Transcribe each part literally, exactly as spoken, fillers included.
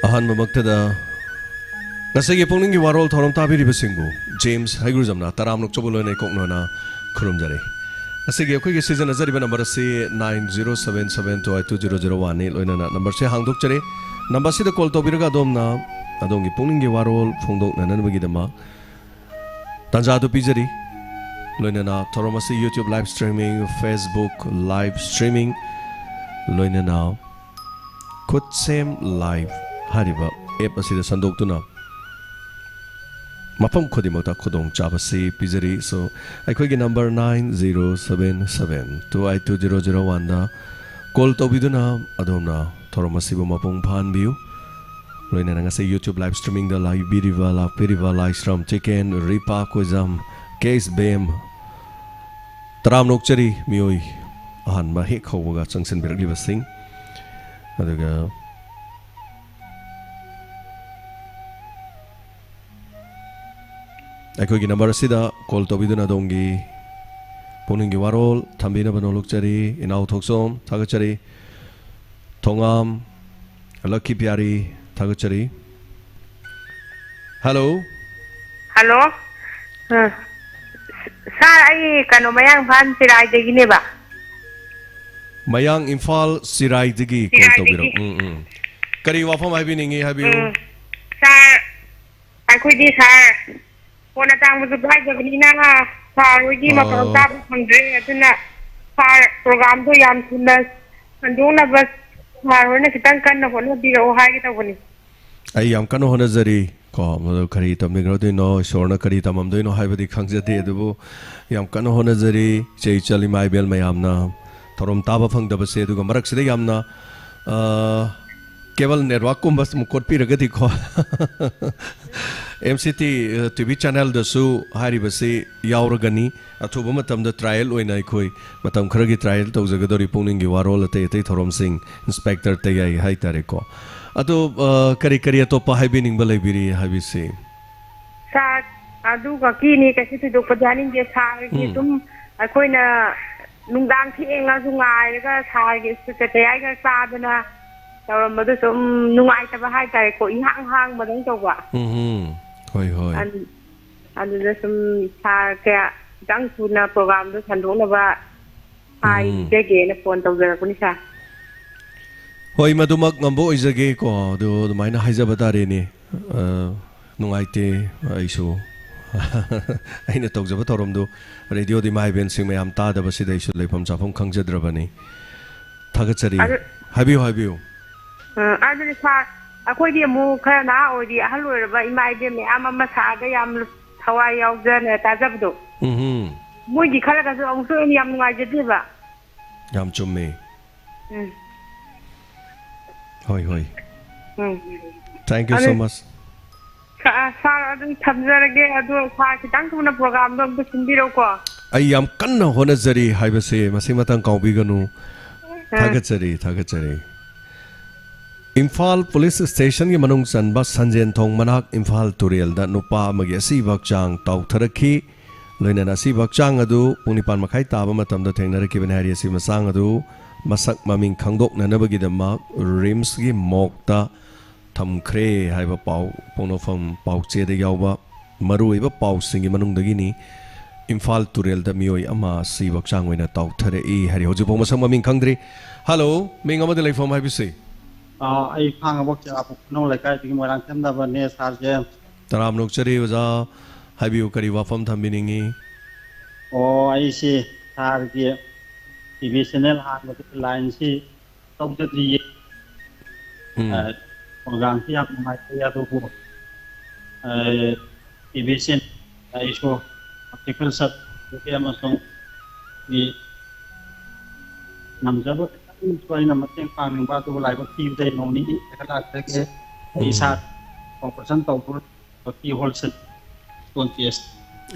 ꯑꯍꯥꯟꯕꯃꯛꯇꯗ ꯉꯁꯤꯒꯤ ꯄꯨꯛꯅꯤꯡꯒꯤ ꯋꯥꯔꯣꯜ ꯊꯧꯔꯝ ꯇꯥꯕꯤꯔꯤꯕꯁꯤꯡꯕꯨ ꯖꯦꯝꯁ ꯍꯩꯒ꯭ꯔꯨꯖꯝꯅ ꯇꯔꯥꯝꯅ ꯑꯣꯛꯆꯕ ꯂꯣꯏꯅ ꯏꯀꯣꯛꯅꯅ ꯈꯨꯔꯨꯝꯖꯔꯤ꯫ ꯉꯁꯤꯒꯤ ꯑꯩꯈꯣꯏꯒꯤ ꯁꯤꯖꯤꯟꯅꯖꯔꯤꯕ ꯅꯝꯕꯔ ꯑꯁꯤ nine zero seven seven two eight two zero zero one ꯅꯤ꯫ ꯂꯣꯏꯅꯅ ꯅꯝꯕꯔꯁꯦ ꯍꯥꯡꯗꯣꯛꯆꯔꯤ꯫ ꯅꯝꯕꯔꯁꯤꯗ ꯀꯣꯜ ꯇꯧꯕꯤꯔꯒ ꯑꯗꯣꯝꯅ ꯑꯗꯣꯝꯒꯤ ꯄꯨꯛꯅꯤꯡꯒꯤ ꯋꯥꯔꯣꯜ ꯐꯣꯡꯗꯣꯛꯅꯅꯕꯒꯤꯗꯃꯛ ꯇꯥꯟꯖꯥꯗꯨ ꯄꯤꯖꯔꯤ꯫ ꯂꯣꯏꯅꯅ ꯊꯧꯔꯝ ꯑꯁꯤ YouTube live streaming, Facebook live streaming, ꯂꯣꯏꯅꯅ ꯈꯨꯠꯁꯦꯝ ꯂꯥꯏꯚ ꯍꯥꯏꯔꯤꯕ ꯑꯦꯞ ꯑꯁꯤꯗ ꯁꯟꯗꯣꯛꯇꯨꯅ ꯃꯐꯝ ꯈꯨꯗꯤꯡꯃꯛꯇ ꯈꯨꯗꯣꯡꯆꯥꯕꯁꯤ ꯄꯤꯖꯔꯤ꯫ So, ꯑꯩꯈꯣꯏꯒꯤ number nine zero seven seven two eight two zero zero one ꯗ ꯀꯣꯜ ꯇꯧꯕꯤꯗꯨꯅ ꯑꯗꯣꯝꯅ ꯊꯧꯔꯝ ꯑꯁꯤꯕꯨ ꯃꯄꯨꯡ ꯐꯥꯍꯟꯕꯤꯌꯨ꯫ ꯂꯣꯏꯅꯅ ꯉꯁꯤ YouTube live streaming ꯗ ꯂꯥꯏꯕꯤꯔꯤꯕ, ꯂꯥꯛꯄꯤꯔꯤꯕ ꯂꯥꯏꯁ꯭ꯔꯝ ꯆꯤꯀꯦꯟ, ꯔꯤꯄꯥ ꯀꯣꯏꯖꯝ, ꯀꯦꯁ ꯕꯦꯝ, ꯇꯔꯥꯝꯅ ꯑꯣꯛꯆꯔꯤ꯫ ꯃꯤꯑꯣꯏ ꯑꯍꯥꯟꯕ ꯍꯦꯛ ꯍꯧꯕꯒ ꯆꯪꯁꯤꯟꯕꯤꯔꯛꯂꯤꯕꯁꯤꯡ꯫ ꯑꯗꯨꯒ ꯑꯩꯈꯣꯏꯒꯤ ꯅꯝꯕꯔ ꯑꯁꯤꯗ ꯀꯣꯜ ꯇꯧꯕꯤꯗꯨꯅ ꯑꯗꯣꯝꯒꯤ ꯄꯨꯛꯅꯤꯡꯒꯤ ꯋꯥꯔꯣꯜ ꯊꯝꯕꯤꯅꯕ ꯅꯣꯂꯨꯛꯆꯔꯤ꯫ ꯏꯅꯥꯎ ꯊꯣꯛꯆꯣꯝ, ꯊꯥꯒꯠꯆꯔꯤ꯫ ꯊꯣꯉꯥꯝ, ꯂꯛꯀꯤ ꯄꯤꯌꯥꯔꯤ, ꯊꯥꯒꯠꯆꯔꯤ꯫ ꯍꯜꯂꯣ꯫ ꯍꯜꯂꯣ꯫ ꯑ, ꯁꯥꯔ, ꯑꯩ ꯀꯩꯅꯣ, ꯃꯌꯥꯡ ꯏꯝꯐꯥꯜ ꯆꯤꯔꯥꯏꯗꯒꯤꯅꯦꯕ꯫ ꯃꯌꯥꯡ ꯏꯝꯐꯥꯜ ꯆꯤꯔꯥꯏꯗꯒꯤ ꯀꯣꯜ ꯆꯤꯔꯥꯏꯗꯒꯤ꯫ ꯇꯧꯕꯤꯔꯛ-, ꯎꯝ, ꯎꯝ꯫ ꯀꯔꯤ ꯋꯥꯐꯝ ꯍꯥꯏꯕꯤꯅꯤꯡꯉꯤ? ꯍꯥꯏꯕꯤꯌꯨ꯫ ꯎꯝ꯫ ꯁꯥꯔ, ꯑꯩꯈꯣꯏꯗꯤ ꯁꯥꯔ, ꯐꯣꯟ ꯑꯇꯥꯡꯕꯁꯨ ꯄꯥꯏꯗꯕꯅꯤꯅ ꯁꯥꯔ ꯍꯣꯏꯒꯤ ꯃꯄꯥꯎ ꯑꯣ꯫ ꯇꯥꯕ ꯐꯪꯗ꯭ꯔꯦ꯫ ꯑꯗꯨꯅ ꯁꯥꯔ, ꯄ꯭ꯔꯣꯒ꯭ꯔꯥꯝꯗꯣ ꯌꯥꯝ ꯊꯨꯅ ꯁꯟꯗꯣꯛꯅꯕ ꯁꯥꯔ ꯍꯣꯏꯅ ꯈꯤꯇꯪ ꯀꯟꯅ ꯍꯣꯠꯅꯕꯤꯔꯛꯑꯣ ꯍꯥꯏꯒꯦ ꯇꯧꯕꯅꯤ꯫ ꯑꯩ ꯌꯥꯝ ꯀꯟꯅ ꯍꯣꯠꯅꯖꯔꯤ꯫ ꯀꯣ, ꯃꯗꯨ ꯀꯔꯤ ꯇꯝꯕꯤꯒꯗꯣꯏꯅꯣ, ꯏꯁꯣꯔꯅ ꯀꯔꯤ ꯇꯝꯃꯝꯗꯣꯏꯅꯣ ꯍꯥꯏꯕꯗꯤ ꯈꯪꯖꯗꯦ, ꯑꯗꯨꯕꯨ ꯌꯥꯝ ꯀꯟꯅ ꯍꯣꯠꯅꯖꯔꯤ꯫ ꯏꯆꯦ ꯏꯆꯜ ꯏꯃꯥ ꯏꯕꯦꯜ ꯃꯌꯥꯝꯅ ꯊꯧꯔꯝ ꯇꯥꯕ ꯐꯪꯗꯕꯁꯦ, ꯑꯗꯨꯒ ꯃꯔꯛꯁꯤꯗ ꯌꯥꯝꯅ, ꯑ, cable network ꯀꯨꯝꯕ ꯑꯃꯨꯛ ꯀꯣꯠꯄꯤꯔꯒꯗꯤꯀꯣ, M C T, ꯑ, T V channel ꯗꯁꯨ ꯍꯥꯏꯔꯤꯕꯁꯤ ꯌꯥꯎꯔꯒꯅꯤ꯫ ꯑꯊꯨꯕ ꯃꯇꯝꯗ trial ꯑꯣꯏꯅ ꯑꯩꯈꯣꯏ ꯃꯇꯝ ꯈꯔꯒꯤ trial ꯇꯧꯖꯒꯗꯧꯔꯤ, ꯄꯨꯛꯅꯤꯡꯒꯤ ꯋꯥꯔꯣꯜ ꯑꯇꯩ ꯑꯇꯩ ꯊꯧꯔꯝꯁꯤꯡ, ꯏꯟꯁꯄꯦꯛꯇꯔ ꯇꯌꯥꯏ ꯍꯥꯏꯇꯥꯔꯦꯀꯣ꯫ ꯑꯗꯣ, ꯑ, ꯀꯔꯤ ꯀꯔꯤ ꯑꯇꯣꯞꯄ ꯍꯥꯏꯕꯤꯅꯤꯡꯕ ꯂꯩꯕꯤꯔꯤ ꯍꯥꯏꯕꯁꯤ? ꯁꯥꯔ, ꯑꯗꯨ ꯈꯛꯀꯤꯅꯤ, ꯀꯩꯁꯨ ꯊꯣꯏꯗꯣꯛꯄꯗꯤ ꯍꯥꯏꯅꯤꯡꯗꯦ꯫ ꯁꯥꯔꯒꯤ ꯎꯝ꯫ ꯑꯗꯨꯝ ꯑꯩꯈꯣꯏꯅ ꯅꯨꯡꯗꯥꯡ ꯊꯦꯡꯉꯁꯨ ꯉꯥꯏꯔꯒ ꯁꯥꯔꯒꯤ ꯏꯁꯄꯤꯆ ꯀꯌꯥꯒ ꯆꯥꯗꯅ ꯇꯧꯔꯝꯕꯗꯣ ꯁꯨꯝ ꯅꯨꯡꯉꯥꯏꯇꯕ ꯍꯥꯏꯇꯥꯔꯦꯀꯣ, ꯏꯍꯥꯡ ꯍꯥꯡꯕꯗꯧ ꯇꯧꯕ꯫ ꯎꯝ, ꯍꯣꯏ, ꯍꯣꯏ꯫ ꯑꯗꯨ-, ꯑꯗꯨꯗ ꯁꯨꯝ ꯁꯥꯔ ꯀꯌꯥ ꯈꯤꯇꯪ ꯊꯨꯅ ꯄ꯭ꯔꯣꯒꯥꯝꯗꯣ ꯁꯟꯗꯣꯛꯅꯕ ꯎꯝ꯫ ꯍꯥꯏꯖꯒꯦꯅ ꯐꯣꯟ ꯇꯧꯖꯔꯛꯄꯅꯤ, ꯁꯥꯔ꯫ ꯍꯣꯏ, ꯃꯗꯨꯃꯛ ꯉꯝꯕ ꯑꯣꯏꯖꯒꯦꯀꯣ꯫ ꯑꯗꯨ ꯑꯗꯨꯃꯥꯏꯅ ꯍꯥꯏꯖꯕ ꯇꯥꯔꯦꯅꯦ꯫ ꯑ, ꯅꯨꯡꯉꯥꯏꯇꯦ, ꯑꯩꯁꯨ꯫ ꯑꯩꯅ ꯇꯧꯖꯕ ꯊꯧꯔꯝꯗꯨ ꯔꯦꯗꯤꯑꯣꯗ ꯏꯃꯥ ꯏꯕꯦꯟꯁꯤꯡ ꯃꯌꯥꯝ ꯇꯥꯗꯕꯁꯤꯗ ꯑꯩꯁꯨ ꯂꯩꯐꯝ ꯆꯥꯐꯝ ꯈꯪꯖꯗ꯭ꯔꯕꯅꯤ꯫ ꯊꯥꯒꯠꯆꯔꯤ꯫ ꯑꯗꯨ ꯍꯥꯏꯕꯤꯌꯨ, ꯍꯥꯏꯕꯤꯌꯨ꯫ ꯑ, ꯑꯗꯨꯅꯤ ꯁꯥꯔ, ꯑꯩꯈꯣꯏꯗꯤ ꯑꯃꯨꯛ ꯈꯔ ꯅꯍꯥ ꯑꯣꯏꯔꯤ, ꯑꯍꯜ ꯑꯣꯏꯔꯕ ꯏꯃꯥ ꯏꯕꯦꯟ ꯃꯌꯥꯝ ꯑꯃ ꯁꯥꯔꯗ ꯌꯥꯝ ꯊꯋꯥꯏ ꯌꯥꯎꯖꯅ ꯇꯥꯖꯕꯗꯣ꯫ ꯎꯝꯍꯨꯝ꯫ ꯃꯣꯏꯒꯤ ꯈꯜꯂꯒꯁꯨ ꯑꯃꯨꯛꯁꯨ ꯍꯦꯟꯅ ꯌꯥꯝ ꯅꯨꯡꯉꯥꯏꯖꯗꯦꯕ꯫ ꯌꯥꯝ ꯆꯨꯝꯃꯤ꯫ ꯎꯝ꯫ ꯍꯣꯏ, ꯍꯣꯏ꯫ ꯎꯝ꯫ Thank you so ꯑꯗꯨ much꯫ ꯁꯥ-, ꯁꯥꯔ, ꯑꯗꯨꯝ ꯊꯝꯖꯔꯒꯦ꯫ ꯑꯗꯣ ꯁꯥꯔ, ꯈꯤꯇꯪ ꯊꯨꯅ ꯄ꯭ꯔꯣꯒꯥꯝꯗꯣ ꯑꯝꯇ ꯁꯤꯟꯕꯤꯔꯛꯎꯀꯣ꯫ ꯑꯩ ꯌꯥꯝ ꯀꯟꯅ ꯍꯣꯠꯅꯖꯔꯤ ꯍꯥꯏꯕꯁꯦ ꯃꯁꯤ ꯃꯇꯥꯡ ꯀꯥꯎꯕꯤꯒꯅꯨ꯫ ꯑ꯫ ꯊꯥꯒꯠꯆꯔꯤ, ꯊꯥꯒꯠꯆꯔꯤ꯫ ꯏꯝꯐꯥꯜ ꯄꯨꯂꯤꯁ ꯁ꯭ꯇꯦꯁꯟꯒꯤ ꯃꯅꯨꯡ ꯆꯟꯕ ꯁꯟꯖꯦꯟꯊꯣꯡ ꯃꯅꯥꯛ ꯏꯝꯐꯥꯜ ꯇꯨꯔꯦꯜꯗ ꯅꯨꯄꯥ ꯑꯃꯒꯤ ꯑꯁꯤꯕ ꯍꯛꯆꯥꯡ ꯇꯥꯎꯊꯔꯛꯈꯤ꯫ ꯂꯣꯏꯅꯅ ꯑꯁꯤꯕ ꯍꯛꯆꯥꯡ ꯑꯗꯨ ꯄꯨꯡ ꯅꯤꯄꯥꯟ ꯃꯈꯥꯏ ꯇꯥꯕ ꯃꯇꯝꯗ ꯊꯦꯡꯅꯔꯛꯈꯤꯕꯅꯤ ꯍꯥꯏꯔꯤ꯫ ꯑꯁꯤ ꯃꯆꯥꯡ ꯑꯗꯨ ꯃꯁꯛ ꯃꯃꯤꯡ ꯈꯪꯗꯣꯛꯅꯅꯕꯒꯤꯗꯃꯛ ꯔꯤꯝꯁꯀꯤ ꯃꯣꯛꯇ ꯊꯝꯈ꯭ꯔꯦ ꯍꯥꯏꯕ ꯄꯥꯎ ꯐꯣꯡꯗꯣꯛꯐꯝ ꯄꯥꯎꯆꯦꯗ ꯌꯥꯎꯕ ꯃꯔꯨꯑꯣꯏꯕ ꯄꯥꯎꯁꯤꯡꯒꯤ ꯃꯅꯨꯡꯗꯒꯤꯅꯤ꯫ ꯏꯝꯐꯥꯜ ꯇꯨꯔꯦꯜꯗ ꯃꯤꯑꯣꯏ ꯑꯃ ꯑꯁꯤꯕ ꯍꯛꯆꯥꯡ ꯑꯣꯏꯅ ꯇꯥꯎꯊꯔꯛꯏ ꯍꯥꯏꯔꯤ꯫ ꯍꯧꯖꯤꯛꯐꯥꯎ ꯃꯁꯛ ꯃꯃꯤꯡ ꯈꯪꯗ꯭ꯔꯤ꯫ ꯍꯜꯂꯣ, ꯃꯤꯡ ꯑꯃꯗꯤ ꯂꯩꯐꯝ ꯍꯥꯏꯕꯁꯤ? ꯑꯥ, ꯑꯩ ꯐꯥꯡꯉꯕꯣꯛ ꯆꯦꯔꯥꯄꯨ ꯈꯨꯅꯧ ꯂꯩꯀꯥꯏꯗꯒꯤ ꯃꯣꯏꯔꯥꯡꯊꯦꯝ ꯅꯕꯅꯦ, ꯁꯥꯔꯁꯦ꯫ ꯇꯔꯥꯝꯅ ꯑꯣꯛꯆꯔꯤ ꯑꯣꯖꯥ, ꯍꯥꯏꯕꯤꯌꯨ, ꯀꯔꯤ ꯋꯥꯐꯝ ꯊꯝꯕꯤꯅꯤꯡꯉꯤ? ꯑꯣ, ꯑꯩꯁꯤ ꯁꯥꯔꯒꯤ ꯇꯤ ꯚꯤ ꯆꯦꯅꯦꯜ ꯍꯥꯡꯕꯗ ꯂꯥꯏꯟꯁꯤ ꯇꯧꯖꯗ꯭ꯔꯤꯌꯦ꯫ ꯎꯝ꯫ ꯑ, ꯄ꯭ꯔꯣꯒ꯭ꯔꯥꯝꯁꯤ ꯌꯥꯝ ꯅꯨꯡꯉꯥꯏꯖꯩ, ꯑꯗꯨꯕꯨ, ꯑ, ꯇꯤ ꯚꯤ ꯆꯦꯅꯦꯜ ꯑꯩꯁꯨ ꯄ꯭ꯔꯦꯛꯇꯤꯀꯦꯜ ꯁꯕꯖꯦꯛ ꯑꯃꯁꯨꯡ ꯉꯝꯖꯕ ꯈꯤꯇꯪꯁꯨ ꯑꯩꯅ ꯃꯇꯦꯡ ꯄꯥꯡꯅꯤꯡꯕ, ꯑꯗꯨꯕꯨ ꯂꯥꯏꯕꯛ ꯊꯤꯕꯗ ꯑꯩ ꯅꯣꯡ ꯅꯤꯅꯤ ꯂꯩꯔꯒ ꯂꯥꯛꯆꯒꯦ꯫ ꯑꯩ ꯎꯝ꯫ ꯏꯁꯥ ꯑꯣꯄꯔꯦꯁꯟ ꯇꯧꯕ ꯀꯤ ꯍꯣꯜꯁꯦꯜ ꯁ꯭ꯇꯣꯟ ꯇꯦꯁ꯫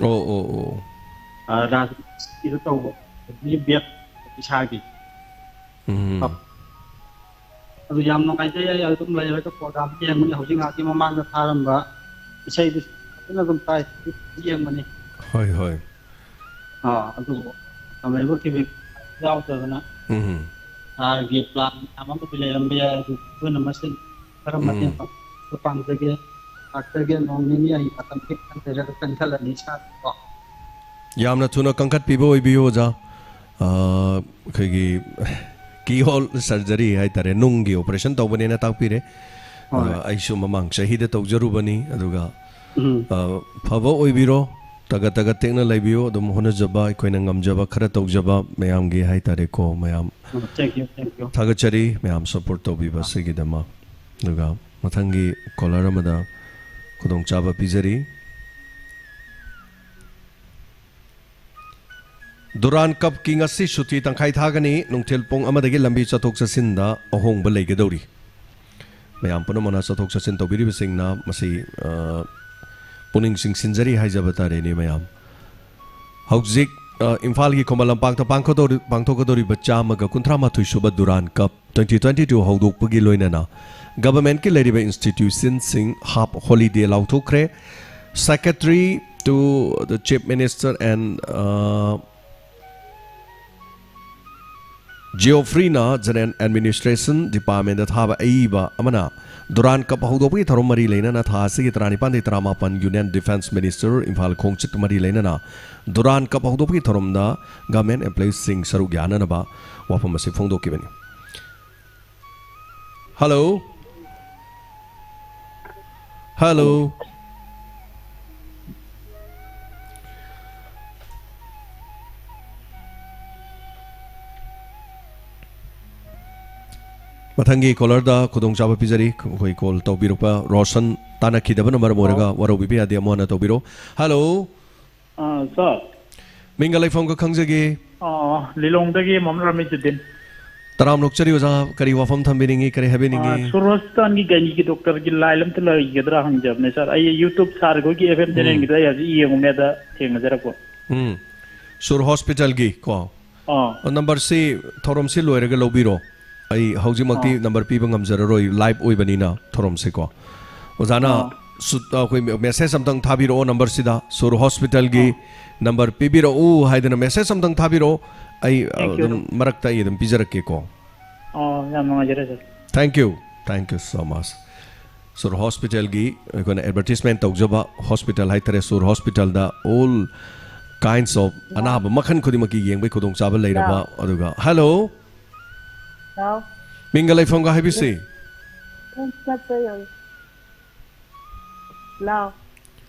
ꯑꯣ, ꯑꯣ, ꯑꯣ꯫ ꯑ, ꯔꯥꯖꯅꯤꯇꯤꯗ ꯇꯧꯕ, ꯕꯦꯠ ꯏꯁꯥꯒꯤ꯫ ꯎꯝ꯫ ꯑꯗꯨ ꯌꯥꯝ ꯅꯨꯡꯉꯥꯏꯖꯩ, ꯑꯩ ꯑꯗꯨꯝ ꯂꯩꯔꯒ ꯄ꯭ꯔꯣꯒ꯭ꯔꯥꯝ ꯌꯦꯡꯕꯅꯤ꯫ ꯍꯧꯖꯤꯛ ꯉꯥꯏꯍꯥꯛꯀꯤ ꯃꯃꯥꯡꯗ ꯊꯥꯔꯝꯕ ꯏꯁꯩꯗꯨ ꯐꯖꯅ ꯑꯗꯨꯝ ꯇꯥꯏ, ꯌꯦꯡꯕꯅꯤ꯫ ꯍꯣꯏ, ꯍꯣꯏ꯫ ꯑꯥ, ꯑꯗꯨꯕꯨ ꯃꯇꯝ ꯂꯩꯕ ꯀꯤꯕꯤ ꯌꯥꯎꯗꯗꯅ꯫ ꯎꯝ꯫ ꯁꯥꯔꯒꯤ ꯄ꯭ꯂꯥꯟ ꯃꯌꯥꯝ ꯑꯃꯗꯤ ꯂꯩꯔꯝꯕ ꯌꯥꯏ, ꯑꯗꯨ ꯑꯩꯈꯣꯏꯅ ꯃꯁꯤꯡ ꯈꯔ ꯃꯇꯦꯡ ꯎꯝ꯫ ꯄꯥꯡꯕ ꯄꯥꯡꯖꯒꯦ꯫ ꯗꯥꯛꯇꯔꯒꯤ ꯅꯣꯡ ꯅꯤꯅꯤ ꯑꯩ ꯃꯇꯝ ꯈꯤꯇꯪ ꯂꯩꯔꯒ ꯀꯟꯈꯠꯂꯅꯤ ꯁꯥꯔ ꯀꯣ꯫ ꯌꯥꯝꯅ ꯊꯨꯅ ꯀꯟꯈꯠꯄꯤꯕ ꯑꯣꯏꯕꯤꯌꯨ, ꯑꯣꯖꯥ꯫ ꯑ, ꯑꯩꯈꯣꯏꯒꯤ keyhole surgery ꯍꯥꯏꯇꯥꯔꯦ, ꯅꯨꯡꯒꯤ operation ꯇꯧꯕꯅꯦꯅ ꯇꯥꯛꯄꯤꯔꯦ꯫ ꯍꯣꯏ꯫ ꯑ, ꯑꯩꯁꯨ ꯃꯃꯥꯡ ꯆꯍꯤꯗ ꯇꯧꯖꯔꯨꯕꯅꯤ, ꯑꯗꯨꯒ, ꯎꯝ꯫ ꯑ, ꯐꯕ ꯑꯣꯏꯕꯤꯔꯣ, ꯇꯒꯠ ꯇꯒꯠ ꯇꯦꯛꯅ ꯂꯩꯕꯤꯌꯨ, ꯑꯗꯨꯝ ꯍꯣꯠꯅꯖꯕ, ꯑꯩꯈꯣꯏꯅ ꯉꯝꯖꯕ ꯈꯔ ꯇꯧꯖꯕ ꯃꯌꯥꯝꯒꯤ ꯍꯥꯏꯇꯥꯔꯦꯀꯣ, ꯃꯌꯥꯝ꯫ ꯎꯝ, thank you, thank you꯫ ꯊꯥꯒꯠꯆꯔꯤ ꯃꯌꯥꯝ support ꯇꯧꯕꯤꯕ ꯑꯥ꯫ ꯑꯁꯤꯒꯤꯗꯃꯛ꯫ ꯑꯗꯨꯒ ꯃꯊꯪꯒꯤ caller ꯑꯃꯗ ꯈꯨꯗꯣꯡꯆꯥꯕ ꯄꯤꯖꯔꯤ꯫ ꯗꯨꯔꯥꯟ ꯀꯞꯀꯤ ꯉꯁꯤ ꯁꯨꯇꯤ ꯇꯪꯈꯥꯏ ꯊꯥꯒꯅꯤ꯫ ꯅꯨꯡꯊꯤꯜ ꯄꯨꯡ ꯑꯃꯗꯒꯤ ꯂꯝꯕꯤ ꯆꯠꯊꯣꯛ ꯆꯠꯁꯤꯟꯗ ꯑꯍꯣꯡꯕ ꯂꯩꯒꯗꯧꯔꯤ꯫ ꯃꯌꯥꯝ ꯄꯨꯝꯅꯃꯛꯅ ꯆꯠꯊꯣꯛ ꯆꯠꯁꯤꯟ ꯇꯧꯕꯤꯔꯤꯕꯁꯤꯡꯅ ꯃꯁꯤ, ꯑ, ꯄꯨꯛꯅꯤꯡ ꯆꯤꯡꯁꯤꯟꯖꯔꯤ ꯍꯥꯏꯖꯕ ꯇꯥꯔꯦꯅꯦ ꯃꯌꯥꯝ꯫ ꯍꯧꯖꯤꯛ, ꯑ, ꯏꯝꯐꯥꯜꯒꯤ ꯈꯨꯃꯟ ꯂꯝꯄꯥꯛꯇ ꯄꯥꯡꯊꯣꯛꯇꯧꯔꯤ-, ꯄꯥꯡꯊꯣꯛꯀꯗꯧꯔꯤꯕ ꯆꯥꯝꯃꯒ ꯀꯨꯟꯊ꯭ꯔꯥ ꯃꯥꯊꯣꯏ ꯁꯨꯕ ꯗꯨꯔꯥꯟ ꯀꯞ twenty twenty-two ꯍꯧꯗꯣꯛꯄꯒꯤ ꯂꯣꯏꯅꯅ governmentꯀꯤ ꯂꯩꯔꯤꯕ institutionꯁꯤꯡ half holiday ꯂꯥꯎꯊꯣꯛꯈ꯭ꯔꯦ꯫ Secretary to the Chief Minister and, ꯑ, Geoffreyꯅ General Administration Departmentꯇ ꯊꯥꯕ ꯑꯏꯕ ꯑꯃꯅ ꯗꯨꯔꯥꯟ ꯀꯞ ꯍꯧꯗꯣꯛꯄꯒꯤ ꯊꯧꯔꯝ ꯃꯔꯤ ꯂꯩꯅꯅ ꯊꯥ ꯑꯁꯤꯒꯤ ꯇꯔꯥꯅꯤꯄꯥꯟꯗꯒꯤ ꯇꯔꯥꯃꯥꯄꯟ Union Defence Minister ꯏꯝꯐꯥꯜ ꯈꯣꯡꯆꯠ ꯃꯔꯤ ꯂꯩꯅꯅ ꯗꯨꯔꯥꯟ ꯀꯞ ꯍꯧꯗꯣꯛꯄꯒꯤ ꯊꯧꯔꯝꯗ government employeeꯁꯤꯡ ꯁꯔꯨꯛ ꯌꯥꯅꯅꯕ ꯋꯥꯐꯝ ꯑꯁꯤ ꯐꯣꯡꯗꯣꯛꯈꯤꯕꯅꯤ꯫ Hello? Hello? ꯃꯊꯪꯒꯤ callerꯗ ꯈꯨꯗꯣꯡꯆꯥꯕ ꯄꯤꯖꯔꯤ꯫ ꯑꯩꯈꯣꯏ call ꯇꯧꯕꯤꯔꯛꯄ ꯔꯣꯁꯟ ꯇꯥꯟꯅꯈꯤꯗꯕꯅ ꯃꯔꯝ ꯑꯣꯏꯔꯒ ꯋꯥꯔꯧꯕꯤꯕ ꯌꯥꯗꯦ, ꯑꯃꯨꯛ ꯍꯟꯅ ꯇꯧꯕꯤꯔꯣ꯫ Hello? ꯑꯥ, sir꯫ ꯃꯤꯡꯒ ꯂꯩꯐꯝꯒ ꯈꯪꯖꯒꯦ? ꯑꯥ, ꯂꯤꯂꯣꯡꯗꯒꯤ ꯃꯣꯍꯝꯃꯗ ꯔꯃꯤꯖꯨꯗꯤꯟ꯫ ꯇꯔꯥꯝꯅ ꯑꯣꯛꯆꯔꯤ ꯑꯣꯖꯥ, ꯀꯔꯤ ꯋꯥꯐꯝ ꯊꯝꯕꯤꯅꯤꯡꯉꯤ, ꯀꯔꯤ ꯍꯥꯏꯕꯤꯅꯤꯡꯉꯤ? ꯑꯥ, ꯁꯨꯔ ꯍꯣꯁꯄꯤꯇꯥꯜꯒꯤ ꯒꯥꯏꯅꯤꯒꯤ doctorꯒꯤ line ꯑꯝꯇ ꯂꯩꯒꯗ꯭ꯔꯥ ꯍꯪꯖꯕꯅꯦ, sir꯫ ꯑꯩ YouTube sir ꯈꯣꯏꯒꯤ FM ꯎꯝ꯫ channelꯒꯤꯗ ꯑꯩ ꯍꯧꯖꯤꯛ ꯌꯦꯡꯉꯨꯅꯦ, ꯑꯗ ꯊꯦꯡꯅꯖꯔꯛꯄ꯫ ꯎꯝ꯫ ꯁꯨꯔ ꯍꯣꯁꯄꯤꯇꯥꯜꯒꯤ ꯀꯣ? ꯑꯥ꯫ ꯑꯣ, numberꯁꯤ ꯊꯧꯔꯝꯁꯤ ꯂꯣꯏꯔꯒ ꯂꯧꯕꯤꯔꯣ꯫ ꯑꯩ ꯍꯧꯖꯤꯛꯃꯛꯇꯤ ꯑꯥ꯫ Number ꯄꯤꯕ ꯉꯝꯖꯔꯔꯣꯏ, live ꯑꯣꯏꯕꯅꯤꯅ ꯊꯧꯔꯝꯁꯦꯀꯣ꯫ ꯑꯣꯖꯥꯅ ꯑꯥ꯫ ꯁꯨ-, ꯑꯩꯈꯣꯏ message ꯑꯝꯇꯪ ꯊꯥꯕꯤꯔꯛꯑꯣ numberꯁꯤꯗ, ꯁꯨꯔ ꯍꯣꯁꯄꯤꯇꯥꯜꯒꯤ ꯑꯥ꯫ Number ꯄꯤꯕꯤꯔꯛꯎ ꯍꯥꯏꯗꯅ message ꯑꯝꯇꯪ ꯊꯥꯕꯤꯔꯛꯑꯣ꯫ ꯑꯩ, ꯑ, Thank you꯫ ꯑꯗꯨꯝ ꯃꯔꯛꯇ ꯑꯩ ꯑꯗꯨꯝ ꯄꯤꯖꯔꯛꯀꯦꯀꯣ꯫ ꯑꯣ, ꯌꯥꯝ ꯅꯨꯡꯉꯥꯏꯖꯔꯦ, ꯁꯥꯔ꯫ Thank you. Thank you so much. ꯁꯨꯔ ꯍꯣꯁꯄꯤꯇꯥꯜꯒꯤ ꯑꯩꯈꯣꯏꯅ ꯑꯦꯗꯚꯔꯇꯤꯁꯃꯦꯟ ꯇꯧꯖꯕ ꯍꯣꯁꯄꯤꯇꯥꯜ ꯍꯥꯏꯇꯥꯔꯦ, ꯁꯨꯔ ꯍꯣꯁꯄꯤꯇꯥꯜꯗ all kinds of ꯑꯅꯥꯕ ꯃꯈꯜ ꯈꯨꯗꯤꯡꯃꯛꯀꯤ ꯌꯦꯡꯕꯒꯤ ꯈꯨꯗꯣꯡꯆꯥꯕ ꯂꯩꯔꯕ꯫ ꯑꯗꯨꯒ, ꯍꯜꯂꯣ, ꯍꯥꯎ꯫ ꯃꯤꯡꯒ ꯂꯩꯐꯝꯒ ꯍꯥꯏꯕꯤꯁꯤ? ꯎꯝ, ꯆꯠꯄ ꯌꯥꯏ꯫ ꯂꯥꯎ꯫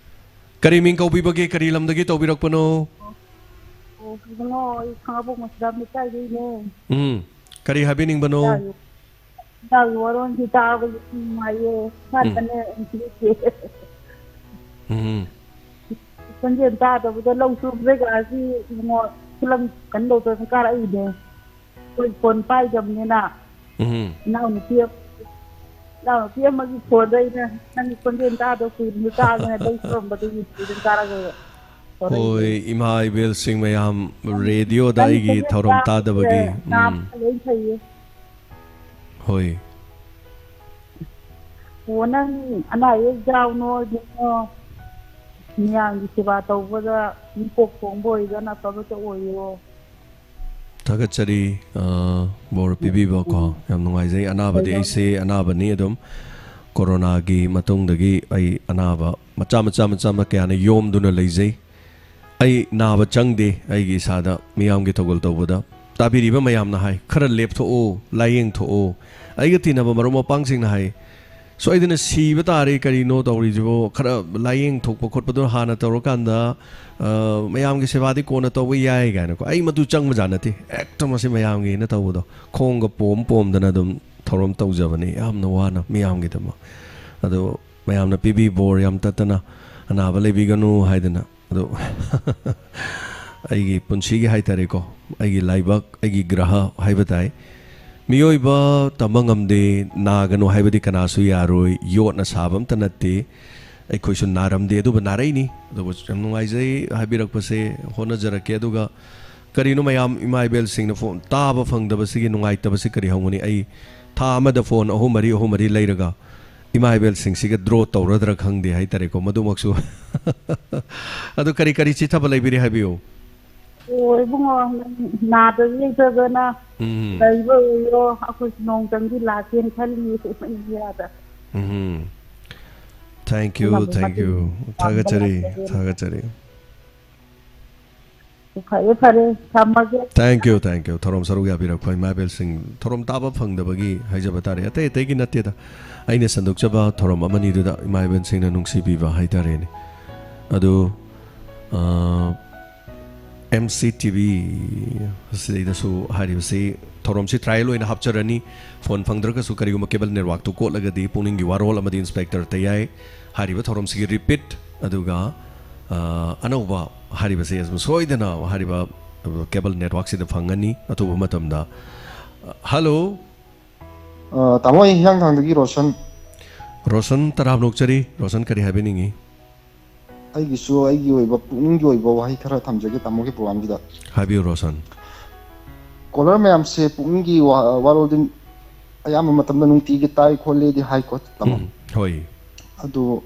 ꯀꯔꯤ ꯃꯤꯡ ꯀꯧꯕꯤꯕꯒꯦ? ꯀꯔꯤ ꯂꯝꯗꯒꯤ ꯇꯧꯕꯤꯔꯛꯄꯅꯣ? ꯑꯣ, ꯏꯕꯨꯡꯉꯣ, ꯑꯩ ꯈꯥꯉꯕꯣꯛ ꯃꯁꯤꯗꯥꯝ ꯂꯩꯀꯥꯏꯗꯩꯅꯦ꯫ ꯎꯝ, ꯀꯔꯤ ꯍꯥꯏꯕꯤꯅꯤꯡꯕꯅꯣ? ꯏꯇꯥꯒꯤ, ꯏꯇꯥꯒꯤ ꯋꯥꯔꯣꯜꯁꯤ ꯇꯥꯕꯗ ꯅꯨꯡꯉꯥꯏꯌꯦ꯫ ꯏꯁꯥꯗꯅꯦ ꯅꯨꯡꯁꯤꯔꯤꯁꯦ꯫ ꯎꯝ, ꯈꯣꯟꯖꯦꯜ ꯇꯥꯗꯕꯗ ꯂꯧ ꯁꯨꯕ ꯖꯒꯥꯁꯤ ꯏꯕꯨꯡꯉꯣ ꯈꯨꯂꯪ ꯀꯩꯅꯣ ꯇꯧꯗꯅ ꯀꯥꯔꯛꯏꯅꯦ꯫ ꯑꯩꯈꯣꯏ ꯐꯣꯟ ꯄꯥꯏꯗꯕꯅꯤꯅ꯫ ꯎꯝ꯫ ꯏꯅꯥꯎꯅꯨꯄꯤ ꯑꯃ, ꯏꯅꯥꯎꯅꯨꯄꯤ ꯑꯃꯒꯤ ꯐꯣꯟꯗ ꯑꯩꯅ ꯅꯪꯒꯤ ꯈꯣꯟꯖꯦꯜ ꯇꯥꯗꯕ ꯀꯨꯏꯔꯦ ꯇꯥꯒꯦꯅ ꯂꯧ ꯁꯨꯔꯝꯕꯗꯒꯤ ꯁꯤꯗ ꯀꯥꯔꯛꯑꯒ ꯍꯣꯏ, ꯏꯃꯥ ꯏꯕꯦꯜꯁꯤꯡ ꯃꯌꯥꯝ, ꯔꯦꯗꯤꯑꯣꯗ ꯑꯩꯒꯤ ꯊꯧꯔꯝ ꯇꯥꯗꯕꯒꯤ꯫ ꯎꯝ꯫ ꯂꯣꯏ ꯐꯩꯌꯦ꯫ ꯍꯣꯏ꯫ ꯑꯣ, ꯅꯪ ꯑꯅꯥ ꯑꯌꯦꯛ ꯌꯥꯎꯅꯣ ꯏꯕꯨꯡꯉꯣ꯫ ꯃꯤꯌꯥꯝꯒꯤ ꯁꯦꯕꯥ ꯇꯧꯕꯗ ꯃꯤꯀꯣꯛ ꯊꯣꯡꯕ ꯑꯣꯏꯗꯅ ꯑꯐꯕꯇ ꯑꯣꯏꯌꯣ꯫ ꯊꯥꯒꯠꯆꯔꯤ, ꯑ, ꯕꯣꯔ ꯄꯤꯕꯤꯕꯀꯣ꯫ ꯌꯥꯝ ꯅꯨꯡꯉꯥꯏꯖꯩ꯫ ꯑꯅꯥꯕꯗꯤ ꯑꯩꯁꯦ ꯑꯅꯥꯕꯅꯤ ꯑꯗꯨꯝ꯫ ꯀꯣꯔꯣꯅꯥꯒꯤ ꯃꯇꯨꯡꯗꯒꯤ ꯑꯩ ꯑꯅꯥꯕ ꯃꯆꯥ ꯃꯆꯥ ꯃꯆꯥ ꯃꯆꯥ ꯀꯌꯥꯅ ꯌꯣꯝꯗꯨꯅ ꯂꯩꯖꯩ꯫ ꯑꯩ ꯅꯥꯕ ꯆꯪꯗꯦ ꯑꯩꯒꯤ ꯏꯁꯥꯗ꯫ ꯃꯤꯌꯥꯝꯒꯤ ꯊꯧꯒꯜ ꯇꯧꯕꯗ ꯇꯥꯕꯤꯔꯤꯕ ꯃꯌꯥꯝꯅ ꯍꯥꯏ, "ꯈꯔ ꯂꯦꯞꯊꯣꯛꯑꯣ, ꯂꯥꯏꯌꯦꯡ ꯊꯣꯛꯑꯣ"꯫ ꯑꯩꯒ ꯇꯤꯟꯅꯕ ꯃꯔꯨꯞ ꯃꯄꯥꯡꯁꯤꯡꯅ ꯍꯥꯏ, "ꯁꯣꯏꯗꯅ ꯁꯤꯕ ꯇꯥꯔꯦ, ꯀꯔꯤꯅꯣ ꯇꯧꯔꯤꯁꯤꯕꯣ? ꯈꯔ ꯂꯥꯏꯌꯦꯡ ꯊꯣꯛꯄ ꯈꯣꯠꯄꯗꯣ ꯍꯥꯟꯅ ꯇꯧꯔꯀꯥꯟꯗ, ꯑ, ꯃꯌꯥꯝꯒꯤ ꯁꯦꯕꯥꯗꯤ ꯀꯣꯟꯅ ꯇꯧꯕ ꯌꯥꯏ" ꯀꯥꯏꯅꯀꯣ꯫ ꯑꯩ ꯃꯗꯨ ꯆꯪꯕꯖꯥꯠ ꯅꯠꯇꯦ꯫ ꯍꯦꯛꯇ ꯃꯁꯤ ꯃꯌꯥꯝꯒꯤꯅ ꯇꯧꯕꯗꯣ, ꯈꯣꯡꯒ ꯄꯣꯝ ꯄꯣꯝꯗꯅ ꯑꯗꯨꯝ ꯊꯧꯔꯝ ꯇꯧꯖꯕꯅꯤ, ꯌꯥꯝꯅ ꯋꯥꯅ ꯃꯤꯌꯥꯝꯒꯤꯗꯃꯛ꯫ ꯑꯗꯣ ꯃꯌꯥꯝꯅ ꯄꯤꯕꯤ ꯕꯣꯔ ꯌꯥꯝ ꯇꯠꯇꯅ, "ꯑꯅꯥꯕ ꯂꯩꯕꯤꯒꯅꯨ" ꯍꯥꯏꯗꯅ꯫ ꯑꯗꯣ ꯑꯩꯒꯤ ꯄꯨꯟꯁꯤꯒꯤ ꯍꯥꯏꯇꯥꯔꯦꯀꯣ, ꯑꯩꯒꯤ ꯂꯥꯏꯕꯛ, ꯑꯩꯒꯤ ꯒ꯭ꯔꯍ ꯍꯥꯏꯕ ꯇꯥꯏ꯫ ꯃꯤꯑꯣꯏꯕ ꯇꯝꯕ ꯉꯝꯗꯦ, ꯅꯥꯒꯅꯨ ꯍꯥꯏꯕꯗꯤ ꯀꯅꯥꯁꯨ ꯌꯥꯔꯣꯏ, ꯌꯣꯠꯅ ꯁꯥꯕ ꯑꯝꯇ ꯅꯠꯇꯦ꯫ ꯑꯩꯈꯣꯏꯁꯨ ꯅꯥꯔꯝꯗꯦ, ꯑꯗꯨꯕꯨ ꯅꯥꯔꯛꯏꯅꯤ꯫ ꯑꯗꯨꯕꯨ ꯌꯥꯝ ꯅꯨꯡꯉꯥꯏꯖꯩ ꯍꯥꯏꯕꯤꯔꯛꯄꯁꯦ, ꯍꯣꯠꯅꯖꯔꯛꯀꯦ꯫ ꯑꯗꯨꯒ ꯀꯔꯤꯅꯣ ꯃꯌꯥꯝ ꯏꯃꯥ ꯏꯕꯦꯜꯁꯤꯡꯅ ꯐꯣꯟ ꯇꯥꯕ ꯐꯪꯗꯕꯁꯤꯒꯤ ꯅꯨꯡꯉꯥꯏꯇꯕꯁꯤ ꯀꯔꯤ ꯍꯧꯒꯅꯤ? ꯑꯩ ꯊꯥ ꯑꯃꯗ ꯐꯣꯟ ꯑꯍꯨꯝ ꯃꯔꯤ, ꯑꯍꯨꯝ ꯃꯔꯤ ꯂꯩꯔꯒ ꯏꯃꯥ ꯏꯕꯦꯜꯁꯤꯡꯁꯤꯒ ꯗ꯭ꯔꯣ ꯇꯧꯔꯗ꯭ꯔꯥ ꯈꯪꯗꯦ ꯍꯥꯏꯇꯥꯔꯦꯀꯣ, ꯃꯗꯨꯃꯛꯁꯨ꯫ ꯑꯗꯨ ꯀꯔꯤ ꯀꯔꯤ ꯆꯤꯊꯕ ꯂꯩꯕꯤꯔꯤ ꯍꯥꯏꯕꯤꯌꯨ꯫ ꯑꯣ, ꯏꯕꯨꯡꯉꯣ, ꯅꯪ ꯅꯥꯗꯕ ꯌꯦꯛꯇꯗꯅ ꯎꯝ꯫ ꯂꯩꯕ ꯑꯣꯏꯔꯣ, ꯑꯩꯈꯣꯏꯁꯨ ꯅꯣꯡꯇꯪꯗꯤ ꯂꯥꯛꯀꯦꯅ ꯈꯜꯂꯤ, ꯏꯌꯥꯗ꯫ ꯎꯝ꯫ Thank you, ꯏꯅꯝꯃ thank you꯫ ꯃꯇꯦꯡ ꯊꯥꯒꯠꯆꯔꯤ, ꯄꯥꯡꯕ ꯂꯥꯛꯆꯒꯦꯅ꯫ ꯊꯥꯒꯠꯆꯔꯤ꯫ ꯐꯔꯦ, ꯐꯔꯦ, ꯊꯝꯃꯒꯦ꯫ Thank you, thank you꯫ ꯊꯧꯔꯝ ꯁꯔꯨꯛ ꯌꯥꯕꯤꯔꯛꯄ ꯏꯃꯥ ꯏꯕꯦꯜꯁꯤꯡ, ꯊꯧꯔꯝ ꯇꯥꯕ ꯐꯪꯗꯕꯒꯤ ꯍꯥꯏꯖꯕ ꯇꯥꯔꯦ, ꯑꯇꯩ ꯑꯇꯩꯒꯤ ꯅꯠꯇꯦꯗ꯫ ꯑꯩꯅ ꯁꯟꯗꯣꯛꯆꯕ ꯊꯧꯔꯝ ꯑꯃꯅꯤꯗꯨꯗ ꯏꯃꯥ ꯏꯕꯦꯜꯁꯤꯡꯅ ꯅꯨꯡꯁꯤꯕꯤꯕ ꯍꯥꯏꯇꯥꯔꯦꯅꯦ꯫ ꯑꯗꯨ, ꯑ, M C T V ꯁꯤꯗꯩꯗꯁꯨ ꯍꯥꯏꯔꯤꯕꯁꯤ ꯊꯧꯔꯝꯁꯤ trial ꯑꯣꯏꯅ ꯍꯥꯞꯆꯔꯅꯤ꯫ ꯐꯣꯟ ꯐꯪꯗ꯭ꯔꯒꯁꯨ ꯀꯔꯤꯒꯨꯝꯕ cable networkꯇꯨ ꯀꯣꯠꯂꯒꯗꯤ ꯄꯨꯛꯅꯤꯡꯒꯤ ꯋꯥꯔꯣꯜ ꯑꯃꯗꯤ ꯏꯟꯁꯄꯦꯛꯇꯔ ꯇꯌꯥꯏ ꯍꯥꯏꯔꯤꯕ ꯊꯧꯔꯝꯁꯤꯒꯤ repeat, ꯑꯗꯨꯒ, ꯑ, ꯑꯅꯧꯕ ꯍꯥꯏꯔꯤꯕꯁꯦ ꯑꯗꯨꯝ ꯁꯣꯏꯗꯅ ꯍꯥꯏꯔꯤꯕ cable networkꯁꯤꯗ ꯐꯪꯒꯅꯤ ꯑꯊꯨꯕ ꯃꯇꯝꯗ꯫ Hello꯫ ꯑ, ꯇꯥꯃꯣ, ꯑꯩ ꯍꯤꯌꯥꯡꯊꯥꯡꯗꯒꯤ ꯔꯣꯁꯟ꯫ ꯔꯣꯁꯟ, ꯇꯔꯥꯝꯅ ꯑꯣꯛꯆꯔꯤ꯫ ꯔꯣꯁꯟ, ꯀꯔꯤ ꯍꯥꯏꯕꯤꯅꯤꯡꯉꯤ? ꯑꯩꯒꯤꯁꯨ ꯑꯩꯒꯤ ꯑꯣꯏꯕ ꯄꯨꯛꯅꯤꯡꯒꯤ ꯑꯣꯏꯕ ꯋꯥꯍꯩ ꯈꯔ ꯊꯝꯖꯒꯦ ꯇꯥꯃꯣꯒꯤ programꯗ꯫ ꯍꯥꯏꯕꯤꯌꯨ, ꯔꯣꯁꯟ꯫ Caller ꯃꯌꯥꯝꯁꯦ ꯄꯨꯛꯅꯤꯡꯒꯤ ꯋꯥ-, ꯋꯥꯔꯣꯜꯗꯤ ꯑꯌꯥꯝꯕ ꯃꯇꯝꯗ ꯅꯨꯡꯇꯤꯒꯤ ꯇꯥꯏ ꯈꯣꯠꯂꯦꯗꯤ ꯍꯥꯏꯀꯣ, ꯇꯥꯃꯣ꯫ ꯎꯝ, ꯍꯣꯏ꯫ ꯑꯗꯨ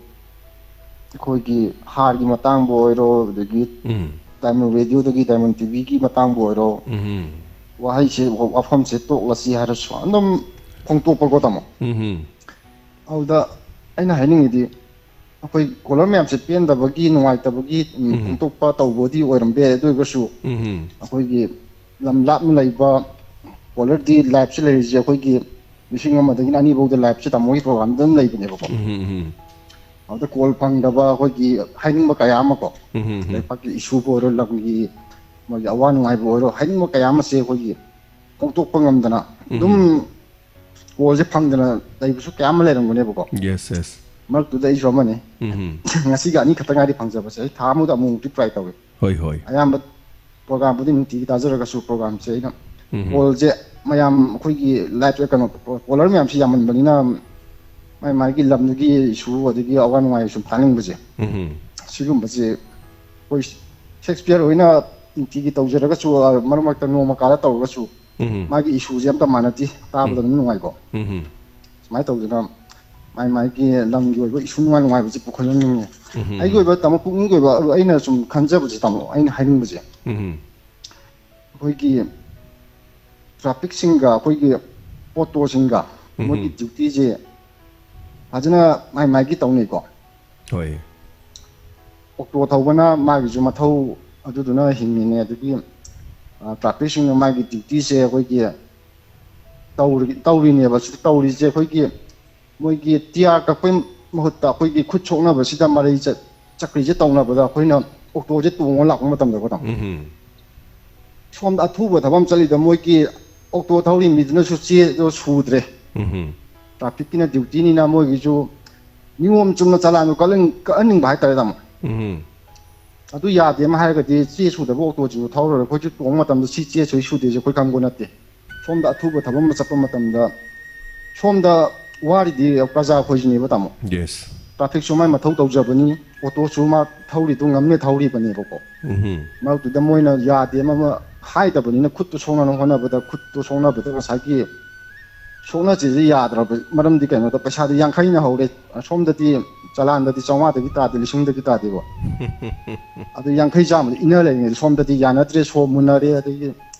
ꯑꯩꯈꯣꯏꯒꯤ ꯍꯥꯔꯒꯤ ꯃꯇꯥꯡꯕꯨ ꯑꯣꯏꯔꯣ, ꯑꯗꯒꯤ ꯎꯝ꯫ Diamond Radioꯗꯒꯤ Diamond TVꯒꯤ ꯃꯇꯥꯡꯕꯨ ꯑꯣꯏꯔꯣ, ꯎꯝ꯫ ꯋꯥꯍꯩꯁꯦ, ꯋꯥꯐꯝꯁꯦ ꯇꯣꯛꯂꯁꯤ ꯍꯥꯏꯔꯁꯨ ꯑꯗꯨꯝ ꯐꯣꯡꯗꯣꯛꯄꯀꯣ, ꯇꯥꯃꯣ꯫ ꯎꯝ꯫ ꯑꯗꯨꯗ ꯑꯩꯅ ꯍꯥꯏꯅꯤꯡꯉꯤꯗꯤ, ꯑꯩꯈꯣꯏ caller ꯃꯌꯥꯝꯁꯦ ꯄꯦꯟꯗꯕꯒꯤ, ꯅꯨꯡꯉꯥꯏꯇꯕꯒꯤ, ꯎꯝ, ꯎꯝ꯫ ꯐꯣꯡꯗꯣꯛꯄ ꯇꯧꯕꯗꯤ ꯑꯣꯏꯔꯝꯕ ꯌꯥꯏ꯫ ꯑꯗꯨ ꯑꯣꯏꯔꯒꯁꯨ ꯎꯝ꯫ ꯑꯩꯈꯣꯏꯒꯤ ꯂꯝ ꯂꯥꯞꯅ ꯂꯩꯕ callerꯗꯤ liveꯁꯦ ꯂꯩꯔꯤꯁꯦ ꯑꯩꯈꯣꯏꯒꯤ ꯂꯤꯁꯤꯡ ꯑꯃꯗꯒꯤꯅ ꯑꯅꯤ ꯐꯥꯎꯗ liveꯁꯦ ꯇꯥꯃꯣꯒꯤ programꯗ ꯑꯗꯨꯝ ꯂꯩꯕꯅꯦꯕꯀꯣ꯫ ꯎꯝ, ꯎꯝ, ꯎꯝ꯫ ꯑꯗꯨꯗ call ꯐꯪꯗꯕ ꯑꯩꯈꯣꯏꯒꯤ ꯍꯥꯏꯅꯤꯡꯕ ꯀꯌꯥ ꯑꯃ ꯀꯣ, ꯎꯝ, ꯎꯝ, ꯎꯝ꯫ ꯂꯩꯄꯥꯛꯀꯤ issueꯕꯨ ꯑꯣꯏꯔꯣ, ꯂꯝꯒꯤ ꯃꯣꯏꯒꯤ ꯑꯋꯥ ꯅꯨꯡꯉꯥꯏꯕꯨ ꯑꯣꯏꯔꯣ, ꯍꯥꯏꯅꯤꯡꯕ ꯀꯌꯥ ꯑꯃꯁꯦ ꯑꯩꯈꯣꯏꯒꯤ ꯐꯣꯡꯗꯣꯛꯄ ꯉꯝꯗꯅ ꯎꯝ꯫ ꯑꯗꯨꯝ callꯁꯦ ꯐꯪꯗꯅ ꯂꯩꯕꯁꯨ ꯀꯌꯥ ꯑꯃ ꯂꯩꯔꯝꯒꯅꯦꯕꯀꯣ꯫ Yes, yes꯫ ꯃꯔꯛꯇꯨꯗ ꯑꯩꯁꯨ ꯑꯃꯅꯤ꯫ ꯎꯝ꯫ ꯉꯁꯤꯒ ꯑꯅꯤ ꯈꯛꯇ ꯉꯥꯏꯔꯤ ꯐꯪꯖꯕꯁꯦ꯫ ꯑꯩ ꯊꯥ ꯑꯃꯗ ꯑꯃꯨꯛꯃꯨꯛꯇꯤ try ꯇꯧꯏ꯫ ꯍꯣꯏ, ꯍꯣꯏ꯫ ꯑꯌꯥꯝꯕ programꯕꯨꯗꯤ ꯅꯨꯡꯇꯤꯒꯤ ꯇꯥꯖꯔꯒꯁꯨ programꯁꯦ ꯑꯩꯅ ꯎꯝ꯫ Callꯁꯦ ꯃꯌꯥꯝ ꯑꯩꯈꯣꯏꯒꯤ live ꯀꯩꯅꯣ caller ꯃꯌꯥꯝꯁꯤ ꯌꯥꯝꯃꯟꯕꯅꯤꯅ ꯃꯥꯏ ꯃꯥꯏꯒꯤ ꯂꯝꯗꯨꯒꯤ issue ꯑꯗꯒꯤ ꯑꯋꯥ ꯅꯨꯡꯉꯥꯏ ꯁꯨꯝ ꯇꯥꯅꯤꯡꯕꯁꯦ꯫ ꯎꯝ꯫ ꯁꯤꯒꯨꯝꯕꯁꯦ ꯑꯩꯈꯣꯏ Shakespeare ꯍꯣꯏꯅ ꯅꯨꯡꯇꯤꯒꯤ ꯇꯧꯖꯔꯒꯁꯨ, ꯃꯔꯛ ꯃꯔꯛꯇ ꯅꯣꯡꯃ ꯀꯥꯜꯂ ꯇꯧꯔꯒꯁꯨ ꯎꯝ꯫ ꯃꯥꯒꯤ issueꯁꯦ ꯑꯝꯇ ꯃꯥꯟꯅꯗꯦ, ꯇꯥꯕꯗ ꯎꯝ꯫ ꯑꯗꯨꯝ ꯅꯨꯡꯉꯥꯏꯀꯣ꯫ ꯎꯝ꯫ ꯁꯨꯃꯥꯏꯅ ꯇꯧꯗꯅ ꯃꯥꯏ ꯃꯥꯏꯒꯤ ꯂꯝꯒꯤ ꯑꯣꯏꯕ ꯏꯁꯨ ꯅꯨꯡꯉꯥꯏ ꯅꯨꯡꯉꯥꯏꯕꯁꯦ ꯄꯨꯈꯠꯍꯟꯅꯤꯡꯉꯤ꯫ ꯑꯩꯒꯤ ꯑꯣꯏꯕ ꯇꯥꯃꯣ, ꯄꯨꯛꯅꯤꯡꯒꯤ ꯑꯣꯏꯕ ꯑꯩꯅ ꯁꯨꯝ ꯈꯟꯖꯕꯁꯦ ꯇꯥꯃꯣ, ꯑꯩꯅ ꯍꯥꯏꯅꯤꯡꯕꯁꯦ, ꯑꯩꯈꯣꯏꯒꯤ ꯇ꯭ꯔꯥꯐꯤꯛꯁꯤꯡꯒ ꯑꯩꯈꯣꯏꯒꯤ ꯑꯣꯇꯣꯁꯤꯡꯒ ꯃꯣꯏꯒꯤ ꯗ꯭ꯌꯨꯇꯤꯁꯦ ꯐꯖꯅ ꯃꯥꯏ ꯃꯥꯏꯒꯤ ꯇꯧꯅꯩꯀꯣ꯫ ꯍꯣꯏ꯫ ꯑꯣꯇꯣ ꯊꯧꯕꯅ ꯃꯥꯒꯤꯁꯨ ꯃꯊꯧ ꯑꯗꯨꯗꯨꯅ ꯍꯤꯡꯉꯤꯅꯦ꯫ ꯑꯗꯒꯤ ꯇ꯭ꯔꯥꯐꯤꯛꯁꯤꯡꯅ ꯃꯥꯒꯤ ꯗ꯭ꯌꯨꯇꯤꯁꯦ ꯑꯩꯈꯣꯏꯒꯤ ꯇꯧꯔꯤ- ꯇꯧꯔꯤꯅꯦꯕ꯫ ꯁꯤ ꯇꯧꯔꯤꯁꯦ ꯑꯩꯈꯣꯏꯒꯤ ꯃꯣꯏꯒꯤ ꯇꯤꯌꯥꯔ ꯀꯛꯄꯩ ꯃꯍꯨꯠꯇ ꯑꯩꯈꯣꯏꯒꯤ ꯈꯨꯠ ꯁꯣꯛꯅꯕꯁꯤꯗ ꯃꯔꯩ ꯆꯠ- ꯆꯀ꯭ꯔꯤꯁꯦ ꯇꯧꯅꯕꯗ ꯑꯩꯈꯣꯏꯅ ꯑꯣꯇꯣꯁꯦ ꯇꯣꯡꯉ ꯂꯥꯛꯄ ꯃꯇꯝꯗꯀꯣ ꯇꯥꯃꯣ, ꯁꯣꯝꯗ ꯑꯊꯨꯕ ꯊꯕꯛ ꯑꯃ ꯆꯠꯂꯤꯗ ꯃꯣꯏꯒꯤ ꯑꯣꯇꯣ ꯊꯧꯔꯤ ꯃꯤꯗꯨꯅꯁꯨ ꯆꯦꯗꯣ ꯁꯨꯗ꯭ꯔꯦ꯫ ꯇ꯭ꯔꯥꯐꯤꯛꯀꯤꯅ ꯗ꯭ꯌꯨꯇꯤꯅꯤꯅ ꯃꯣꯏꯒꯤꯁꯨ ꯅꯤꯌꯣꯝ ꯆꯨꯝꯅ ꯆꯂꯥꯟꯗꯣ ꯀꯛꯍꯟ- ꯀꯛꯍꯟꯅꯤꯡꯕ ꯍꯥꯏꯇꯥꯔꯦ ꯇꯥꯃꯣ꯫ ꯑꯗꯨ ꯌꯥꯗꯦ ꯑꯃ ꯍꯥꯏꯔꯒꯗꯤ ꯆꯦ ꯁꯨꯗꯕ ꯑꯣꯇꯣꯁꯤꯡꯗꯣ ꯊꯧꯔꯔꯣꯏ꯫ ꯑꯩꯈꯣꯏꯁꯨ ꯇꯣꯡꯕ ꯃꯇꯝꯗ ꯁꯤ ꯆꯦ ꯁꯣꯏ ꯁꯨꯗꯦꯁꯦ ꯑꯩꯈꯣꯏ ꯈꯪꯕ ꯅꯠꯇꯦ꯫ ꯁꯣꯝꯗ ꯑꯊꯨꯕ ꯊꯕꯛ ꯑꯃ ꯆꯠꯄ ꯃꯇꯝꯗ ꯁꯣꯝꯗ ꯋꯥꯔꯤꯗꯤ ꯄ꯭ꯔꯖꯥ ꯑꯩꯈꯣꯏꯁꯤꯅꯦꯕ ꯇꯥꯃꯣ꯫ ꯌꯦꯁ꯫ ꯇ꯭ꯔꯥꯐꯤꯛꯁꯨ ꯃꯥꯏ ꯃꯊꯧ ꯇꯧꯖꯕꯅꯤ, ꯑꯣꯇꯣꯁꯨ ꯃꯥ ꯊꯧꯔꯤꯗꯨ ꯉꯝꯅ ꯊꯧꯔꯤꯕꯅꯦꯕꯀꯣ꯫ ꯃꯔꯛꯇꯨꯗ ꯃꯣꯏꯅ ꯌꯥꯗꯦ ꯑꯃ ꯑꯃ ꯍꯥꯏꯗꯕꯅꯤꯅ ꯈꯨꯠꯇꯨ ꯁꯣꯛꯅꯅꯕ ꯍꯣꯠꯅꯕꯗ ꯈꯨꯠꯇꯨ ꯁꯣꯛꯅꯕꯗ ꯉꯁꯥꯏꯒꯤ ꯁꯣꯛꯅꯁꯤꯁꯦ ꯌꯥꯗ꯭ꯔꯕ ꯃꯔꯝꯗꯤ ꯀꯩꯅꯣꯗ ꯄꯩꯁꯥꯗꯤ ꯌꯥꯡꯈꯩꯅ ꯍꯧꯔꯦ, ꯁꯣꯝꯗꯗꯤ ꯆꯂꯥꯟꯗꯗꯤ ꯆꯥꯝꯃꯉꯥꯗꯒꯤ ꯇꯥꯗꯦ, ꯂꯤꯁꯤꯡꯗꯒꯤ ꯇꯥꯗꯦꯕ꯫ ꯑꯗꯨ ꯌꯥꯡꯈꯩ ꯆꯥꯝꯃꯗꯤ ꯏꯟꯅ ꯂꯩꯔꯤꯉꯩꯗ ꯁꯣꯝꯗꯗꯤ ꯌꯥꯅꯗ꯭ꯔꯦ, ꯁꯣ ꯃꯨꯟꯅꯔꯦ, ꯑꯗꯒꯤ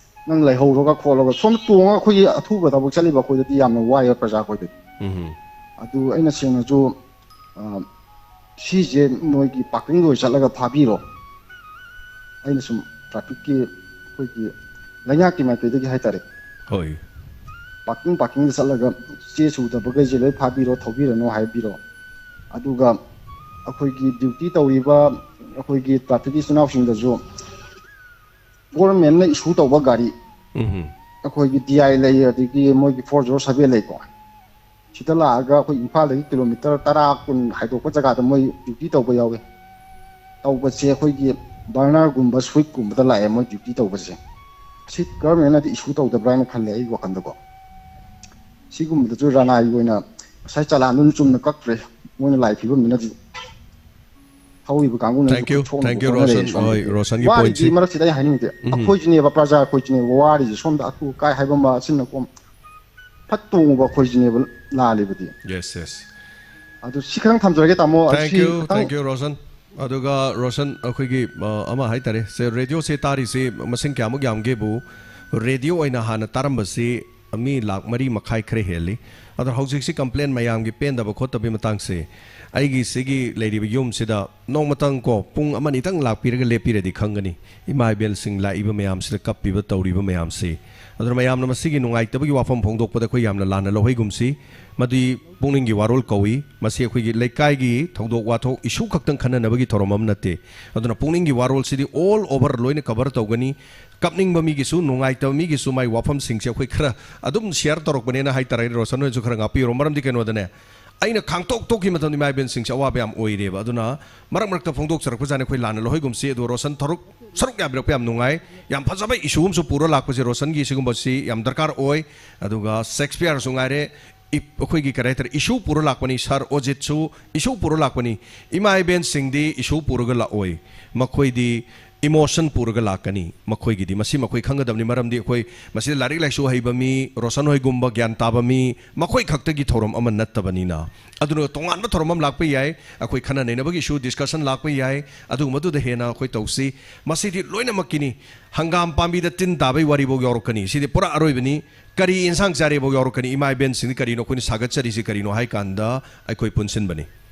ꯅꯪ ꯂꯩꯍꯧꯔꯒ ꯈꯣꯠꯂꯒ ꯁꯣꯝꯗ ꯇꯣꯡꯉꯒ ꯑꯩꯈꯣꯏꯒꯤ ꯑꯊꯨꯕ ꯊꯕꯛ ꯆꯠꯂꯤꯕ ꯑꯩꯈꯣꯏꯗꯗꯤ ꯌꯥꯝꯅ ꯋꯥꯏꯑꯦꯕ ꯄ꯭ꯔꯖꯥ ꯑꯩꯈꯣꯏꯗꯗꯤ꯫ ꯑꯗꯨ ꯑꯩꯅ ꯁꯦꯡꯅꯁꯨ ꯑ, ꯁꯤꯁꯦ ꯃꯣꯏꯒꯤ ꯄꯥꯔꯀꯤꯡꯗ ꯑꯣꯏ ꯆꯠꯂꯒ ꯐꯥꯕꯤꯔꯣ꯫ ꯑꯩꯅ ꯁꯨꯝ ꯇ꯭ꯔꯥꯐꯤꯛꯀꯤ ꯑꯩꯈꯣꯏꯒꯤ ꯂꯩꯉꯥꯛꯀꯤ ꯃꯥꯏꯀꯩꯗꯒꯤ ꯍꯥꯏꯇꯥꯔꯦ꯫ ꯍꯣꯏ꯫ ꯄꯥꯔꯀꯤꯡ ꯄꯥꯔꯀꯤꯡꯗ ꯆꯠꯂꯒ ꯆꯦ ꯁꯨꯗꯕꯈꯩꯁꯦ ꯂꯣꯏ ꯐꯥꯕꯤꯔꯣ, ꯊꯧꯕꯤꯔꯅꯨ ꯍꯥꯏꯕꯤꯔꯣ꯫ ꯑꯗꯨꯒ ꯑꯩꯈꯣꯏꯒꯤ ꯗ꯭ꯌꯨꯇꯤ ꯇꯧꯔꯤꯕ ꯑꯩꯈꯣꯏꯒꯤ ꯇ꯭ꯔꯥꯐꯤꯛ ꯏꯆꯤꯟ ꯏꯅꯥꯎꯁꯤꯡꯗꯁꯨ ꯒꯣꯔꯃꯦꯟꯅ ꯏꯁꯨ ꯇꯧꯕ ꯒꯥꯔꯤ, ꯑꯩꯈꯣꯏꯒꯤ ꯗꯤ ꯑꯥꯏ ꯂꯩ, ꯑꯗꯒꯤ ꯃꯣꯏꯒꯤ ꯐꯣꯔ ꯖꯤꯔꯣ ꯁꯚꯦꯟ ꯂꯩꯀꯣ, ꯁꯤꯗ ꯂꯥꯛꯑꯒ ꯑꯩꯈꯣꯏ ꯏꯝꯐꯥꯜꯗꯒꯤ ꯀꯤꯂꯣꯃꯤꯇꯔ ꯇꯔꯥ ꯀꯨꯟ ꯍꯥꯏꯗꯣꯛꯄ ꯖꯒꯥꯗ ꯃꯣꯏ ꯗ꯭ꯌꯨꯇꯤ ꯇꯧꯕ ꯌꯥꯎꯋꯤ꯫ ꯇꯧꯕꯁꯦ ꯑꯩꯈꯣꯏꯒꯤ ꯕꯔꯅꯔꯒꯨꯝꯕ ꯁ꯭ꯋꯤꯞꯀꯨꯝꯕꯗ ꯂꯥꯛꯑꯦ ꯃꯣꯏ ꯗ꯭ꯌꯨꯇꯤ ꯇꯧꯕꯁꯦ꯫ ꯁꯤ ꯒꯔꯃꯦꯟꯅꯗꯤ ꯏꯁꯨ ꯇꯧꯗꯕ꯭ꯔꯥ ꯍꯥꯏꯅ ꯈꯜꯂꯦ ꯑꯩꯒꯤ ꯋꯥꯈꯜꯗꯀꯣ꯫ ꯁꯤꯒꯨꯝꯕꯗꯁꯨ ꯔꯥꯅꯥꯒꯤ ꯑꯣꯏꯅ ꯉꯁꯥꯏ ꯆꯂꯥꯟꯗꯨ ꯆꯨꯝꯅ ꯀꯛꯇ꯭ꯔꯦ, ꯃꯣꯏꯅ ꯂꯥꯛꯏ ꯐꯤꯕꯝꯗꯨꯅꯗꯤ ꯊꯧꯔꯤꯕ ꯀꯥꯡꯕꯨꯅꯁꯨ Thank you, ꯈꯨꯠ ꯁꯣꯛꯅꯕ Thank you, ꯍꯣꯠꯅꯔꯦ ꯔꯣꯁꯟ꯫ ꯁꯣꯝꯗꯗꯤ꯫ ꯍꯣꯏ, ꯔꯣꯁꯟꯒꯤ ꯋꯥꯔꯤꯗꯤ pointꯁꯤ ꯃꯔꯛꯁꯤꯗ ꯑꯩ ꯍꯥꯏꯅꯤꯡꯗꯦ, ꯑꯩꯈꯣꯏꯁꯤꯅꯦꯕ ꯄ꯭ꯔꯖꯥ ꯑꯩꯈꯣꯏꯁꯤꯅꯦꯕ ꯋꯥꯔꯤꯁꯦ꯫ ꯁꯣꯝꯗ ꯑꯊꯨ ꯑꯀꯥꯏ ꯍꯥꯏꯕ ꯑꯃ, ꯑꯆꯤꯟ ꯑꯀꯣꯝ ꯐꯠ ꯇꯣꯡꯉꯨꯕ ꯑꯩꯈꯣꯏꯁꯤꯅꯦꯕ ꯂꯥꯜꯂꯤꯕꯗꯤ꯫ Yes, yes. ꯑꯗꯨ ꯁꯤ ꯈꯤꯇꯪ ꯊꯝꯖꯔꯒꯦ, ꯇꯥꯃꯣ꯫ ꯑꯗꯨ ꯁꯤ Thank you, ꯈꯤꯇꯪ thank you, ꯔꯣꯁꯟ꯫ ꯑꯗꯨꯒ ꯔꯣꯁꯟ, ꯑꯩꯈꯣꯏꯒꯤ, ꯑ, ꯑꯃ ꯍꯥꯏꯇꯥꯔꯦ, ꯁꯦ, ꯔꯦꯗꯤꯑꯣꯁꯦ ꯇꯥꯔꯤꯁꯤ ꯃꯁꯤꯡ ꯀꯌꯥꯃꯨꯛ ꯌꯥꯝꯒꯦꯕꯨ, ꯔꯦꯗꯤꯑꯣ ꯑꯣꯏꯅ ꯍꯥꯟꯅ ꯇꯥꯔꯝꯕꯁꯤ ꯃꯤ ꯂꯥꯛ ꯃꯔꯤ ꯃꯈꯥꯏ ꯈꯔ ꯍꯦꯜꯂꯤ꯫ ꯑꯗꯣ ꯍꯧꯖꯤꯛꯁꯤ ꯀꯝꯄ꯭ꯂꯦꯟ ꯃꯌꯥꯝꯒꯤ ꯄꯦꯟꯗꯕ ꯈꯣꯠꯇꯕꯒꯤ ꯃꯇꯥꯡꯁꯦ, ꯑꯩꯒꯤ ꯁꯤꯒꯤ ꯂꯩꯔꯤꯕ ꯌꯨꯝꯁꯤꯗ ꯅꯣꯡꯃꯇꯪ ꯀꯣ, ꯄꯨꯡ ꯑꯃ ꯑꯅꯤꯇꯪ ꯂꯥꯛꯄꯤꯔꯒ ꯂꯦꯞꯄꯤꯔꯗꯤ ꯈꯪꯒꯅꯤ, ꯏꯃꯥ ꯏꯕꯦꯜꯁꯤꯡ ꯂꯥꯛꯏꯕ ꯃꯌꯥꯝꯁꯤꯗ ꯀꯞꯄꯤꯕ ꯇꯧꯔꯤꯕ ꯃꯌꯥꯝꯁꯤ꯫ ꯑꯗꯨꯅ ꯃꯌꯥꯝꯅ ꯃꯁꯤꯒꯤ ꯅꯨꯡꯉꯥꯏꯇꯕꯒꯤ ꯋꯥꯐꯝ ꯐꯣꯡꯗꯣꯛꯄꯗ ꯑꯩꯈꯣꯏ ꯌꯥꯝꯅ ꯂꯥꯟꯅ ꯂꯧꯍꯩꯒꯨꯝꯁꯤ꯫ ꯃꯗꯨꯗꯤ ꯄꯨꯛꯅꯤꯡꯒꯤ ꯋꯥꯔꯣꯜ ꯀꯧꯏ꯫ ꯃꯁꯤ ꯑꯩꯈꯣꯏꯒꯤ ꯂꯩꯀꯥꯏꯒꯤ ꯊꯧꯗꯣꯛ ꯋꯥꯊꯣꯛ ꯏꯁꯨ ꯈꯛꯇꯪ ꯈꯟꯅꯅꯕꯒꯤ ꯊꯧꯔꯝ ꯑꯃ ꯅꯠꯇꯦ꯫ ꯑꯗꯨꯅ ꯄꯨꯛꯅꯤꯡꯒꯤ ꯋꯥꯔꯣꯜꯁꯤꯗꯤ all over ꯂꯣꯏꯅ cover ꯇꯧꯒꯅꯤ꯫ ꯀꯞꯅꯤꯡꯕ ꯃꯤꯒꯤꯁꯨ, ꯅꯨꯡꯉꯥꯏꯇꯕ ꯃꯤꯒꯤꯁꯨ ꯃꯥꯒꯤ ꯋꯥꯐꯝꯁꯤꯡꯁꯦ ꯑꯩꯈꯣꯏ ꯈꯔ ꯑꯗꯨꯝ share ꯇꯧꯔꯛꯄꯅꯦꯅ ꯍꯥꯏꯇꯥꯔꯦ꯫ ꯔꯣꯁꯟ ꯍꯣꯏꯅꯁꯨ ꯈꯔ ꯉꯥꯛꯄꯤꯔꯣ꯫ ꯃꯔꯝꯗꯤ ꯀꯩꯅꯣꯗꯅꯦ, ꯑꯩꯅ ꯈꯥꯡꯇꯣꯛ ꯇꯣꯛꯈꯤꯕ ꯃꯇꯝꯗ ꯏꯃꯥ ꯏꯕꯦꯟꯁꯤꯡꯁꯦ ꯑꯋꯥꯕ ꯌꯥꯝ ꯑꯣꯏꯔꯦꯕ꯫ ꯑꯗꯨꯅ ꯃꯔꯛ ꯃꯔꯛꯇ ꯐꯣꯡꯗꯣꯛꯆꯔꯛꯄꯖꯥꯠꯅꯤ, ꯑꯩꯈꯣꯏ ꯂꯥꯟꯅ ꯂꯧꯍꯩꯒꯨꯝꯁꯤ꯫ ꯑꯗꯨ ꯔꯣꯁꯟ ꯊꯔꯨꯛ ꯁꯔꯨꯛ ꯌꯥꯕꯤꯔꯛꯄ ꯌꯥꯝ ꯅꯨꯡꯉꯥꯏ꯫ ꯌꯥꯝ ꯐꯖꯕ ꯏꯁꯨ ꯑꯃꯁꯨ ꯄꯨꯔ ꯂꯥꯛꯄꯁꯦ ꯔꯣꯁꯟꯒꯤ ꯁꯤꯒꯨꯝꯕꯁꯤ ꯌꯥꯝ ꯗꯔꯀꯥꯔ ꯑꯣꯏ꯫ ꯑꯗꯨꯒ ꯁꯦꯛꯁꯄꯤꯌꯔꯁꯨ ꯉꯥꯏꯔꯦ, ꯏꯞ-, ꯑꯩꯈꯣꯏꯒꯤ ꯀꯔꯤ ꯍꯥꯏꯇꯥꯔꯦ, ꯏꯁꯨ ꯄꯨꯔ ꯂꯥꯛꯄꯅꯤ꯫ ꯁꯥꯔ ꯑꯣꯖꯤꯠꯁꯨ ꯏꯁꯨ ꯄꯨꯔ ꯂꯥꯛꯄꯅꯤ꯫ ꯏꯃꯥ ꯏꯕꯦꯟꯁꯤꯡꯗꯤ ꯏꯁꯨ ꯄꯨꯔꯒ ꯂꯥꯛꯑꯣꯏ, ꯃꯈꯣꯏꯗꯤ ꯏꯃꯣꯁꯟ ꯄꯨꯔꯒ ꯂꯥꯛꯀꯅꯤ꯫ ꯃꯈꯣꯏꯒꯤꯗꯤ ꯃꯁꯤ ꯃꯈꯣꯏ ꯈꯪꯒꯗꯕꯅꯤ, ꯃꯔꯝꯗꯤ ꯑꯩꯈꯣꯏ ꯃꯁꯤꯗ ꯂꯥꯏꯔꯤꯛ ꯂꯥꯏꯁꯨ ꯍꯩꯕ ꯃꯤ, ꯔꯣꯁꯟ ꯍꯣꯏꯒꯨꯝꯕ ꯒ꯭ꯌꯥꯟ ꯇꯥꯕ ꯃꯤ, ꯃꯈꯣꯏ ꯈꯛꯇꯒꯤ ꯊꯧꯔꯝ ꯑꯃ ꯅꯠꯇꯕꯅꯤꯅ꯫ ꯑꯗꯨꯅ ꯇꯣꯉꯥꯟꯕ ꯊꯧꯔꯝ ꯑꯃ ꯂꯥꯛꯄ ꯌꯥꯏ, ꯑꯩꯈꯣꯏ ꯈꯟꯅ ꯅꯩꯅꯕꯒꯤ ꯏꯁꯨ ꯗꯤꯁꯀꯁꯟ ꯂꯥꯛꯄ ꯌꯥꯏ, ꯑꯗꯨꯒꯨꯝꯕꯗꯨꯗ ꯍꯦꯟꯅ ꯑꯩꯈꯣꯏ ꯇꯧꯁꯤ꯫ ꯃꯁꯤꯗꯤ ꯂꯣꯏꯅꯃꯛꯀꯤꯅꯤ꯫ ꯍꯪꯒꯥꯝ ꯄꯥꯝꯕꯤꯗ ꯇꯤꯟ ꯇꯥꯕꯒꯤ ꯋꯥꯔꯤꯐꯥꯎ ꯌꯥꯎꯔꯛꯀꯅꯤ꯫ ꯁꯤꯗꯤ ꯄꯨꯔꯥ ꯑꯔꯣꯏꯕꯅꯤ꯫ ꯀꯔꯤ ꯏꯟꯁꯥꯡ ꯆꯥꯔꯦꯐꯥꯎ ꯌꯥꯎꯔꯛꯀꯅꯤ꯫ ꯏꯃꯥ ꯏꯕꯦꯟꯁꯤꯡꯗꯤ ꯀꯔꯤꯅꯣ ꯑꯩꯈꯣꯏꯅ ꯁꯥꯒꯠꯆꯔꯤꯁꯤ ꯀꯔꯤꯅꯣ ꯍꯥꯏ ꯀꯥꯟꯗ ꯑꯩꯈꯣꯏ ꯄꯨꯟꯁꯤꯟꯕꯅꯤ꯫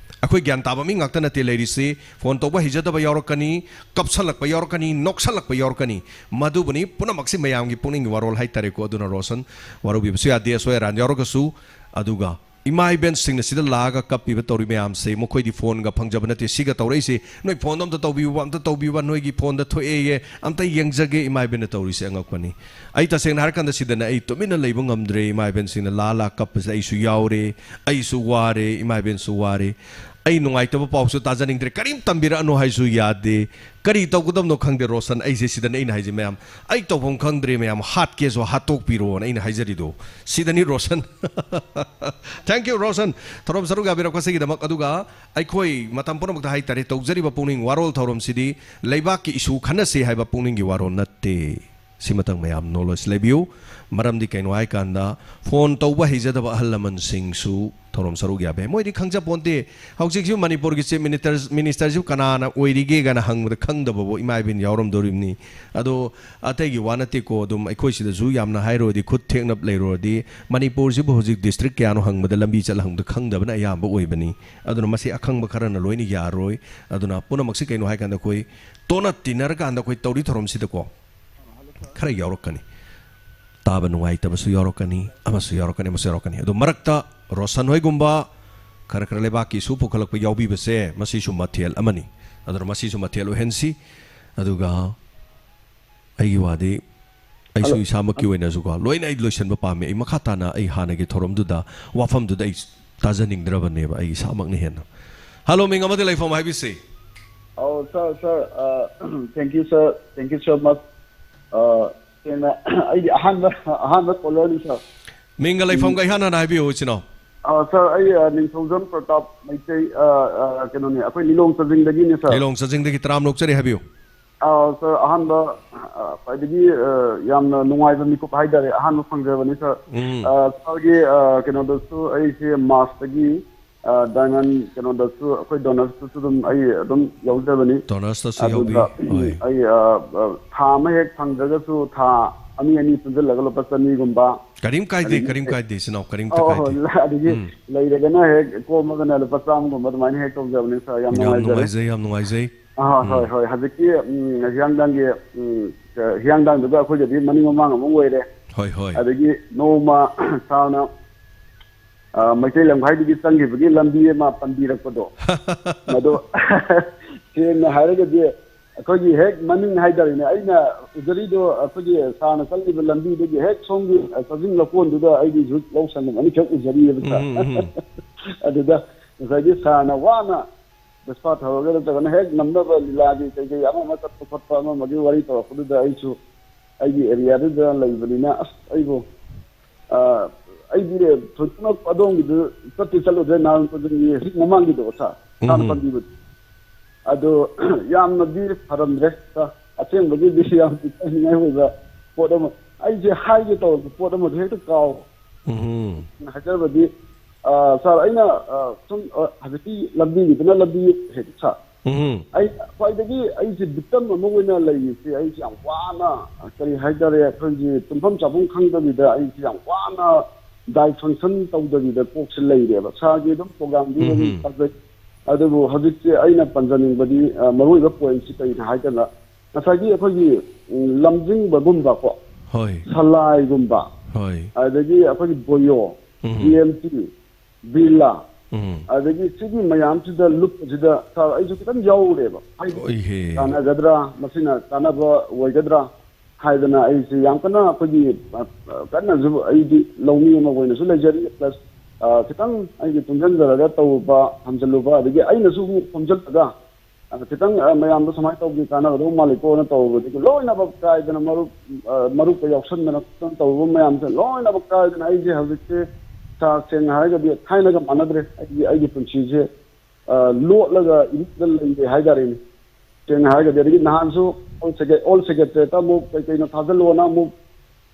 ꯑꯩꯈꯣꯏ ꯒ꯭ꯌꯥꯟ ꯇꯥꯕ ꯃꯤ ꯉꯥꯛꯇ ꯅꯠꯇꯦ ꯂꯩꯔꯤꯁꯤ꯫ ꯐꯣꯟ ꯇꯧꯕ ꯍꯩꯖꯗꯕ ꯌꯥꯎꯔꯛꯀꯅꯤ, ꯀꯞꯁꯜꯂꯛꯄ ꯌꯥꯎꯔꯛꯀꯅꯤ, ꯅꯣꯛꯁꯜꯂꯛꯄ ꯌꯥꯎꯔꯛꯀꯅꯤ꯫ ꯃꯗꯨꯕꯨꯅꯤ ꯄꯨꯝꯅꯃꯛꯁꯤ ꯃꯌꯥꯝꯒꯤ ꯄꯨꯛꯅꯤꯡꯒꯤ ꯋꯥꯔꯣꯜ ꯍꯥꯏꯇꯥꯔꯦꯀꯣ꯫ ꯑꯗꯨꯅ ꯔꯣꯁꯟ, ꯋꯥꯔꯧꯕꯤꯕꯁꯨ ꯌꯥꯗꯦ ꯑꯁꯣꯏ ꯑꯔꯥꯟ ꯌꯥꯎꯔꯒꯁꯨ꯫ ꯑꯗꯨꯒ ꯏꯃꯥ ꯏꯕꯦꯟꯁꯤꯡꯅ ꯁꯤꯗ ꯂꯥꯛꯑꯒ ꯀꯞꯄꯤꯕ ꯇꯧꯔꯤ ꯃꯌꯥꯝꯁꯦ, ꯃꯈꯣꯏꯗꯤ ꯐꯣꯟꯒ ꯐꯪꯖꯕ ꯅꯠꯇꯦ꯫ ꯁꯤꯒ ꯇꯧꯔꯛꯏꯁꯦ, "ꯅꯣꯏ ꯐꯣꯟꯗꯣ ꯑꯝꯇ ꯇꯧꯕꯤꯌꯨꯕ, ꯑꯝꯇ ꯇꯧꯕꯤꯌꯨꯕ, ꯅꯣꯏꯒꯤ ꯐꯣꯟꯗ ꯊꯣꯛꯑꯦꯌꯦ, ꯑꯝꯇ ꯌꯦꯡꯖꯒꯦ", ꯏꯃꯥ ꯏꯕꯦꯟꯅ ꯇꯧꯔꯤꯁꯦ ꯑꯉꯛꯄꯅꯤ꯫ ꯑꯩ ꯇꯁꯦꯡꯅ ꯍꯥꯏꯔꯀꯥꯟꯗ ꯁꯤꯗꯅ ꯑꯩ ꯇꯨꯃꯤꯟꯅ ꯂꯩꯕ ꯉꯝꯗ꯭ꯔꯦ꯫ ꯏꯃꯥ ꯏꯕꯦꯟꯁꯤꯡꯅ ꯂꯥ ꯂꯥ ꯀꯞꯄꯁꯦ ꯑꯩꯁꯨ ꯌꯥꯎꯔꯦ, ꯑꯩꯁꯨ ꯋꯥꯔꯦ, ꯏꯃꯥ ꯏꯕꯦꯟꯁꯨ ꯋꯥꯔꯦ꯫ ꯑꯩ ꯅꯨꯡꯉꯥꯏꯇꯕ ꯄꯥꯎꯁꯨ ꯇꯥꯖꯅꯤꯡꯗ꯭ꯔꯦ, ꯀꯔꯤꯝ ꯇꯝꯕꯤꯔꯛꯑꯅꯨ ꯍꯥꯏꯁꯨ ꯌꯥꯗꯦ꯫ ꯀꯔꯤ ꯇꯧꯒꯗꯕꯅꯣ ꯈꯪꯗꯦ ꯔꯣꯁꯟ, ꯑꯩꯁꯦ ꯁꯤꯗꯅ ꯑꯩꯅ ꯍꯥꯏꯁꯦ, "ꯃꯌꯥꯝ, ꯑꯩ ꯇꯧꯐꯝ ꯈꯪꯗ꯭ꯔꯦ ꯃꯌꯥꯝ, ꯍꯥꯠꯀꯦꯁꯨ ꯍꯥꯠꯇꯣꯛꯄꯤꯔꯣꯅ" ꯑꯩꯅ ꯍꯥꯏꯖꯔꯤꯗꯣ꯫ ꯁꯤꯗꯅꯤ ꯔꯣꯁꯟ꯫ Thank you ꯔꯣꯁꯟ, ꯊꯧꯔꯝ ꯁꯔꯨꯛ ꯌꯥꯕꯤꯔꯛꯄꯁꯤꯒꯤꯗꯃꯛ꯫ ꯑꯗꯨꯒ ꯑꯩꯈꯣꯏ ꯃꯇꯝ ꯄꯨꯝꯅꯃꯛꯇ ꯍꯥꯏꯇꯥꯔꯦ, ꯇꯧꯖꯔꯤꯕ ꯄꯨꯛꯅꯤꯡ ꯋꯥꯔꯣꯜ ꯊꯧꯔꯝꯁꯤꯗꯤ ꯂꯩꯕꯥꯛꯀꯤ ꯏꯁꯨ ꯈꯟꯅꯁꯤ ꯍꯥꯏꯕ ꯄꯨꯛꯅꯤꯡꯒꯤ ꯋꯥꯔꯣꯜ ꯅꯠꯇꯦ꯫ ꯁꯤꯃꯇꯪ ꯃꯌꯥꯝ ꯅꯣꯂꯦꯖ ꯂꯩꯕꯤꯌꯨ꯫ ꯃꯔꯝꯗꯤ ꯀꯩꯅꯣ ꯍꯥꯏꯀꯥꯟꯗ, ꯐꯣꯟ ꯇꯧꯕ ꯍꯩꯖꯗꯕ ꯑꯍꯜ ꯂꯃꯟꯁꯤꯡꯁꯨ ꯊꯧꯔꯝ ꯁꯔꯨꯛ ꯌꯥꯕ ꯌꯥꯏ꯫ ꯃꯣꯏꯗꯤ ꯈꯪꯖꯄꯣꯟꯇꯦ꯫ ꯍꯧꯖꯤꯛꯁꯨ ꯃꯅꯤꯄꯨꯔꯒꯤ ꯆꯤꯐ ꯃꯤꯅꯤꯁꯇꯔ, ꯃꯤꯅꯤꯁꯇꯔꯁꯤꯕꯨ ꯀꯅꯥꯅ ꯑꯣꯏꯔꯤꯒꯦ ꯀꯥꯏꯅ ꯍꯪꯕꯗ ꯈꯪꯗꯕꯕꯨ ꯏꯃꯥ ꯏꯕꯦꯟ ꯌꯥꯎꯔꯝꯗꯣꯔꯤꯕꯅꯤ꯫ ꯑꯗꯣ ꯑꯇꯩꯒꯤ ꯋꯥ ꯅꯠꯇꯦꯀꯣ, ꯑꯗꯨꯝ ꯑꯩꯈꯣꯏ ꯁꯤꯗꯁꯨ ꯌꯥꯝꯅ ꯍꯥꯏꯔꯨꯔꯗꯤ, ꯈꯨꯠ ꯊꯦꯛꯅ ꯂꯩꯔꯨꯔꯗꯤ, ꯃꯅꯤꯄꯨꯔꯁꯤꯕꯨ ꯍꯧꯖꯤꯛ ꯗꯤꯁꯇ꯭ꯔꯤꯛ ꯀꯌꯥꯅꯣ ꯍꯪꯕꯗ, ꯂꯝꯕꯤ ꯆꯠꯂ ꯍꯪꯕꯗ ꯈꯪꯗꯕꯅ ꯑꯌꯥꯝꯕ ꯑꯣꯏꯕꯅꯤ꯫ ꯑꯗꯨꯅ ꯃꯁꯤ ꯑꯈꯪꯕ ꯈꯔꯅ ꯂꯣꯏꯅ ꯌꯥꯔꯣꯏ꯫ ꯑꯗꯨꯅ ꯄꯨꯝꯅꯃꯛꯁꯤ ꯀꯩꯅꯣ ꯍꯥꯏꯀꯥꯟꯗ, ꯑꯩꯈꯣꯏ ꯇꯣꯠꯅ ꯇꯤꯟꯅꯔꯀꯥꯟꯗ ꯑꯩꯈꯣꯏ ꯇꯧꯔꯤ ꯊꯧꯔꯝꯁꯤꯗꯀꯣ ꯈꯔ ꯌꯥꯎꯔꯛꯀꯅꯤ꯫ ꯇꯥꯕ ꯅꯨꯡꯉꯥꯏꯇꯕꯁꯨ ꯌꯥꯎꯔꯛꯀꯅꯤ, ꯑꯃꯁꯨ ꯌꯥꯎꯔꯛꯀꯅꯤ, ꯑꯃꯁꯨ ꯌꯥꯎꯔꯛꯀꯅꯤ꯫ ꯑꯗꯣ ꯃꯔꯛꯇ ꯔꯣꯁꯟ ꯍꯣꯏꯒꯨꯝꯕ ꯈꯔ ꯈꯔ ꯂꯩꯕꯥꯛꯀꯤ ꯏꯁꯨ ꯄꯨꯈꯠꯂꯛꯄ ꯌꯥꯎꯕꯤꯕꯁꯦ, ꯃꯁꯤꯁꯨ ꯃꯊꯦꯜ ꯑꯃꯅꯤ꯫ ꯑꯗꯨꯅ ꯃꯁꯤꯁꯨ ꯃꯊꯦꯜ ꯑꯣꯏꯍꯟꯁꯤ꯫ ꯑꯗꯨꯒ ꯑꯩꯒꯤ ꯋꯥꯗꯤ, ꯑꯩꯁꯨ ꯍꯜꯂꯣ꯫ ꯏꯁꯥꯃꯛꯀꯤ ꯑꯣꯏꯅꯁꯨꯀꯣ, ꯂꯣꯏꯅ ꯑꯩ ꯂꯣꯏꯁꯤꯟꯕ ꯄꯥꯝꯃꯤ꯫ ꯑꯩ ꯃꯈꯥ ꯇꯥꯅ ꯑꯩ ꯍꯥꯟꯅꯒꯤ ꯊꯧꯔꯝꯗꯨꯗ, ꯋꯥꯐꯝꯗꯨꯗ ꯑꯩ ꯇꯥꯖꯅꯤꯡꯗ꯭ꯔꯕꯅꯦꯕ, ꯑꯩ ꯏꯁꯥꯃꯛꯅ ꯍꯦꯟꯅ꯫ ꯍꯜꯂꯣ, ꯃꯤꯡ ꯑꯃꯗꯤ ꯂꯩꯐꯝ ꯍꯥꯏꯕꯤꯁꯤ꯫ ꯑꯧ, sir, sir, uh, thank you, sir, thank you so much. Uh, ꯁꯦꯡꯅ, ꯑꯩꯗꯤ ꯑꯍꯥꯟꯕ, ꯑꯍꯥꯟꯕ caller ꯅꯤ, sir꯫ ꯃꯤꯡꯒ ꯂꯩꯐꯝꯒ ꯎꯝ꯫ ꯏꯍꯥꯟ ꯍꯥꯟꯅ ꯍꯥꯏꯕꯤꯌꯨ, ꯏꯆꯤꯟ ꯏꯅꯥꯎ꯫ ꯑ, sir, ꯑꯩ, ꯑ, ꯅꯤꯡꯊꯧꯖꯝ ꯄ꯭ꯔꯇꯥꯞ ꯃꯩꯇꯩ, ꯑ, ꯑ, ꯀꯩꯅꯣꯅꯦ, ꯑꯩꯈꯣꯏ ꯂꯤꯂꯣꯡ ꯆꯥꯖꯤꯡꯗꯒꯤꯅꯦ, sir꯫ ꯂꯤꯂꯣꯡ ꯆꯥꯖꯤꯡꯗꯒꯤ ꯇꯔꯥꯝꯅ ꯑꯣꯛꯆꯔꯤ, ꯍꯥꯏꯕꯤꯌꯨ꯫ ꯑ, sir, ꯑꯍꯥꯟꯕ, ꯑ, ꯈ꯭ꯋꯥꯏꯗꯒꯤ, ꯑ, ꯌꯥꯝꯅ ꯅꯨꯡꯉꯥꯏꯕ ꯃꯤꯀꯨꯞ ꯍꯥꯏꯇꯥꯔꯦ, ꯑꯍꯥꯟꯕ ꯐꯪꯖꯕꯅꯤ, sir꯫ ꯎꯝ꯫ ꯑ, sir ꯒꯤ, ꯑ, ꯀꯩꯅꯣꯗꯁꯨ ꯑꯩꯁꯦ March ꯇꯒꯤ, ꯑ, Diamond ꯀꯩꯅꯣꯗꯁꯨ, ꯑꯩꯈꯣꯏ Donors ꯇꯁꯨ ꯑꯗꯨꯝ ꯑꯩ ꯑꯗꯨꯝ ꯌꯥꯎꯖꯕꯅꯤ꯫ Donors ꯇꯁꯨ ꯑꯗꯨꯗ, ꯌꯥꯎꯕꯤ꯫ ꯍꯣꯏ꯫ ꯑꯩ, ꯑ, ꯑ, ꯊꯥ ꯑꯃ ꯍꯦꯛ ꯐꯪꯗ꯭ꯔꯒꯁꯨ ꯊꯥ ꯑꯅꯤ ꯑꯅꯤ ꯄꯨꯟꯁꯤꯜꯂꯒ ꯂꯨꯄꯥ ꯆꯅꯤꯒꯨꯝꯕ, ꯀꯔꯤꯝ ꯀꯥꯏꯗꯦ, ꯑꯗꯒꯤ ꯀꯔꯤꯝ ꯀꯥꯏꯗꯦ, ꯏꯆꯤꯟ ꯏꯅꯥꯎ, ꯀꯔꯤꯝꯇ ꯑꯧ, ꯀꯥꯏꯗꯦ꯫ ꯍꯣꯏ, ꯑꯗꯒꯤ ꯎꯝ꯫ ꯂꯩꯔꯒꯅ ꯍꯦꯛ ꯀꯣꯝꯃꯒꯅ ꯂꯨꯄꯥ ꯆꯥꯝꯃꯒꯨꯝꯕ ꯑꯗꯨꯃꯥꯏꯅ ꯍꯦꯛ ꯇꯧꯖꯕꯅꯤ, sir꯫ ꯌꯥꯝ ꯌꯥꯝ ꯅꯨꯡꯉꯥꯏꯖꯔꯦ꯫ ꯅꯨꯡꯉꯥꯏꯖꯩ, ꯌꯥꯝ ꯅꯨꯡꯉꯥꯏꯖꯩ꯫ ꯑꯍꯣꯏ, ꯎꯝ꯫ ꯍꯣꯏ, ꯍꯣꯏ꯫ ꯍꯧꯖꯤꯛꯀꯤ, ꯎꯝ, ꯍꯤꯌꯥꯡꯗꯥꯡꯒꯤ, ꯎꯝ, ꯍꯤꯌꯥꯡꯗꯥꯡꯗꯨꯒ ꯑꯩꯈꯣꯏꯒꯗꯤ ꯃꯅꯤꯡ ꯃꯃꯥꯡ ꯑꯃꯨꯛ ꯑꯣꯏꯔꯦ꯫ ꯍꯣꯏ, ꯍꯣꯏ꯫ ꯑꯗꯒꯤ ꯅꯣꯡꯃ sir ꯅ, ꯑ, ꯃꯩꯇꯩ ꯂꯝꯈꯥꯏꯗꯒꯤ ꯆꯪꯈꯤꯕꯒꯤ ꯂꯝꯕꯤ ꯑꯃ ꯄꯟꯕꯤꯔꯛꯄꯗꯣ, ꯃꯗꯣ ꯁꯦꯡꯅ ꯍꯥꯏꯔꯒꯗꯤ ꯑꯩꯈꯣꯏꯒꯤ ꯍꯦꯛ ꯃꯅꯤꯡ ꯍꯥꯏꯇꯥꯔꯦꯅꯦ, ꯑꯩꯅ ꯎꯖꯔꯤꯗꯣ ꯑꯩꯈꯣꯏꯒꯤ sir ꯅ ꯆꯠꯂꯤꯕ ꯂꯝꯕꯤꯗꯒꯤ ꯍꯦꯛ ꯁꯣꯝꯒꯤ, ꯑ, ꯆꯥꯖꯤꯡ ꯂꯧꯀꯣꯟꯗꯨꯗ ꯑꯩꯒꯤ ꯍꯧꯖꯤꯛ ꯂꯧ ꯁꯪꯒꯝ ꯑꯅꯤꯈꯛ ꯎꯖꯔꯤꯑꯕ, sir꯫ ꯎꯝ, ꯎꯝ, ꯎꯝ꯫ ꯑꯗꯨꯗ ꯉꯁꯥꯏꯒꯤ sir ꯅ ꯋꯥꯅ ꯕꯦꯁꯄꯥ ꯊꯧꯔꯒ ꯅꯠꯇ꯭ꯔꯒꯅ ꯍꯦꯛ ꯉꯝꯅꯕ ꯂꯤꯂꯥꯒꯤ ꯀꯩꯀꯩ ꯑꯃ ꯑꯃ ꯆꯠꯄ ꯈꯣꯠꯄ ꯑꯃ ꯑꯃꯒꯤ ꯋꯥꯔꯤ ꯇꯧꯔꯛꯄꯗꯨꯗ ꯑꯩꯁꯨ ꯑꯩꯒꯤ area ꯗꯨꯗ ꯂꯩꯕꯅꯤꯅ, ꯑꯁ, ꯑꯩꯕꯨ, ꯑ, ꯑꯩꯗꯤ ꯊꯣꯏꯗꯣꯛꯅ ꯑꯗꯣꯝꯒꯤꯗꯨ ꯆꯠꯇꯤ ꯆꯠꯂꯨꯗ꯭ꯔꯦ, ꯅꯍꯥꯟ ꯍꯧꯖꯤꯛ ꯃꯃꯥꯡꯒꯤꯗꯣ, sir, ꯎꯝ, ꯁꯥꯅ ꯎꯝ꯫ ꯄꯟꯕꯤꯕꯗꯣ꯫ ꯑꯗꯣ ꯌꯥꯝꯅꯗꯤ ꯐꯔꯝꯗ꯭ꯔꯦ, sir꯫ ꯑꯁꯦꯡꯕꯒꯤꯗꯤ ꯌꯥꯝ ꯆꯠꯅꯤꯡꯉꯥꯏ ꯑꯣꯏꯕ ꯄꯣꯠ ꯑꯃ, ꯑꯩꯁꯦ ꯍꯥꯏꯒꯦ ꯇꯧꯔꯕ ꯄꯣꯠ ꯑꯃꯗꯣ ꯍꯦꯛꯇ ꯀꯥꯎ꯫ ꯎꯝ꯫ ꯍꯥꯏꯖꯔꯕꯗꯤ, ꯑ, ꯁꯥꯔ, ꯑꯩꯅ, ꯑ, ꯁꯨꯝ, ꯑ, ꯍꯧꯖꯤꯛꯀꯤ ꯂꯝꯕꯤꯒꯤꯗꯨꯅ ꯂꯝꯕꯤ ꯍꯦꯛ ꯁꯥꯔ꯫ ꯎꯝ꯫ ꯑꯩ ꯈ꯭ꯋꯥꯏꯗꯒꯤ ꯑꯩꯁꯦ victim ꯑꯃ ꯑꯣꯏꯅ ꯂꯩꯔꯤꯁꯦ, ꯑꯩꯁꯦ ꯌꯥꯝ ꯋꯥꯅ, ꯀꯔꯤ ꯍꯥꯏꯇꯥꯔꯦ, ꯑꯩꯈꯣꯏꯒꯤ ꯇꯨꯝꯐꯝ ꯆꯥꯐꯝ ꯈꯪꯗꯕꯤꯗ ꯑꯩꯁꯦ ꯌꯥꯝ ꯋꯥꯅ diet function ꯇꯧꯗꯕꯤꯗ ꯀꯣꯛꯁꯦ ꯂꯩꯔꯦꯕ꯫ ꯁꯥꯔꯒꯤ ꯑꯗꯨꯝ programꯗꯤ ꯑꯗꯨꯝ ꯎꯝ꯫ ꯇꯥꯖꯩ꯫ ꯑꯗꯨꯕꯨ ꯍꯧꯖꯤꯛꯁꯦ ꯑꯩꯅ ꯄꯟꯖꯅꯤꯡꯕꯗꯤ, ꯑ, ꯃꯔꯨꯑꯣꯏꯕ pointꯁꯤ ꯀꯩꯅꯣ ꯍꯥꯏ ꯀꯥꯟꯗ, ꯉꯁꯥꯏꯒꯤ ꯑꯩꯈꯣꯏꯒꯤ, ꯎꯝ, ꯂꯝꯖꯤꯡꯕꯒꯨꯝꯕꯀꯣ, ꯍꯣꯏ꯫ ꯁꯂꯥꯏꯒꯨꯝꯕ, ꯍꯣꯏ꯫ ꯑꯗꯒꯤ ꯑꯩꯈꯣꯏꯒꯤ ꯕꯣꯌꯣ, ꯎꯝ꯫ ꯕꯤ ꯑꯦꯝ ꯇꯤ, ꯕꯤꯔꯂꯥ, ꯎꯝ꯫ ꯑꯗꯒꯤ ꯁꯤꯒꯤ ꯃꯌꯥꯝꯁꯤꯗ ꯂꯨꯞꯄꯁꯤꯗ, ꯁꯥꯔ, ꯑꯩꯁꯨ ꯈꯤꯇꯪ ꯌꯥꯎꯔꯦꯕ꯫ ꯍꯥꯏꯗꯤ, ꯑꯣꯏꯍꯦ꯫ ꯀꯥꯟꯅꯒꯗ꯭ꯔꯥ, ꯃꯁꯤꯅ ꯀꯥꯟꯅꯕ ꯑꯣꯏꯒꯗ꯭ꯔꯥ ꯍꯥꯏꯗꯅ ꯑꯩꯁꯦ ꯌꯥꯝ ꯀꯟꯅ ꯑꯩꯈꯣꯏꯒꯤ, ꯑ, ꯑ, ꯀꯟꯅꯁꯨ ꯑꯩꯗꯤ ꯂꯧꯃꯤ ꯑꯃ ꯑꯣꯏꯅꯁꯨ ꯂꯩꯖꯔꯤ, plus, ꯑ, ꯈꯤꯇꯪ ꯑꯩꯒꯤ ꯇꯨꯡꯁꯤꯟꯖꯔꯒ ꯇꯧꯔꯨꯕ, ꯊꯝꯖꯤꯜꯂꯨꯕ, ꯑꯗꯒꯤ ꯑꯩꯅꯁꯨ ꯑꯃꯨꯛ ꯈꯣꯝꯖꯤꯜꯂꯒ ꯑꯗ ꯈꯤꯇꯪ, ꯑ, ꯃꯌꯥꯝꯗ ꯁꯨꯃꯥꯏꯅ ꯇꯧꯕꯗꯤ ꯀꯥꯟꯅꯒꯗꯧꯕ ꯃꯥꯜꯂꯤꯀꯣꯅ ꯇꯧꯕꯗꯒꯤ ꯂꯣꯏꯅꯃꯛ ꯀꯥꯏꯗꯅ ꯃꯔꯨꯞ, ꯑ, ꯃꯔꯨꯞꯀ ꯌꯥꯎꯁꯟꯗꯅ ꯈꯣꯠꯇꯅ ꯇꯧꯔꯨꯕ ꯃꯌꯥꯝꯁꯦ ꯂꯣꯏꯅꯃꯛ ꯀꯥꯏꯗꯅ ꯑꯩꯁꯦ ꯍꯧꯖꯤꯛꯁꯦ, ꯁꯥꯔ, ꯁꯦꯡꯅ ꯍꯥꯏꯔꯒꯗꯤ ꯊꯥꯏꯅꯒ ꯃꯥꯟꯅꯗ꯭ꯔꯦ꯫ ꯑꯩꯒꯤ, ꯑꯩꯒꯤ ꯄꯨꯟꯁꯤꯁꯦ, ꯑ, ꯂꯣꯠꯂꯒ ꯏꯃꯨꯡꯗ ꯂꯩꯔꯦ ꯍꯥꯏꯇꯥꯔꯦꯅꯦ꯫ ꯁꯦꯡꯅ ꯍꯥꯏꯔꯒꯗꯤ, ꯑꯗꯒꯤ ꯅꯍꯥꯟꯁꯨ ꯑꯣꯜ ꯁꯦꯀ꯭ꯔꯦ-, ꯑꯣꯜ ꯁꯦꯀ꯭ꯔꯦꯇꯔꯤꯗ ꯑꯃꯨꯛ ꯀꯩ ꯀꯩꯅꯣ ꯊꯥꯖꯤꯜꯂꯣꯅ ꯑꯃꯨꯛ,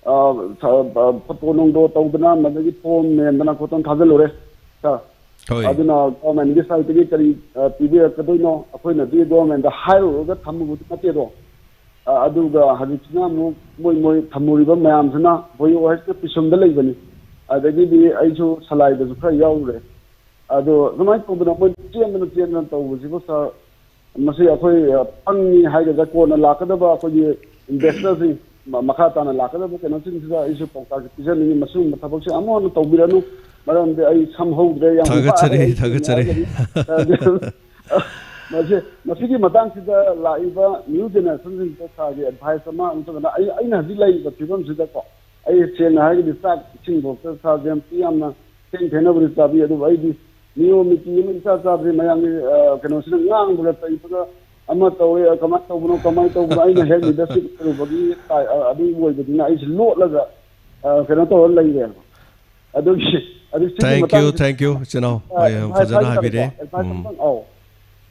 ꯑ, ꯊ-, ꯑ, ꯐꯣꯇꯣ ꯅꯨꯡꯗꯣ ꯇꯧꯗꯅ, ꯃꯗꯒꯤ ꯐꯣꯝ ꯃꯦꯟꯗꯅ ꯈꯣꯠꯇꯅ ꯊꯥꯖꯤꯜꯂꯨꯔꯦ, ꯁꯥꯔ꯫ ꯍꯣꯏ꯫ ꯑꯗꯨꯅ ꯒꯣꯔꯃꯦꯟꯒꯤ ꯁꯥꯏꯠꯇꯒꯤ ꯀꯔꯤ, ꯑ, ꯄꯤꯕꯤꯔꯛꯀꯗꯣꯏꯅꯣ? ꯑꯩꯈꯣꯏꯅꯗꯤ ꯒꯣꯔꯃꯦꯟꯗ ꯍꯥꯏꯔꯨꯔꯒ ꯊꯝꯃꯨꯕꯗꯤ ꯅꯠꯇꯦꯗꯣ꯫ ꯑ, ꯑꯗꯨꯒ ꯍꯧꯖꯤꯛꯁꯤꯅ ꯑꯃꯨꯛ ꯃꯣꯏ, ꯃꯣꯏ ꯊꯝꯃꯨꯔꯤꯕ ꯃꯌꯥꯝꯁꯤꯅ ꯕꯣꯌꯣ ꯍꯥꯏꯁꯤꯅ ꯄꯤꯁꯨꯝꯗ ꯂꯩꯕꯅꯤ꯫ ꯑꯗꯒꯤꯗꯤ ꯑꯩꯁꯨ ꯁꯂꯥꯏꯗꯁꯨ ꯈꯔ ꯌꯥꯎꯔꯨꯔꯦ꯫ ꯑꯗꯣ ꯑꯗꯨꯃꯥꯏꯅ ꯇꯧꯗꯅ ꯃꯣꯏ ꯆꯦꯟꯗꯅ ꯆꯦꯟꯗꯅ ꯇꯧꯕꯁꯤꯕꯨ, ꯁꯥꯔ, ꯃꯁꯤ ꯑꯩꯈꯣꯏ, ꯑ, ꯄꯪꯉꯤ ꯍꯥꯏꯒꯗ꯭ꯔꯥ, ꯀꯣꯟꯅ ꯂꯥꯛꯀꯗꯕ ꯑꯩꯈꯣꯏꯒꯤ ꯏꯟꯚꯦꯁꯇꯔꯁꯤꯡ, ꯃ-, ꯃꯈꯥ ꯇꯥꯅ ꯂꯥꯛꯀꯗꯕ ꯀꯩꯅꯣꯁꯤꯡꯁꯤꯗ ꯑꯩꯁꯨ ꯄꯥꯎꯇꯥꯛꯁꯦ ꯄꯤꯖꯅꯤꯡꯉꯤ꯫ ꯃꯁꯤꯒꯨꯝꯕ ꯊꯕꯛꯁꯦ ꯑꯃꯨꯛ ꯍꯟꯅ ꯇꯧꯕꯤꯔꯅꯨ, ꯃꯔꯝꯗꯤ ꯑꯩ ꯁꯝꯍꯧꯗ꯭ꯔꯦ, ꯌꯥꯝ ꯊꯥꯒꯠꯆꯔꯤ, ꯋꯥꯔꯦ ꯑꯩ ꯊꯥꯒꯠꯆꯔꯤ꯫ ꯍꯥꯏꯔꯒꯗꯤ꯫ ꯑꯗꯨ, ꯃꯁꯤ, ꯃꯁꯤꯒꯤ ꯃꯇꯥꯡꯁꯤꯗ ꯂꯥꯛꯏꯕ new generationꯁꯤꯡꯁꯤꯗ ꯁꯥꯔꯒꯤ advice ꯑꯃ, ꯅꯠꯇ꯭ꯔꯒꯅ ꯑꯩ, ꯑꯩꯅ ꯍꯧꯖꯤꯛ ꯂꯩꯔꯤꯕ ꯐꯤꯕꯝꯁꯤꯗꯀꯣ, ꯑꯩ ꯁꯦꯡꯅ ꯍꯥꯏꯔꯒꯗꯤ ꯆꯥꯛ ꯏꯁꯤꯡꯐꯥꯎꯗ ꯁꯥꯔꯁꯦ ꯌꯥꯝ ꯌꯥꯝꯅ ꯊꯦꯡ ꯊꯦꯡꯅꯕꯨꯗꯤ ꯆꯥꯕꯤ, ꯑꯗꯨꯕꯨ ꯑꯩꯗꯤ ꯅꯤꯌꯣꯝ ꯅꯤꯇꯤ ꯑꯃ ꯏꯆꯥ ꯆꯥꯗ꯭ꯔꯤ꯫ ꯃꯌꯥꯝꯒꯤ, ꯑ, ꯀꯩꯅꯣꯁꯤꯅ ꯉꯥꯡꯕꯗ ꯆꯩꯕꯗ ꯑꯃ ꯇꯧꯋꯦ, ꯑ, ꯀꯃꯥꯏꯅ ꯇꯧꯕꯅꯣ, ꯀꯃꯥꯏꯅ ꯇꯧꯕꯅꯣ? ꯑꯩꯅ ꯍꯦꯛ ꯂꯤꯗꯔꯁꯤꯞ ꯑꯣꯏꯔꯨꯕꯒꯤ ꯇꯥꯏ-, ꯑ, ꯑꯗꯨ ꯑꯣꯏꯕꯅꯤꯅ ꯑꯩꯁꯦ ꯂꯣꯠꯂꯒ, ꯑ, ꯀꯩꯅꯣ ꯇꯧꯔ ꯂꯩꯔꯦꯕ꯫ ꯑꯗꯨꯒꯤ, ꯑꯗꯨ ꯁꯤꯒꯤ ꯊꯦꯡ ꯌꯨ, ꯃꯇꯥꯡꯁꯤꯗ, ꯊꯦꯡ ꯌꯨ, ꯏꯆꯤꯟ ꯏꯅꯥꯎ꯫ ꯑ, ꯍꯣꯏ, ꯑ, ꯑꯦꯗꯚꯥꯏꯁ ꯐꯖꯅ ꯍꯥꯏꯕꯤꯔꯦ꯫ ꯍꯥꯏꯇꯥꯔꯦꯀꯣ, ꯑꯦꯗꯚꯥꯏꯁ ꯎꯝ꯫ ꯑꯝꯇꯪ, ꯑꯧ꯫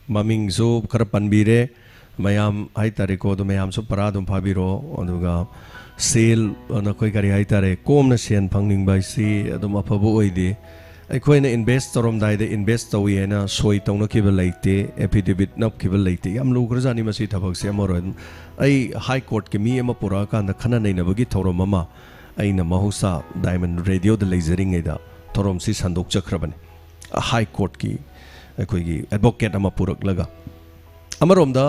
ꯃꯃꯤꯡꯁꯨ ꯈꯔ ꯄꯟꯕꯤꯔꯦ꯫ ꯃꯌꯥꯝ ꯍꯥꯏꯇꯥꯔꯦꯀꯣ, ꯑꯗꯨ ꯃꯌꯥꯝꯁꯨ ꯄꯔꯥ ꯑꯗꯨꯝ ꯐꯥꯕꯤꯔꯣ꯫ ꯑꯗꯨꯒ ꯁꯦꯜ, ꯅꯈꯣꯏ ꯀꯔꯤ ꯍꯥꯏꯇꯥꯔꯦ, ꯀꯣꯝꯅ ꯁꯦꯟ ꯐꯪꯅꯤꯡꯕ ꯍꯥꯏꯁꯤ ꯑꯗꯨꯝ ꯑꯐꯕ ꯑꯣꯏꯗꯦ꯫ ꯑꯩꯈꯣꯏꯅ ꯏꯟꯚꯦꯁ ꯇꯧꯔꯝꯗꯥꯏꯗ ꯏꯟꯚꯦꯁ ꯇꯧꯏ ꯍꯥꯏꯅ ꯁꯣꯏ ꯇꯧꯅꯈꯤꯕ ꯂꯩꯇꯦ, ꯑꯦꯐꯤꯗꯦꯕꯤꯠ ꯅꯞꯈꯤꯕ ꯂꯩꯇꯦ꯫ ꯌꯥꯝ ꯂꯨꯈ꯭ꯔꯖꯥꯠꯅꯤ ꯃꯁꯤ ꯊꯕꯛꯁꯦ꯫ ꯑꯃꯔꯣꯝ ꯑꯩ ꯍꯥꯏ ꯀꯣꯔꯠꯀꯤ ꯃꯤ ꯑꯃ ꯄꯨꯔꯛꯑꯀꯥꯟꯗ ꯈꯟꯅ ꯅꯩꯅꯕꯒꯤ ꯊꯧꯔꯝ ꯑꯃ ꯑꯩꯅ ꯃꯍꯧꯁꯥ ꯗꯥꯏꯃꯟ ꯔꯦꯗꯤꯑꯣꯗ ꯂꯩꯖꯔꯤꯉꯩꯗ ꯊꯧꯔꯝꯁꯤ ꯁꯟꯗꯣꯛꯆꯈ꯭ꯔꯕꯅꯤ꯫ ꯍꯥꯏ ꯀꯣꯔꯠꯀꯤ ꯑꯩꯈꯣꯏꯒꯤ ꯑꯦꯗꯚꯣꯀꯦꯠ ꯑꯃ ꯄꯨꯔꯛꯂꯒ꯫ ꯑꯃꯔꯣꯝꯗ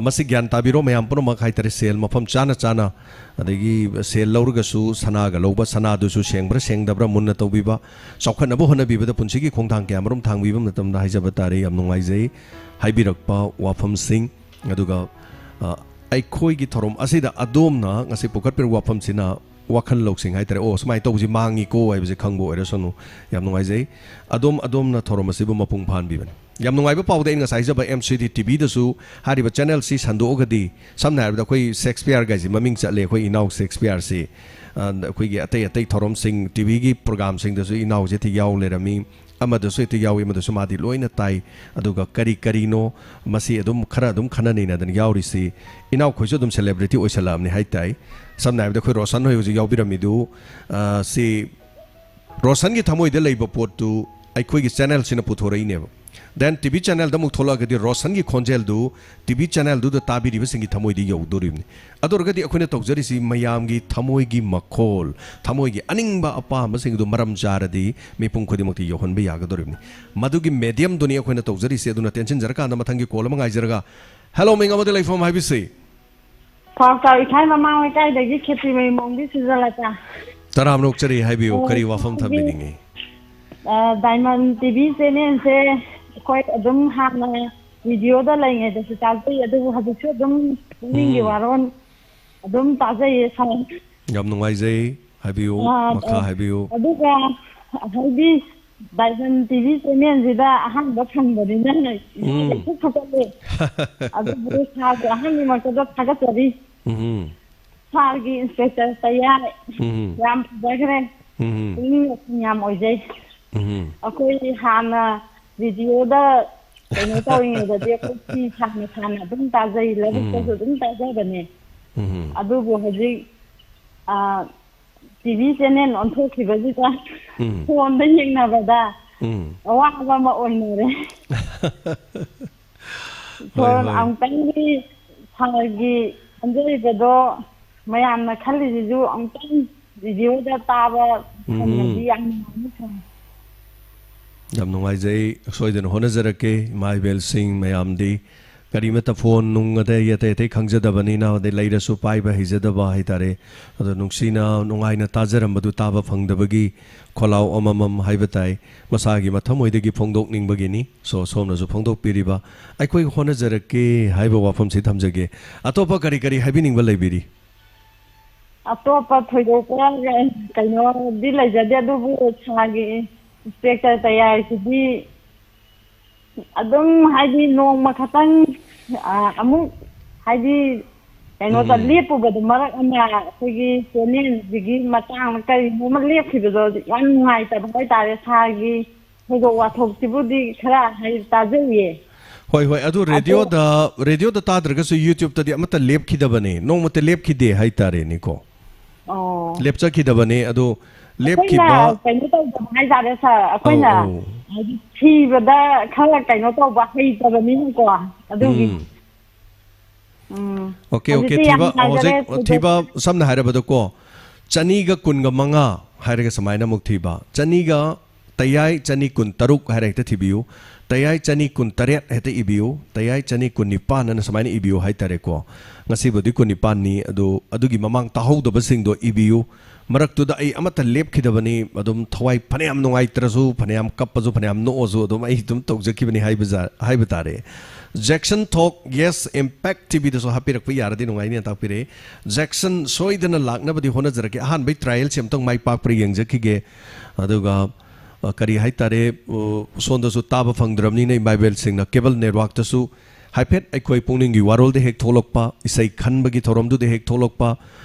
ꯃꯁꯤ ꯒ꯭ꯌꯥꯟ ꯇꯥꯕꯤꯔꯣ ꯃꯌꯥꯝ ꯄꯨꯝꯅꯃꯛ ꯍꯥꯏꯇꯥꯔꯦ, ꯁꯦꯜ ꯃꯐꯝ ꯆꯥꯅ ꯆꯥꯅ, ꯑꯗꯒꯤ ꯁꯦꯜ ꯂꯧꯔꯒꯁꯨ ꯁꯅꯥꯒ ꯂꯧꯕ, ꯁꯅꯥꯗꯨꯁꯨ ꯁꯦꯡꯕ꯭ꯔꯥ ꯁꯦꯡꯗꯕ꯭ꯔꯥ ꯃꯨꯟꯅ ꯇꯧꯕꯤꯕ, ꯆꯥꯎꯈꯠꯅꯕ ꯍꯣꯠꯅꯕꯤꯕꯗ ꯄꯨꯟꯁꯤꯒꯤ ꯈꯣꯡꯊꯥꯡ ꯀꯌꯥ ꯃꯔꯨꯝ ꯊꯥꯡꯕꯤꯕ ꯃꯇꯝꯗ ꯍꯥꯏꯖꯕ ꯇꯥꯔꯦ꯫ ꯌꯥꯝ ꯅꯨꯡꯉꯥꯏꯖꯩ ꯍꯥꯏꯕꯤꯔꯛꯄ ꯋꯥꯐꯝꯁꯤꯡ꯫ ꯑꯗꯨꯒ, ꯑ, ꯑꯩꯈꯣꯏꯒꯤ ꯊꯧꯔꯝ ꯑꯁꯤꯗ ꯑꯗꯣꯝꯅ ꯉꯁꯤ ꯄꯨꯈꯠꯄꯤꯔꯛꯄ ꯋꯥꯐꯝꯁꯤꯅ ꯋꯥꯈꯜ ꯂꯧꯁꯤꯡ ꯍꯥꯏꯇꯥꯔꯦ, "ꯑꯣ, ꯁꯨꯃꯥꯏꯅ ꯇꯧꯕꯁꯤ ꯃꯥꯡꯉꯤꯀꯣ" ꯍꯥꯏꯕꯁꯤ ꯈꯪꯕ ꯑꯣꯏꯔꯁꯅꯨ꯫ ꯌꯥꯝ ꯅꯨꯡꯉꯥꯏꯖꯩ꯫ ꯑꯗꯣꯝ, ꯑꯗꯣꯝꯅ ꯊꯧꯔꯝ ꯑꯁꯤꯕꯨ ꯃꯄꯨꯡ ꯐꯥꯍꯟꯕꯤꯕꯅꯤ꯫ ꯌꯥꯝ ꯅꯨꯡꯉꯥꯏꯕ ꯄꯥꯎꯗꯤ ꯑꯩꯅ ꯉꯁꯥꯏ ꯍꯥꯏꯖꯕ ꯑꯦꯝ ꯁꯤ ꯗꯤ ꯇꯤ ꯚꯤꯗꯁꯨ ꯍꯥꯏꯔꯤꯕ ꯆꯦꯅꯦꯜꯁꯤ ꯁꯟꯗꯣꯛꯑꯒꯗꯤ, ꯁꯝꯅ ꯍꯥꯏꯔꯕꯗ ꯑꯩꯈꯣꯏ ꯁꯦꯛꯁꯄꯤꯌꯔꯒ ꯍꯥꯏꯁꯦ ꯃꯃꯤꯡ ꯆꯠꯂꯦ, ꯑꯩꯈꯣꯏ ꯏꯅꯥꯎ ꯁꯦꯛꯁꯄꯤꯌꯔꯁꯤ꯫ ꯑ, ꯑꯩꯈꯣꯏꯒꯤ ꯑꯇꯩ ꯑꯇꯩ ꯊꯧꯔꯝꯁꯤꯡ, ꯇꯤ ꯚꯤꯒꯤ ꯄ꯭ꯔꯣꯒꯥꯝꯁꯤꯡꯗꯁꯨ ꯏꯅꯥꯎꯁꯦ ꯍꯦꯛꯇ ꯌꯥꯎ ꯂꯩꯔꯝꯃꯤ꯫ ꯑꯃꯗꯁꯨ ꯍꯦꯛꯇ ꯌꯥꯎꯏ, ꯑꯃꯗꯁꯨ ꯃꯥꯗꯤ ꯂꯣꯏꯅ ꯇꯥꯏ꯫ ꯑꯗꯨꯒ ꯀꯔꯤ ꯀꯔꯤꯅꯣ ꯃꯁꯤ ꯑꯗꯨꯝ ꯈꯔ ꯑꯗꯨꯝ ꯈꯟꯅ ꯅꯩꯅꯗꯅ ꯌꯥꯎꯔꯤꯁꯤ? ꯏꯅꯥꯎꯈꯣꯏꯁꯨ ꯑꯗꯨꯝ ꯁꯦꯂꯦꯕ꯭ꯔꯤꯇꯤ ꯑꯣꯏꯁꯜꯂꯛꯑꯕꯅꯤ ꯍꯥꯏ ꯇꯥꯏ꯫ ꯁꯝꯅ ꯍꯥꯏꯔꯕꯗ ꯑꯩꯈꯣꯏ ꯔꯣꯁꯟ ꯍꯣꯏ ꯍꯧꯖꯤꯛ ꯌꯥꯎꯕꯤꯔꯝꯃꯤꯗꯨ, ꯑ, ꯁꯤ ꯔꯣꯁꯟꯒꯤ ꯊꯃꯣꯏꯗ ꯂꯩꯕ ꯄꯣꯠꯇꯨ ꯑꯩꯈꯣꯏꯒꯤ ꯆꯦꯅꯦꯜꯁꯤꯅ ꯄꯨꯊꯣꯔꯛꯏꯅꯦꯕ꯫ Then ꯇꯤ ꯚꯤ ꯆꯦꯅꯦꯜꯗ ꯑꯃꯨꯛ ꯊꯣꯛꯂꯛꯑꯒꯗꯤ ꯔꯣꯁꯟꯒꯤ ꯈꯣꯟꯖꯦꯜꯗꯨ ꯇꯤ ꯚꯤ ꯆꯦꯅꯦꯜꯗꯨꯗ ꯇꯥꯕꯤꯔꯤꯕꯁꯤꯡꯒꯤ ꯊꯃꯣꯏꯗ ꯌꯧꯗꯣꯔꯤꯕꯅꯤ꯫ ꯑꯗꯨ ꯑꯣꯏꯔꯒꯗꯤ ꯑꯩꯈꯣꯏꯅ ꯇꯧꯖꯔꯤꯁꯤ ꯃꯌꯥꯝꯒꯤ ꯊꯃꯣꯏꯒꯤ ꯃꯈꯣꯜ, ꯊꯃꯣꯏꯒꯤ ꯑꯅꯤꯡꯕ ꯑꯄꯥꯝꯕꯁꯤꯡꯗꯨ ꯃꯔꯝ ꯆꯥꯔꯗꯤ ꯃꯤꯄꯨꯝ ꯈꯨꯗꯤꯡꯃꯛꯇ ꯌꯧꯍꯟꯕ ꯌꯥꯒꯗꯧꯔꯤꯕꯅꯤ꯫ ꯃꯗꯨꯒꯤ ꯃꯦꯗꯤꯌꯝꯗꯨꯅꯤ ꯑꯩꯈꯣꯏꯅ ꯇꯧꯖꯔꯤꯁꯤ꯫ ꯑꯗꯨꯅ ꯇꯦꯟꯁꯤꯟꯖꯔꯀꯥꯟꯗ ꯃꯊꯪꯒꯤ ꯀꯣꯜ ꯑꯃ ꯉꯥꯏꯖꯔꯒ꯫ ꯍꯦꯜꯂꯣ, ꯃꯤꯡ ꯑꯃꯗꯤ ꯂꯩꯐꯝ ꯍꯥꯏꯕꯤꯁꯤ꯫ ꯊꯥꯎ ꯆꯥꯎ ꯏꯊꯥꯏ ꯃꯃꯥꯡ ꯂꯩꯀꯥꯏꯗꯒꯤ ꯈꯦꯇ꯭ꯔꯤꯃꯌꯨꯝꯕꯝꯒꯤ ꯁꯨꯖꯂꯇꯥ꯫ ꯇꯔꯥꯝꯅ ꯑꯣꯛꯆꯔꯤ, ꯍꯥꯏꯕꯤꯌꯨ, ꯑꯣ, ꯀꯔꯤ ꯋꯥꯐꯝ ꯑꯩꯈꯣꯏꯒꯤ, ꯊꯝꯕꯤꯅꯤꯡꯉꯤ? ꯑ, ꯗꯥꯏꯃꯟ ꯇꯤ ꯚꯤ ꯆꯦꯅꯦꯜꯁꯦ ꯑꯩꯈꯣꯏ ꯑꯗꯨꯝ ꯍꯥꯟꯅ ꯔꯦꯗꯤꯑꯣꯗ ꯂꯩꯉꯩꯗꯁꯨ ꯇꯥꯖꯩ, ꯑꯗꯨꯕꯨ ꯍꯧꯖꯤꯛꯁꯨ ꯑꯗꯨꯝ ꯄꯨꯛꯅꯤꯡꯒꯤ ꯎꯝ꯫ ꯋꯥꯔꯣꯜ ꯑꯗꯨꯝ ꯇꯥꯖꯩꯌꯦ, ꯁꯥꯔ꯫ ꯌꯥꯝ ꯅꯨꯡꯉꯥꯏꯖꯩ, ꯍꯥꯏꯕꯤꯌꯨ, ꯑ, ꯃꯈꯥ ꯑ, ꯍꯥꯏꯕꯤꯌꯨ꯫ ꯑꯗꯨꯒ ꯍꯥꯏꯗꯤ ꯗꯥꯏꯃꯟ ꯇꯤ ꯚꯤ ꯆꯦꯅꯦꯜꯁꯤꯗ ꯑꯍꯥꯟꯕ ꯐꯪꯕꯅꯤꯅ ꯎꯝ꯫ ꯏꯁꯥꯁꯦ ꯏꯊꯨ ꯊꯨꯒꯠꯂꯦ꯫ ꯑꯗꯨꯕꯨ ꯁꯥꯔꯕꯨ ꯑꯍꯥꯟꯕꯃꯛꯇꯗ ꯊꯥꯒꯠꯆꯔꯤ꯫ ꯎꯝ꯫ ꯁꯥꯔꯒꯤ ꯏꯟꯁꯄꯦꯛꯇꯔ ꯇꯌꯥꯔ ꯎꯝ꯫ ꯌꯥꯝ ꯐꯖꯈ꯭ꯔꯦ꯫ ꯎꯝ꯫ ꯄꯨꯛꯅꯤꯡ ꯂꯧꯁꯤꯡ ꯌꯥꯝ ꯑꯣꯏꯖꯩ꯫ ꯎꯝ꯫ ꯑꯩꯈꯣꯏ ꯍꯥꯟꯅ ꯔꯦꯗꯤꯑꯣꯗ ꯀꯩꯅꯣ ꯇꯧꯔꯤꯉꯩꯗꯗꯤ ꯑꯩꯈꯣꯏ ꯐꯤ ꯁꯥꯅ ꯁꯥꯅ ꯑꯗꯨꯝ ꯇꯥꯖꯩ, ꯂꯧꯕꯨꯛꯇꯁꯨ ꯎꯝ꯫ ꯑꯗꯨꯝ ꯇꯥꯖꯕꯅꯦ꯫ ꯎꯝ꯫ ꯑꯗꯨꯕꯨ ꯍꯧꯖꯤꯛ ꯇꯤ ꯚꯤ ꯆꯦꯅꯦꯜ ꯑꯣꯟꯊꯣꯛꯈꯤꯕꯁꯤꯗ ꯎꯝ꯫ ꯐꯣꯟꯗ ꯌꯦꯡꯅꯕꯗ ꯎꯝ꯫ ꯑꯋꯥꯕ ꯑꯃ ꯑꯣꯏꯅꯔꯦ꯫ ꯍꯣꯏ, ꯁꯣꯔ ꯍꯣꯏ꯫ ꯑꯃꯨꯛꯇꯪꯗꯤ ꯁꯥꯔꯒꯤ ꯈꯟꯖꯔꯤꯕꯗꯣ ꯃꯌꯥꯝꯅ ꯈꯜꯂꯤꯁꯤꯁꯨ ꯑꯃꯨꯛꯇꯪ ꯔꯦꯗꯤꯑꯣꯗ ꯇꯥꯕ ꯎꯝ꯫ ꯐꯪꯉꯗꯤ ꯌꯥꯝ ꯅꯨꯡꯉꯥꯏꯅꯤ ꯈꯜꯂꯤ꯫ ꯌꯥꯝ ꯅꯨꯡꯉꯥꯏꯖꯩ꯫ ꯁꯣꯏꯗꯅ ꯍꯣꯠꯅꯖꯔꯛꯀꯦ꯫ ꯏꯃꯥ ꯏꯕꯦꯜꯁꯤꯡ ꯃꯌꯥꯝꯗꯤ ꯀꯔꯤꯃꯠꯇ ꯐꯣꯟ ꯅꯨꯡ ꯑꯇꯩ ꯑꯇꯩ ꯑꯇꯩ ꯈꯪꯖꯗꯕꯅꯤꯅ, ꯑꯗꯩ ꯂꯩꯔꯁꯨ ꯄꯥꯏꯕ ꯍꯩꯖꯗꯕ ꯍꯥꯏꯇꯥꯔꯦ꯫ ꯑꯗꯣ ꯅꯨꯡꯁꯤꯅ ꯅꯨꯡꯉꯥꯏꯅ ꯇꯥꯖꯔꯝꯕꯗꯨ ꯇꯥꯕ ꯐꯪꯗꯕꯒꯤ ꯈꯣꯜꯂꯥꯎ ꯑꯃꯃꯝ ꯍꯥꯏꯕ ꯇꯥꯏ꯫ ꯃꯁꯥꯒꯤ ꯃꯊꯃꯣꯏꯗꯒꯤ ꯐꯣꯡꯗꯣꯛꯅꯤꯡꯕꯒꯤꯅꯤ꯫ ꯁꯣ ꯁꯣꯝꯅꯁꯨ ꯐꯣꯡꯗꯣꯛꯄꯤꯔꯤꯕ꯫ ꯑꯩꯈꯣꯏ ꯍꯣꯠꯅꯖꯔꯛꯀꯦ ꯍꯥꯏꯕ ꯋꯥꯐꯝꯁꯤ ꯊꯝꯖꯒꯦ꯫ ꯑꯇꯣꯞꯄ ꯀꯔꯤ ꯀꯔꯤ ꯍꯥꯏꯕꯤꯅꯤꯡꯕ ꯂꯩꯕꯤꯔꯤ? ꯑꯇꯣꯞꯄ ꯊꯣꯏꯗꯣꯛꯄ ꯀꯩꯅꯣꯗꯤ ꯂꯩꯖꯗꯦ, ꯑꯗꯨꯕꯨ ꯁꯥꯔꯒꯤ ꯏꯟꯁꯄꯦꯛꯇꯔ ꯇꯌꯥꯏꯁꯤꯗꯤ ꯑꯗꯨꯝ ꯍꯥꯏꯗꯤ ꯅꯣꯡꯃ ꯈꯛꯇꯪ, ꯑ, ꯑꯃꯨꯛ ꯍꯥꯏꯗꯤ ꯀꯩꯅꯣ ꯇꯧ-, ꯎꯝ꯫ ꯂꯦꯞꯄꯨꯕꯗꯣ ꯃꯔꯛ ꯑꯃ ꯑꯩꯈꯣꯏꯒꯤ ꯆꯦꯅꯦꯜꯁꯤꯒꯤ ꯃꯇꯥꯡꯗ ꯀꯔꯤꯅꯣꯃ ꯂꯦꯞꯈꯤꯕꯗꯣ ꯌꯥꯝ ꯅꯨꯡꯉꯥꯏꯇꯕ ꯍꯥꯏꯇꯥꯔꯦ꯫ ꯁꯥꯔꯒꯤ ꯊꯧꯗꯣꯛ ꯋꯥꯊꯣꯛꯁꯤꯕꯨꯗꯤ ꯈꯔ ꯍꯥꯏ ꯇꯥꯖꯩꯌꯦ꯫ ꯍꯣꯏ, ꯍꯣꯏ, ꯑꯗꯨ ꯑꯗꯣ ꯔꯦꯗꯤꯑꯣꯗ, ꯔꯦꯗꯤꯑꯣꯗ ꯇꯥꯗ꯭ꯔꯒꯁꯨ YouTubeꯇꯗꯤ ꯑꯃꯠꯇ ꯂꯦꯞꯈꯤꯗꯕꯅꯦ, ꯅꯣꯡꯃꯇ ꯂꯦꯞꯈꯤꯗꯦ ꯍꯥꯏꯇꯥꯔꯦꯅꯦꯀꯣ꯫ ꯑꯣ꯫ ꯂꯦꯞꯆꯈꯤꯗꯕꯅꯦ, ꯑꯗꯣ ꯑꯩꯈꯣꯏꯅ ꯂꯦꯞꯈꯤꯕ ꯀꯩꯅꯣ ꯇꯧꯗꯕ ꯍꯥꯏꯇꯥꯔꯦ ꯁꯥꯔ, ꯑꯧ, ꯑꯩꯈꯣꯏꯅ ꯑꯧ꯫ ꯍꯥꯏꯗꯤ ꯊꯤꯕꯗ ꯈꯔ ꯀꯩꯅꯣ ꯇꯧꯕ ꯍꯩꯇꯕꯅꯤꯅꯀꯣ, ꯑꯗꯨꯒꯤ꯫ ꯎꯝ꯫ ꯎꯝ꯫ ꯑꯣꯀꯦ, ꯑꯣꯀꯦ, ꯍꯧꯖꯤꯛꯇꯤ ꯌꯥꯝ ꯊꯤꯕ, ꯅꯨꯡꯉꯥꯏꯖꯔꯦ ꯍꯧꯖꯤꯛ ꯁꯤꯗ꯫ ꯊꯤꯕ, ꯁꯝꯅ ꯍꯥꯏꯔꯕꯗꯀꯣ, ꯆꯅꯤꯒ ꯀꯨꯟꯒ ꯃꯉꯥ ꯍꯥꯏꯔꯒ ꯁꯨꯃꯥꯏꯅ ꯑꯃꯨꯛ ꯊꯤꯕ, ꯆꯅꯤꯒ ꯇꯌꯥꯏ ꯆꯅꯤ ꯀꯨꯟ ꯇꯔꯨꯛ ꯍꯥꯏꯔ ꯍꯦꯛꯇ ꯊꯤꯕꯤꯌꯨ, ꯇꯌꯥꯏ ꯆꯅꯤ ꯀꯨꯟ ꯇꯔꯦꯠ ꯍꯦꯛꯇ ꯏꯕꯤꯌꯨ, ꯇꯌꯥꯏ ꯆꯅꯤ ꯀꯨꯟ ꯅꯤꯄꯥꯟ ꯑꯅ ꯁꯨꯃꯥꯏꯅ ꯏꯕꯤꯌꯨ ꯍꯥꯏꯇꯥꯔꯦꯀꯣ꯫ ꯉꯁꯤꯕꯨꯗꯤ ꯀꯨꯟ ꯅꯤꯄꯥꯟꯅꯤ, ꯑꯗꯨ ꯑꯗꯨꯒꯤ ꯃꯃꯥꯡ ꯇꯥꯍꯧꯗꯕꯁꯤꯡꯗꯣ ꯏꯕꯤꯌꯨ꯫ ꯃꯔꯛꯇꯨꯗ ꯑꯩ ꯑꯃꯠꯇ ꯂꯦꯞꯈꯤꯗꯕꯅꯤ, ꯑꯗꯨꯝ ꯊꯋꯥꯏ ꯐꯅꯌꯥꯝ ꯅꯨꯡꯉꯥꯏꯇ꯭ꯔꯁꯨ, ꯐꯅꯌꯥꯝ ꯀꯞꯄꯁꯨ, ꯐꯅꯌꯥꯝ ꯅꯣꯛꯑꯁꯨ ꯑꯗꯨꯝ ꯑꯩ ꯑꯗꯨꯝ ꯇꯧꯖꯈꯤꯕꯅꯤ ꯍꯥꯏꯕꯖ-, ꯍꯥꯏꯕ ꯇꯥꯔꯦ꯫ ꯖꯦꯛꯁꯟ ꯊꯣꯛ, ꯌꯦꯁ, ꯏꯝꯄꯦꯛ ꯇꯤ ꯚꯤꯗꯁꯨ ꯍꯥꯞꯄꯤꯔꯛꯄ ꯌꯥꯔꯗꯤ ꯅꯨꯡꯉꯥꯏꯅꯤ ꯇꯥꯛꯄꯤꯔꯛꯑꯦ꯫ ꯖꯦꯛꯁꯟ ꯁꯣꯏꯗꯅ ꯂꯥꯛꯅꯕꯗꯤ ꯍꯣꯠꯅꯖꯔꯛꯀꯦ꯫ ꯑꯍꯥꯟꯕꯩ ꯇ꯭ꯔꯥꯏꯌꯦꯜꯁꯤ ꯑꯝꯇꯪ ꯃꯥꯏ ꯄꯥꯛꯄ꯭ꯔꯥ ꯌꯦꯡꯖꯈꯤꯒꯦ꯫ ꯑꯗꯨꯒ, ꯑ, ꯀꯔꯤ ꯍꯥꯏꯇꯥꯔꯦ, ꯑ, ꯁꯣꯝꯗꯁꯨ ꯇꯥꯕ ꯐꯪꯗ꯭ꯔꯕꯅꯤꯅ ꯏꯃꯥ ꯏꯕꯦꯜꯁꯤꯡꯅ ꯀꯦꯕꯜ ꯅꯦꯠꯋꯥꯛꯇꯁꯨ ꯍꯥꯏꯐꯦꯠ ꯑꯩꯈꯣꯏ ꯄꯨꯛꯅꯤꯡꯒꯤ ꯋꯥꯔꯣꯜꯗ ꯍꯦꯛ ꯊꯣꯛꯂꯛꯄ, ꯏꯁꯩ ꯈꯟꯕꯒꯤ ꯊꯧꯔꯝꯗꯨꯗ ꯍꯦꯛ ꯊꯣꯛꯂꯛꯄ,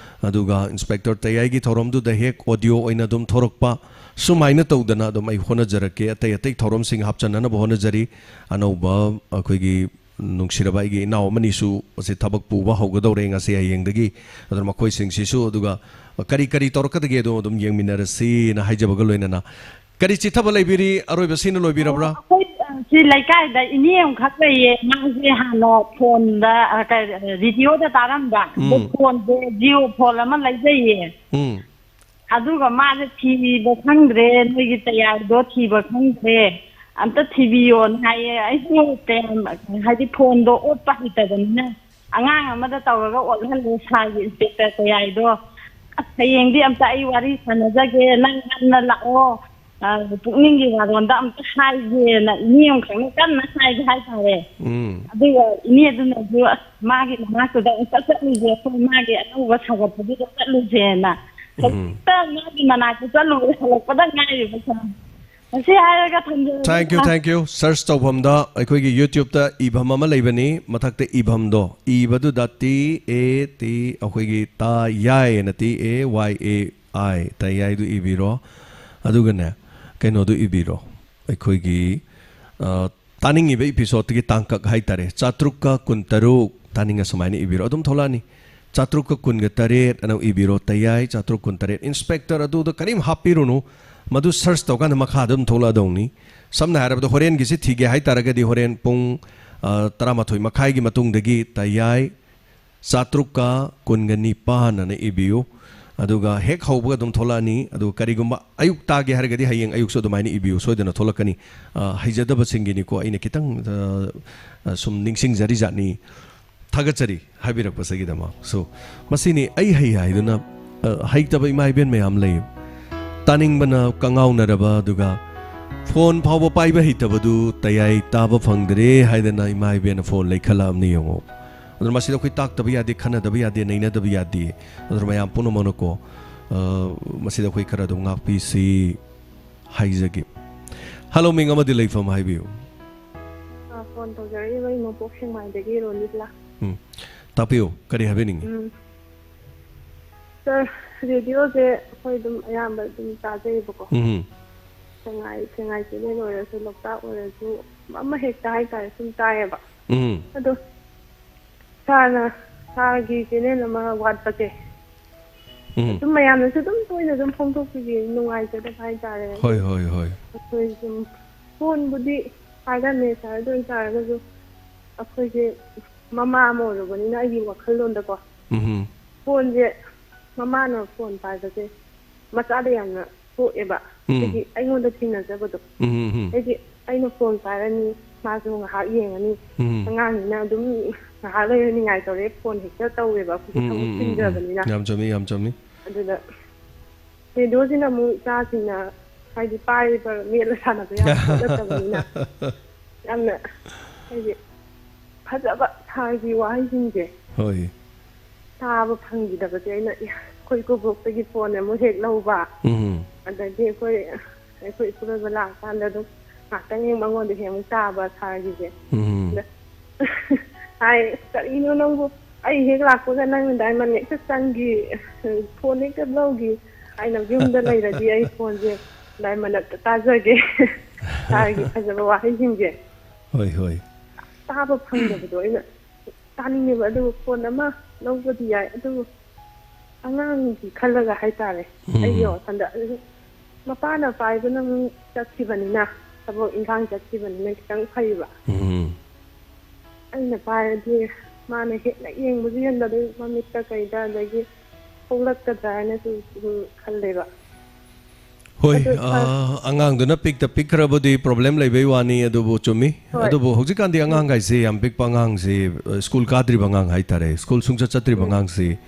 ꯑꯗꯨꯒ ꯏꯟꯁꯄꯦꯛꯇꯔ ꯇꯌꯥꯏꯒꯤ ꯊꯧꯔꯝꯗꯨꯗ ꯍꯦꯛ ꯑꯣꯗꯤꯑꯣ ꯑꯣꯏꯅ ꯑꯗꯨꯝ ꯊꯣꯔꯛꯄ, ꯁꯨꯃꯥꯏꯅ ꯇꯧꯗꯅ ꯑꯗꯨꯝ ꯑꯩ ꯍꯣꯠꯅꯖꯔꯛꯀꯦ꯫ ꯑꯇꯩ ꯑꯇꯩ ꯊꯧꯔꯝꯁꯤꯡ ꯍꯥꯞꯆꯟꯅꯅꯕ ꯍꯣꯠꯅꯖꯔꯤ꯫ ꯑꯅꯧꯕ ꯑꯩꯈꯣꯏꯒꯤ ꯅꯨꯡꯁꯤꯔꯕ ꯑꯩꯒꯤ ꯏꯅꯥꯎ ꯑꯃꯅꯤꯁꯨ ꯑꯁꯤ ꯊꯕꯛ ꯄꯨꯕ ꯍꯧꯒꯗꯧꯔꯦ ꯉꯁꯤ ꯍꯌꯦꯡꯗꯒꯤ꯫ ꯑꯗꯨꯅ ꯃꯈꯣꯏꯁꯤꯡꯁꯤꯁꯨ ꯑꯗꯨꯒ ꯀꯔꯤ ꯀꯔꯤ ꯇꯧꯔꯛꯀꯗꯒꯦꯗꯣ ꯑꯗꯨꯝ ꯌꯦꯡꯃꯤꯟꯅꯔꯁꯤꯅ ꯍꯥꯏꯖꯕꯒ ꯂꯣꯏꯅꯅ, ꯀꯔꯤ ꯆꯤꯊꯕ ꯂꯩꯕꯤꯔꯤ? ꯑꯔꯣꯏꯕ ꯁꯤꯅ ꯂꯣꯏꯕꯤꯔꯕ꯭ꯔꯥ? ꯑꯩꯈꯣꯏ, ꯑ, ꯁꯤ ꯂꯩꯀꯥꯏꯗ ꯏꯅꯦ ꯑꯃꯈꯛ ꯂꯩꯌꯦ꯫ ꯃꯥꯁꯦ ꯍꯥꯟꯅ ꯐꯣꯟꯗ, ꯑ, ꯀꯩ, ꯔꯦꯗꯤꯑꯣꯗ ꯇꯥꯔꯝꯕ꯫ ꯑꯗꯣ ꯎꯝ꯫ ꯐꯣꯟꯁꯦ ꯖꯤꯑꯣ ꯐꯣꯟ ꯑꯃ ꯂꯩꯖꯩꯌꯦ꯫ ꯎꯝ꯫ ꯑꯗꯨꯒ ꯃꯥꯁꯦ ꯊꯤꯕ ꯈꯪꯗ꯭ꯔꯦ, ꯅꯣꯏꯒꯤ ꯇꯌꯥꯏꯗꯣ ꯊꯤꯕ ꯈꯪꯗ꯭ꯔꯦ, ꯑꯝꯇ ꯊꯤꯕꯤꯌꯣꯅ ꯍꯥꯏꯌꯦ꯫ ꯑꯩꯁꯨ ꯀꯌꯥꯝ, ꯍꯥꯏꯗꯤ, ꯐꯣꯟꯗꯣ ꯑꯣꯠꯄ ꯍꯩꯇꯕꯅꯤꯅ ꯑꯉꯥꯡ ꯑꯃꯗ ꯇꯧꯔꯒ ꯑꯣꯠꯍꯜꯂꯦ, ꯁꯥꯔꯒꯤ ꯏꯟꯁꯄꯦꯛꯇꯔ ꯇꯌꯥꯏꯗꯣ꯫ ꯑꯁ, ꯍꯌꯦꯡꯗꯤ ꯑꯝꯇ ꯑꯩ ꯋꯥꯔꯤ ꯁꯥꯟꯅꯖꯒꯦ, ꯅꯪ ꯉꯟꯅ ꯂꯥꯛꯑꯣ, ꯑ, ꯄꯨꯛꯅꯤꯡꯒꯤ ꯋꯥꯔꯣꯟꯗ ꯑꯝꯇ ꯍꯥꯏꯒꯦꯅ ꯏꯅꯦ ꯑꯃꯈꯛꯅ ꯀꯟꯅ ꯍꯥꯏꯒꯦ ꯍꯥꯏꯇꯥꯔꯦ꯫ ꯎꯝ꯫ ꯑꯗꯨꯒ ꯏꯅꯦꯗꯨꯅꯁꯨ, "ꯑꯁ, ꯃꯥꯒꯤ ꯃꯅꯥꯛꯇꯨꯗ ꯑꯃꯨꯛꯇ ꯆꯠꯂꯨꯁꯦ, ꯑꯩꯈꯣꯏ ꯃꯥꯒꯤ ꯑꯅꯧꯕ ꯁꯥꯒꯠꯄꯗꯨꯗ ꯆꯠꯂꯨꯁꯦꯅ"꯫ ꯎꯝ꯫ ꯍꯧꯖꯤꯛꯇ ꯃꯥꯒꯤ ꯃꯅꯥꯛꯇ ꯆꯠꯂꯨꯔꯦ, ꯍꯜꯂꯛꯄꯗ ꯉꯥꯏꯔꯤꯕ ꯁꯥꯔ꯫ ꯃꯁꯤ ꯍꯥꯏꯔꯒ ꯊꯝꯖꯔꯒꯦ, thank you, sir. Thank you꯫ Search ꯇꯧꯐꯝꯗ ꯑꯩꯈꯣꯏꯒꯤ YouTube-ꯇ ꯏꯐꯝ ꯑꯃ ꯂꯩꯕꯅꯤ, ꯃꯊꯛꯇ ꯏꯐꯝꯗꯣ ꯏꯕꯗꯨꯗ T A T, ꯑꯩꯈꯣꯏꯒꯤ ꯇꯥ ꯌꯥꯏꯅ, T A Y A I, ꯇꯥ ꯌꯥꯏꯗꯨ ꯏꯕꯤꯔꯣ꯫ ꯑꯗꯨꯒꯅꯦ, ꯀꯩꯅꯣꯗꯨ ꯏꯕꯤꯔꯣ, ꯑꯩꯈꯣꯏꯒꯤ, ꯑ, ꯇꯥꯅꯤꯡꯉꯤꯕ episode-ꯇꯨꯒꯤ ꯇꯥꯡꯀꯛ ꯍꯥꯏꯇꯥꯔꯦ, ꯆꯥꯇ꯭ꯔꯨꯛꯀ ꯀꯨꯟꯇꯔꯨꯛ ꯇꯥꯅꯤꯡꯉ ꯁꯨꯃꯥꯏꯅ ꯏꯕꯤꯔꯣ꯫ ꯑꯗꯨꯝ ꯊꯣꯛꯂꯛꯑꯅꯤ꯫ ꯆꯥꯇ꯭ꯔꯨꯛꯀ ꯀꯨꯟꯒ ꯇꯔꯦꯠ ꯑꯅ ꯏꯕꯤꯔꯣ, ꯇꯌꯥꯏ ꯆꯥꯇ꯭ꯔꯨꯛ ꯀꯨꯟꯇꯔꯦꯠ꯫ Inspector ꯑꯗꯨꯗ ꯀꯔꯤꯝ ꯍꯥꯞꯄꯤꯔꯨꯅꯨ, ꯃꯗꯨ search ꯇꯧꯀꯥꯟꯗ ꯃꯈꯥꯗ ꯑꯗꯨꯝ ꯊꯣꯛꯂꯛꯑꯗꯧꯅꯤ꯫ ꯁꯝꯅ ꯍꯥꯏꯔꯕꯗ, ꯍꯣꯔꯦꯟꯒꯤꯁꯤ ꯊꯤꯒꯦ ꯍꯥꯏꯇꯥꯔꯒꯗꯤ, ꯍꯣꯔꯦꯟ ꯄꯨꯡ, ꯑ, ꯇꯔꯥꯃꯥꯊꯣꯏ ꯃꯈꯥꯏꯒꯤ ꯃꯇꯨꯡꯗꯒꯤ ꯇꯌꯥꯏ ꯆꯥꯇ꯭ꯔꯨꯛꯀ ꯀꯨꯟꯒ ꯅꯤꯄꯥꯟ ꯑꯅ ꯏꯕꯤꯌꯨ꯫ ꯑꯗꯨꯒ ꯍꯦꯛ ꯍꯧꯕꯒ ꯑꯗꯨꯝ ꯊꯣꯛꯂꯛꯑꯅꯤ꯫ ꯑꯗꯨꯒ ꯀꯔꯤꯒꯨꯝꯕ ꯑꯌꯨꯛ ꯇꯥꯒꯦ ꯍꯥꯏꯔꯒꯗꯤ ꯍꯌꯦꯡ ꯑꯌꯨꯛꯁꯨ ꯑꯗꯨꯃꯥꯏꯅ ꯏꯕꯤꯌꯨ, ꯁꯣꯏꯗꯅ ꯊꯣꯛꯂꯛꯀꯅꯤ꯫ ꯑ, ꯍꯩꯖꯗꯕꯁꯤꯡꯒꯤꯅꯤꯀꯣ, ꯑꯩꯅ ꯈꯤꯇꯪ, ꯑ, ꯑ, ꯁꯨꯝ ꯅꯤꯡꯁꯤꯡꯖꯔꯤꯖꯥꯠꯅꯤ꯫ ꯊꯥꯒꯠꯆꯔꯤ ꯍꯥꯏꯕꯤꯔꯛꯄꯁꯤꯒꯤꯗꯃꯛ꯫ So, ꯃꯁꯤꯅꯤ ꯑꯩ ꯍꯩ ꯍꯥꯏꯗꯨꯅ, ꯑ, ꯍꯩꯇꯕ ꯏꯃꯥ ꯏꯕꯦꯟ ꯃꯌꯥꯝ ꯂꯩ꯫ ꯇꯥꯅꯤꯡꯕꯅ ꯀꯉꯥꯎꯅꯔꯕ, ꯑꯗꯨꯒ ꯐꯣꯟ ꯐꯥꯎꯕ ꯄꯥꯏꯕ ꯍꯩꯇꯕꯗꯨ ꯇꯌꯥꯏ ꯇꯥꯕ ꯐꯪꯗ꯭ꯔꯦ ꯍꯥꯏꯗꯅ ꯏꯃꯥ ꯏꯕꯦꯟꯅ ꯐꯣꯟ ꯂꯩꯈꯠꯂꯛꯑꯕꯅꯤ ꯌꯦꯡꯉꯣ꯫ ꯑꯗꯨꯅ ꯃꯁꯤꯗ ꯑꯩꯈꯣꯏ ꯇꯥꯛꯇꯕ ꯌꯥꯗꯦ, ꯈꯟꯅꯗꯕ ꯌꯥꯗꯦ, ꯅꯩꯅꯗꯕ ꯌꯥꯗꯦ꯫ ꯑꯗꯨꯅ ꯃꯌꯥꯝ ꯄꯨꯝꯅꯃꯛꯅꯀꯣ, ꯑ, ꯃꯁꯤꯗ ꯑꯩꯈꯣꯏ ꯈꯔ ꯑꯗꯨꯝ ꯉꯥꯛꯄꯤꯁꯤ ꯍꯥꯏꯖꯒꯦ꯫ ꯍꯜꯂꯣ, ꯃꯤꯡ ꯑꯃꯗꯤ ꯂꯩꯐꯝ ꯍꯥꯏꯕꯤꯌꯨ꯫ ꯑ, ꯐꯣꯟ ꯇꯧꯖꯔꯛꯏꯕ ꯏꯃꯣꯄꯣꯛ ꯁꯦꯛꯃꯥꯏꯗꯒꯤ ꯔꯣꯅꯤꯕꯂꯥ꯫ ꯎꯝ꯫ ꯇꯥꯛꯄꯤꯌꯨ, ꯀꯔꯤ ꯍꯥꯏꯕꯤꯅꯤꯡꯉꯤ? ꯎꯝ꯫ ꯁꯥꯔ, ꯔꯦꯗꯤꯑꯣꯁꯦ ꯑꯩꯈꯣꯏ ꯑꯗꯨꯝ ꯑꯌꯥꯝꯕ ꯑꯗꯨꯝ ꯇꯥꯖꯩꯌꯦꯕꯀꯣ꯫ ꯎꯝ꯫ ꯁꯉꯥꯏ, ꯁꯉꯥꯏ ꯆꯦꯅꯦꯜ ꯑꯣꯏꯔꯁꯨ, ꯂꯣꯛꯇꯥꯛ ꯑꯣꯏꯔꯁꯨ, ꯑꯃ ꯍꯦꯛꯇ ꯍꯥꯏꯇꯥꯔꯦ, ꯁꯨꯝ ꯇꯥꯏꯌꯦꯕ꯫ ꯎꯝ꯫ ꯑꯗꯣ ꯁꯥꯔꯅ, ꯁꯥꯔꯒꯤ ꯆꯦꯅꯦꯜ ꯑꯃ ꯋꯥꯠꯄꯁꯦ ꯎꯝ꯫ ꯑꯗꯨꯝ ꯃꯌꯥꯝꯅꯁꯨ ꯑꯗꯨꯝ ꯇꯣꯏꯅ ꯑꯗꯨꯝ ꯐꯣꯡꯗꯣꯛꯄꯤꯕꯤ, ꯅꯨꯡꯉꯥꯏꯖꯗꯕ ꯍꯥꯏꯇꯥꯔꯦ꯫ ꯍꯣꯏ, ꯍꯣꯏ, ꯍꯣꯏ꯫ ꯑꯩꯈꯣꯏ ꯁꯨꯝ ꯐꯣꯟꯕꯨꯗꯤ ꯄꯥꯏꯔꯝꯃꯦ ꯁꯥꯔ, ꯑꯗꯨ ꯑꯣꯏ ꯇꯥꯔꯒꯁꯨ ꯑꯩꯈꯣꯏꯁꯦ ꯃꯃꯥ ꯑꯃ ꯑꯣꯏꯔꯨꯕꯅꯤꯅ ꯑꯩꯒꯤ ꯋꯥꯈꯜꯂꯣꯟꯗꯀꯣ ꯎꯝ꯫ ꯐꯣꯟꯁꯦ, ꯃꯃꯥꯅ ꯐꯣꯟ ꯄꯥꯏꯕꯁꯦ ꯃꯆꯥꯗ ꯌꯥꯝꯅ ꯁꯣꯛꯑꯦꯕ꯫ ꯎꯝ꯫ ꯍꯥꯏꯗꯤ ꯑꯩꯉꯣꯟꯗ ꯊꯦꯡꯅꯖꯕꯗꯣ꯫ ꯎꯝ, ꯎꯝ, ꯎꯝ꯫ ꯍꯥꯏꯗꯤ ꯑꯩꯅ ꯐꯣꯟ ꯄꯥꯏꯔꯅꯤ, ꯃꯥꯁꯨ ꯉꯥꯏꯍꯥꯛ ꯌꯦꯡꯉꯅꯤ, ꯎꯝ꯫ ꯑꯉꯥꯡꯅꯤꯅ ꯑꯗꯨꯝ ꯉꯥꯏꯍꯥꯛ ꯂꯩꯔ ꯅꯤꯡꯉꯥꯏ ꯇꯧꯔꯦ, ꯐꯣꯟ ꯍꯦꯛꯇ ꯇꯧꯋꯦꯕ ꯑꯩꯈꯣꯏꯗꯤ ꯎꯝ, ꯊꯕꯛ ꯎꯝ, ꯎꯝ, ꯎꯝ꯫ ꯆꯤꯟꯖꯕꯅꯤꯅ꯫ ꯌꯥꯝ ꯆꯨꯝꯃꯤ, ꯌꯥꯝ ꯆꯨꯝꯃꯤ꯫ ꯑꯗꯨꯗ ꯔꯦꯗꯤꯑꯣꯁꯤꯅ ꯑꯃꯨꯛ ꯏꯆꯥꯁꯤꯡꯅ ꯍꯥꯏꯗꯤ ꯄꯥꯏꯔꯤꯕ ꯃꯦꯠꯂ ꯁꯥꯟꯅꯕ ꯌꯥꯕ ꯄꯣꯠ ꯅꯠꯇꯕꯅꯤꯅ ꯌꯥꯝꯅ ꯍꯥꯏꯗꯤ ꯐꯖꯕ ꯁꯥꯔꯒꯤ ꯋꯥꯍꯩꯁꯤꯡꯁꯦ ꯍꯣꯏ꯫ ꯇꯥꯕ ꯐꯪꯈꯤꯗꯕꯁꯦ ꯑꯩꯅ, "ꯑꯦ, ꯑꯩꯈꯣꯏ ꯏꯀꯨꯕꯣꯛꯇꯒꯤ ꯐꯣꯟ ꯑꯃꯨꯛ ꯍꯦꯛ ꯂꯧꯕ, ꯎꯝ꯫ ꯑꯗꯒꯤ ꯑꯩꯈꯣꯏ, ꯑꯩꯈꯣꯏ ꯏꯄꯨꯔꯣꯏꯕ ꯂꯥꯛꯀꯥꯟꯗ ꯑꯗꯨꯝ ꯉꯥꯛꯇꯪ ꯍꯦꯛ ꯃꯉꯣꯟꯗ ꯍꯦꯛ ꯑꯃꯨꯛ ꯇꯥꯕ ꯁꯥꯔꯒꯤꯁꯦ"꯫ ꯎꯝ꯫ ꯑꯗ ꯍꯥꯏ, "ꯀꯔꯤꯅꯣ ꯅꯪꯕꯨ, ꯑꯩ ꯍꯦꯛ ꯂꯥꯛꯄꯒ ꯅꯪꯅ ꯗꯥꯏꯃꯟ ꯍꯦꯛꯇ ꯆꯪꯈꯤ, ꯐꯣꯟ ꯍꯦꯛꯇ ꯂꯧꯈꯤ" ꯍꯥꯏꯅ, ꯌꯨꯝꯗ ꯂꯩꯔꯗꯤ ꯑꯩ ꯐꯣꯟꯁꯦ ꯗꯥꯏꯃꯟ ꯑꯝꯇ ꯇꯥꯖꯒꯦ꯫ ꯁꯥꯔꯒꯤ ꯐꯖꯕ ꯋꯥꯍꯩꯁꯤꯡꯁꯦ ꯍꯣꯏ, ꯍꯣꯏ꯫ ꯇꯥꯕ ꯐꯪꯗꯕꯗꯣ ꯑꯩꯅ ꯇꯥꯅꯤꯡꯉꯦꯕ꯫ ꯑꯗꯨꯕꯨ ꯐꯣꯟ ꯑꯃ ꯂꯧꯕꯗꯤ ꯌꯥꯏ, ꯑꯗꯨꯕꯨ ꯑꯉꯥꯡꯒꯤ ꯈꯜꯂꯒ ꯍꯥꯏꯇꯥꯔꯦ, ꯎꯝ꯫ ꯑꯩꯒꯤ ꯋꯥꯈꯜꯗ꯫ ꯑꯗꯨ ꯃꯄꯥꯅ ꯄꯥꯏꯕꯅ ꯑꯃꯨꯛ ꯆꯠꯈꯤꯕꯅꯤꯅ, ꯊꯕꯛ ꯏꯪꯈꯥꯡ ꯆꯠꯈꯤꯕꯅꯤꯅ ꯈꯤꯇꯪ ꯐꯩꯕ꯫ ꯎꯝ꯫ ꯑꯩꯅ ꯄꯥꯏꯔꯗꯤ ꯃꯥꯅ ꯍꯦꯟꯅ ꯌꯦꯡꯕꯁꯨ ꯍꯦꯟꯕꯗꯩ ꯃꯃꯤꯠꯇ ꯀꯩꯗ, ꯑꯗꯒꯤ ꯊꯣꯛꯂꯛꯀꯗ꯭ꯔꯥ ꯍꯥꯏꯅꯁꯨ ꯑꯗꯨꯝ ꯈꯜꯂꯦꯕ꯫ ꯍꯣꯏ, ꯑꯗꯨ ꯁꯥꯔ ꯑꯥ, ꯑꯉꯥꯡꯗꯨꯅ ꯄꯤꯛꯇ ꯄꯤꯛꯈ꯭ꯔꯕꯨꯗꯤ ꯄ꯭ꯔꯣꯕ꯭ꯂꯦꯝ ꯂꯩꯕꯩ ꯋꯥꯅꯤ, ꯑꯗꯨꯕꯨ ꯆꯨꯝꯃꯤ꯫ ꯍꯣꯏ꯫ ꯑꯗꯨꯕꯨ ꯍꯧꯖꯤꯛꯀꯥꯟꯗꯤ ꯎꯝ꯫ ꯑꯉꯥꯡꯈꯩꯁꯦ ꯌꯥꯝ ꯄꯤꯛꯄ ꯑꯉꯥꯡꯁꯦ, ꯑ, ꯁ꯭ꯀꯨꯜ ꯀꯥꯗ꯭ꯔꯤꯕ ꯑꯉꯥꯡ ꯍꯥꯏꯇꯥꯔꯦ, ꯁ꯭ꯀꯨꯜ ꯁꯨꯡꯆꯠ ꯆꯠꯇ꯭ꯔꯤꯕ ꯎꯝ꯫ ꯑꯉꯥꯡꯁꯦ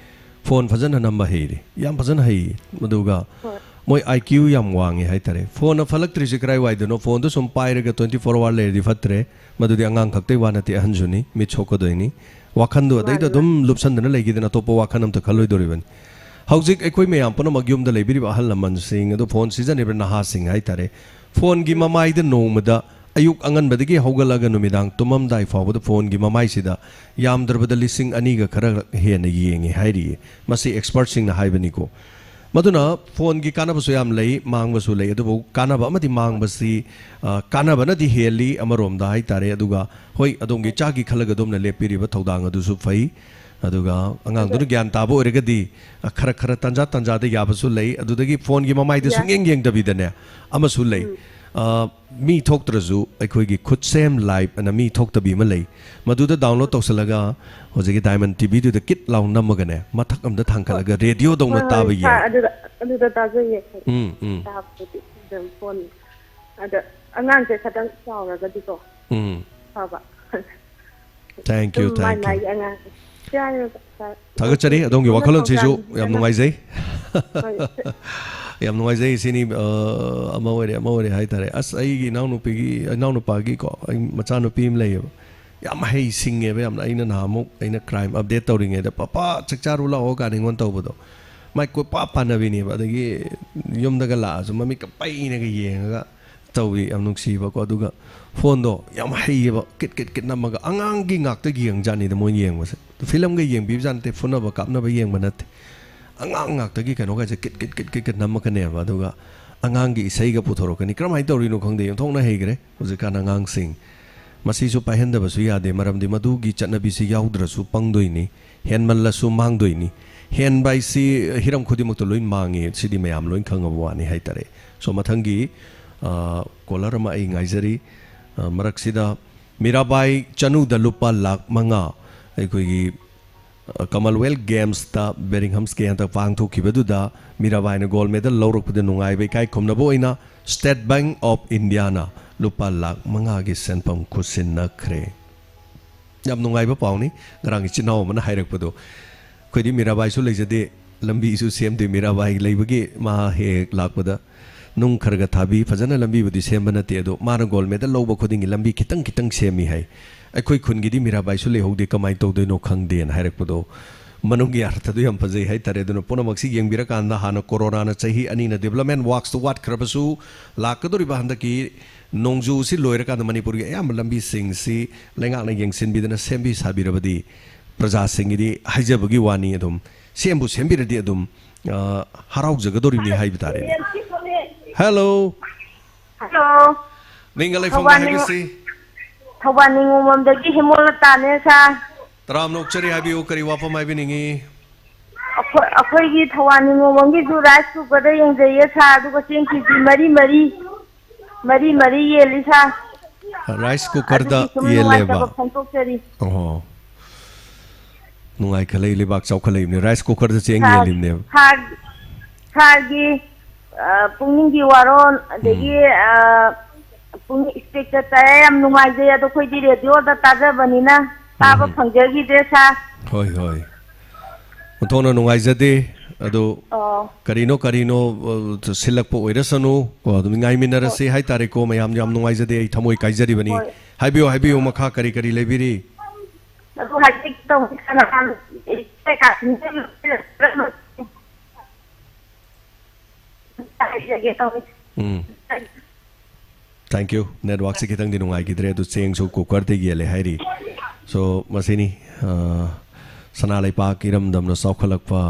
ꯐꯣꯟ ꯐꯖꯅ ꯅꯝꯕ ꯍꯩꯔꯦ, ꯌꯥꯝ ꯐꯖꯅ ꯍꯩꯌꯦ꯫ ꯑꯗꯨꯒ ꯍꯣꯏ꯫ ꯃꯣꯏ IQ ꯌꯥꯝ ꯋꯥꯡꯉꯦ ꯍꯥꯏꯇꯥꯔꯦ꯫ ꯐꯣꯟꯅ ꯐꯠꯂꯛꯇ꯭ꯔꯤꯁꯦ ꯀꯔꯥꯏꯋꯥꯏꯗꯅꯣ? ꯐꯣꯟꯗꯣ ꯁꯨꯝ ꯄꯥꯏꯔꯒ twenty four hour ꯂꯩꯔꯗꯤ ꯐꯠꯇ꯭ꯔꯦ꯫ ꯃꯗꯨꯗꯤ ꯑꯉꯥꯡ ꯈꯛꯇꯩ ꯋꯥ ꯅꯠꯇꯦ, ꯑꯍꯟꯁꯨꯅꯤ, ꯃꯤꯠ ꯁꯣꯛꯀꯗꯣꯏꯅꯤ꯫ ꯋꯥꯈꯟꯗꯣ ꯑꯗꯩꯗ ꯃꯥꯅꯤ, ꯑꯗꯨꯝ ꯃꯥꯅꯤ꯫ ꯂꯨꯞꯁꯟꯗꯅ ꯂꯩꯈꯤꯗꯅ ꯑꯇꯣꯞꯄ ꯋꯥꯈꯜ ꯑꯝꯇ ꯈꯜꯂꯣꯏꯗꯣꯔꯤꯕꯅꯤ꯫ ꯍꯧꯖꯤꯛ ꯑꯩꯈꯣꯏ ꯃꯌꯥꯝ ꯄꯨꯝꯅꯃꯛ ꯌꯨꯝꯗ ꯂꯩꯕꯤꯔꯤꯕ ꯑꯍꯜ ꯂꯃꯟꯁꯤꯡ ꯑꯗꯨ ꯐꯣꯟ ꯁꯤꯖꯤꯟꯅꯔꯤꯕ ꯅꯍꯥꯁꯤꯡ ꯍꯥꯏꯇꯥꯔꯦ, ꯐꯣꯟꯒꯤ ꯎꯝ꯫ ꯃꯃꯥꯏꯗ ꯅꯣꯡꯃꯗ ꯑꯌꯨꯛ ꯑꯉꯟꯕꯗꯒꯤ ꯍꯧꯒꯠꯂꯒ ꯅꯨꯃꯤꯗꯥꯡ ꯇꯨꯝꯃꯝꯗꯥꯏ ꯐꯥꯎꯕꯗ ꯐꯣꯟꯒꯤ ꯃꯃꯥꯏꯁꯤꯗ ꯌꯥꯝꯗ꯭ꯔꯕꯗ ꯂꯤꯁꯤꯡ ꯑꯅꯤꯒ ꯈꯔ ꯍꯦꯟꯅ ꯌꯦꯡꯉꯦ ꯍꯥꯏꯔꯤꯌꯦ꯫ ꯃꯁꯤ ꯑꯦꯛꯁꯄꯔꯠꯁꯤꯡꯅ ꯍꯥꯏꯕꯅꯤꯀꯣ꯫ ꯃꯗꯨꯅ ꯐꯣꯟꯒꯤ ꯀꯥꯟꯅꯕꯁꯨ ꯌꯥꯝ ꯂꯩ, ꯃꯥꯡꯕꯁꯨ ꯂꯩ꯫ ꯑꯗꯨꯕꯨ ꯀꯥꯟꯅꯕ ꯑꯃꯗꯤ ꯃꯥꯡꯕꯁꯤ, ꯑ, ꯀꯥꯟꯅꯕꯅꯗꯤ ꯍꯦꯜꯂꯤ ꯑꯃꯔꯣꯝꯗ ꯍꯥꯏꯇꯥꯔꯦ꯫ ꯑꯗꯨꯒ ꯍꯣꯏ, ꯑꯗꯣꯝꯒꯤ ꯏꯆꯥꯒꯤ ꯈꯜꯂꯒ ꯑꯗꯣꯝꯅ ꯂꯦꯞꯄꯤꯔꯤꯕ ꯊꯧꯗꯥꯡ ꯑꯗꯨꯁꯨ ꯐꯩ꯫ ꯑꯗꯨꯒ ꯑꯉꯥꯡꯗꯨꯅ ꯑꯗꯣ ꯒ꯭ꯌꯥꯟ ꯇꯥꯕ ꯑꯣꯏꯔꯒꯗꯤ, ꯑ, ꯈꯔ ꯈꯔ ꯇꯟꯖꯥ ꯇꯟꯖꯥꯗ ꯌꯥꯕꯁꯨ ꯂꯩ꯫ ꯑꯗꯨꯗꯒꯤ ꯐꯣꯟꯒꯤ ꯃꯃꯥꯏꯗ ꯌꯥꯏ꯫ ꯁꯨꯡꯌꯦꯡ ꯌꯦꯡꯗꯕꯤꯗꯅꯦ ꯑꯃꯁꯨ ꯂꯩ꯫ ꯎꯝ꯫ ꯑ, ꯃꯤ ꯊꯣꯛꯇ꯭ꯔꯁꯨ ꯑꯩꯈꯣꯏꯒꯤ ꯈꯨꯠꯁꯦꯝ ꯂꯥꯏꯞ ꯑꯅ ꯃꯤ ꯊꯣꯛꯇꯕꯤ ꯑꯃ ꯂꯩ꯫ ꯃꯗꯨꯗ ꯗꯥꯎꯟꯂꯣꯗ ꯇꯧꯁꯜꯂꯒ ꯍꯧꯖꯤꯛꯀꯤ ꯗꯥꯏꯃꯟ ꯇꯤꯚꯤꯗꯨꯗ ꯀꯤꯠ ꯂꯥꯎ ꯅꯝꯃꯒꯅꯦ, ꯃꯊꯛ ꯑꯝꯗ ꯊꯥꯡꯀꯠꯂꯒ ꯔꯦꯗꯤꯑꯣꯗꯧꯅ ꯍꯣꯏ, ꯍꯣꯏ, ꯇꯥꯕ ꯌꯥꯏ꯫ ꯁꯥꯔ, ꯑꯗꯨꯗ, ꯑꯗꯨꯗ ꯇꯥꯖꯩꯌꯦ ꯑꯩꯈꯣꯏ꯫ ꯎꯝ, ꯎꯝ꯫ ꯇꯥꯕꯕꯨꯗꯤ ꯑꯗꯨꯝ ꯐꯣꯟ꯫ ꯑꯗ ꯑꯉꯥꯡꯁꯦ ꯈꯇꯪ ꯆꯥꯎꯔꯒꯗꯤꯀꯣ ꯎꯝ꯫ ꯐꯕ꯫ Thank you, ꯑꯗꯨꯝ ꯃꯥꯏ thank you꯫ ꯃꯥꯏꯒꯤ ꯑꯉꯥꯡꯁꯦ꯫ ꯌꯥꯏꯌꯦꯕ, ꯁꯥꯔ꯫ ꯊꯥꯒꯠꯆꯔꯤ ꯑꯗꯣꯝꯒꯤ ꯁꯣꯝꯅ ꯋꯥꯈꯜꯂꯣꯟꯁꯤꯁꯨ, ꯊꯧꯗꯥꯡ ꯌꯥꯝ ꯅꯨꯡꯉꯥꯏꯖꯩ꯫ ꯍꯣꯏ꯫ ꯌꯥꯝ ꯅꯨꯡꯉꯥꯏꯖꯩ꯫ ꯁꯤꯅꯤ, ꯑ, ꯑꯃ ꯑꯣꯏꯔꯦ, ꯑꯃ ꯑꯣꯏꯔꯦ ꯍꯥꯏꯇꯥꯔꯦ꯫ ꯑꯁ, ꯑꯩꯒꯤ ꯏꯅꯥꯎꯅꯨꯄꯤꯒꯤ, ꯏꯅꯥꯎꯅꯨꯄꯥꯒꯤꯀꯣ, ꯑꯩ ꯃꯆꯥꯅꯨꯄꯤ ꯑꯃ ꯂꯩꯌꯦꯕ꯫ ꯌꯥꯝ ꯍꯩ ꯁꯤꯡꯉꯦꯕ ꯌꯥꯝꯅ꯫ ꯑꯩꯅ ꯅꯍꯥꯟꯃꯨꯛ ꯑꯩꯅ ꯀ꯭ꯔꯥꯏꯝ ꯑꯞꯗꯦꯠ ꯇꯧꯔꯤꯉꯩꯗ, "ꯄꯥꯄꯥ, ꯆꯥꯛ ꯆꯥꯔꯨ ꯂꯥꯛꯑꯣ" ꯀꯥꯏꯅ ꯑꯩꯉꯣꯟꯗ ꯇꯧꯕꯗꯣ꯫ ꯃꯥꯏ ꯀꯣꯏꯄꯥ ꯄꯥꯟꯅꯕꯤꯅꯦꯕ꯫ ꯑꯗꯒꯤ ꯌꯨꯝꯗꯒ ꯂꯥꯛꯑꯁꯨ ꯃꯃꯤꯠꯀ ꯄꯩꯅꯒ ꯌꯦꯡꯉꯒ ꯇꯧꯏ, ꯌꯥꯝ ꯅꯨꯡꯁꯤꯕꯀꯣ꯫ ꯑꯗꯨꯒ ꯐꯣꯟꯗꯣ ꯌꯥꯝ ꯍꯩꯌꯦꯕ, ꯀꯤꯠ ꯀꯤꯠ ꯀꯤꯠ ꯅꯝꯃꯒ꯫ ꯑꯉꯥꯡꯒꯤ ꯉꯥꯛꯇ ꯌꯦꯡꯖꯥꯠꯅꯤꯗ ꯃꯣꯏꯅ ꯌꯦꯡꯕꯁꯦ꯫ ꯐꯤꯂꯝꯒ ꯌꯦꯡꯕꯤꯕꯖꯥꯠ ꯅꯠꯇꯦ, ꯐꯨꯅꯕ ꯀꯥꯞꯅꯕ ꯌꯦꯡꯕ ꯅꯠꯇꯦ꯫ ꯑꯉꯥꯡ ꯉꯥꯛꯇꯒꯤ ꯀꯩꯅꯣꯒꯁꯦ ꯀꯤꯠ ꯀꯤꯠ ꯀꯤꯠ ꯀꯤꯠ ꯀꯤꯠ ꯅꯝꯃꯛꯀꯅꯦꯕ꯫ ꯑꯗꯨꯒ ꯑꯉꯥꯡꯒꯤ ꯏꯁꯩꯒ ꯄꯨꯊꯣꯔꯛꯀꯅꯤ꯫ ꯀꯔꯝꯍꯥꯏꯅ ꯇꯧꯔꯤꯅꯣ ꯈꯪꯗꯦ, ꯑꯣꯟꯊꯣꯛꯅ ꯍꯩꯈ꯭ꯔꯦ ꯍꯧꯖꯤꯛꯀꯥꯟ ꯑꯉꯥꯡꯁꯤꯡ꯫ ꯃꯁꯤꯁꯨ ꯄꯥꯏꯍꯟꯗꯕꯁꯨ ꯌꯥꯗꯦ, ꯃꯔꯝꯗꯤ ꯃꯗꯨꯒꯤ ꯆꯠꯅꯕꯤꯁꯤ ꯌꯥꯎꯗ꯭ꯔꯁꯨ ꯄꯪꯗꯣꯏꯅꯤ, ꯍꯦꯟꯃꯜꯂꯁꯨ ꯃꯥꯡꯗꯣꯏꯅꯤ꯫ ꯍꯦꯟꯕ ꯍꯥꯏꯁꯤ ꯍꯤꯔꯝ ꯈꯨꯗꯤꯡꯃꯛꯇ ꯂꯣꯏ ꯃꯥꯡꯉꯤ, ꯁꯤꯗꯤ ꯃꯌꯥꯝ ꯂꯣꯏ ꯈꯪꯉꯕ ꯋꯥꯅꯤ ꯍꯥꯏꯇꯥꯔꯦ꯫ So, ꯃꯊꯪꯒꯤ, ꯑ, ꯀꯣꯂꯔ ꯑꯃ ꯑꯩ ꯉꯥꯏꯖꯔꯤ꯫ ꯑ, ꯃꯔꯛꯁꯤꯗ ꯃꯤꯔꯥꯕꯥꯏ ꯆꯅꯨꯗ ꯂꯨꯄꯥ ꯂꯥꯛ ꯃꯉꯥ, ꯑꯩꯈꯣꯏꯒꯤ, ꯑ, ꯀꯃꯟꯋꯦꯜꯊ ꯒꯦꯝꯁꯇ ꯕꯦꯔꯤꯡꯍꯝꯁꯀꯤ ꯍꯟꯗꯛ ꯄꯥꯡꯊꯣꯛꯈꯤꯕꯗꯨꯗ ꯃꯤꯔꯥꯕꯥꯏꯅ ꯒꯣꯜ ꯃꯦꯗꯜ ꯂꯧꯔꯛꯄꯗ ꯅꯨꯡꯉꯥꯏꯕ ꯏꯀꯥꯏ ꯈꯨꯝꯅꯕ ꯑꯣꯏꯅ ꯁ꯭ꯇꯦꯠ ꯕꯦꯡꯛ ꯑꯣꯐ ꯏꯟꯗꯤꯌꯥꯅ ꯂꯨꯄꯥ ꯂꯥꯛ ꯃꯉꯥꯒꯤ ꯁꯦꯟꯐꯝ ꯈꯨꯠꯁꯤꯟꯅꯈ꯭ꯔꯦ꯫ ꯌꯥꯝ ꯅꯨꯡꯉꯥꯏꯕ ꯄꯥꯎꯅꯤ꯫ ꯉꯔꯥꯡ ꯏꯆꯤꯟ ꯏꯅꯥꯎ ꯑꯃꯅ ꯍꯥꯏꯔꯛꯄꯗꯣ, ꯑꯩꯈꯣꯏꯗꯤ ꯃꯤꯔꯥꯕꯥꯏꯁꯨ ꯂꯩꯖꯗꯦ, ꯂꯝꯕꯤꯁꯨ ꯁꯦꯝꯗꯦ꯫ ꯃꯤꯔꯥꯕꯥꯏ ꯂꯩꯕꯒꯤ ꯃꯥ ꯍꯦꯛ ꯍꯦꯛ ꯂꯥꯛꯄꯗ ꯅꯨꯡ ꯈꯔ ꯈꯔ ꯊꯥꯕꯤ, ꯐꯖꯅ ꯂꯝꯕꯤꯕꯨꯗꯤ ꯁꯦꯝꯕ ꯅꯠꯇꯦ, ꯑꯗꯣ ꯃꯥꯅ ꯒꯣꯜ ꯃꯦꯗꯜ ꯂꯧꯕ ꯈꯨꯗꯤꯡꯒꯤ ꯂꯝꯕꯤ ꯈꯤꯇꯪ ꯈꯤꯇꯪ ꯁꯦꯝꯃꯤ ꯍꯥꯏ꯫ ꯑꯩꯈꯣꯏ ꯈꯨꯟꯒꯤꯗꯤ ꯃꯤꯔꯥꯕꯥꯏꯁꯨ ꯂꯩꯍꯧꯗꯦ, ꯀꯃꯥꯏꯅ ꯇꯧꯗꯣꯏꯅꯣ ꯈꯪꯗꯦꯅ ꯍꯥꯏꯔꯛꯄꯗꯣ, ꯃꯅꯨꯡꯒꯤ ꯑꯔꯊꯗꯣ ꯌꯥꯝ ꯐꯖꯩ ꯍꯥꯏꯇꯥꯔꯦ꯫ ꯑꯗꯨꯅ ꯄꯨꯝꯅꯃꯛꯁꯤ ꯌꯦꯡꯕꯤꯔꯀꯥꯟꯗ, ꯍꯥꯟꯅ ꯀꯣꯔꯣꯅꯥꯅ ꯆꯍꯤ ꯑꯅꯤꯅ ꯗꯤꯕꯂꯞꯃꯦꯟ ꯋꯥꯛꯁꯇꯨ ꯋꯥꯠꯈ꯭ꯔꯕꯁꯨ, ꯂꯥꯛꯀꯗꯧꯔꯤꯕ ꯍꯟꯗꯛꯀꯤ ꯅꯣꯡꯖꯨꯁꯤ ꯂꯣꯏꯔꯀꯥꯟꯗ ꯃꯅꯤꯄꯨꯔꯒꯤ ꯑꯌꯥꯝꯕ ꯂꯝꯕꯤꯁꯤꯡꯁꯤ ꯂꯩꯉꯥꯛꯅ ꯌꯦꯡꯁꯤꯟꯕꯤꯗꯅ ꯁꯦꯝꯕꯤ ꯁꯥꯕꯤꯔꯕꯗꯤ, ꯄ꯭ꯔꯖꯥꯁꯤꯡꯒꯤꯗꯤ ꯍꯥꯏꯖꯕꯒꯤ ꯋꯥꯅꯤ, ꯑꯗꯨꯝ ꯁꯦꯝꯕꯨ ꯁꯦꯝꯕꯤꯔꯗꯤ ꯑꯗꯨꯝ ꯑ, ꯍꯔꯥꯎꯖꯒꯗꯧꯔꯤꯕꯅꯤ ꯍꯥꯏꯕ ꯇꯥꯔꯦꯅꯦ꯫ ꯍꯦꯜꯂꯣ꯫ ꯍꯜꯂꯣ꯫ ꯃꯤꯡꯒ ꯂꯩꯐꯝꯒ ꯊꯧꯕꯥꯜ ꯅꯤꯉꯣ- ꯍꯥꯏꯕꯤꯁꯤ꯫ ꯊꯧꯕꯥꯜ ꯅꯤꯉꯣꯝꯕꯝꯗꯒꯤ ꯍꯦꯃꯣꯂꯇꯥꯅꯦ ꯁꯥꯔ꯫ ꯇꯔꯥꯝꯅ ꯑꯣꯛꯆꯔꯤ, ꯍꯥꯏꯕꯤꯌꯨ, ꯀꯔꯤ ꯋꯥꯐꯝ ꯍꯥꯏꯕꯤꯅꯤꯡꯉꯤ? ꯑꯩꯈꯣꯏ ꯑꯩꯈꯣꯏꯒꯤ ꯊꯧꯕꯥꯜ ꯅꯤꯉꯣꯝꯕꯝꯒꯤꯁꯨ ꯔꯥꯏꯁ ꯀꯨꯀꯔꯗ ꯌꯦꯡꯖꯩꯌꯦ ꯁꯥꯔ, ꯑꯗꯨꯒ ꯆꯦꯡ ꯀꯦ ꯖꯤ ꯃꯔꯤ ꯃꯔꯤ ꯃꯔꯤ ꯃꯔꯤ ꯌꯦꯜꯂꯤ ꯁꯥꯔ꯫ ꯔꯥꯏꯁ ꯀꯨꯀꯔꯗ ꯑꯗꯨꯒꯤ ꯁꯨꯝ ꯌꯦꯜꯂꯦꯕ꯫ ꯅꯨꯡꯉꯥꯏꯇꯕ ꯐꯣꯡꯗꯣꯛꯆꯔꯤ꯫ ꯑꯣ, ꯅꯨꯡꯉꯥꯏꯈꯠꯂꯛꯏ, ꯂꯩꯕꯥꯛ ꯆꯥꯎꯈꯠꯂꯛꯏꯕꯅꯤ, ꯔꯥꯏꯁ ꯀꯨꯀꯔꯗ ꯆꯦꯡ ꯁꯥꯔ, ꯌꯦꯜꯂꯤꯕꯅꯦꯕ꯫ ꯁꯥꯔ, ꯁꯥꯔꯒꯤ ꯑ, ꯄꯨꯛꯅꯤꯡꯒꯤ ꯋꯥꯔꯣꯜ ꯑꯗꯒꯤ ꯑ, ꯄꯨꯛꯅꯤꯡ ꯏꯁꯄꯤꯛꯇ ꯇꯥꯏ, ꯌꯥꯝ ꯅꯨꯡꯉꯥꯏꯖꯩ꯫ ꯑꯗꯣ ꯑꯩꯈꯣꯏꯗꯤ ꯔꯦꯗꯤꯑꯣꯗ ꯇꯥꯖꯕꯅꯤꯅ ꯇꯥꯕ ꯐꯪꯖꯈꯤꯗ꯭ꯔꯦ ꯁꯥꯔ꯫ ꯍꯣꯏ, ꯍꯣꯏ, ꯑꯣꯟꯊꯣꯛꯅ ꯅꯨꯡꯉꯥꯏꯖꯗꯦ꯫ ꯑꯗꯣ ꯑꯣ꯫ ꯀꯔꯤꯅꯣ ꯀꯔꯤꯅꯣ, ꯑ, ꯁꯤꯜꯂꯛꯄ ꯑꯣꯏꯔꯁꯅꯨ ꯀꯣ, ꯑꯗꯨꯝ ꯉꯥꯏꯃꯤꯟꯅꯔꯁꯤ ꯍꯥꯏꯇꯥꯔꯦꯀꯣ꯫ ꯃꯌꯥꯝ, ꯌꯥꯝ ꯅꯨꯡꯉꯥꯏꯖꯗꯦ, ꯑꯩ ꯊꯃꯣꯏ ꯀꯥꯏꯖꯔꯤꯕꯅꯤ꯫ ꯍꯣꯏ꯫ ꯍꯥꯏꯕꯤꯌꯨ, ꯍꯥꯏꯕꯤꯌꯨ, ꯃꯈꯥ ꯀꯔꯤ ꯀꯔꯤ ꯂꯩꯕꯤꯔꯤ? ꯑꯗꯨ ꯍꯥꯏꯖꯒꯦ ꯇꯧꯕꯅꯤ ꯁꯥꯔ, ꯅꯍꯥꯟ ꯀꯩꯀꯥ ꯁꯤꯟꯖꯜꯂꯨꯔꯦ꯫ ꯍꯥꯏꯖꯒꯦ ꯇꯧꯕꯅꯤ꯫ ꯎꯝ꯫ Thank you꯫ ꯅꯦꯠꯋꯥꯛꯁꯦ ꯈꯤꯇꯪꯗꯤ ꯅꯨꯡꯉꯥꯏꯈꯤꯗ꯭ꯔꯦ, ꯑꯗꯨ ꯆꯦꯡꯁꯨ ꯀꯨꯀꯔꯗ ꯌꯦꯜꯂꯦ ꯍꯥꯏꯔꯤ꯫ So, ꯃꯁꯤꯅꯤ, ꯑ, ꯁꯅꯥ ꯂꯩꯄꯥꯛ ꯏꯔꯝꯗꯝꯅ ꯆꯥꯎꯈꯠꯂꯛꯄ꯫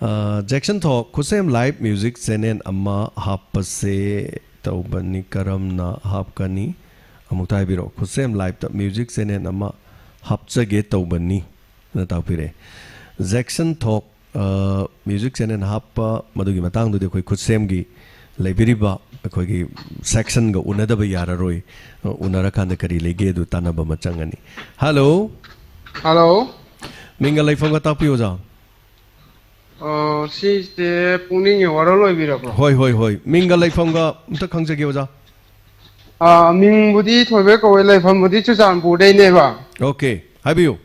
ꯑ, ꯖꯦꯛꯁꯟ ꯊꯣꯛ, ꯈꯨꯠꯁꯦꯝ ꯂꯥꯏꯚ ꯃ꯭ꯌꯨꯖꯤꯛ ꯆꯦꯅꯦꯜ ꯑꯃ ꯍꯥꯞꯄꯁꯦ ꯇꯧꯕꯅꯤ, ꯀꯔꯝꯅ ꯍꯥꯞꯀꯅꯤ? ꯑꯃꯨꯛꯇ ꯍꯥꯏꯕꯤꯔꯛꯑꯣ꯫ ꯈꯨꯠꯁꯦꯝ ꯂꯥꯏꯚꯇ ꯃ꯭ꯌꯨꯖꯤꯛ ꯆꯦꯅꯦꯜ ꯑꯃ ꯍꯥꯞꯆꯒꯦ ꯇꯧꯕꯅꯤ꯫ ꯑꯗꯨꯅ ꯇꯥꯛꯄꯤꯔꯛꯑꯦ꯫ ꯖꯦꯛꯁꯟ ꯊꯣꯛ, ꯑ, ꯃ꯭ꯌꯨꯖꯤꯛ ꯆꯦꯅꯦꯜ ꯍꯥꯞꯄ, ꯃꯗꯨꯒꯤ ꯃꯇꯥꯡꯗꯨꯗꯤ ꯑꯩꯈꯣꯏ ꯈꯨꯠꯁꯦꯝꯒꯤ ꯂꯩꯕꯤꯔꯤꯕ ꯑꯩꯈꯣꯏꯒꯤ ꯁꯦꯛꯁꯟꯒ ꯎꯅꯗꯕ ꯌꯥꯔꯔꯣꯏ꯫ ꯑ, ꯎꯅꯔꯀꯥꯟꯗ ꯀꯔꯤ ꯂꯩꯒꯦ ꯑꯗꯨ ꯇꯥꯟꯅꯕ ꯑꯃ ꯆꯪꯒꯅꯤ꯫ ꯍꯜꯂꯣ꯫ ꯍꯜꯂꯣ꯫ ꯃꯤꯡꯒ ꯂꯩꯐꯝꯒ ꯇꯥꯛꯄꯤꯌꯨ, ꯑꯣꯖꯥ꯫ ꯑ, ꯁꯤꯁꯦ ꯄꯨꯛꯅꯤꯡꯒꯤ ꯋꯥꯔꯣꯜ ꯑꯣꯏꯕꯤꯔꯕ꯭ꯔꯣ? ꯍꯣꯏ, ꯍꯣꯏ, ꯍꯣꯏ꯫ ꯃꯤꯡꯒ ꯂꯩꯐꯝꯒ ꯑꯝꯇ ꯈꯪꯖꯒꯦ, ꯑꯣꯖꯥ꯫ ꯑ, ꯃꯤꯡꯕꯨꯗꯤ ꯊꯣꯏꯕ ꯀꯧꯋꯦ, ꯂꯩꯐꯝꯕꯨꯗꯤ ꯆꯨꯔꯆꯥꯟꯄꯨꯔꯗꯩꯅꯦꯕ꯫ ꯑꯣꯀꯦ, ꯍꯥꯏꯕꯤꯌꯨ꯫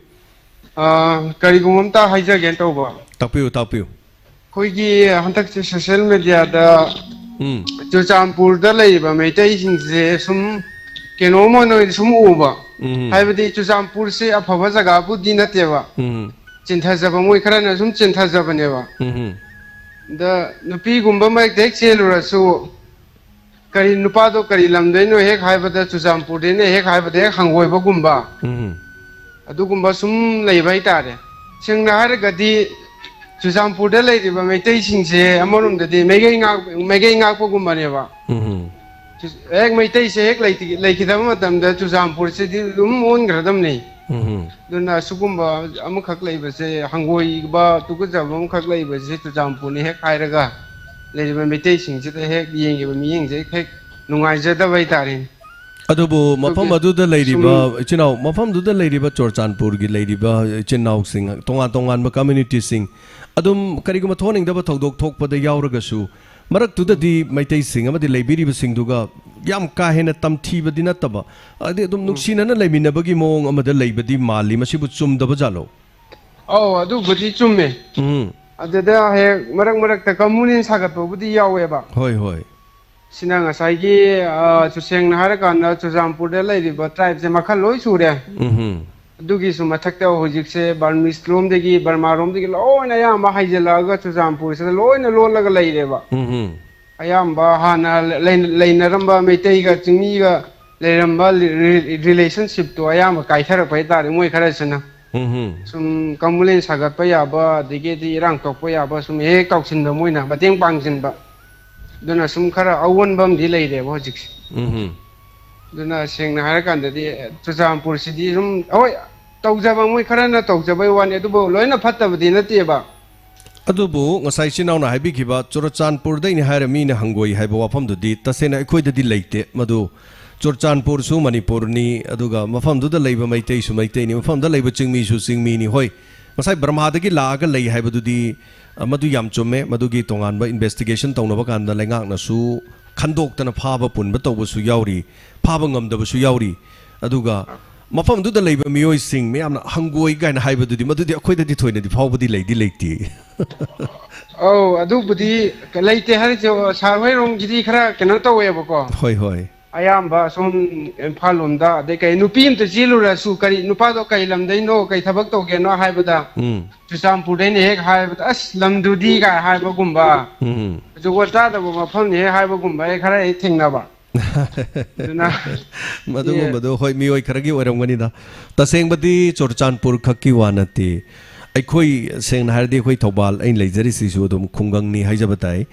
ꯑ, ꯀꯔꯤꯒꯨꯝꯕ ꯑꯝꯇ ꯍꯥꯏꯖꯒꯦ ꯇꯧꯕ꯫ ꯇꯥꯛꯄꯤꯌꯨ, ꯇꯥꯛꯄꯤꯌꯨ꯫ ꯑꯩꯈꯣꯏꯒꯤ ꯍꯟꯗꯛꯁꯦ ꯁꯣꯁꯤꯌꯦꯜ ꯃꯦꯗꯤꯌꯥꯗ ꯎꯝ꯫ ꯆꯨꯔꯆꯥꯟꯄꯨꯔꯗ ꯂꯩꯔꯤꯕ ꯃꯩꯇꯩꯁꯤꯡꯁꯦ ꯁꯨꯝ ꯀꯩꯅꯣꯝ ꯑꯣꯏꯅ ꯁꯨꯝ ꯎꯕ꯫ ꯎꯝ꯫ ꯍꯥꯏꯕꯗꯤ ꯆꯨꯔꯆꯥꯟꯄꯨꯔꯁꯦ ꯑꯐꯕ ꯖꯒꯥꯕꯨꯗꯤ ꯅꯠꯇꯦꯕ꯫ ꯎꯝ꯫ ꯆꯤꯟꯊꯖꯕ, ꯃꯣꯏ ꯈꯔꯅ ꯁꯨꯝ ꯆꯤꯟꯊꯖꯕꯅꯦꯕ꯫ ꯎꯝ꯫ ꯑꯗ ꯅꯨꯄꯤꯒꯨꯝꯕ ꯃꯔꯛꯇ ꯍꯦꯛ ꯆꯦꯜꯂꯨꯔꯁꯨ, ꯀꯔꯤ, ꯅꯨꯄꯥꯗꯣ ꯀꯔꯤ ꯂꯝꯗꯩꯅꯣ ꯍꯦꯛ ꯍꯥꯏꯕꯗ, ꯆꯨꯔꯆꯥꯟꯄꯨꯔꯗꯩꯅ ꯍꯦꯛ ꯍꯥꯏꯕꯗ ꯍꯦꯛ ꯍꯪꯒꯣꯏꯕꯒꯨꯝꯕ, ꯎꯝ꯫ ꯑꯗꯨꯒꯨꯝꯕ ꯁꯨꯝ ꯂꯩꯕ ꯍꯥꯏꯇꯥꯔꯦ꯫ ꯁꯦꯡꯅ ꯍꯥꯏꯔꯒꯗꯤ, ꯆꯨꯔꯆꯥꯟꯄꯨꯔꯗ ꯂꯩꯔꯤꯕ ꯃꯩꯇꯩꯁꯤꯡꯁꯦ ꯑꯃꯔꯣꯝꯗꯗꯤ ꯃꯩꯇꯩ ꯉꯥꯛ-, ꯃꯩꯇꯩ ꯉꯥꯛꯄꯒꯨꯝꯕꯅꯦꯕ꯫ ꯎꯝ꯫ ꯍꯦꯛ ꯃꯩꯇꯩꯁꯦ ꯍꯦꯛ ꯂꯩꯇ-, ꯂꯩꯈꯤꯗꯕ ꯃꯇꯝꯗ ꯆꯨꯔꯆꯥꯟꯄꯨꯔꯁꯤꯗꯤ ꯑꯗꯨꯝ ꯑꯣꯟꯈ꯭ꯔꯗꯕꯅꯤ꯫ ꯎꯝ꯫ ꯑꯗꯨꯅ ꯁꯤꯒꯨꯝꯕ ꯑꯃꯈꯛ ꯂꯩꯕꯁꯦ, ꯍꯪꯒꯣꯏꯕ, ꯇꯨꯀꯠꯆꯕ ꯑꯃꯈꯛ ꯂꯩꯕꯁꯦ ꯆꯨꯔꯆꯥꯟꯄꯨꯔꯅꯤ ꯍꯦꯛ ꯍꯥꯏꯔꯒ, ꯂꯩꯔꯤꯕ ꯃꯩꯇꯩꯁꯤꯡꯁꯤꯗ ꯍꯦꯛ ꯌꯦꯡꯉꯤꯕ ꯃꯤꯠꯌꯦꯡꯁꯦ ꯍꯦꯛ ꯅꯨꯡꯉꯥꯏꯖꯗꯕ ꯍꯥꯏꯇꯥꯔꯦꯅꯦ꯫ ꯑꯗꯨꯕꯨ ꯃꯐꯝ ꯑꯗꯨꯒꯤ ꯑꯗꯨꯗ ꯂꯩꯔꯤꯕ ꯁꯨꯝ ꯏꯆꯤꯟ ꯏꯅꯥꯎ, ꯃꯐꯝꯗꯨꯗ ꯂꯩꯔꯤꯕ ꯆꯨꯔꯆꯥꯟꯄꯨꯔꯒꯤ ꯂꯩꯔꯤꯕ ꯏꯆꯤꯟ ꯏꯅꯥꯎꯁꯤꯡ, ꯇꯣꯉꯥꯟ ꯇꯣꯉꯥꯟꯕ ꯀꯝꯃ꯭ꯌꯨꯅꯤꯇꯤꯁꯤꯡ, ꯑꯗꯨꯝ ꯀꯔꯤꯒꯨꯝꯕ ꯊꯣꯛꯍꯟꯅꯤꯡꯗꯕ ꯊꯧꯗꯣꯛ ꯊꯣꯛꯄꯗ ꯌꯥꯎꯔꯒꯁꯨ, ꯃꯔꯛꯇꯨꯗꯗꯤ ꯃꯩꯇꯩꯁꯤꯡ ꯑꯃꯗꯤ ꯂꯩꯕꯤꯔꯤꯕꯁꯤꯡꯗꯨꯒ ꯌꯥꯝ ꯀꯥ ꯍꯦꯟꯅ ꯇꯝꯊꯤꯕꯗꯤ ꯅꯠꯇꯕ, ꯑꯗꯩ ꯑꯗꯨꯝ ꯎꯝ꯫ ꯅꯨꯡꯁꯤꯅꯅ ꯂꯩꯃꯤꯟꯅꯕꯒꯤ ꯃꯑꯣꯡ ꯑꯃꯗ ꯂꯩꯕꯗꯤ ꯃꯥꯜꯂꯤ꯫ ꯃꯁꯤꯕꯨ ꯆꯨꯝꯗꯕ ꯖꯥꯠꯂꯣ? ꯑꯧ, ꯑꯗꯨꯕꯨꯗꯤ ꯆꯨꯝꯃꯦ꯫ ꯎꯝ꯫ ꯑꯗꯨꯗ ꯍꯦꯛ ꯃꯔꯛ ꯃꯔꯛꯇ ꯀꯝꯃꯨꯅꯦꯜ ꯁꯥꯒꯠꯄꯕꯨꯗꯤ ꯌꯥꯎꯋꯦꯕ꯫ ꯍꯣꯏ, ꯍꯣꯏ꯫ ꯁꯤꯅ ꯉꯁꯥꯏꯒꯤ, ꯑ, ꯁꯦꯡꯅ ꯍꯥꯏꯔꯀꯥꯟꯗ ꯆꯨꯔꯆꯥꯟꯄꯨꯔꯗ ꯂꯩꯔꯤꯕ ꯇ꯭ꯔꯥꯏꯕꯁꯦ ꯃꯈꯜ ꯂꯣꯏ ꯁꯨꯔꯦ꯫ ꯎꯝꯍꯨꯝ꯫ ꯑꯗꯨꯒꯤꯁꯨ ꯃꯊꯛꯇ ꯍꯧꯖꯤꯛꯁꯦ ꯕꯔꯃꯤꯁ ꯂꯣꯝꯗꯒꯤ, ꯕꯔꯃꯥꯔꯣꯝꯗꯒꯤ ꯂꯣꯏꯅ ꯑꯌꯥꯝꯕ ꯍꯥꯏꯖꯤꯜꯂꯛꯑꯒ ꯆꯨꯔꯆꯥꯟꯄꯨꯔꯁꯤꯗ ꯂꯣꯏꯅ ꯂꯣꯜꯂꯒ ꯂꯩꯔꯦꯕ꯫ ꯎꯝꯍꯨꯝ꯫ ꯑꯌꯥꯝꯕ ꯍꯥꯟꯅ ꯂꯩ-, ꯂꯩꯅꯔꯝꯕ ꯃꯩꯇꯩꯒ ꯆꯤꯡꯃꯤꯒ ꯂꯩꯔꯝꯕ ꯔꯤ-, ꯔꯤ-, ꯔꯤꯂꯦꯁꯟꯁꯤꯞꯇꯣ ꯑꯌꯥꯝꯕ ꯀꯥꯏꯊꯔꯛꯄ ꯍꯥꯏꯇꯥꯔꯦ, ꯃꯣꯏ ꯈꯔꯁꯤꯅ꯫ ꯎꯝꯍꯨꯝ꯫ ꯁꯨꯝ ꯀꯝꯃꯨꯅꯦꯜ ꯁꯥꯒꯠꯄ ꯌꯥꯕ, ꯑꯗꯒꯤꯗꯤ ꯏꯔꯥꯡ ꯊꯣꯛꯄ ꯌꯥꯕ, ꯁꯨꯝ ꯍꯦꯛ ꯍꯦꯛ ꯇꯧꯁꯤꯟꯕ, ꯃꯣꯏꯅ ꯃꯇꯦꯡ ꯄꯥꯡꯁꯤꯟꯕ꯫ ꯑꯗꯨꯅ ꯁꯨꯝ ꯈꯔ ꯑꯑꯣꯟꯕ ꯑꯃꯗꯤ ꯂꯩꯔꯦꯕ ꯍꯧꯖꯤꯛꯁꯦ꯫ ꯎꯝꯍꯨꯝ꯫ ꯑꯗꯨꯅ ꯁꯦꯡꯅ ꯍꯥꯏꯔꯀꯥꯟꯗꯗꯤ ꯆꯨꯔꯆꯥꯟꯄꯨꯔꯁꯤꯗꯤ ꯁꯨꯝ, ꯍꯣꯏ, ꯇꯧꯖꯕ, ꯃꯣꯏ ꯈꯔꯅ ꯇꯧꯖꯕꯩ ꯋꯥꯅꯤ, ꯑꯗꯨꯕꯨ ꯂꯣꯏꯅ ꯐꯠꯇꯕꯗꯤ ꯅꯠꯇꯦꯕ꯫ ꯑꯗꯨꯕꯨ ꯉꯁꯥꯏ ꯏꯆꯤꯟ ꯏꯅꯥꯎꯅ ꯍꯥꯏꯕꯤꯈꯤꯕ ꯆꯨꯔꯆꯥꯟꯄꯨꯔꯗꯩꯅꯤ ꯍꯥꯏꯔ ꯃꯤꯅ ꯍꯪꯒꯣꯏ ꯍꯥꯏꯕ ꯋꯥꯐꯝꯗꯨꯗꯤ ꯇꯁꯦꯡꯅ ꯑꯩꯈꯣꯏꯗꯗꯤ ꯂꯩꯇꯦ꯫ ꯃꯗꯨ ꯆꯨꯔꯆꯥꯟꯄꯨꯔꯁꯨ ꯃꯅꯤꯄꯨꯔꯅꯤ, ꯑꯗꯨꯒ ꯃꯐꯝꯗꯨꯗ ꯂꯩꯕ ꯃꯩꯇꯩꯁꯨ ꯃꯩꯇꯩꯅꯤ, ꯃꯐꯝꯗ ꯂꯩꯕ ꯆꯤꯡꯃꯤꯁꯨ ꯆꯤꯡꯃꯤꯅꯤ꯫ ꯍꯣꯏ, ꯉꯁꯥꯏ ꯕꯔꯃꯥꯗꯒꯤ ꯂꯥꯛꯑꯒ ꯂꯩ ꯍꯥꯏꯕꯗꯨꯗꯤ, ꯑ, ꯃꯗꯨ ꯌꯥꯝ ꯆꯨꯝꯃꯦ꯫ ꯃꯗꯨꯒꯤ ꯇꯣꯉꯥꯟꯕ ꯏꯟꯚꯦꯁꯇꯤꯒꯦꯁꯟ ꯇꯧꯅꯕ ꯀꯥꯟꯗ ꯂꯩꯉꯥꯛꯅꯁꯨ ꯈꯟꯗꯣꯛꯇꯅ ꯐꯥꯕ ꯄꯨꯟꯕ ꯇꯧꯕꯁꯨ ꯌꯥꯎꯔꯤ, ꯐꯥꯕ ꯉꯝꯗꯕꯁꯨ ꯌꯥꯎꯔꯤ꯫ ꯑꯗꯨꯒ ꯃꯐꯝꯗꯨꯗ ꯂꯩꯕ ꯃꯤꯑꯣꯏꯁꯤꯡ ꯃꯌꯥꯝꯅ ꯍꯪꯒꯣꯏ ꯀꯥꯏꯅ ꯍꯥꯏꯕꯗꯨꯗꯤ, ꯃꯗꯨꯗꯤ ꯑꯩꯈꯣꯏꯗꯗꯤ ꯊꯣꯏꯅꯗꯤ ꯐꯥꯎꯕꯗꯤ ꯂꯩꯗꯤ ꯂꯩꯇꯦ꯫ ꯑꯧ, ꯑꯗꯨꯕꯨꯗꯤ ꯂꯩꯇꯦ ꯍꯥꯏꯔꯤꯁꯦ, ꯁꯥꯔ ꯍꯣꯏꯔꯣꯝꯒꯤꯗꯤ ꯈꯔ ꯀꯩꯅꯣ ꯇꯧꯋꯦꯕꯀꯣ꯫ ꯍꯣꯏ, ꯍꯣꯏ꯫ ꯑꯌꯥꯝꯕ ꯑꯁꯣꯝ ꯏꯝꯐꯥꯜ ꯂꯣꯝꯗ, ꯑꯗꯩ ꯀꯩ, ꯅꯨꯄꯤ ꯑꯝꯇ ꯆꯦꯜꯂꯨꯔꯁꯨ, ꯀꯔꯤ, "ꯅꯨꯄꯥꯗꯣ ꯀꯩ ꯂꯝꯗꯩꯅꯣ, ꯀꯩ ꯊꯕꯛ ꯇꯧꯒꯦꯅꯣ?" ꯍꯥꯏꯕꯗ, ꯎꯝ꯫ "ꯆꯨꯔꯆꯥꯟꯄꯨꯔꯗꯩꯅ" ꯍꯦꯛ ꯍꯥꯏꯕꯗ, "ꯑꯁ, ꯂꯝꯗꯨꯗꯤ" ꯀꯥꯏ ꯍꯥꯏꯕꯒꯨꯝꯕ, ꯎꯝ꯫ ꯖꯨꯒꯣꯠ ꯆꯥꯗꯕ ꯃꯐꯝꯅꯤ ꯍꯦꯛ ꯍꯥꯏꯕꯒꯨꯝꯕ ꯑꯩ ꯈꯔ ꯍꯦꯛ ꯊꯦꯡꯅꯕ꯫ ꯑꯗꯨꯅ ꯃꯗꯨꯒꯨꯝꯕꯗꯣ, ꯍꯣꯏ, ꯃꯤꯑꯣꯏ ꯈꯔꯒꯤ ꯑꯣꯏꯔꯝꯒꯅꯤꯗ꯫ ꯇꯁꯦꯡꯕꯗꯤ ꯆꯨꯔꯆꯥꯟꯄꯨꯔ ꯈꯛꯀꯤ ꯋꯥ ꯅꯠꯇꯦ꯫ ꯑꯩꯈꯣꯏ, ꯁꯦꯡꯅ ꯍꯥꯏꯔꯗꯤ, ꯑꯩꯈꯣꯏ ꯊꯧꯕꯥꯜ, ꯑꯩꯅ ꯂꯩꯖꯔꯤꯁꯤꯁꯨ ꯑꯗꯨꯝ ꯈꯨꯡꯒꯪꯅꯤ ꯍꯥꯏꯖꯕ ꯇꯥꯏ꯫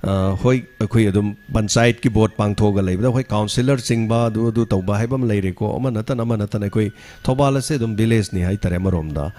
ꯑ, ꯍꯣꯏ, ꯑꯩꯈꯣꯏ ꯑꯗꯨꯝ ꯄꯟꯆꯥꯌꯠꯀꯤ ꯚꯣꯠ ꯄꯥꯡꯊꯣꯛꯑꯒ ꯂꯩꯕꯗ ꯑꯩꯈꯣꯏ ꯀꯥꯎꯟꯁꯤꯂꯔ ꯆꯤꯡꯕ, ꯑꯗꯨ, ꯑꯗꯨ ꯇꯧꯕ ꯍꯥꯏꯕ ꯑꯃ ꯂꯩꯔꯦꯀꯣ꯫ ꯑꯃ ꯅꯠꯇꯅ, ꯑꯃ ꯅꯠꯇꯅ ꯑꯩꯈꯣꯏ ꯊꯧꯕꯥꯜ ꯑꯁꯦ ꯑꯗꯨꯝ ꯚꯤꯂꯦꯖꯅꯤ ꯍꯥꯏꯇꯥꯔꯦ ꯑꯃꯔꯣꯝꯗ꯫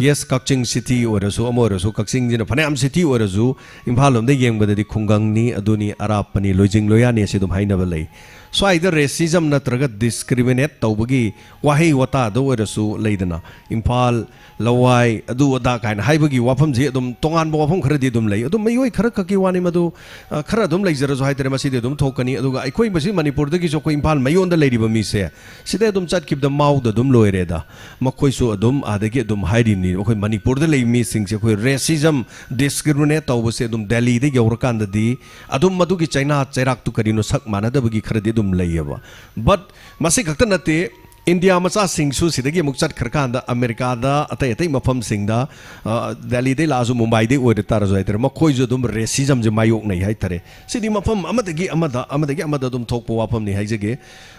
ꯌꯦꯁ, ꯀꯛꯆꯤꯡ ꯁꯤꯇꯤ ꯑꯣꯏꯔꯁꯨ, ꯑꯃ ꯑꯣꯏꯔꯁꯨ, ꯀꯛꯆꯤꯡꯁꯤꯅ ꯐꯅꯌꯥꯝ ꯁꯤꯇꯤ ꯑꯣꯏꯔꯁꯨ, ꯏꯝꯐꯥꯜ ꯂꯣꯝꯗ ꯌꯦꯡꯕꯗꯗꯤ ꯈꯨꯡꯒꯪꯅꯤ, ꯑꯗꯨꯅꯤ, ꯑꯔꯥꯞꯄꯅꯤ, ꯂꯣꯏꯖꯤꯡ ꯂꯣꯌꯥꯅꯤ ꯑꯁꯤ ꯑꯗꯨꯝ ꯍꯥꯏꯅꯕ ꯂꯩ꯫ ꯁ꯭ꯋꯥꯏꯗ ꯔꯦꯁꯤꯖꯝ ꯅꯠꯇ꯭ꯔꯒ ꯗꯤꯁꯀ꯭ꯔꯤꯃꯤꯅꯦꯠ ꯇꯧꯕꯒꯤ ꯋꯥꯍꯩ ꯋꯥꯇꯥꯗ ꯑꯣꯏꯔꯁꯨ ꯂꯩꯗꯅ, ꯏꯝꯐꯥꯜ, ꯂꯋꯥꯏ, ꯑꯗꯨ ꯑꯗꯥ ꯀꯥꯏꯅ ꯍꯥꯏꯕꯒꯤ ꯋꯥꯐꯝꯁꯤ ꯑꯗꯨꯝ ꯇꯣꯉꯥꯟꯕ ꯋꯥꯐꯝ ꯈꯔꯗꯤ ꯑꯗꯨꯝ ꯂꯩ꯫ ꯑꯗꯨꯝ ꯃꯤꯑꯣꯏ ꯈꯔ ꯈꯛꯀꯤ ꯋꯥꯅꯤ ꯃꯗꯨ, ꯑ, ꯈꯔ ꯑꯗꯨꯝ ꯂꯩꯖꯔꯁꯨ ꯍꯥꯏꯇꯥꯔꯦ, ꯃꯁꯤꯗꯤ ꯑꯗꯨꯝ ꯊꯣꯛꯀꯅꯤ꯫ ꯑꯗꯨꯒ ꯑꯩꯈꯣꯏ ꯃꯁꯤ ꯃꯅꯤꯄꯨꯔꯗꯒꯤꯁꯨ ꯑꯩꯈꯣꯏ ꯏꯝꯐꯥꯜ ꯃꯌꯣꯟꯗ ꯂꯩꯔꯤꯕ ꯃꯤꯁꯦ ꯁꯤꯗꯩ ꯑꯗꯨꯝ ꯆꯠꯈꯤꯕꯗ ꯃꯥꯎꯗ ꯑꯗꯨꯝ ꯂꯣꯏꯔꯦꯗ꯫ ꯃꯈꯣꯏꯁꯨ ꯑꯗꯨꯝ ꯑꯥꯗꯒꯤ ꯑꯗꯨꯝ ꯍꯥꯏꯔꯤꯕꯅꯤ, ꯑꯩꯈꯣꯏ ꯃꯅꯤꯄꯨꯔꯗ ꯂꯩꯕ ꯃꯤꯁꯤꯡꯁꯦ ꯑꯩꯈꯣꯏ ꯔꯦꯁꯤꯖꯝ, ꯗꯤꯁꯀ꯭ꯔꯤꯃꯤꯅꯦꯠ ꯇꯧꯕꯁꯦ ꯑꯗꯨꯝ ꯗꯦꯜꯂꯤꯗ ꯌꯧꯔꯀꯥꯟꯗꯗꯤ ꯑꯗꯨꯝ ꯃꯗꯨꯒꯤ ꯆꯩꯅꯥ ꯆꯩꯔꯥꯛꯇꯨ ꯀꯔꯤꯅꯣ ꯁꯛ ꯃꯥꯟꯅꯗꯕꯒꯤ ꯈꯔꯗꯤ ꯑꯗꯨꯝ ꯂꯩꯌꯦꯕ꯫ ꯕꯠ ꯃꯁꯤ ꯈꯛꯇ ꯅꯠꯇꯦ, ꯏꯟꯗꯤꯌꯥ ꯃꯆꯥꯁꯤꯡꯁꯨ ꯁꯤꯗꯒꯤ ꯑꯃꯨꯛ ꯆꯠꯈ꯭ꯔꯀꯥꯟꯗ ꯑꯃꯦꯔꯤꯀꯥꯗ, ꯑꯇꯩ ꯑꯇꯩ ꯃꯐꯝꯁꯤꯡꯗ, ꯑ, ꯗꯦꯜꯂꯤꯗꯩ ꯂꯥꯛꯑꯁꯨ, ꯃꯨꯝꯕꯥꯏꯗꯩ ꯑꯣꯏꯔ ꯇꯥꯔꯁꯨ ꯍꯥꯏꯇꯥꯔꯦ, ꯃꯈꯣꯏꯁꯨ ꯑꯗꯨꯝ ꯔꯦꯁꯤꯖꯝꯁꯦ ꯃꯥꯌꯣꯛꯅꯩ ꯍꯥꯏꯇꯥꯔꯦ꯫ ꯁꯤꯗꯤ ꯃꯐꯝ ꯑꯃꯗꯒꯤ ꯑꯃꯗ, ꯑꯃꯗꯒꯤ ꯑꯃꯗ ꯑꯗꯨꯝ ꯊꯣꯛꯄ ꯋꯥꯐꯝꯅꯤ ꯍꯥꯏꯖꯒꯦ꯫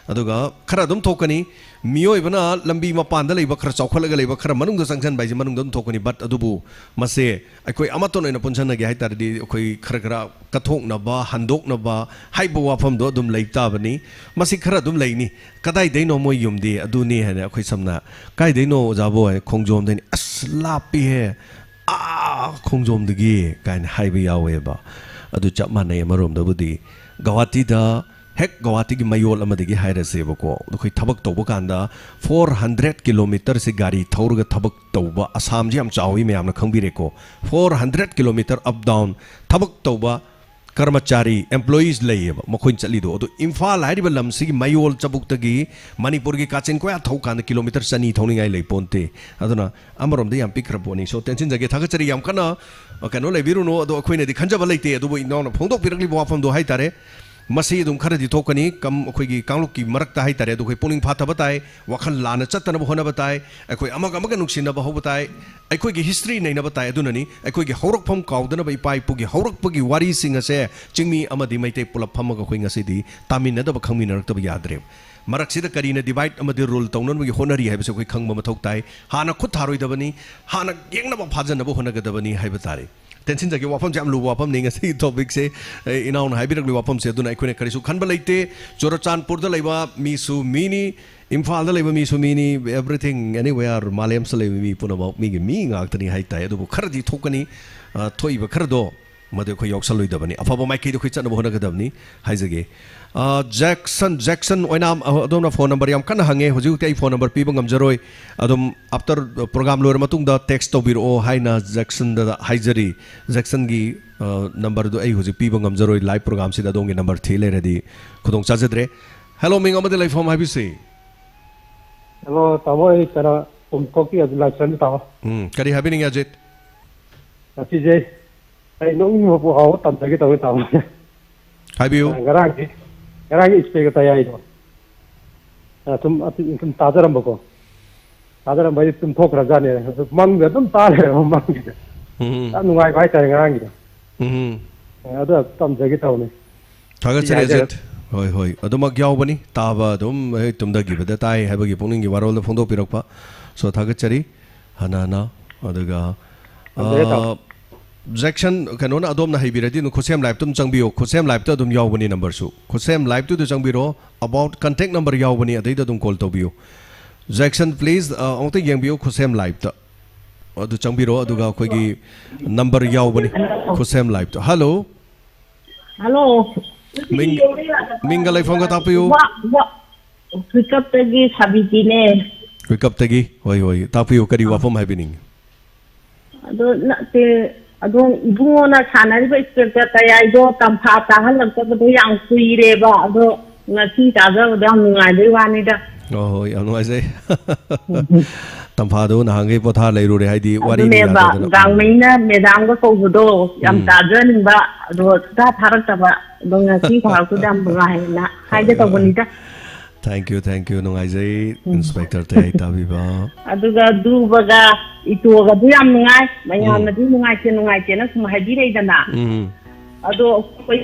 ꯑꯗꯨꯒ ꯈꯔ ꯑꯗꯨꯝ ꯊꯣꯛꯀꯅꯤ꯫ ꯃꯤꯑꯣꯏꯕꯅ ꯂꯝꯕꯤ ꯃꯄꯥꯟꯗ ꯂꯩꯕ, ꯈꯔ ꯆꯥꯎꯈꯠꯂꯒ ꯂꯩꯕ, ꯈꯔ ꯃꯅꯨꯡꯗ ꯆꯪꯁꯤꯟꯕ ꯍꯥꯏꯁꯦ ꯃꯅꯨꯡꯗ ꯑꯗꯨꯝ ꯊꯣꯛꯀꯅꯤ꯫ ꯕꯠ ꯑꯗꯨꯕꯨ ꯃꯁꯦ ꯑꯩꯈꯣꯏ ꯑꯃꯠꯇ ꯑꯣꯏꯅ ꯄꯨꯟꯁꯤꯟꯅꯒꯦ ꯍꯥꯏ ꯇꯥꯔꯗꯤ, ꯑꯩꯈꯣꯏ ꯈꯔ ꯈꯔ ꯀꯠꯊꯣꯛꯅꯕ, ꯍꯟꯗꯣꯛꯅꯕ ꯍꯥꯏꯕ ꯋꯥꯐꯝꯗꯣ ꯑꯗꯨꯝ ꯂꯩ ꯇꯥꯕꯅꯤ꯫ ꯃꯁꯤ ꯈꯔ ꯑꯗꯨꯝ ꯂꯩꯅꯤ꯫ "ꯀꯗꯥꯏꯗꯩꯅꯣ ꯃꯣꯏ ꯌꯨꯝꯗꯤ?" ꯑꯗꯨꯅꯤ ꯍꯥꯏꯅ ꯑꯩꯈꯣꯏ ꯁꯝꯅ, "ꯀꯥꯏꯗꯩꯅꯣ ꯑꯣꯖꯥꯕꯨ?" ꯍꯥꯏ, "ꯈꯣꯡꯖꯣꯝꯗꯩꯅꯤ꯫" "ꯑꯁ, ꯂꯥꯞꯄꯤꯍꯦ, ꯑꯥ, ꯈꯣꯡꯖꯣꯝꯗꯒꯤ" ꯀꯥꯏꯅ ꯍꯥꯏꯕ ꯌꯥꯎꯋꯦꯕ꯫ ꯑꯗꯨ ꯆꯞ ꯃꯥꯟꯅꯩ ꯑꯃꯔꯣꯝꯗꯕꯨꯗꯤ꯫ ꯒꯧꯍꯥꯇꯤꯗ, ꯍꯦꯛ ꯒꯧꯍꯥꯇꯤꯒꯤ ꯃꯌꯣꯜ ꯑꯃꯗꯒꯤ ꯍꯥꯏꯔꯁꯦꯕꯀꯣ, ꯑꯩꯈꯣꯏ ꯊꯕꯛ ꯇꯧꯕ ꯀꯥꯟꯗ four hundred kilometerꯁꯦ ꯒꯥꯔꯤ ꯊꯧꯔꯒ ꯊꯕꯛ ꯇꯧꯕ, ꯑꯁꯥꯝꯁꯦ ꯌꯥꯝ ꯆꯥꯎꯋꯤ, ꯃꯌꯥꯝꯅ ꯈꯪꯕꯤꯔꯦꯀꯣ꯫ Four hundred kilometer up down ꯊꯕꯛ ꯇꯧꯕ ꯀꯔꯃꯆꯥꯔꯤ, employees ꯂꯩꯌꯦꯕ ꯃꯈꯣꯏꯅ ꯆꯠꯂꯤꯗꯣ꯫ ꯑꯗꯣ ꯏꯝꯐꯥꯜ ꯍꯥꯏꯔꯤꯕ ꯂꯝꯁꯤꯒꯤ ꯃꯌꯣꯜ ꯆꯕꯨꯛꯇꯒꯤ ꯃꯅꯤꯄꯨꯔꯒꯤ ꯀꯥꯆꯤꯟ ꯀꯣꯌꯥ ꯊꯧ ꯀꯥꯟꯗ kilometer ꯆꯅꯤ ꯊꯧꯅꯤꯡꯉꯥꯏ ꯂꯩ ꯄꯣꯟꯇꯦ꯫ ꯑꯗꯨꯅ ꯑꯃꯔꯣꯝꯗ ꯌꯥꯝ ꯄꯤꯛꯈ꯭ꯔ ꯄꯣꯠꯅꯤ꯫ So, ꯇꯦꯟꯁꯤꯟꯖꯒꯦ, ꯊꯥꯒꯠꯆꯔꯤ꯫ ꯌꯥꯝ ꯀꯟꯅ, ꯑ, ꯀꯩꯅꯣ ꯂꯩꯕꯤꯔꯨꯅꯨ꯫ ꯑꯗꯣ ꯑꯩꯈꯣꯏꯅꯗꯤ ꯈꯟꯖꯕ ꯂꯩꯇꯦ, ꯑꯗꯨꯕꯨ ꯏꯅꯥꯎꯅ ꯐꯣꯡꯗꯣꯛꯄꯤꯔꯛꯂꯤꯕ ꯋꯥꯐꯝꯗꯣ ꯍꯥꯏꯇꯥꯔꯦ꯫ ꯃꯁꯤ ꯑꯗꯨꯝ ꯈꯔꯗꯤ ꯊꯣꯛꯀꯅꯤ, ꯀꯝ-, ꯑꯩꯈꯣꯏꯒꯤ ꯀꯥꯡꯂꯨꯞꯀꯤ ꯃꯔꯛꯇ ꯍꯥꯏꯇꯥꯔꯦ꯫ ꯑꯗꯨ ꯑꯩꯈꯣꯏ ꯄꯨꯛꯅꯤꯡ ꯐꯥꯊꯕ ꯇꯥꯏ, ꯋꯥꯈꯜ ꯂꯥꯟꯅ ꯆꯠꯇꯅꯕ ꯍꯣꯠꯅꯕ ꯇꯥꯏ, ꯑꯩꯈꯣꯏ ꯑꯃꯒ ꯑꯃꯒ ꯅꯨꯡꯁꯤꯅꯕ ꯍꯧꯕ ꯇꯥꯏ, ꯑꯩꯈꯣꯏꯒꯤ history ꯅꯩꯅꯕ ꯇꯥꯏ꯫ ꯑꯗꯨꯅꯅꯤ ꯑꯩꯈꯣꯏꯒꯤ ꯍꯧꯔꯛꯐꯝ ꯀꯥꯎꯗꯅꯕ ꯏꯄꯥ ꯏꯄꯨꯒꯤ ꯍꯧꯔꯛꯄꯒꯤ ꯋꯥꯔꯤꯁꯤꯡ ꯑꯁꯦ ꯆꯤꯡꯃꯤ ꯑꯃꯗꯤ ꯃꯩꯇꯩ ꯄꯨꯂꯞ ꯐꯝꯃꯒ ꯑꯩꯈꯣꯏ ꯉꯁꯤꯗꯤ ꯇꯥꯃꯤꯟꯅꯗꯕ ꯈꯪꯃꯤꯟꯅꯔꯛꯇꯕ ꯌꯥꯗ꯭ꯔꯦ꯫ ꯃꯔꯛꯁꯤꯗ ꯀꯔꯤꯅ divide ꯑꯃꯗꯤ rule ꯇꯧꯅꯅꯕꯒꯤ ꯍꯣꯠꯅꯔꯤ ꯍꯥꯏꯕꯁꯦ ꯑꯩꯈꯣꯏ ꯈꯪꯕ ꯃꯊꯧ ꯇꯥꯏ꯫ ꯍꯥꯟꯅ ꯈꯨꯠ ꯊꯥꯔꯣꯏꯗꯕꯅꯤ, ꯍꯥꯟꯅ ꯌꯦꯡꯅꯕ ꯐꯥꯖꯅꯕ ꯍꯣꯠꯅꯒꯗꯕꯅꯤ ꯍꯥꯏꯕ ꯇꯥꯔꯦ꯫ ꯇꯦꯟꯁꯤꯟꯖꯒꯦ, ꯋꯥꯐꯝꯁꯦ ꯌꯥꯝ ꯂꯨꯕ ꯋꯥꯐꯝꯅꯤ꯫ ꯉꯁꯤꯒꯤ topicꯁꯦ, ꯑꯦ, ꯏꯅꯥꯎꯅ ꯍꯥꯏꯕꯤꯔꯛꯂꯤꯕ ꯋꯥꯐꯝꯁꯦ ꯑꯗꯨꯅ ꯑꯩꯈꯣꯏꯅ ꯀꯔꯤꯁꯨ ꯈꯟꯕ ꯂꯩꯇꯦ꯫ ꯆꯨꯔꯆꯥꯟꯄꯨꯔꯗ ꯂꯩꯕ ꯃꯤꯁꯨ ꯃꯤꯅꯤ, ꯏꯝꯐꯥꯜꯗ ꯂꯩꯕ ꯃꯤꯁꯨ ꯃꯤꯅꯤ, everything, anywhere, ꯃꯥꯂꯦꯝꯁꯤꯗ ꯂꯩꯕ ꯃꯤ ꯄꯨꯝꯅꯃꯛ ꯃꯤꯒꯤ ꯃꯤ ꯉꯥꯛꯇꯅꯤ ꯍꯥꯏ ꯇꯥꯏ꯫ ꯑꯗꯨꯕꯨ ꯈꯔꯗꯤ ꯊꯣꯛꯀꯅꯤ꯫ ꯑ, ꯊꯣꯛꯏꯕ ꯈꯔꯗꯣ ꯃꯗꯨ ꯑꯩꯈꯣꯏ ꯌꯥꯎꯁꯜꯂꯣꯏꯗꯕꯅꯤ, ꯑꯐꯕ ꯃꯥꯏꯀꯩꯗ ꯑꯩꯈꯣꯏ ꯆꯠꯅꯕ ꯍꯣꯠꯅꯒꯗꯕꯅꯤ ꯍꯥꯏꯖꯒꯦ꯫ ꯑ, ꯖꯦꯛꯁꯟ, ꯖꯦꯛꯁꯟ ꯑꯣꯏꯅꯥꯝ, ꯑ, ꯑꯗꯣꯝꯅ phone number ꯌꯥꯝ ꯀꯟꯅ ꯍꯪꯉꯦ꯫ ꯍꯧꯖꯤꯛ ꯍꯧꯖꯤꯛꯇꯤ ꯑꯩ phone number ꯄꯤꯕ ꯉꯝꯖꯔꯣꯏ꯫ ꯑꯗꯨꯝ after program ꯂꯣꯏꯔ ꯃꯇꯨꯡꯗ text ꯇꯧꯕꯤꯔꯛꯑꯣ ꯍꯥꯏꯅ ꯖꯦꯛꯁꯟꯗ ꯍꯥꯏꯖꯔꯤ꯫ ꯖꯦꯛꯁꯟꯒꯤ, ꯑ, numberꯗꯨ ꯑꯩ ꯍꯧꯖꯤꯛ ꯄꯤꯕ ꯉꯝꯖꯔꯣꯏ꯫ Live programꯁꯤꯗ ꯑꯗꯣꯝꯒꯤ number ꯊꯤ ꯂꯩꯔꯗꯤ ꯈꯨꯗꯣꯡ ꯆꯥꯖꯗ꯭ꯔꯦ꯫ Hello, ꯃꯤꯡ ꯑꯃꯗꯤ ꯂꯩꯐꯝ ꯍꯥꯏꯕꯤꯁꯤ꯫ Hello, ꯇꯥꯃꯣ, ꯑꯩ ꯀꯩꯅꯣ, ꯇꯣꯝꯄꯣꯛꯀꯤ ꯑꯗꯨ ꯂꯥꯏꯁ꯭ꯔꯝꯅꯤ, ꯇꯥꯃꯣ꯫ ꯎꯝ, ꯀꯔꯤ ꯍꯥꯏꯕꯤꯅꯤꯡꯉꯤ, ꯑꯖꯤꯠ? ꯉꯁꯤꯁꯦ ꯑꯩ ꯅꯣꯛꯅꯤꯡꯕ ꯄꯥꯎ ꯑꯃ ꯇꯝꯖꯒꯦ ꯇꯧꯋꯤ, ꯇꯥꯃꯣ꯫ ꯍꯥꯏꯕꯤꯌꯨ꯫ ꯑ, ꯉꯔꯥꯡꯒꯤ, ꯉꯔꯥꯡꯒꯤ ꯏꯁꯄꯦꯒ ꯇꯌꯥꯏꯗꯣ꯫ ꯑ, ꯁꯨꯝ, ꯑ, ꯁꯨꯝ ꯇꯥꯖꯔꯝꯕꯀꯣ꯫ ꯇꯥꯖꯔꯝꯕ ꯑꯩ ꯇꯨꯝꯊꯣꯛꯈ꯭ꯔꯖꯥꯠꯅꯦ꯫ ꯑꯗꯨ ꯃꯪꯗ ꯑꯗꯨꯝ ꯇꯥ ꯂꯩꯔꯕ ꯃꯪꯒꯤꯗ꯫ ꯎꯝ꯫ ꯌꯥꯝ ꯅꯨꯡꯉꯥꯏꯕ ꯍꯥꯏꯇꯥꯔꯦ ꯉꯔꯥꯡꯒꯤꯗꯣ꯫ ꯎꯝ꯫ ꯑ, ꯑꯗꯨ ꯇꯝꯖꯒꯦ ꯇꯧꯅꯤ꯫ ꯊꯥꯒꯠꯆꯔꯤ, ꯌꯥꯏꯗ꯫ ꯑꯖꯤꯠ꯫ ꯍꯣꯏ, ꯍꯣꯏ꯫ ꯑꯗꯨꯃꯛ ꯌꯥꯎꯕꯅꯤ꯫ ꯇꯥꯕ ꯑꯗꯨꯝ ꯍꯦꯛ ꯇꯨꯝꯊꯈꯤꯕꯗ ꯇꯥꯏ ꯍꯥꯏꯕꯒꯤ ꯄꯨꯛꯅꯤꯡꯒꯤ ꯋꯥꯔꯣꯜꯗ ꯐꯣꯡꯗꯣꯛꯄꯤꯔꯛꯄ꯫ So, ꯊꯥꯒꯠꯆꯔꯤ꯫ ꯍꯟꯅ ꯍꯟꯅ꯫ ꯑꯗꯨꯒ, ꯐꯖꯔꯦ, ꯑ, ꯇꯥꯃꯣ꯫ ꯖꯦꯛꯁꯟ, ꯀꯩꯅꯣꯅ ꯑꯗꯣꯝꯅ ꯍꯩꯕꯤꯔꯗꯤ ꯑꯗꯨꯝ ꯈꯨꯠꯁꯦꯝ liveꯇ ꯑꯗꯨꯝ ꯆꯪꯕꯤꯌꯨ꯫ ꯈꯨꯠꯁꯦꯝ liveꯇ ꯑꯗꯨꯝ ꯌꯥꯎꯕꯅꯤ numberꯁꯨ꯫ ꯈꯨꯠꯁꯦꯝ liveꯇꯨꯗ ꯆꯪꯕꯤꯔꯣ꯫ About contact number ꯌꯥꯎꯕꯅꯤ, ꯑꯗꯩꯗ ꯑꯗꯨꯝ call ꯇꯧꯕꯤꯌꯨ꯫ ꯖꯦꯛꯁꯟ, please, ꯑ, ꯑꯃꯨꯛꯇ ꯌꯦꯡꯕꯤꯌꯨ ꯈꯨꯠꯁꯦꯝ liveꯇ꯫ ꯑꯗꯨ ꯆꯪꯕꯤꯔꯣ, ꯑꯗꯨꯒ ꯑꯩꯈꯣꯏꯒꯤ number ꯌꯥꯎꯕꯅꯤ ꯈꯨꯠꯁꯦꯝ liveꯇ꯫ Hello꯫ Hello꯫ ꯃꯤꯡ, ꯃꯤꯡꯒ ꯂꯩꯐꯝꯒ ꯇꯥꯛꯄꯤꯌꯨ꯫ ꯋꯥ-, ꯋꯥ-, ꯍꯨꯏꯀꯞꯇꯒꯤ ꯁꯥꯕꯤꯇꯤꯅꯦ꯫ ꯍꯨꯏꯀꯞꯇꯒꯤ? ꯍꯣꯏ, ꯍꯣꯏ꯫ ꯇꯥꯛꯄꯤꯌꯨ, ꯀꯔꯤ ꯑꯥ꯫ ꯋꯥꯐꯝ ꯍꯥꯏꯕꯤꯅꯤꯡꯉꯤ? ꯑꯗꯣ ꯅꯠꯇꯦ, ꯑꯗꯣ ꯏꯕꯨꯡꯉꯣꯅ ꯁꯥꯟꯅꯔꯤꯕ ꯏꯁꯄꯦꯛꯇꯔ ꯇꯌꯥꯏꯗꯣ ꯇꯝꯐꯥ ꯇꯥꯍꯜꯂꯛꯇꯕꯗꯣ ꯌꯥꯝ ꯀꯨꯏꯔꯦꯕ꯫ ꯑꯗꯣ ꯉꯁꯤ ꯇꯥꯖꯕꯗ ꯌꯥꯝ ꯅꯨꯡꯉꯥꯏꯕꯩ ꯋꯥꯅꯤꯗ꯫ ꯑꯣ, ꯍꯣꯏ, ꯌꯥꯝ ꯅꯨꯡꯉꯥꯏꯖꯩ꯫ ꯇꯝꯐꯥꯗꯣ ꯅꯍꯥꯟꯈꯩ ꯄꯣꯊꯥ ꯂꯩꯔꯨꯔꯦ, ꯍꯥꯏꯗꯤ ꯋꯥꯔꯤ ꯑꯗꯨꯅꯦꯕ ꯅꯤꯡꯉꯥꯏꯗꯧꯗꯅ꯫ ꯎꯝ꯫ ꯒꯥꯡꯃꯩꯅ ꯃꯦꯗꯥꯝꯒ ꯀꯧꯕꯗꯣ ꯌꯥꯝ ꯎꯝ꯫ ꯇꯥꯖꯅꯤꯡꯕ, ꯑꯗꯣ ꯁꯨꯊꯥ ꯊꯥꯔꯛꯇꯕ꯫ ꯑꯗꯣ ꯉꯁꯤ ꯊꯥꯔꯛꯄꯗ ꯌꯥꯝ ꯅꯨꯡꯉꯥꯏꯅ ꯍꯥꯏꯒꯦ ꯇꯧꯕꯅꯤꯗ꯫ Thank you, thank you, ꯅꯨꯡꯉꯥꯏꯖꯩ꯫ Inspector ꯇꯌꯥꯏ ꯇꯥꯕꯤꯕ꯫ ꯑꯗꯨꯒ ꯗ꯭ꯔꯨꯕꯒ ꯏꯇꯣꯒꯗꯨ ꯌꯥꯝ ꯅꯨꯡꯉꯥꯏ꯫ ꯃꯌꯥꯝꯅꯗꯤ ꯅꯨꯡꯉꯥꯏꯇꯦ ꯅꯨꯡꯉꯥꯏꯇꯦꯅ ꯁꯨꯝ ꯍꯥꯏꯕꯤꯔꯛꯏꯗꯅ꯫ ꯎꯝ꯫ ꯑꯗꯣ ꯑꯩꯈꯣꯏ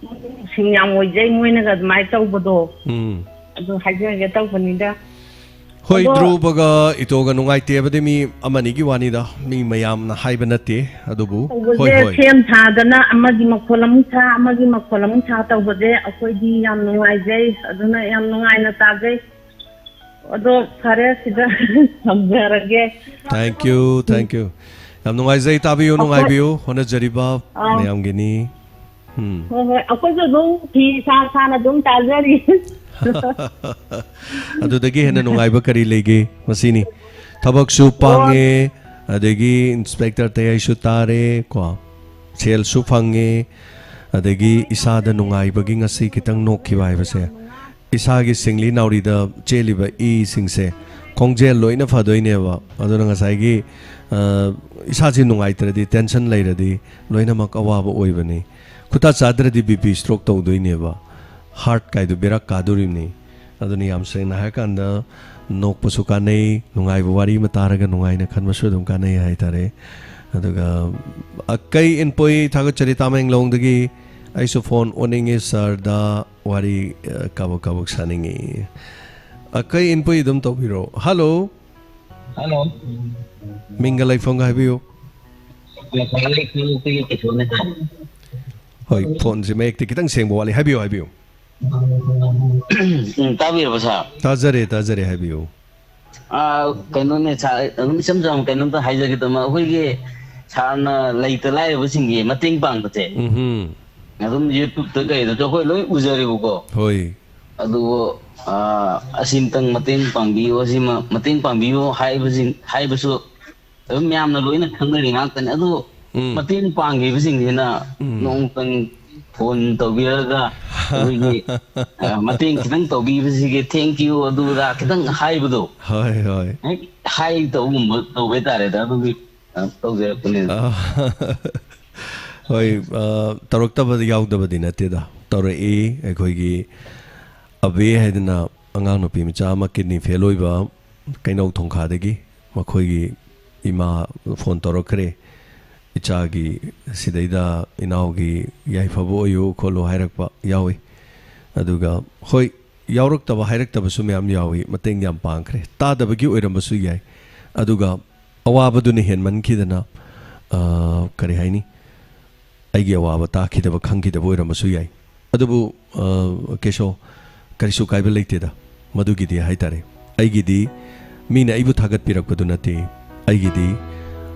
ꯏꯃꯨꯡꯁꯤꯡ ꯌꯥꯝ ꯑꯣꯏꯖꯩ, ꯃꯣꯏꯅꯒ ꯑꯗꯨꯃꯥꯏꯅ ꯇꯧꯕꯗꯣ꯫ ꯎꯝ꯫ ꯑꯗꯨ ꯍꯥꯏꯖꯒꯦ ꯇꯧꯕꯅꯤꯗ꯫ ꯍꯣꯏ, ꯑꯗꯣ ꯗ꯭ꯔꯨꯕꯒ ꯏꯇꯣꯒ ꯅꯨꯡꯉꯥꯏꯇꯦꯕꯗꯤ ꯃꯤ ꯑꯃꯅꯤꯒꯤ ꯋꯥꯅꯤꯗ, ꯃꯤ ꯃꯌꯥꯝꯅ ꯍꯥꯏꯕ ꯅꯠꯇꯦ꯫ ꯑꯗꯨꯕꯨ ꯍꯣꯏ, ꯇꯧꯕꯁꯦ ꯍꯣꯏ꯫ ꯁꯦꯝ ꯁꯥꯗꯅ ꯑꯃꯒꯤ ꯃꯈꯣꯜ ꯑꯃꯨꯛ ꯁꯥ, ꯑꯃꯒꯤ ꯃꯈꯣꯜ ꯑꯃꯨꯛ ꯁꯥ ꯇꯧꯕꯁꯦ ꯑꯩꯈꯣꯏꯗꯤ ꯌꯥꯝ ꯅꯨꯡꯉꯥꯏꯖꯩ, ꯑꯗꯨꯅ ꯌꯥꯝ ꯅꯨꯡꯉꯥꯏꯅ ꯇꯥꯖꯩ꯫ ꯑꯗꯣ ꯐꯔꯦ, ꯁꯤꯗ ꯊꯝꯖꯔꯒꯦ꯫ Thank you, thank you. ꯌꯥꯝ ꯅꯨꯡꯉꯥꯏꯖꯩ, ꯇꯥꯕꯤꯌꯨ, ꯑꯩꯈꯣꯏ ꯅꯨꯡꯉꯥꯏꯕꯤꯌꯨ, ꯍꯣꯠꯅꯖꯔꯤꯕ ꯑꯥ꯫ ꯃꯌꯥꯝꯒꯤꯅꯤ꯫ ꯎꯝ꯫ ꯍꯣꯏ, ꯍꯣꯏ, ꯑꯩꯈꯣꯏꯁꯨ ꯑꯗꯨꯝ ꯐꯤ ꯁꯥ ꯁꯥꯅ ꯑꯗꯨꯝ ꯇꯥꯖꯔꯤ꯫ ꯑꯗꯨꯗꯒꯤ ꯍꯦꯟꯅ ꯅꯨꯡꯉꯥꯏꯕ ꯀꯔꯤ ꯂꯩꯒꯦ? ꯃꯁꯤꯅꯤ꯫ ꯊꯕꯛꯁꯨ ꯑꯣ꯫ ꯄꯥꯡꯉꯦ, ꯑꯗꯒꯤ Inspector ꯇꯌꯥꯏꯁꯨ ꯇꯥꯔꯦ ꯀꯣ, ꯁꯦꯜꯁꯨ ꯐꯪꯉꯦ, ꯑꯗꯒꯤ ꯏꯁꯥꯗ ꯅꯨꯡꯉꯥꯏꯕꯒꯤ ꯉꯁꯤ ꯈꯤꯇꯪ ꯅꯣꯛꯈꯤꯕ ꯍꯥꯏꯕꯁꯦ, ꯏꯁꯥꯒꯤ ꯁꯤꯡꯂꯤ ꯅꯥꯎꯔꯤꯗ ꯆꯦꯜꯂꯤꯕ ꯏꯁꯤꯡꯁꯦ ꯈꯣꯡꯖꯦꯜ ꯂꯣꯏꯅ ꯐꯗꯣꯏꯅꯦꯕ꯫ ꯑꯗꯨꯅ ꯉꯁꯥꯏꯒꯤ, ꯑ, ꯏꯁꯥꯁꯤ ꯅꯨꯡꯉꯥꯏꯇ꯭ꯔꯗꯤ, tension ꯂꯩꯔꯗꯤ ꯂꯣꯏꯅꯃꯛ ꯑꯋꯥꯕ ꯑꯣꯏꯕꯅꯤ꯫ ꯈꯨꯇꯥ ꯆꯥꯗ꯭ꯔꯗꯤ BP stroke ꯇꯧꯗꯣꯏꯅꯦꯕ꯫ Heart ꯀꯥꯏꯗꯣ ꯕꯦꯔꯥ ꯀꯥꯗꯣꯔꯤꯕꯅꯤ꯫ ꯑꯗꯨꯅ ꯌꯥꯝ ꯁꯦꯡꯅ ꯍꯥꯏꯔꯀꯥꯟꯗ ꯅꯣꯛꯄꯁꯨ ꯀꯥꯟꯅꯩ, ꯅꯨꯡꯉꯥꯏꯕ ꯋꯥꯔꯤ ꯑꯃ ꯇꯥꯔꯒ ꯅꯨꯡꯉꯥꯏꯅ ꯈꯟꯕꯁꯨ ꯑꯗꯨꯝ ꯀꯥꯟꯅꯩ ꯍꯥꯏꯇꯥꯔꯦ꯫ ꯑꯗꯨꯒ ꯑꯀꯩ ꯏꯟꯄꯣꯏ ꯊꯥꯒꯠꯆꯔꯤ ꯇꯥꯃꯦꯡꯂꯣꯡꯗꯒꯤ꯫ ꯑꯩꯁꯨ phone ꯑꯣꯟꯅꯤꯡꯉꯤ sirꯗ, ꯋꯥꯔꯤ, ꯑ, ꯀꯥꯕꯛ ꯀꯥꯕꯛ ꯁꯥꯅꯤꯡꯉꯤ꯫ ꯑꯀꯩ ꯏꯟꯄꯣꯏ ꯑꯗꯨꯝ ꯇꯧꯕꯤꯔꯣ꯫ Hello꯫ Hello꯫ ꯃꯤꯡꯒ ꯂꯩꯐꯝꯒ ꯍꯥꯏꯕꯤꯌꯨ꯫ ꯉꯁꯥꯏ ꯂꯩꯐꯝꯗꯒꯤ ꯀꯩꯁꯨ ꯅꯠꯇꯦ꯫ ꯍꯣꯏ, phoneꯁꯦ ꯃꯌꯦꯛꯇꯤ ꯈꯤꯇꯪ ꯁꯦꯡꯕ ꯋꯥꯠꯂꯤ꯫ ꯍꯥꯏꯕꯤꯌꯨ, ꯍꯥꯏꯕꯤꯌꯨ꯫ ꯎꯝ, ꯇꯥꯕꯤꯔꯕ sir? ꯇꯥꯖꯔꯦ, ꯇꯥꯖꯔꯦ, ꯍꯥꯏꯕꯤꯌꯨ꯫ ꯑꯥ, ꯀꯩꯅꯣꯅꯦ sir, ꯑꯗꯨꯝ ꯏꯆꯝ ꯆꯝꯕ ꯀꯩꯅꯣꯝꯇ ꯍꯥꯏꯖꯒꯦ ꯇꯧꯕ꯫ ꯑꯩꯈꯣꯏꯒꯤ sirꯅ ꯂꯩꯇ ꯂꯥꯏꯔꯕꯁꯤꯡꯒꯤ ꯃꯇꯦꯡ ꯄꯥꯡꯕꯁꯦ, ꯎꯝꯍꯨꯝ꯫ ꯑꯗꯨꯝ YouTubeꯇ ꯀꯩꯗꯁꯨ ꯑꯩꯈꯣꯏ ꯂꯣꯏ ꯎꯖꯔꯦꯕꯀꯣ꯫ ꯍꯣꯏ꯫ ꯑꯗꯨꯕꯨ, ꯑꯥ, ꯑꯁꯤꯝꯇꯪ ꯃꯇꯦꯡ ꯄꯥꯡꯕꯤꯌꯨ, ꯑꯁꯤꯃ ꯃꯇꯦꯡ ꯄꯥꯡꯕꯤꯌꯨ ꯍꯥꯏꯕꯁꯤꯡ, ꯍꯥꯏꯕꯁꯨ ꯑꯗꯨꯝ ꯃꯌꯥꯝꯅ ꯂꯣꯏꯅ ꯈꯪꯅꯔꯤ ꯉꯥꯛꯇꯅꯤ꯫ ꯑꯗꯨ ꯎꯝ꯫ ꯃꯇꯦꯡ ꯄꯥꯡꯈꯤꯕꯁꯤꯡꯁꯤꯅ ꯎꯝ꯫ ꯅꯣꯡꯃꯇꯪ ꯐꯣꯟ ꯇꯧꯕꯤꯔꯒ ꯑꯩꯈꯣꯏꯒꯤ, ꯑ, ꯃꯇꯦꯡ ꯈꯤꯇꯪ ꯇꯧꯕꯤꯕꯁꯤꯒꯤ thank you ꯑꯗꯨꯗ ꯈꯤꯇꯪ ꯍꯥꯏꯕꯗꯣ, ꯍꯣꯏ, ꯍꯣꯏ꯫ ꯍꯦꯛ ꯍꯥꯏ ꯇꯧꯕꯒꯨꯝꯕ ꯇꯧꯕ ꯍꯥꯏꯇꯥꯔꯦꯗ꯫ ꯑꯗꯨꯒꯤ, ꯑ, ꯇꯧꯖꯔꯛꯄꯅꯦ꯫ ꯑ, ꯍꯣꯏ, ꯑ, ꯇꯧꯔꯛꯇꯕ ꯌꯥꯎꯗꯕꯗꯤ ꯅꯠꯇꯦꯗ, ꯇꯧꯔꯛꯏ꯫ ꯑꯩꯈꯣꯏꯒꯤ ꯑꯕꯦ ꯍꯥꯏꯗꯅ ꯑꯉꯥꯡ ꯅꯨꯄꯤ ꯃꯆꯥ ꯑꯃ ꯀꯤꯗꯅꯤ ꯐꯦꯜ ꯑꯣꯏꯕ, ꯀꯩꯅꯧ ꯊꯣꯡꯈꯥꯗꯒꯤ꯫ ꯃꯈꯣꯏꯒꯤ ꯏꯃꯥ ꯐꯣꯟ ꯇꯧꯔꯛꯈ꯭ꯔꯦ, "ꯏꯆꯥꯒꯤ ꯁꯤꯗꯩꯗ ꯏꯅꯥꯎꯒꯤ ꯌꯥꯏꯐꯕ ꯑꯣꯏꯌꯨ ꯈꯣꯠꯂꯨ" ꯍꯥꯏꯔꯛꯄ ꯌꯥꯎꯏ꯫ ꯑꯗꯨꯒ ꯍꯣꯏ, ꯌꯥꯎꯔꯛꯇꯕ ꯍꯥꯏꯔꯛꯇꯕꯁꯨ ꯃꯌꯥꯝ ꯌꯥꯎꯏ, ꯃꯇꯦꯡ ꯌꯥꯝ ꯄꯥꯡꯈ꯭ꯔꯦ, ꯇꯥꯗꯕꯒꯤ ꯑꯣꯏꯔꯝꯕꯁꯨ ꯌꯥꯏ꯫ ꯑꯗꯨꯒ ꯑꯋꯥꯕꯗꯨꯅ ꯍꯦꯟꯃꯟꯈꯤꯗꯅ, ꯑ, ꯀꯔꯤ ꯍꯥꯏꯅꯤ, ꯑꯩꯒꯤ ꯑꯋꯥꯕ ꯇꯥꯈꯤꯗꯕ, ꯈꯪꯈꯤꯗꯕ ꯑꯣꯏꯔꯝꯕꯁꯨ ꯌꯥꯏ꯫ ꯑꯗꯨꯕꯨ, ꯑ, ꯀꯦꯁꯣ, ꯀꯔꯤꯁꯨ ꯀꯥꯏꯕ ꯂꯩꯇꯦꯗ, ꯃꯗꯨꯒꯤꯗꯤ ꯍꯥꯏꯇꯥꯔꯦ꯫ ꯑꯩꯒꯤꯗꯤ ꯃꯤꯅ ꯑꯩꯕꯨ ꯊꯥꯒꯠꯄꯤꯔꯛꯄꯗꯨ ꯅꯠꯇꯦ꯫ ꯑꯩꯒꯤꯗꯤ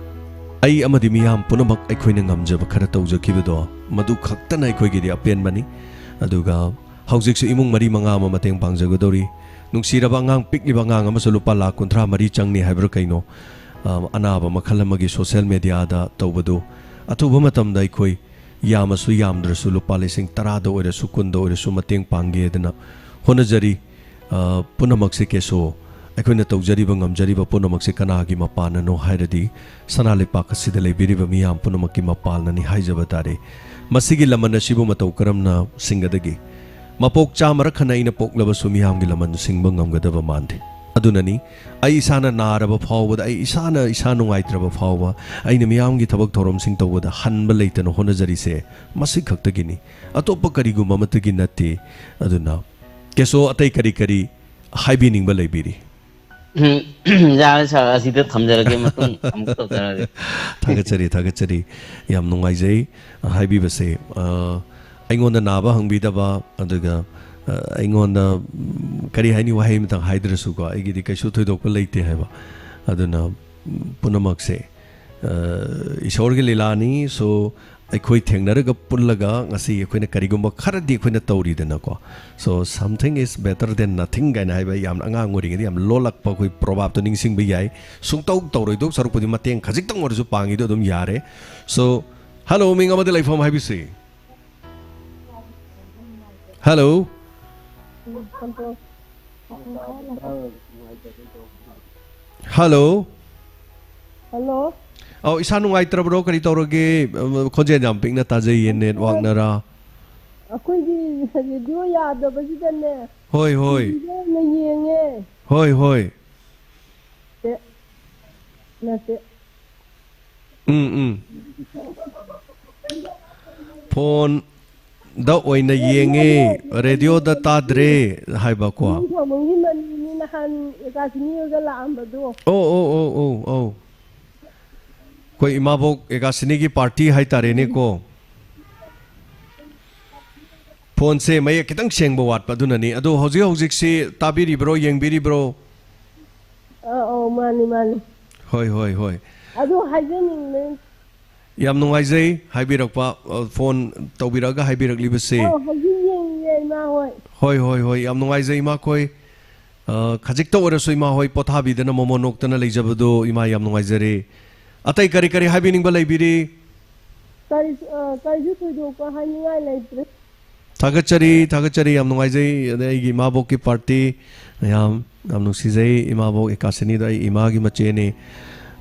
ꯑꯩ ꯑꯃꯗꯤ ꯃꯤꯌꯥꯝ ꯄꯨꯝꯅꯃꯛ ꯑꯩꯈꯣꯏꯅ ꯉꯝꯖꯕ ꯈꯔ ꯇꯧꯖꯈꯤꯕꯗꯣ, ꯃꯗꯨ ꯈꯛꯇꯅ ꯑꯩꯈꯣꯏꯒꯤꯗꯤ ꯑꯄꯦꯟꯕꯅꯤ꯫ ꯑꯗꯨꯒ ꯍꯧꯖꯤꯛꯁꯨ ꯏꯃꯨꯡ ꯃꯔꯤ ꯃꯉꯥ ꯑꯃ ꯃꯇꯦꯡ ꯄꯥꯡꯖꯒꯗꯧꯔꯤ꯫ ꯅꯨꯡꯁꯤꯔꯕ ꯑꯉꯥꯡ, ꯄꯤꯛꯂꯤꯕ ꯑꯉꯥꯡ ꯑꯃꯁꯨ ꯂꯨꯄꯥ ꯂꯥꯈ ꯀꯨꯟꯊ꯭ꯔꯥ ꯃꯔꯤ ꯆꯪꯅꯤ ꯍꯥꯏꯕ꯭ꯔꯥ ꯀꯩꯅꯣ, ꯑ, ꯑꯅꯥꯕ ꯃꯈꯜ ꯑꯃꯒꯤ ꯁꯣꯁꯦꯜ ꯃꯦꯗꯤꯌꯥꯗ ꯇꯧꯕꯗꯨ, ꯑꯊꯨꯕ ꯃꯇꯝꯗ ꯑꯩꯈꯣꯏ ꯌꯥꯝꯃꯁꯨ ꯌꯥꯝꯗ꯭ꯔꯁꯨ ꯂꯨꯄꯥ ꯂꯤꯁꯤꯡ ꯇꯔꯥꯗ ꯑꯣꯏꯔꯁꯨ ꯀꯨꯟꯗ ꯑꯣꯏꯔꯁꯨ ꯃꯇꯦꯡ ꯄꯥꯡꯒꯦꯗꯅ ꯍꯣꯠꯅꯖꯔꯤ꯫ ꯑ, ꯄꯨꯝꯅꯃꯛꯁꯦ ꯀꯦꯁꯣ, ꯑꯩꯈꯣꯏꯅ ꯇꯧꯖꯔꯤꯕ ꯉꯝꯖꯔꯤꯕ ꯄꯨꯝꯅꯃꯛꯁꯦ ꯀꯅꯥꯒꯤ ꯃꯄꯥꯟꯅꯅꯣ ꯍꯥꯏꯔꯗꯤ, ꯁꯅꯥ ꯂꯩꯄꯥꯛ ꯑꯁꯤꯗ ꯂꯩꯕꯤꯔꯤꯕ ꯃꯤꯌꯥꯝ ꯄꯨꯝꯅꯃꯛꯀꯤ ꯃꯄꯥꯜꯅꯅꯤ ꯍꯥꯏꯖꯕ ꯇꯥꯔꯦ꯫ ꯃꯁꯤꯒꯤ ꯂꯃꯟ ꯑꯁꯤꯕꯨ ꯃꯇꯧ ꯀꯔꯝꯅ ꯁꯤꯡꯒꯗꯒꯦ? ꯃꯄꯣꯛ ꯆꯥꯝꯃꯔꯛ ꯍꯟꯅ ꯑꯩꯅ ꯄꯣꯛꯂꯕꯁꯨ ꯃꯤꯌꯥꯝꯒꯤ ꯂꯃꯟ ꯁꯤꯡꯕ ꯉꯝꯒꯗꯕ ꯃꯥꯟꯗꯦ꯫ ꯑꯗꯨꯅꯅꯤ ꯑꯩ ꯏꯁꯥꯅ ꯅꯥꯔꯕ ꯐꯥꯎꯕꯗ, ꯑꯩ ꯏꯁꯥꯅ ꯏꯁꯥ ꯅꯨꯡꯉꯥꯏꯇ꯭ꯔꯕ ꯐꯥꯎꯕ, ꯑꯩꯅ ꯃꯤꯌꯥꯝꯒꯤ ꯊꯕꯛ ꯊꯧꯔꯝꯁꯤꯡ ꯇꯧꯕꯗ ꯍꯟꯕ ꯂꯩꯇꯅ ꯍꯣꯠꯅꯖꯔꯤꯁꯦ ꯃꯁꯤ ꯈꯛꯇꯒꯤꯅꯤ, ꯑꯇꯣꯞꯄ ꯀꯔꯤꯒꯨꯝꯕ ꯑꯃꯠꯇꯒꯤ ꯅꯠꯇꯦ꯫ ꯑꯗꯨꯅ ꯀꯦꯁꯣ, ꯑꯇꯩ ꯀꯔꯤ ꯀꯔꯤ ꯍꯥꯏꯕꯤꯅꯤꯡꯕ ꯂꯩꯕꯤꯔꯤ? ꯎꯝ, ꯌꯥꯔꯦ ꯁꯥꯔ, ꯑꯁꯤꯗ ꯊꯝꯖꯔꯒꯦ, ꯃꯇꯨꯡ ꯑꯃꯨꯛ ꯇꯧꯖꯔꯛꯑꯒꯦ꯫ ꯊꯥꯒꯠꯆꯔꯤ, ꯊꯥꯒꯠꯆꯔꯤ꯫ ꯌꯥꯝ ꯅꯨꯡꯉꯥꯏꯖꯩ ꯍꯥꯏꯕꯤꯕꯁꯦ꯫ ꯑ, ꯑꯩꯉꯣꯟꯗ ꯅꯥꯕ ꯍꯪꯕꯤꯗꯕ, ꯑꯗꯨꯒ, ꯑ, ꯑꯩꯉꯣꯟꯗ, ꯎꯝ, ꯀꯔꯤ ꯍꯥꯏꯅꯤ, ꯋꯥꯍꯩ ꯑꯃꯇꯪ ꯍꯥꯏꯗ꯭ꯔꯁꯨꯀꯣ, ꯑꯩꯒꯤꯗꯤ ꯀꯩꯁꯨ ꯊꯣꯏꯗꯣꯛꯄ ꯂꯩꯇꯦ ꯍꯥꯏꯕ꯫ ꯑꯗꯨꯅ, ꯎꯝ, ꯄꯨꯝꯅꯃꯛꯁꯦ, ꯑ, ꯏꯁꯣꯔꯒꯤ ꯂꯤꯂꯥꯅꯤ꯫ So, ꯑꯩꯈꯣꯏ ꯊꯦꯡꯅꯔꯒ ꯄꯨꯜꯂꯒ ꯉꯁꯤ ꯑꯩꯈꯣꯏꯅ ꯀꯔꯤꯒꯨꯝꯕ ꯈꯔꯗꯤ ꯑꯩꯈꯣꯏꯅ ꯇꯧꯔꯤꯗꯅꯀꯣ꯫ So, something is better than nothing ꯀꯥꯏꯅ ꯍꯥꯏꯕ ꯌꯥꯝꯅ ꯑꯉꯥꯡ ꯑꯣꯏꯔꯤꯉꯩꯗ ꯌꯥꯝ ꯂꯣꯜꯂꯛꯄ ꯑꯩꯈꯣꯏ ꯄ꯭ꯔꯣꯕꯥꯞꯇꯣ ꯅꯤꯡꯁꯤꯡꯕ ꯌꯥꯏ꯫ ꯁꯨꯡꯇꯧ ꯇꯧꯔꯣꯏꯗꯧ ꯁꯔꯨꯛꯄꯨꯗꯤ ꯃꯇꯦꯡ ꯈꯖꯤꯛꯇꯪ ꯑꯣꯏꯔꯁꯨ ꯄꯥꯡꯉꯤꯗꯣ ꯑꯗꯨꯝ ꯌꯥꯔꯦ꯫ So, hello, ꯃꯤꯡ ꯑꯃꯗꯤ ꯂꯩꯐꯝ ꯍꯥꯏꯕꯤꯁꯤ꯫ Hello. Hello. Hello. ꯑꯧ, ꯏꯁꯥ ꯅꯨꯡꯉꯥꯏꯇ꯭ꯔꯕ꯭ꯔꯣ? ꯀꯔꯤ ꯇꯧꯔꯒꯦ? ꯑ, ꯈꯣꯟꯖꯦꯜ ꯌꯥꯝ ꯄꯤꯛꯅ ꯇꯥꯖꯩꯌꯦ, networkꯅꯔꯥ? ꯑꯩꯈꯣꯏꯒꯤ radio ꯌꯥꯗꯕꯁꯤꯗꯅꯦ, ꯍꯣꯏ, ꯍꯣꯏ꯫ ꯇꯤꯚꯤꯗ ꯑꯣꯏꯅ ꯌꯦꯡꯉꯦ꯫ ꯍꯣꯏ, ꯍꯣꯏ꯫ ꯅꯠꯇꯦ, ꯅꯠꯇꯦ꯫ ꯎꯝ, ꯎꯝ꯫ Phoneꯗ ꯑꯣꯏꯅ ꯌꯦꯡꯉꯦ, radioꯗ ꯇꯥꯗ꯭ꯔꯦ ꯍꯥꯏꯕꯀꯣ꯫ ꯅꯤꯡꯊꯧꯕꯝꯒꯤ ꯃꯅꯤꯅꯤ ꯅꯍꯥꯟ ꯑꯦꯀꯥꯁꯤꯅꯤ ꯍꯣꯏꯒ ꯂꯥꯛꯑꯝꯕꯗꯣ꯫ ꯑꯣ, ꯑꯣ, ꯑꯣ, ꯑꯣ, ꯑꯣ꯫ ꯑꯩꯈꯣꯏ ꯏꯃꯥꯕꯣꯛ ꯑꯦꯀꯥꯁꯤꯅꯤꯒꯤ party ꯍꯥꯏꯇꯥꯔꯦꯅꯦꯀꯣ꯫ Phoneꯁꯦ ꯃꯌꯦꯛ ꯈꯤꯇꯪ ꯁꯦꯡꯕ ꯋꯥꯠꯄ ꯑꯗꯨꯅꯅꯤ꯫ ꯑꯗꯣ ꯍꯧꯖꯤꯛ ꯍꯧꯖꯤꯛꯁꯤ ꯇꯥꯕꯤꯔꯤꯕ꯭ꯔꯣ, ꯌꯦꯡꯕꯤꯔꯤꯕ꯭ꯔꯣ? ꯑ, ꯑꯧ, ꯃꯥꯅꯤ, ꯃꯥꯅꯤ꯫ ꯍꯣꯏ, ꯍꯣꯏ, ꯍꯣꯏ꯫ ꯑꯗꯨ ꯍꯥꯏꯖꯅꯤꯡꯕ꯫ ꯌꯥꯝ ꯅꯨꯡꯉꯥꯏꯖꯩ ꯍꯥꯏꯕꯤꯔꯛꯄ, ꯑ, phone ꯇꯧꯕꯤꯔꯛꯑꯒ ꯍꯥꯏꯕꯤꯔꯛꯂꯤꯕꯁꯦ꯫ ꯑꯧ, ꯍꯧꯖꯤꯛ ꯌꯦꯡꯉꯤꯌꯦ, ꯏꯃꯥ ꯍꯣꯏ꯫ ꯍꯣꯏ, ꯍꯣꯏ, ꯍꯣꯏ, ꯌꯥꯝ ꯅꯨꯡꯉꯥꯏꯖꯩ ꯏꯃꯥꯈꯣꯏ꯫ ꯑ, ꯈꯖꯤꯛꯇ ꯑꯣꯏꯔꯁꯨ ꯏꯃꯥ ꯍꯣꯏ ꯄꯣꯊꯥꯕꯤꯗꯅ ꯃꯣꯃꯣꯟ ꯅꯣꯛꯇꯅ ꯂꯩꯖꯕꯗꯣ ꯏꯃꯥ ꯌꯥꯝ ꯅꯨꯡꯉꯥꯏꯖꯔꯦ꯫ ꯑꯇꯩ ꯀꯔꯤ ꯀꯔꯤ ꯍꯥꯏꯕꯤꯅꯤꯡꯕ ꯂꯩꯕꯤꯔꯤ? ꯀꯔꯤ, ꯑ, ꯀꯔꯤꯁꯨ ꯊꯣꯏꯗꯣꯛꯄ ꯍꯥꯏꯅꯤꯡꯉꯥꯏ ꯂꯩꯇ꯭ꯔꯦ꯫ ꯊꯥꯒꯠꯆꯔꯤ, ꯊꯥꯒꯠꯆꯔꯤ, ꯌꯥꯝ ꯅꯨꯡꯉꯥꯏꯖꯩ꯫ ꯑꯗꯩ ꯑꯩꯒꯤ ꯏꯃꯥꯕꯣꯛꯀꯤ party ꯃꯌꯥꯝ ꯌꯥꯝ ꯅꯨꯡꯁꯤꯖꯩ꯫ ꯏꯃꯥꯕꯣꯛ ꯑꯦꯀꯥꯁꯤꯅꯤꯗꯣ ꯑꯩ ꯏꯃꯥꯒꯤ ꯃꯆꯦꯅꯤ꯫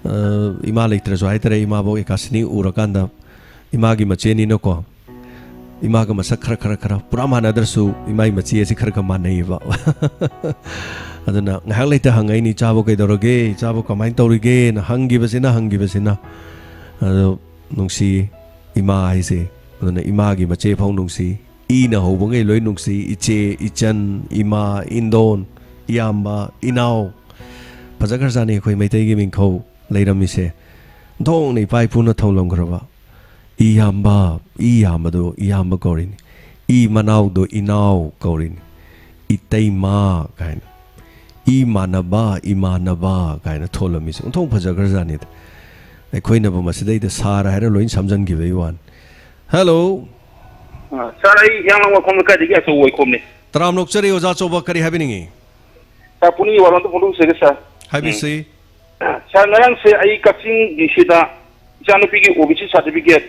ꯑ, ꯏꯃꯥ ꯂꯩꯇ꯭ꯔꯁꯨ ꯍꯥꯏꯇꯥꯔꯦ, ꯏꯃꯥꯕꯣꯛ ꯑꯦꯀꯥꯁꯤꯅꯤ ꯎꯔꯀꯥꯟꯗ ꯏꯃꯥꯒꯤ ꯃꯆꯦꯅꯤꯅꯀꯣ꯫ ꯏꯃꯥꯒ ꯃꯁꯛ ꯈꯔ, ꯈꯔ, ꯈꯔ ꯄꯨꯔꯥ ꯃꯥꯟꯅꯗ꯭ꯔꯁꯨ ꯏꯃꯥꯒꯤ ꯃꯆꯦ ꯑꯁꯤ ꯈꯔ, ꯈꯔ ꯃꯥꯟꯅꯩꯌꯦꯕ꯫ ꯑꯗꯨꯅ ꯉꯥꯏꯍꯥꯛ ꯂꯩꯇ ꯍꯪꯉꯛꯏꯅꯤ, "ꯏꯆꯥꯕꯨ ꯀꯩꯗꯧꯔꯒꯦ? ꯏꯆꯥꯕꯨ ꯀꯃꯥꯏꯅ ꯇꯧꯔꯤꯒꯦꯅ?" ꯍꯪꯈꯤꯕꯁꯤꯅ, ꯍꯪꯈꯤꯕꯁꯤꯅ꯫ ꯑꯗꯣ ꯅꯨꯡꯁꯤ ꯏꯃꯥ ꯍꯥꯏꯁꯦ꯫ ꯑꯗꯨꯅ ꯏꯃꯥꯒꯤ ꯃꯆꯦ ꯐꯥꯎ ꯅꯨꯡꯁꯤ꯫ ꯏꯅ ꯍꯧꯕꯉꯩ ꯂꯣꯏ ꯅꯨꯡꯁꯤ꯫ ꯏꯆꯦ, ꯏꯆꯟ, ꯏꯃꯥ, ꯏꯟꯗꯣꯟ, ꯏꯌꯥꯝꯕ, ꯏꯅꯥꯎ꯫ ꯐꯖꯈ꯭ꯔꯖꯥꯠꯅꯤ ꯑꯩꯈꯣꯏ ꯃꯩꯇꯩꯒꯤ ꯃꯤꯡꯈꯧ ꯂꯩꯔꯝꯃꯤꯁꯦ꯫ ꯊꯣꯡꯅ ꯏꯄꯥ ꯏꯄꯨꯅ ꯊꯧꯂꯝꯈ꯭ꯔꯕ꯫ ꯏꯌꯥꯝꯕ, ꯏ ꯌꯥꯝꯕꯗꯣ ꯏꯌꯥꯝꯕ ꯀꯧꯔꯤꯅꯤ꯫ ꯏ ꯃꯅꯥꯎꯗꯣ ꯏꯅꯥꯎ ꯀꯧꯔꯤꯅꯤ꯫ ꯏꯇꯩꯃ ꯀꯥꯏꯅ꯫ ꯏ ꯃꯥꯟꯅꯕ, ꯏꯃꯥꯟꯅꯕ ꯀꯥꯏꯅ ꯊꯣꯜꯂꯝꯃꯤꯁꯦ꯫ ꯑꯣꯟꯊꯣꯛ ꯐꯖꯈ꯭ꯔꯖꯥꯠꯅꯤꯗ꯫ ꯑꯩꯈꯣꯏꯅꯕꯨ ꯃꯁꯤꯗꯩꯗ sir ꯍꯥꯏꯔ ꯂꯣꯏ ꯁꯝꯖꯟꯈꯤꯕꯩ ꯋꯥꯅꯤ꯫ Hello꯫ ꯑ, sir, ꯑꯩ ꯍꯤꯌꯥꯡꯂꯝ ꯋꯥꯏꯈꯣꯝ ꯂꯩꯀꯥꯏꯗꯒꯤ ꯑꯆꯧꯕ ꯋꯥꯏꯈꯣꯝꯅꯤ꯫ ꯇꯔꯥꯝꯅ ꯑꯣꯛꯆꯔꯤ ꯑꯣꯖꯥ ꯑꯆꯧꯕ, ꯀꯔꯤ ꯍꯥꯏꯕꯤꯅꯤꯡꯉꯤ? Sir, ꯄꯨꯛꯅꯤꯡꯒꯤ ꯋꯥꯔꯣꯝꯇ ꯐꯣꯡꯗꯣꯛꯆꯒꯦ, sir꯫ ꯍꯥꯏꯕꯤꯁꯤ꯫ ꯎꯝ꯫ Sir, ꯉꯔꯥꯡꯁꯦ ꯑꯩ ꯀꯛꯆꯤꯡ D Cꯗ ꯏꯆꯥꯅꯨꯄꯤꯒꯤ O B C certificate,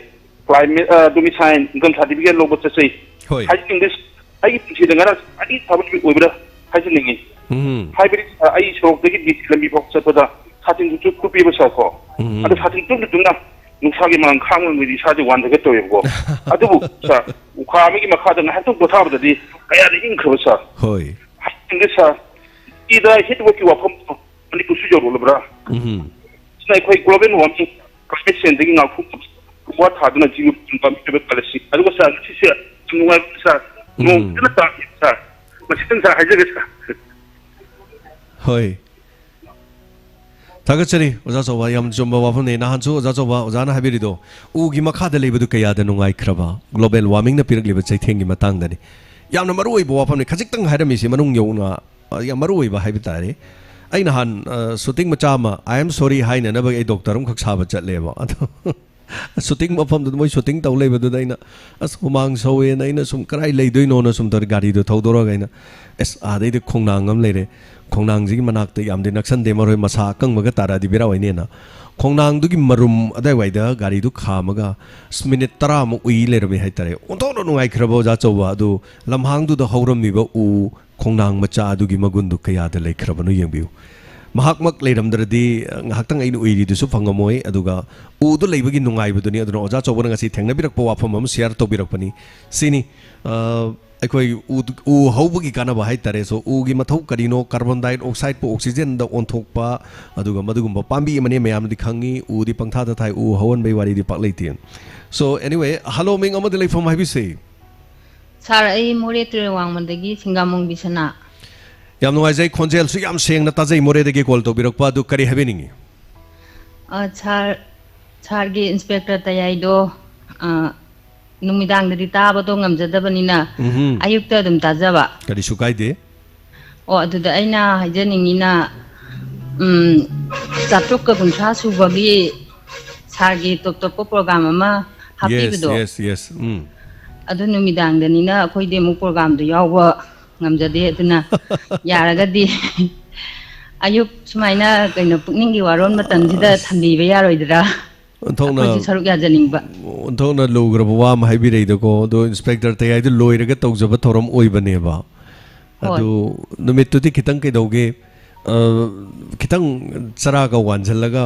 climate, ꯑ, domicile, income certificate ꯂꯧꯕ ꯆꯠꯆꯩ꯫ ꯍꯣꯏ꯫ ꯍꯥꯏꯗꯤ English ꯑꯩꯒꯤ ꯄꯨꯟꯁꯤꯗ ꯉꯔꯥꯡ ꯈ꯭ꯋꯥꯏꯗꯒꯤ ꯐꯕ ꯅꯨꯃꯤꯠ ꯑꯣꯏꯕ꯭ꯔꯥ ꯍꯥꯏꯖꯅꯤꯡꯉꯤ꯫ ꯎꯝ꯫ ꯍꯥꯏꯕꯗꯤ, ꯁꯥꯔ, ꯑꯩ ꯁꯣꯔꯣꯛꯇꯒꯤ ꯗꯤ ꯁꯤ ꯂꯝꯕꯤ ꯐꯥꯎ ꯆꯠꯄꯗ ꯁꯥꯇꯤꯟꯁꯨ ꯇꯨꯞ-, ꯇꯨꯞꯄꯤꯕ, ꯁꯥꯔ, ꯀꯣ꯫ ꯎꯝ꯫ ꯑꯗꯣ ꯁꯥꯇꯤꯟ ꯇꯨꯞꯅ ꯇꯨꯞꯅ ꯅꯨꯡꯁꯥꯒꯤ ꯃꯉꯥꯜ ꯈꯥꯡꯕ ꯉꯝꯗ꯭ꯔꯗꯤ ꯏꯁꯥꯁꯦ ꯋꯥꯟꯊꯒꯦ ꯇꯧꯋꯦꯕꯀꯣ꯫ ꯑꯗꯨꯕꯨ, ꯁꯥꯔ, ꯎꯈꯥ ꯑꯃꯒꯤ ꯃꯈꯥꯗ ꯉꯥꯏꯍꯥꯛꯇꯪ ꯄꯣꯊꯥꯕꯗꯗꯤ ꯀꯌꯥꯗ ꯏꯪꯈ꯭ꯔꯕ, ꯁꯥꯔ꯫ ꯍꯣꯏ꯫ ꯍꯥꯏꯖꯅꯤꯡꯗꯦ, ꯁꯥꯔ꯫ ꯏꯗ ꯍꯤꯠ ꯋꯦꯕꯀꯤ ꯋꯥꯐꯝꯗꯣ ꯃꯅꯤꯄꯨꯔꯁꯨ ꯌꯧꯔꯛꯂꯕ꯭ꯔꯥ? ꯎꯝ꯫ ꯁꯤꯅ ꯑꯩꯈꯣꯏ global warming, climate changeꯗꯒꯤ ꯉꯥꯛꯊꯣꯛꯅꯕ ꯎ ꯋꯥ ꯊꯥꯗꯨꯅ ꯖꯤꯕ ꯄꯥꯝꯕꯤ ꯑꯣꯏꯕ ꯄꯥꯂꯁꯤ꯫ ꯑꯗꯨꯒ, ꯁꯥꯔ, ꯉꯁꯤꯁꯦ ꯌꯥꯝ ꯅꯨꯡꯉꯥꯏꯕ, ꯁꯥꯔ, ꯅꯣꯡ ꯎꯝ꯫ ꯐꯖꯅ ꯇꯥꯔꯛꯑꯦ, ꯁꯥꯔ꯫ ꯃꯁꯤꯇꯪ, ꯁꯥꯔ, ꯍꯥꯏꯖꯒꯦ, ꯁꯥꯔ꯫ ꯍꯣꯏ꯫ ꯊꯥꯒꯠꯆꯔꯤ, ꯑꯣꯖꯥ ꯆꯧꯕ꯫ ꯌꯥꯝ ꯆꯨꯝꯕ ꯋꯥꯐꯝꯅꯤ꯫ ꯅꯍꯥꯟꯁꯨ ꯑꯣꯖꯥ ꯆꯧꯕ, ꯑꯣꯖꯥꯅ ꯍꯥꯏꯕꯤꯔꯤꯗꯣ, ꯎꯒꯤ ꯃꯈꯥꯗ ꯂꯩꯕꯗꯨ ꯀꯌꯥꯗ ꯅꯨꯡꯉꯥꯏꯈ꯭ꯔꯕ꯫ Global warmingꯅ ꯄꯤꯔꯛꯂꯤꯕ ꯆꯩꯊꯦꯡꯒꯤ ꯃꯇꯥꯡꯗꯅꯤ꯫ ꯌꯥꯝꯅ ꯃꯔꯨ ꯑꯣꯏꯕ ꯋꯥꯐꯝꯅꯤ꯫ ꯈꯖꯤꯛꯇꯪ ꯍꯥꯏꯔꯝꯃꯤꯁꯤ ꯃꯅꯨꯡ ꯌꯧꯅ, ꯑ, ꯌꯥꯝ ꯃꯔꯨ ꯑꯣꯏꯕ ꯍꯥꯏꯕ ꯇꯥꯔꯦ꯫ ꯑꯩ ꯅꯍꯥꯟ, ꯑ, shooting ꯃꯆꯥ ꯑꯃ, "I am sorry" ꯍꯥꯏꯅꯅꯕ ꯑꯩ ꯗꯣꯛꯇꯔ ꯑꯃꯈꯛ ꯁꯥꯕ ꯆꯠꯂꯦꯕ꯫ ꯑꯗꯣ shooting ꯃꯐꯝꯗꯨꯗ ꯃꯣꯏ shooting ꯇꯧ ꯂꯩꯕꯗꯨꯗ ꯑꯩꯅ, "ꯑꯁ, ꯍꯨꯃꯥꯡ ꯁꯧꯋꯦꯅ" ꯑꯩꯅ ꯁꯨꯝ ꯀꯗꯥꯏ ꯂꯩꯗꯣꯏꯅꯣꯅ ꯁꯨꯝ ꯇꯧꯔꯦ, ꯒꯥꯔꯤꯗꯣ ꯊꯧꯗꯣꯔꯛꯑꯒ ꯑꯩꯅ, "ꯑꯁ, ꯑꯥꯗꯩꯗ ꯈꯣꯡꯅꯥꯡ ꯑꯃ ꯂꯩꯔꯦ, ꯈꯣꯡꯅꯥꯡꯁꯤꯒꯤ ꯃꯅꯥꯛꯇ ꯌꯥꯝꯗꯤ ꯅꯛꯁꯟꯗꯦ, ꯃꯔꯣꯏ ꯃꯁꯥ ꯑꯀꯪꯕꯒ ꯇꯥꯔꯛꯑꯗꯤ ꯕꯦꯔꯥ ꯑꯣꯏꯅꯦꯅ" ꯈꯣꯡꯅꯥꯡꯗꯨꯒꯤ ꯃꯔꯨꯝ ꯑꯗꯥꯏꯋꯥꯏꯗ ꯒꯥꯔꯤꯗꯨ ꯈꯥꯝꯃꯒ ꯑꯁ ꯃꯤꯅꯤꯠ ꯇꯔꯥꯃꯨꯛ ꯎꯏ ꯂꯩꯔꯝꯃꯤ ꯍꯥꯏꯇꯥꯔꯦ꯫ ꯑꯣꯟꯊꯣꯛꯅ ꯅꯨꯡꯉꯥꯏꯈ꯭ꯔꯕ ꯑꯣꯖꯥ ꯆꯧꯕ꯫ ꯑꯗꯨ ꯂꯝꯍꯥꯡꯗꯨꯗ ꯍꯧꯔꯝꯃꯤꯕ ꯎ ꯈꯣꯡꯅꯥꯡ ꯃꯆꯥ ꯑꯗꯨꯒꯤ ꯃꯒꯨꯟꯗꯨ ꯀꯌꯥꯗ ꯂꯩꯈ꯭ꯔꯕꯅꯣ ꯌꯦꯡꯕꯤꯌꯨ꯫ ꯃꯍꯥꯛꯃꯛ ꯂꯩꯔꯝꯗ꯭ꯔꯗꯤ, ꯑ, ꯉꯥꯏꯍꯥꯛꯇꯪ ꯑꯩꯅ ꯎꯏꯔꯤꯗꯨꯁꯨ ꯐꯪꯉꯝꯃꯣꯏ꯫ ꯑꯗꯨꯒ ꯎꯗꯨ ꯂꯩꯕꯒꯤ ꯅꯨꯡꯉꯥꯏꯕꯗꯨꯅꯤ꯫ ꯑꯗꯨꯅ ꯑꯣꯖꯥ ꯆꯧꯕꯅ ꯉꯁꯤ ꯊꯦꯡꯅꯕꯤꯔꯛꯄ ꯋꯥꯐꯝ ꯑꯃ share ꯇꯧꯕꯤꯔꯛꯄꯅꯤ꯫ ꯁꯤꯅꯤ, ꯑ, ꯑꯩꯈꯣꯏ ꯎ, ꯎ ꯍꯧꯕꯒꯤ ꯀꯥꯟꯅꯕ ꯍꯥꯏꯇꯥꯔꯦ꯫ So, ꯎꯒꯤ ꯃꯊꯧ ꯀꯔꯤꯅꯣ? Carbon dioxideꯄꯨ oxygenꯗ ꯑꯣꯟꯊꯣꯛꯄ, ꯑꯗꯨꯒ ꯃꯗꯨꯒꯨꯝꯕ ꯄꯥꯝꯕꯤ ꯑꯃꯅꯤ, ꯃꯌꯥꯝꯅꯗꯤ ꯈꯪꯉꯤ꯫ ꯎꯗꯤ ꯄꯪꯊꯥꯗ ꯊꯥꯏ, ꯎ ꯍꯧꯍꯟꯕꯒꯤ ꯋꯥꯔꯤꯗꯤ ꯄꯥꯛ ꯂꯩꯇꯦ꯫ So, anyway, hello, ꯃꯤꯡ ꯑꯃꯗꯤ ꯂꯩꯐꯝ ꯍꯥꯏꯕꯤꯁꯦ꯫ ꯁꯥꯔ, ꯑꯩ ꯃꯣꯔꯦ ꯇꯨꯔꯦꯜ ꯋꯥꯡꯃꯗꯒꯤ ꯁꯤꯡꯒꯥꯃꯣꯡꯕꯤ ꯁꯅꯥ꯫ ꯌꯥꯝ ꯅꯨꯡꯉꯥꯏꯖꯩ, ꯈꯣꯟꯖꯦꯜꯁꯨ ꯌꯥꯝ ꯁꯦꯡꯅ ꯇꯥꯖꯩ꯫ ꯃꯣꯔꯦꯗꯒꯤ call ꯇꯧꯕꯤꯔꯛꯄ ꯑꯗꯨ ꯀꯔꯤ ꯍꯥꯏꯕꯤꯅꯤꯡꯉꯤ? ꯑ, ꯁꯥꯔ, ꯁꯥꯔꯒꯤ Inspector ꯇꯌꯥꯏꯗꯣ, ꯑ, ꯅꯨꯃꯤꯗꯥꯡꯗꯗꯤ ꯇꯥꯕꯗꯣ ꯉꯝꯖꯗꯕꯅꯤꯅ, ꯎꯝꯍꯨꯝ꯫ ꯑꯌꯨꯛꯇ ꯑꯗꯨꯝ ꯇꯥꯖꯕ꯫ ꯀꯔꯤꯁꯨ ꯀꯥꯏꯗꯦ꯫ ꯑꯣ, ꯑꯗꯨꯗ ꯑꯩꯅ ꯍꯥꯏꯖꯅꯤꯡꯉꯤꯅ, ꯎꯝ, ꯆꯥꯇ꯭ꯔꯨꯛꯀ ꯀꯨꯟꯊ꯭ꯔꯥ ꯁꯨꯕꯒꯤ ꯁꯥꯔꯒꯤ ꯇꯣꯞ ꯇꯣꯞꯄ program ꯑꯃ Yes, ꯍꯥꯞꯄꯤꯕꯗꯣ, yes, yes. ꯎꯝ꯫ ꯑꯗꯨ ꯅꯨꯃꯤꯗꯥꯡꯗꯅꯤꯅ ꯑꯩꯈꯣꯏꯗꯤ ꯑꯃꯨꯛ programꯗꯣ ꯌꯥꯎꯕ ꯉꯝꯖꯗꯦ꯫ ꯑꯗꯨꯅ ꯌꯥꯔꯒꯗꯤ ꯑꯌꯨꯛ ꯁꯨꯃꯥꯏꯅ, ꯀꯩꯅꯣ, ꯄꯨꯛꯅꯤꯡꯒꯤ ꯋꯥꯔꯣꯜ ꯃꯇꯝꯁꯤꯗ ꯑꯁ꯫ ꯊꯝꯕꯤꯕ ꯌꯥꯔꯣꯏꯗ꯭ꯔꯥ? ꯑꯣꯟꯊꯣꯛꯅ ꯑꯩꯈꯣꯏꯁꯨ ꯁꯔꯨꯛ ꯌꯥꯖꯅꯤꯡꯕ꯫ ꯑꯣꯟꯊꯣꯛꯅ ꯂꯨꯈ꯭ꯔꯕ ꯋꯥ ꯑꯃ ꯍꯥꯏꯕꯤꯔꯛꯏꯗꯀꯣ꯫ ꯑꯗꯣ ꯏꯟꯁꯄꯦꯛꯇꯔ ꯇꯌꯥꯏꯗꯨ ꯂꯣꯏꯔꯒ ꯇꯧꯖꯕ ꯊꯧꯔꯝ ꯑꯣꯏꯕꯅꯦꯕ꯫ ꯍꯣꯏ꯫ ꯑꯗꯨ ꯅꯨꯃꯤꯠꯇꯨꯗꯤ ꯈꯤꯇꯪ ꯀꯩꯗꯧꯒꯦ, ꯑ, ꯈꯤꯇꯪ ꯆꯔꯥꯒ ꯋꯥꯟꯁꯤꯜꯂꯒ,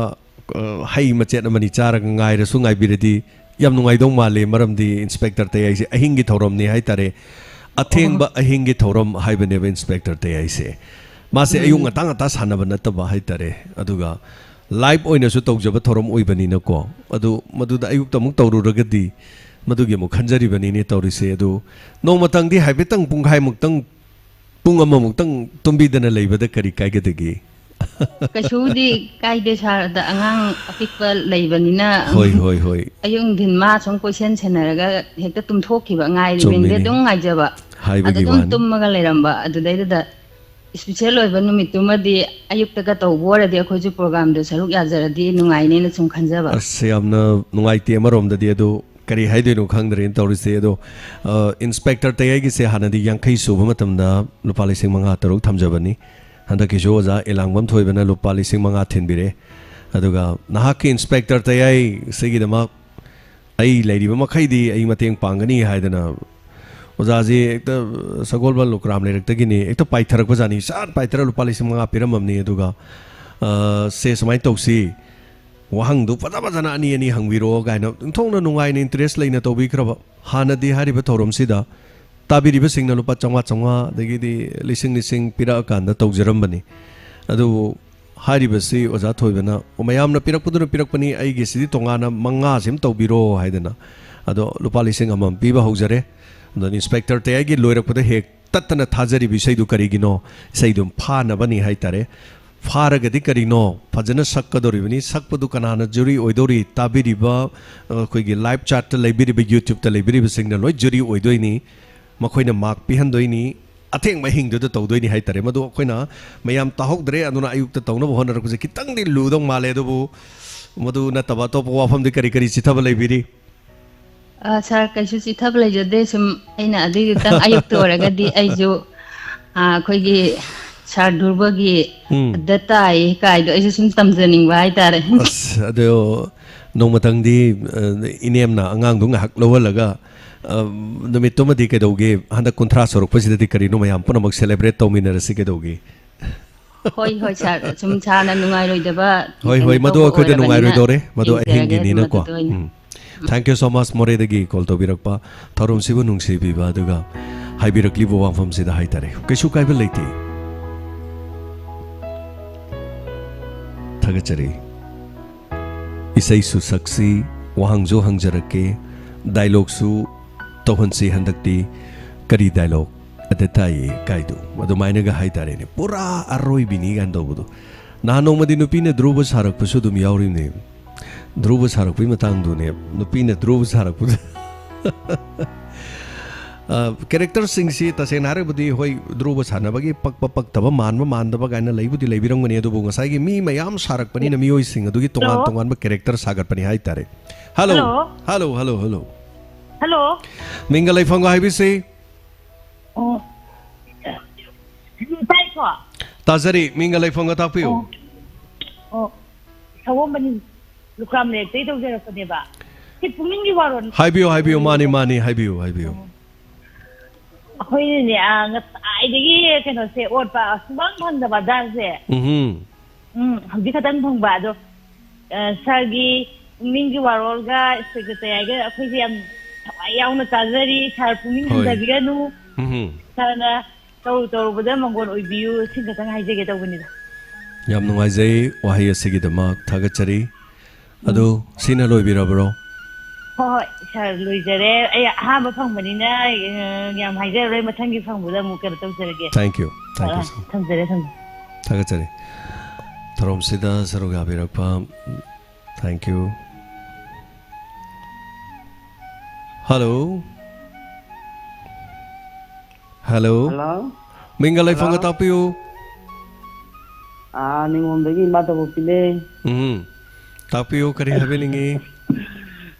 ꯑ, ꯍꯩ ꯃꯆꯦꯠ ꯑꯃꯅꯤ ꯆꯥꯔꯒ ꯉꯥꯏꯔꯁꯨ ꯉꯥꯏꯕꯤꯔꯗꯤ ꯌꯥꯝ ꯅꯨꯡꯉꯥꯏꯗꯧ ꯃꯥꯜꯂꯦ꯫ ꯃꯔꯝꯗꯤ ꯏꯟꯁꯄꯦꯛꯇꯔ ꯇꯌꯥꯏꯁꯦ ꯑꯍꯤꯡꯒꯤ ꯊꯧꯔꯝꯅꯤ ꯍꯥꯏꯇꯥꯔꯦ꯫ ꯑꯊꯦꯡꯕ ꯑꯍꯤꯡꯒꯤ ꯊꯧꯔꯝ ꯍꯥꯏꯕꯅꯦꯕ ꯏꯟꯁꯄꯦꯛꯇꯔ ꯇꯌꯥꯏꯁꯦ꯫ ꯃꯥꯁꯦ ꯑꯌꯨꯛ ꯉꯟꯇꯥ ꯉꯟꯇꯥ ꯁꯥꯟꯅꯕ ꯅꯠꯇꯕ ꯍꯥꯏꯇꯥꯔꯦ꯫ ꯑꯗꯨꯒ ꯂꯥꯏꯚ ꯑꯣꯏꯅꯁꯨ ꯇꯧꯖꯕ ꯊꯧꯔꯝ ꯑꯣꯏꯕꯅꯤꯅꯀꯣ꯫ ꯑꯗꯨ ꯃꯗꯨꯗ ꯑꯌꯨꯛꯇ ꯑꯃꯨꯛ ꯇꯧꯔꯨꯔꯒꯗꯤ ꯃꯗꯨꯒꯤ ꯑꯃꯨꯛ ꯈꯟꯖꯔꯤꯕꯅꯤꯅꯦ ꯇꯧꯔꯤꯁꯦ꯫ ꯑꯗꯨ ꯅꯣꯡꯃꯇꯪꯗꯤ ꯍꯥꯏꯐꯦꯠꯇꯪ ꯄꯨꯡꯈꯥꯏꯃꯨꯛꯇꯪ, ꯄꯨꯡ ꯑꯃꯃꯨꯛꯇꯪ ꯇꯨꯝꯕꯤꯗꯅ ꯂꯩꯕꯗ ꯀꯔꯤ ꯀꯥꯏꯒꯗꯒꯦ? ꯀꯩꯁꯨꯗꯤ ꯀꯥꯏꯗꯦ ꯁꯥꯔ, ꯑꯗ ꯑꯉꯥꯡ ꯑꯄꯤꯛꯄ ꯂꯩꯕꯅꯤꯅ ꯍꯣꯏ, ꯍꯣꯏ, ꯍꯣꯏ꯫ ꯑꯌꯨꯛ ꯅꯨꯡꯊꯤꯟ ꯃꯥ ꯁꯨꯝ ꯀꯣꯏꯁꯦꯟ ꯁꯦꯟꯅꯔꯒ ꯍꯦꯛꯇ ꯇꯨꯝꯊꯣꯛꯈꯤꯕ, ꯉꯥꯏꯔꯤꯕꯅꯤꯗꯤ ꯆꯨꯝꯃꯤꯅꯦ꯫ ꯑꯗꯨꯝ ꯉꯥꯏꯖꯕ꯫ ꯍꯥꯏꯕꯒꯤ ꯑꯗ ꯑꯗꯨꯝ ꯋꯥꯅꯤ꯫ ꯇꯨꯝꯃꯒ ꯂꯩꯔꯝꯕ꯫ ꯑꯗꯨꯗꯩꯗꯨꯗ ꯏꯁꯄꯤꯁꯦꯜ ꯑꯣꯏꯕ ꯅꯨꯃꯤꯠꯇꯨꯃꯗꯤ ꯑꯌꯨꯛꯇꯒ ꯇꯧꯕ ꯑꯣꯏꯔꯗꯤ ꯑꯩꯈꯣꯏꯁꯨ ꯄ꯭ꯔꯣꯒꯥꯝꯗꯣ ꯁꯔꯨꯛ ꯌꯥꯖꯔꯗꯤ ꯅꯨꯡꯉꯥꯏꯅꯦꯅ ꯁꯨꯝ ꯈꯟꯖꯕ꯫ ꯑꯁ, ꯌꯥꯝꯅ ꯅꯨꯡꯉꯥꯏꯇꯦ ꯑꯃꯔꯣꯝꯗꯗꯤ꯫ ꯑꯗꯣ ꯀꯔꯤ ꯍꯥꯏꯗꯣꯏꯅꯣ ꯈꯪꯗ꯭ꯔꯦꯅ ꯇꯧꯔꯤꯁꯦ꯫ ꯑꯗꯣ, ꯑ, ꯏꯟꯁꯄꯦꯛꯇꯔ ꯇꯌꯥꯏꯒꯤꯁꯦ ꯍꯥꯟꯅꯗꯤ ꯌꯥꯡꯈꯩ ꯁꯨꯕ ꯃꯇꯝꯗ ꯂꯨꯄꯥ ꯂꯤꯁꯤꯡ ꯃꯉꯥ ꯇꯔꯨꯛ ꯊꯝꯖꯕꯅꯤ꯫ ꯍꯟꯗꯛꯀꯤꯁꯨ ꯑꯣꯖꯥ ꯏꯂꯥꯡꯕꯝ ꯊꯣꯏꯕꯅ ꯂꯨꯄꯥ ꯂꯤꯁꯤꯡ ꯃꯉꯥ ꯊꯤꯟꯕꯤꯔꯦ꯫ ꯑꯗꯨꯒ ꯅꯍꯥꯛꯀꯤ ꯏꯟꯁꯄꯦꯛꯇꯔ ꯇꯌꯥꯏ ꯁꯤꯒꯤꯗꯃꯛ ꯑꯩ ꯂꯩꯔꯤꯕ ꯃꯈꯩꯗꯤ ꯑꯩ ꯃꯇꯦꯡ ꯄꯥꯡꯒꯅꯤ ꯍꯥꯏꯗꯅ ꯑꯣꯖꯥꯁꯤ ꯍꯦꯛꯇ ꯁꯒꯣꯜꯕꯟ ꯂꯨꯀ꯭ꯔꯥꯝ ꯂꯩꯔꯛꯇꯒꯤꯅꯤ, ꯍꯦꯛꯇ ꯄꯥꯏꯊꯔꯛꯄꯖꯥꯠꯅꯤ꯫ ꯁꯠ ꯄꯥꯏꯊꯔ ꯂꯨꯄꯥ ꯂꯤꯁꯤꯡ ꯃꯉꯥ ꯄꯤꯔꯝꯃꯕꯅꯤ꯫ ꯑꯗꯨꯒ, ꯑ, "ꯁꯦ, ꯁꯨꯃꯥꯏꯅ ꯇꯧꯁꯤ, ꯋꯥꯍꯪꯗꯨ ꯐꯖ ꯐꯖꯅ ꯑꯅꯤ ꯑꯅꯤ ꯍꯪꯕꯤꯔꯛꯑꯣ" ꯀꯥꯏꯅ ꯑꯣꯟꯊꯣꯛꯅ ꯅꯨꯡꯉꯥꯏꯅ ꯏꯟꯇꯔꯦꯁ ꯂꯩꯅ ꯇꯧꯕꯤꯈ꯭ꯔꯕ꯫ ꯍꯥꯟꯅꯗꯤ ꯍꯥꯏꯔꯤꯕ ꯊꯧꯔꯝꯁꯤꯗ ꯇꯥꯕꯤꯔꯤꯕꯁꯤꯡꯅ ꯂꯨꯄꯥ ꯆꯥꯝꯃꯉꯥ, ꯆꯥꯝꯃꯉꯥ, ꯑꯗꯒꯤꯗꯤ ꯂꯤꯁꯤꯡ, ꯂꯤꯁꯤꯡ ꯄꯤꯔꯛꯑꯀꯥꯟꯗ ꯇꯧꯖꯔꯝꯕꯅꯤ꯫ ꯑꯗꯨꯕꯨ ꯍꯥꯏꯔꯤꯕꯁꯤ ꯑꯣꯖꯥ ꯊꯣꯏꯕꯅ, "ꯃꯌꯥꯝꯅ ꯄꯤꯔꯛꯄꯗꯨꯅ ꯄꯤꯔꯛꯄꯅꯤ, ꯑꯩꯒꯤꯁꯤꯗꯤ ꯇꯣꯉꯥꯟꯅ ꯃꯉꯥꯁꯤ ꯑꯃ ꯇꯧꯕꯤꯔꯣ" ꯍꯥꯏꯗꯅ꯫ ꯑꯗꯣ ꯂꯨꯄꯥ ꯂꯤꯁꯤꯡ ꯑꯃꯃꯝ ꯄꯤꯕ ꯍꯧꯖꯔꯦ꯫ ꯑꯗꯣ ꯏꯟꯁꯄꯦꯛꯇꯔ ꯇꯌꯥꯏꯒꯤ ꯂꯣꯏꯔꯛꯄꯗ ꯍꯦꯛ ꯇꯠꯇꯅ ꯊꯥꯖꯔꯤꯕ ꯏꯁꯩꯗꯨ ꯀꯔꯤꯒꯤꯅꯣ? ꯏꯁꯩꯗꯨ ꯐꯥꯅꯕꯅꯤ ꯍꯥꯏꯇꯥꯔꯦ꯫ ꯐꯥꯔꯒꯗꯤ ꯀꯔꯤꯅꯣ? ꯐꯖꯅ ꯁꯛꯀꯗꯧꯔꯤꯕꯅꯤ꯫ ꯁꯛꯄꯗꯨ ꯀꯅꯥꯅ ꯖꯨꯔꯤ ꯑꯣꯏꯗꯧꯔꯤ? ꯇꯥꯕꯤꯔꯤꯕ, ꯑ, ꯑꯩꯈꯣꯏꯒꯤ ꯂꯥꯏꯚ ꯆꯥꯠꯇ ꯂꯩꯕꯤꯔꯤꯕ, YouTube-ꯇ ꯂꯩꯕꯤꯔꯤꯕꯁꯤꯡꯅ ꯂꯣꯏ ꯖꯨꯔꯤ ꯑꯣꯏꯗꯣꯏꯅꯤ꯫ ꯃꯈꯣꯏꯅ ꯃꯥꯔꯛ ꯄꯤꯍꯟꯗꯣꯏꯅꯤ꯫ ꯑꯊꯦꯡꯕ ꯑꯍꯤꯡꯗꯨꯗ ꯇꯧꯗꯣꯏꯅꯤ ꯍꯥꯏꯇꯥꯔꯦ꯫ ꯃꯗꯨ ꯑꯩꯈꯣꯏꯅ ꯃꯌꯥꯝ ꯇꯥꯍꯧꯗ꯭ꯔꯦ, ꯑꯗꯨꯅ ꯑꯌꯨꯛꯇ ꯇꯧꯅꯕ ꯍꯣꯠꯅꯔꯛꯄꯁꯦ ꯈꯤꯇꯪꯗꯤ ꯂꯨꯗꯧ ꯃꯥꯜꯂꯦ꯫ ꯑꯗꯨꯕꯨ ꯃꯗꯨ ꯅꯠꯇꯕ ꯑꯇꯣꯞꯄ ꯋꯥꯐꯝꯗꯤ ꯀꯔꯤ ꯀꯔꯤ ꯆꯤꯊꯕ ꯂꯩꯕꯤꯔꯤ? ꯑ, ꯁꯥꯔ, ꯀꯩꯁꯨ ꯆꯤꯊꯕ ꯂꯩꯖꯗꯦ꯫ ꯁꯨꯝ ꯑꯩꯅ ꯑꯗꯨꯒꯤꯗꯪ ꯑꯌꯨꯛꯇ ꯑꯣꯏꯔꯒꯗꯤ ꯑꯩꯁꯨ, ꯑ, ꯑꯩꯈꯣꯏꯒꯤ ꯁꯥꯔ ꯙ꯭ꯔꯨꯕꯒꯤ ꯎꯝ꯫ "ꯗ ꯇꯥꯏ" ꯀꯥꯏꯗꯣ ꯑꯩꯁꯨ ꯁꯨꯝ ꯇꯝꯖꯅꯤꯡꯕ ꯍꯥꯏꯇꯥꯔꯦ꯫ ꯑꯁ, ꯑꯗꯣ ꯅꯣꯡꯃꯇꯪꯗꯤ, ꯑ, ꯏꯅꯦꯝꯅ ꯑꯉꯥꯡꯗꯣ ꯉꯥꯏꯍꯥꯛ ꯂꯧꯍꯜꯂꯒ, ꯑ, ꯅꯨꯃꯤꯠꯇꯨꯃꯗꯤ ꯀꯩꯗꯧꯒꯦ, ꯍꯟꯗꯛ ꯀꯨꯟꯊ꯭ꯔꯥ ꯁꯨꯔꯛꯄꯁꯤꯗꯗꯤ ꯀꯔꯤꯅꯣ ꯃꯌꯥꯝ ꯄꯨꯝꯅꯃꯛ celebrate ꯇꯧꯃꯤꯟꯅꯔꯁꯤ ꯀꯩꯗꯧꯒꯦ? ꯍꯣꯏ, ꯍꯣꯏ, ꯁꯥꯔ꯫ ꯁꯨꯝ ꯁꯥꯔꯅ ꯅꯨꯡꯉꯥꯏꯔꯣꯏꯗꯕ ꯍꯣꯏ, ꯍꯣꯏ, ꯀꯩꯅꯣ ꯃꯗꯨ ꯇꯧꯕ ꯑꯩꯈꯣꯏꯗ ꯑꯣꯏꯔꯕꯅꯤꯅ ꯅꯨꯡꯉꯥꯏꯔꯣꯏꯗꯧꯔꯦ꯫ ꯃꯗꯨ ꯌꯦꯡꯖꯔꯒꯦ ꯑꯍꯤꯡꯒꯤꯅꯤꯅꯀꯣ꯫ ꯃꯗꯨꯗ ꯑꯣꯏꯅ꯫ ꯎꯝ꯫ Thank you so much, ꯃꯣꯔꯦꯗꯒꯤ call ꯇꯧꯕꯤꯔꯛꯄ꯫ ꯊꯧꯔꯝꯁꯤꯕꯨ ꯅꯨꯡꯁꯤꯕꯤꯕ ꯑꯗꯨꯒ ꯍꯥꯏꯕꯤꯔꯛꯂꯤꯕ ꯋꯥꯐꯝꯁꯤꯗ ꯍꯥꯏꯇꯥꯔꯦ꯫ ꯀꯩꯁꯨ ꯀꯥꯏꯕ ꯂꯩꯇꯦ꯫ ꯊꯥꯒꯠꯆꯔꯤ꯫ ꯏꯁꯩꯁꯨ ꯁꯛꯁꯤ, ꯋꯥꯍꯪꯁꯨ ꯍꯪꯖꯔꯛꯀꯦ, dialogueꯁꯨ ꯇꯧꯍꯟꯁꯤ ꯍꯟꯗꯛꯇꯤ꯫ ꯀꯔꯤ dialogue? ꯑꯗ ꯇꯥꯏꯌꯦ ꯀꯥꯏꯗꯣ꯫ ꯑꯗꯨꯃꯥꯏꯅꯒ ꯍꯥꯏꯇꯥꯔꯦꯅꯦ꯫ ꯄꯨꯔꯥ ꯑꯔꯣꯏꯕꯤꯅꯤ ꯀꯥꯏꯅ ꯇꯧꯕꯗꯣ꯫ ꯅꯍꯥꯟ ꯅꯣꯡꯃꯗꯤ ꯅꯨꯄꯤꯅ ꯙ꯭ꯔꯨꯕ ꯁꯥꯔꯛꯄꯁꯨ ꯑꯗꯨꯝ ꯌꯥꯎꯔꯤꯕꯅꯦ꯫ ꯙ꯭ꯔꯨꯕ ꯁꯥꯔꯛꯄꯒꯤ ꯃꯇꯥꯡꯗꯨꯅꯦ꯫ ꯅꯨꯄꯤꯅ ꯙ꯭ꯔꯨꯕ ꯁꯥꯔꯛꯄꯗ꯫ ꯑ, characterꯁꯤꯡꯁꯤ ꯇꯁꯦꯡꯅ ꯍꯥꯏꯔꯒꯗꯤ, ꯍꯣꯏ, ꯙ꯭ꯔꯨꯕ ꯁꯥꯟꯅꯕꯒꯤ ꯄꯛꯄ ꯄꯛꯇꯕ, ꯃꯥꯟꯕ ꯃꯥꯟꯗꯕ ꯀꯥꯏꯅ ꯂꯩꯕꯨꯗꯤ ꯂꯩꯕꯤꯔꯝꯒꯅꯤ, ꯑꯗꯨꯕꯨ ꯉꯁꯥꯏꯒꯤ ꯃꯤ ꯃꯌꯥꯝ ꯁꯥꯔꯛꯄꯅꯤꯅ ꯃꯤꯑꯣꯏꯁꯤꯡ ꯑꯗꯨꯒꯤ ꯇꯣꯉꯥꯟ ꯍꯜꯂꯣ꯫ ꯇꯣꯉꯥꯟꯕ character ꯁꯥꯒꯠꯄꯅꯤ ꯍꯥꯏꯇꯥꯔꯦ꯫ Hello. Hello. Hello, hello, hello. Hello. ꯃꯤꯡꯒ ꯂꯩꯐꯝꯒ ꯍꯥꯏꯕꯤꯁꯤ꯫ ꯑꯣ꯫ ꯇꯥꯏꯀꯣ? ꯇꯥꯖꯔꯤ, ꯃꯤꯡꯒ ꯂꯩꯐꯝꯒ ꯇꯥꯛꯄꯤꯌꯨ꯫ ꯑꯣ꯫ ꯑꯣ꯫ ꯁꯒꯣꯝꯕꯅꯤ ꯂꯨꯈ꯭ꯔꯥꯝ ꯂꯩꯔꯛꯇꯩ ꯇꯧꯖꯔꯛꯄꯅꯦꯕ꯫ ꯁꯤ ꯄꯨꯛꯅꯤꯡꯒꯤ ꯋꯥꯔꯣꯜ꯫ ꯍꯥꯏꯕꯤꯌꯨ, ꯍꯥꯏꯕꯤꯌꯨ, ꯃꯥꯅꯤ, ꯃꯥꯅꯤ, ꯍꯥꯏꯕꯤꯌꯨ, ꯍꯥꯏꯕꯤꯌꯨ꯫ ꯑꯣ꯫ ꯑꯩꯈꯣꯏꯅꯅꯦ, ꯑ, ꯉꯁꯥꯏꯗꯒꯤ ꯀꯩꯅꯣꯁꯦ ꯑꯣꯠꯄ ꯁꯨꯡꯐꯪ ꯐꯪꯗꯕ ꯗꯥꯜꯁꯦ꯫ ꯎꯝꯍꯨꯝ꯫ ꯎꯝ, ꯍꯧꯖꯤꯛ ꯈꯛꯇꯪ ꯐꯪꯕ꯫ ꯑꯗꯣ, ꯑ, ꯁꯥꯔꯒꯤ ꯄꯨꯛꯅꯤꯡꯒꯤ ꯋꯥꯔꯣꯜꯒ ꯁꯦꯀ꯭ꯔꯦꯇꯔꯤꯒ ꯑꯩꯈꯣꯏꯁꯦ ꯌꯥꯝ ꯊꯋꯥꯏ ꯌꯥꯎꯅ ꯇꯥꯖꯔꯤ꯫ ꯁꯥꯔ ꯄꯨꯛꯅꯤꯡ ꯍꯣꯏ꯫ ꯍꯟꯊꯕꯤꯒꯅꯨ꯫ ꯎꯝꯍꯨꯝ꯫ ꯁꯥꯔꯅ ꯇꯧꯔꯨ ꯇꯧꯔꯨꯕꯗ ꯃꯪꯒꯣꯜ ꯑꯣꯏꯕꯤꯌꯨ꯫ ꯁꯤ ꯈꯛꯇꯪ ꯍꯥꯏꯖꯒꯦ ꯇꯧꯕꯅꯤꯗ꯫ ꯌꯥꯝ ꯅꯨꯡꯉꯥꯏꯖꯩ ꯋꯥꯍꯩ ꯑꯁꯤꯒꯤꯗꯃꯛ ꯊꯥꯒꯠꯆꯔꯤ꯫ ꯎꯝ꯫ ꯑꯗꯨ ꯁꯤꯅ ꯂꯣꯏꯕꯤꯔꯕ꯭ꯔꯣ? ꯍꯣꯏ, ꯍꯣꯏ, ꯁꯥꯔ, ꯂꯣꯏꯖꯔꯦ꯫ ꯑꯩ ꯑꯍꯥꯟꯕ ꯐꯪꯕꯅꯤꯅ, ꯑ, ꯌꯥꯝ ꯍꯥꯏꯖꯔꯔꯣꯏ꯫ ꯃꯊꯪꯒꯤ ꯐꯪꯕꯗ ꯑꯃꯨꯛ ꯀꯩꯅꯣ ꯇꯧꯖꯔꯒꯦ꯫ Thank you, thank you, ꯑ, sir꯫ ꯊꯝꯖꯔꯦ, ꯊꯝꯖꯔꯦ꯫ ꯊꯥꯒꯠꯆꯔꯤ꯫ ꯊꯧꯔꯝꯁꯤꯗ ꯁꯔꯨꯛ ꯌꯥꯕꯤꯔꯛꯄ, thank you꯫ Hello. Hello. Hello. ꯃꯤꯡꯒ ꯂꯩꯐꯝꯒ ꯍꯜꯂꯣ꯫ ꯇꯥꯛꯄꯤꯌꯨ꯫ ꯑꯥ, ꯅꯤꯉꯣꯝꯗꯒꯤ ꯏꯃꯥ ꯇꯣꯝꯕꯣꯛꯄꯤꯅꯦ꯫ ꯎꯝ꯫ ꯇꯥꯛꯄꯤꯌꯨ, ꯀꯔꯤ ꯍꯥꯏꯕꯤꯅꯤꯡꯉꯤ?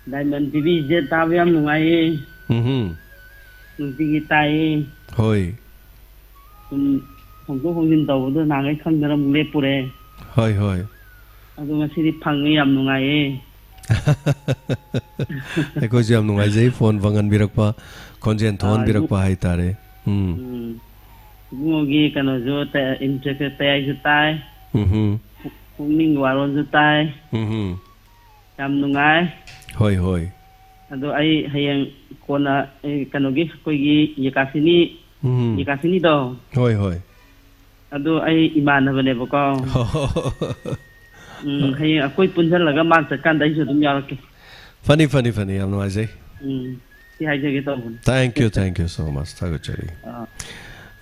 Diamond ꯇꯤꯚꯤꯁꯦ ꯇꯥꯕ ꯌꯥꯝ ꯅꯨꯡꯉꯥꯏꯌꯦ꯫ ꯎꯝꯍꯨꯝ꯫ ꯅꯨꯡꯇꯤꯒꯤ ꯇꯥꯏꯌꯦ꯫ ꯍꯣꯏ꯫ ꯁꯨꯝ ꯍꯣꯡꯗꯣꯛ ꯍꯣꯡꯖꯤꯟ ꯇꯧꯕꯗꯣ ꯅꯍꯥꯟꯈꯩ ꯈꯪꯗꯅ ꯑꯃꯨꯛ ꯂꯦꯞꯄꯨꯔꯦ꯫ ꯍꯣꯏ, ꯍꯣꯏ꯫ ꯑꯗꯣ ꯉꯁꯤꯗꯤ ꯐꯪꯉꯦ, ꯌꯥꯝ ꯅꯨꯡꯉꯥꯏꯌꯦ꯫ ꯑꯩꯈꯣꯏꯁꯨ ꯌꯥꯝ ꯅꯨꯡꯉꯥꯏꯖꯩ ꯐꯣꯟ ꯐꯪꯍꯟꯕꯤꯔꯛꯄ, ꯈꯣꯟꯖꯦꯜ ꯑꯥ, ꯊꯣꯛꯍꯟꯕꯤꯔꯛꯄ ꯍꯥꯏꯇꯥꯔꯦ꯫ ꯎꯝ꯫ ꯎꯝ꯫ ꯏꯕꯨꯡꯉꯣꯒꯤ ꯀꯩꯅꯣꯁꯨ ꯇ-, ꯏꯝꯐꯦꯛꯁꯟ ꯇꯌꯥꯏꯁꯨ ꯇꯥꯏ꯫ ꯎꯝꯍꯨꯝ꯫ ꯄꯨꯛꯅꯤꯡꯒꯤ ꯋꯥꯔꯣꯜꯁꯨ ꯇꯥꯏ꯫ ꯎꯝꯍꯨꯝ꯫ ꯌꯥꯝ ꯅꯨꯡꯉꯥꯏ꯫ ꯍꯣꯏ, ꯍꯣꯏ꯫ ꯑꯗꯣ ꯑꯩ ꯍꯌꯦꯡ ꯀꯣꯟꯅ, ꯑꯩ ꯀꯩꯅꯣꯒꯤ, ꯑꯩꯈꯣꯏꯒꯤ ꯌꯦꯀꯥꯁꯤꯅꯤ, ꯎꯝ꯫ ꯌꯦꯀꯥꯁꯤꯅꯤꯗꯣ꯫ ꯍꯣꯏ, ꯍꯣꯏ꯫ ꯑꯗꯣ ꯑꯩ ꯏꯃꯥꯟꯅꯕꯅꯦꯕꯀꯣ꯫ ꯎꯝ, ꯍꯌꯦꯡ ꯑꯩꯈꯣꯏ ꯄꯨꯟꯁꯤꯜꯂꯒ ꯃꯥ ꯆꯠꯀꯥꯟꯗ ꯑꯩꯁꯨ ꯑꯗꯨꯝ ꯌꯥꯎꯔꯛꯀꯦ꯫ ꯐꯅꯤ, ꯐꯅꯤ, ꯐꯅꯤ꯫ ꯌꯥꯝ ꯅꯨꯡꯉꯥꯏꯖꯩ꯫ ꯎꯝ, ꯁꯤ ꯍꯥꯏꯖꯒꯦ ꯇꯧꯕꯅꯤ꯫ Thank you, thank you so much. ꯊꯥꯒꯠꯆꯔꯤ꯫ ꯑꯥ꯫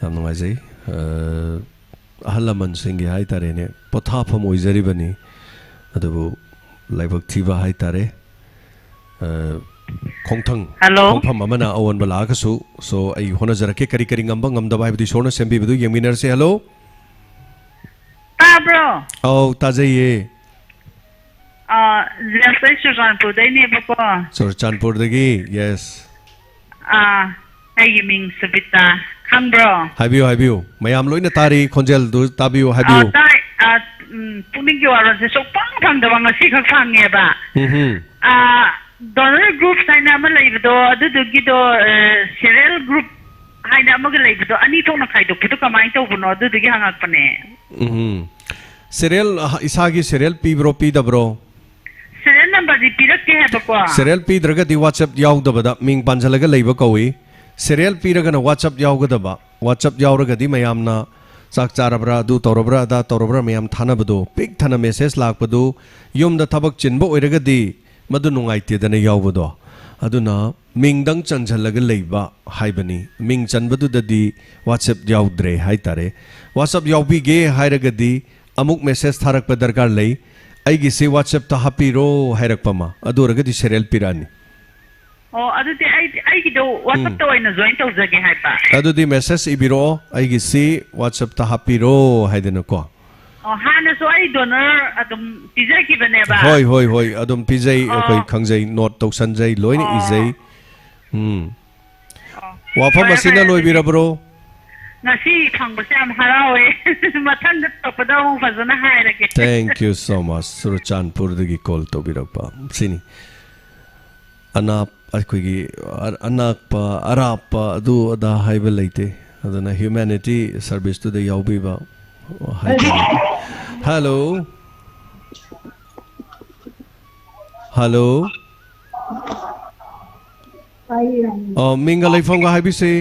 ꯌꯥꯝ ꯅꯨꯡꯉꯥꯏꯖꯩ꯫ ꯑ, ꯑꯍꯜ ꯂꯃꯟꯁꯤꯡꯒꯤ ꯍꯥꯏꯇꯥꯔꯦꯅꯦ, ꯄꯣꯊꯥꯐꯝ ꯑꯣꯏꯖꯔꯤꯕꯅꯤ꯫ ꯑꯗꯨꯕꯨ ꯂꯥꯏꯕꯛ ꯊꯤꯕ ꯍꯥꯏꯇꯥꯔꯦ꯫ ꯑ, ꯈꯣꯡꯊꯪ, ꯍꯜꯂꯣ꯫ ꯈꯣꯡꯐꯝ ꯑꯃꯅ ꯑꯑꯣꯟꯕ ꯂꯥꯛꯑꯒꯁꯨ, so, ꯑꯩ ꯍꯣꯠꯅꯖꯔꯛꯀꯦ꯫ ꯀꯔꯤ ꯀꯔꯤ ꯉꯝꯕ ꯉꯝꯗꯕ ꯍꯥꯏꯕꯗꯨ ꯏꯁꯣꯔꯅ ꯁꯦꯝꯕꯤꯕꯗꯨ ꯌꯦꯡꯃꯤꯟꯅꯔꯁꯦ꯫ ꯍꯜꯂꯣ꯫ ꯇꯥꯕ꯭ꯔꯣ? ꯑꯧ, ꯇꯥꯖꯩꯌꯦ꯫ ꯑ, ꯖꯦꯝꯁ, ꯑꯩ ꯆꯨꯔꯆꯥꯟꯄꯨꯔꯗꯩꯅꯦꯕꯀꯣ꯫ ꯆꯨꯔꯆꯥꯟꯄꯨꯔꯗꯒꯤ, yes꯫ ꯑꯥ, ꯑꯩꯒꯤ ꯃꯤꯡ ꯁꯨꯕꯤꯇꯥ꯫ ꯈꯪꯕ꯭ꯔꯣ? ꯍꯥꯏꯕꯤꯌꯨ, ꯍꯥꯏꯕꯤꯌꯨ꯫ ꯃꯌꯥꯝ ꯂꯣꯏꯅ ꯇꯥꯔꯤ, ꯈꯣꯟꯖꯦꯜꯗꯨ ꯇꯥꯕꯤꯌꯨ, ꯑꯥ, ꯍꯥꯏꯕꯤꯌꯨ꯫ ꯇꯥꯏ꯫ ꯑꯥ, ꯎꯝ, ꯄꯨꯛꯅꯤꯡꯒꯤ ꯋꯥꯔꯣꯜꯁꯦ ꯁꯨꯛꯐꯪ ꯐꯪꯗꯕ, ꯉꯁꯤ ꯈꯛ ꯐꯪꯉꯦꯕ꯫ ꯎꯝꯍꯨꯝ꯫ ꯑꯥ, donor groups ꯍꯥꯏꯅ ꯑꯃ ꯂꯩꯕꯗꯣ, ꯑꯗꯨꯗꯨꯒꯤꯗꯣ, ꯑ, serial group ꯍꯥꯏꯅ ꯑꯃꯒ ꯂꯩꯕꯗꯣ, ꯑꯅꯤ ꯊꯣꯛꯅ ꯈꯥꯏꯗꯣꯛꯄꯗꯣ ꯀꯃꯥꯏꯅ ꯇꯧꯕꯅꯣ? ꯑꯗꯨꯗꯨꯒꯤ ꯍꯪꯉꯛꯄꯅꯦ꯫ ꯎꯝꯍꯨꯝ꯫ Serial, ꯑꯍ, ꯏꯁꯥꯒꯤ serial ꯄꯤꯕ꯭ꯔꯣ, ꯄꯤꯗꯕ꯭ꯔꯣ? Serial numberꯗꯤ ꯄꯤꯔꯛꯇꯦ ꯍꯥꯏꯕꯀꯣ꯫ Serial ꯄꯤꯗ꯭ꯔꯒꯗꯤ WhatsApp ꯌꯥꯎꯗꯕꯗ ꯃꯤꯡ ꯄꯥꯟꯁꯤꯜꯂꯒ ꯂꯩꯕ ꯀꯧꯏ꯫ Serial ꯄꯤꯔꯒꯅ WhatsApp ꯌꯥꯎꯒꯗꯕ꯫ WhatsApp ꯌꯥꯎꯔꯒꯗꯤ ꯃꯌꯥꯝꯅ ꯆꯥꯛ ꯆꯥꯔꯕ꯭ꯔꯥ, ꯑꯗꯨ ꯇꯧꯔꯕ꯭ꯔꯥ, ꯑꯗꯥ ꯇꯧꯔꯕ꯭ꯔꯥ ꯃꯌꯥꯝ ꯊꯥꯅꯕꯗꯣ, ꯄꯤꯛ ꯊꯟꯅ message ꯂꯥꯛꯄꯗꯨ, ꯌꯨꯝꯗ ꯊꯕꯛ ꯆꯤꯟꯕ ꯑꯣꯏꯔꯒꯗꯤ ꯃꯗꯨ ꯅꯨꯡꯉꯥꯏꯇꯦꯗꯅ ꯌꯥꯎꯕꯗꯣ꯫ ꯑꯗꯨꯅ ꯃꯤꯡꯗꯪ ꯆꯟꯁꯤꯜꯂꯒ ꯂꯩꯕ ꯍꯥꯏꯕꯅꯤ꯫ ꯃꯤꯡ ꯆꯟꯕꯗꯨꯗꯗꯤ WhatsApp ꯌꯥꯎꯗ꯭ꯔꯦ ꯍꯥꯏꯇꯥꯔꯦ꯫ WhatsApp ꯌꯥꯎꯕꯤꯒꯦ ꯍꯥꯏꯔꯒꯗꯤ ꯑꯃꯨꯛ message ꯊꯥꯔꯛꯄ ꯗꯔꯀꯥꯔ ꯂꯩ꯫ "ꯑꯩꯒꯤꯁꯤ WhatsAppꯇ ꯍꯥꯞꯄꯤꯔꯣ" ꯍꯥꯏꯔꯛꯄ ꯑꯃ, ꯑꯗꯨ ꯑꯣꯏꯔꯒꯗꯤ serial ꯄꯤꯔꯛꯑꯅꯤ꯫ ꯑꯣ, ꯑꯗꯨꯗꯤ ꯑꯩ, ꯑꯩꯒꯤꯗꯣ ꯎꯝ꯫ WhatsAppꯇ ꯑꯣꯏꯅ join ꯇꯧꯖꯒꯦ ꯍꯥꯏꯕ꯫ ꯑꯗꯨꯗꯤ message ꯏꯕꯤꯔꯛꯑꯣ, "ꯑꯩꯒꯤꯁꯤ WhatsAppꯇ ꯍꯥꯞꯄꯤꯔꯣ" ꯍꯥꯏꯗꯅꯀꯣ꯫ ꯑꯣ, ꯍꯥꯟꯅꯁꯨ ꯑꯩ donor ꯑꯗꯨꯝ ꯄꯤꯖꯈꯤꯕꯅꯦꯕ꯫ ꯍꯣꯏ, ꯍꯣꯏ, ꯍꯣꯏ, ꯑꯗꯨꯝ ꯄꯤꯖꯩ, ꯑꯣ꯫ ꯑꯩꯈꯣꯏ ꯈꯪꯖꯩ, note ꯇꯧꯁꯟꯖꯩ, ꯂꯣꯏꯅ ꯑꯣ꯫ ꯏꯖꯩ꯫ ꯎꯝ꯫ ꯑꯣ, ꯋꯥꯐꯝ ꯐꯔꯦ, ꯑꯁꯤꯅ ꯐꯔꯦ, ꯑꯗꯨꯗꯤ꯫ ꯂꯣꯏꯕꯤꯔꯕ꯭ꯔꯣ? ꯉꯁꯤ ꯐꯪꯕꯁꯦ ꯌꯥꯝ ꯍꯔꯥꯎꯋꯦ꯫ ꯃꯊꯪꯗ ꯇꯧꯔꯛꯄꯗ ꯑꯃꯨꯛ ꯐꯖꯅ ꯍꯥꯏꯔꯒꯦ꯫ Thank you so much, ꯆꯨꯔꯆꯥꯟꯄꯨꯔꯗꯒꯤ ꯀꯣꯜ ꯇꯧꯕꯤꯔꯛꯄ꯫ ꯁꯤꯅꯤ꯫ ꯑꯅꯥꯞ-, ꯑꯩꯈꯣꯏꯒꯤ ꯑ-, ꯑꯅꯛꯄ, ꯑꯔꯥꯞꯄ, ꯑꯗꯨ ꯑꯗꯥ ꯍꯥꯏꯕ ꯂꯩꯇꯦ꯫ ꯑꯗꯨꯅ humanity service ꯇꯨꯗ ꯌꯥꯎꯕꯤꯕ ꯍꯥꯏꯇꯥꯔꯦ꯫ ꯍꯜꯂꯣ꯫ ꯍꯜꯂꯣ꯫ ꯇꯥꯏꯌꯦ꯫ ꯑ, ꯃꯤꯡꯒ ꯂꯩꯐꯝꯒ ꯍꯥꯏꯕꯤꯁꯤ꯫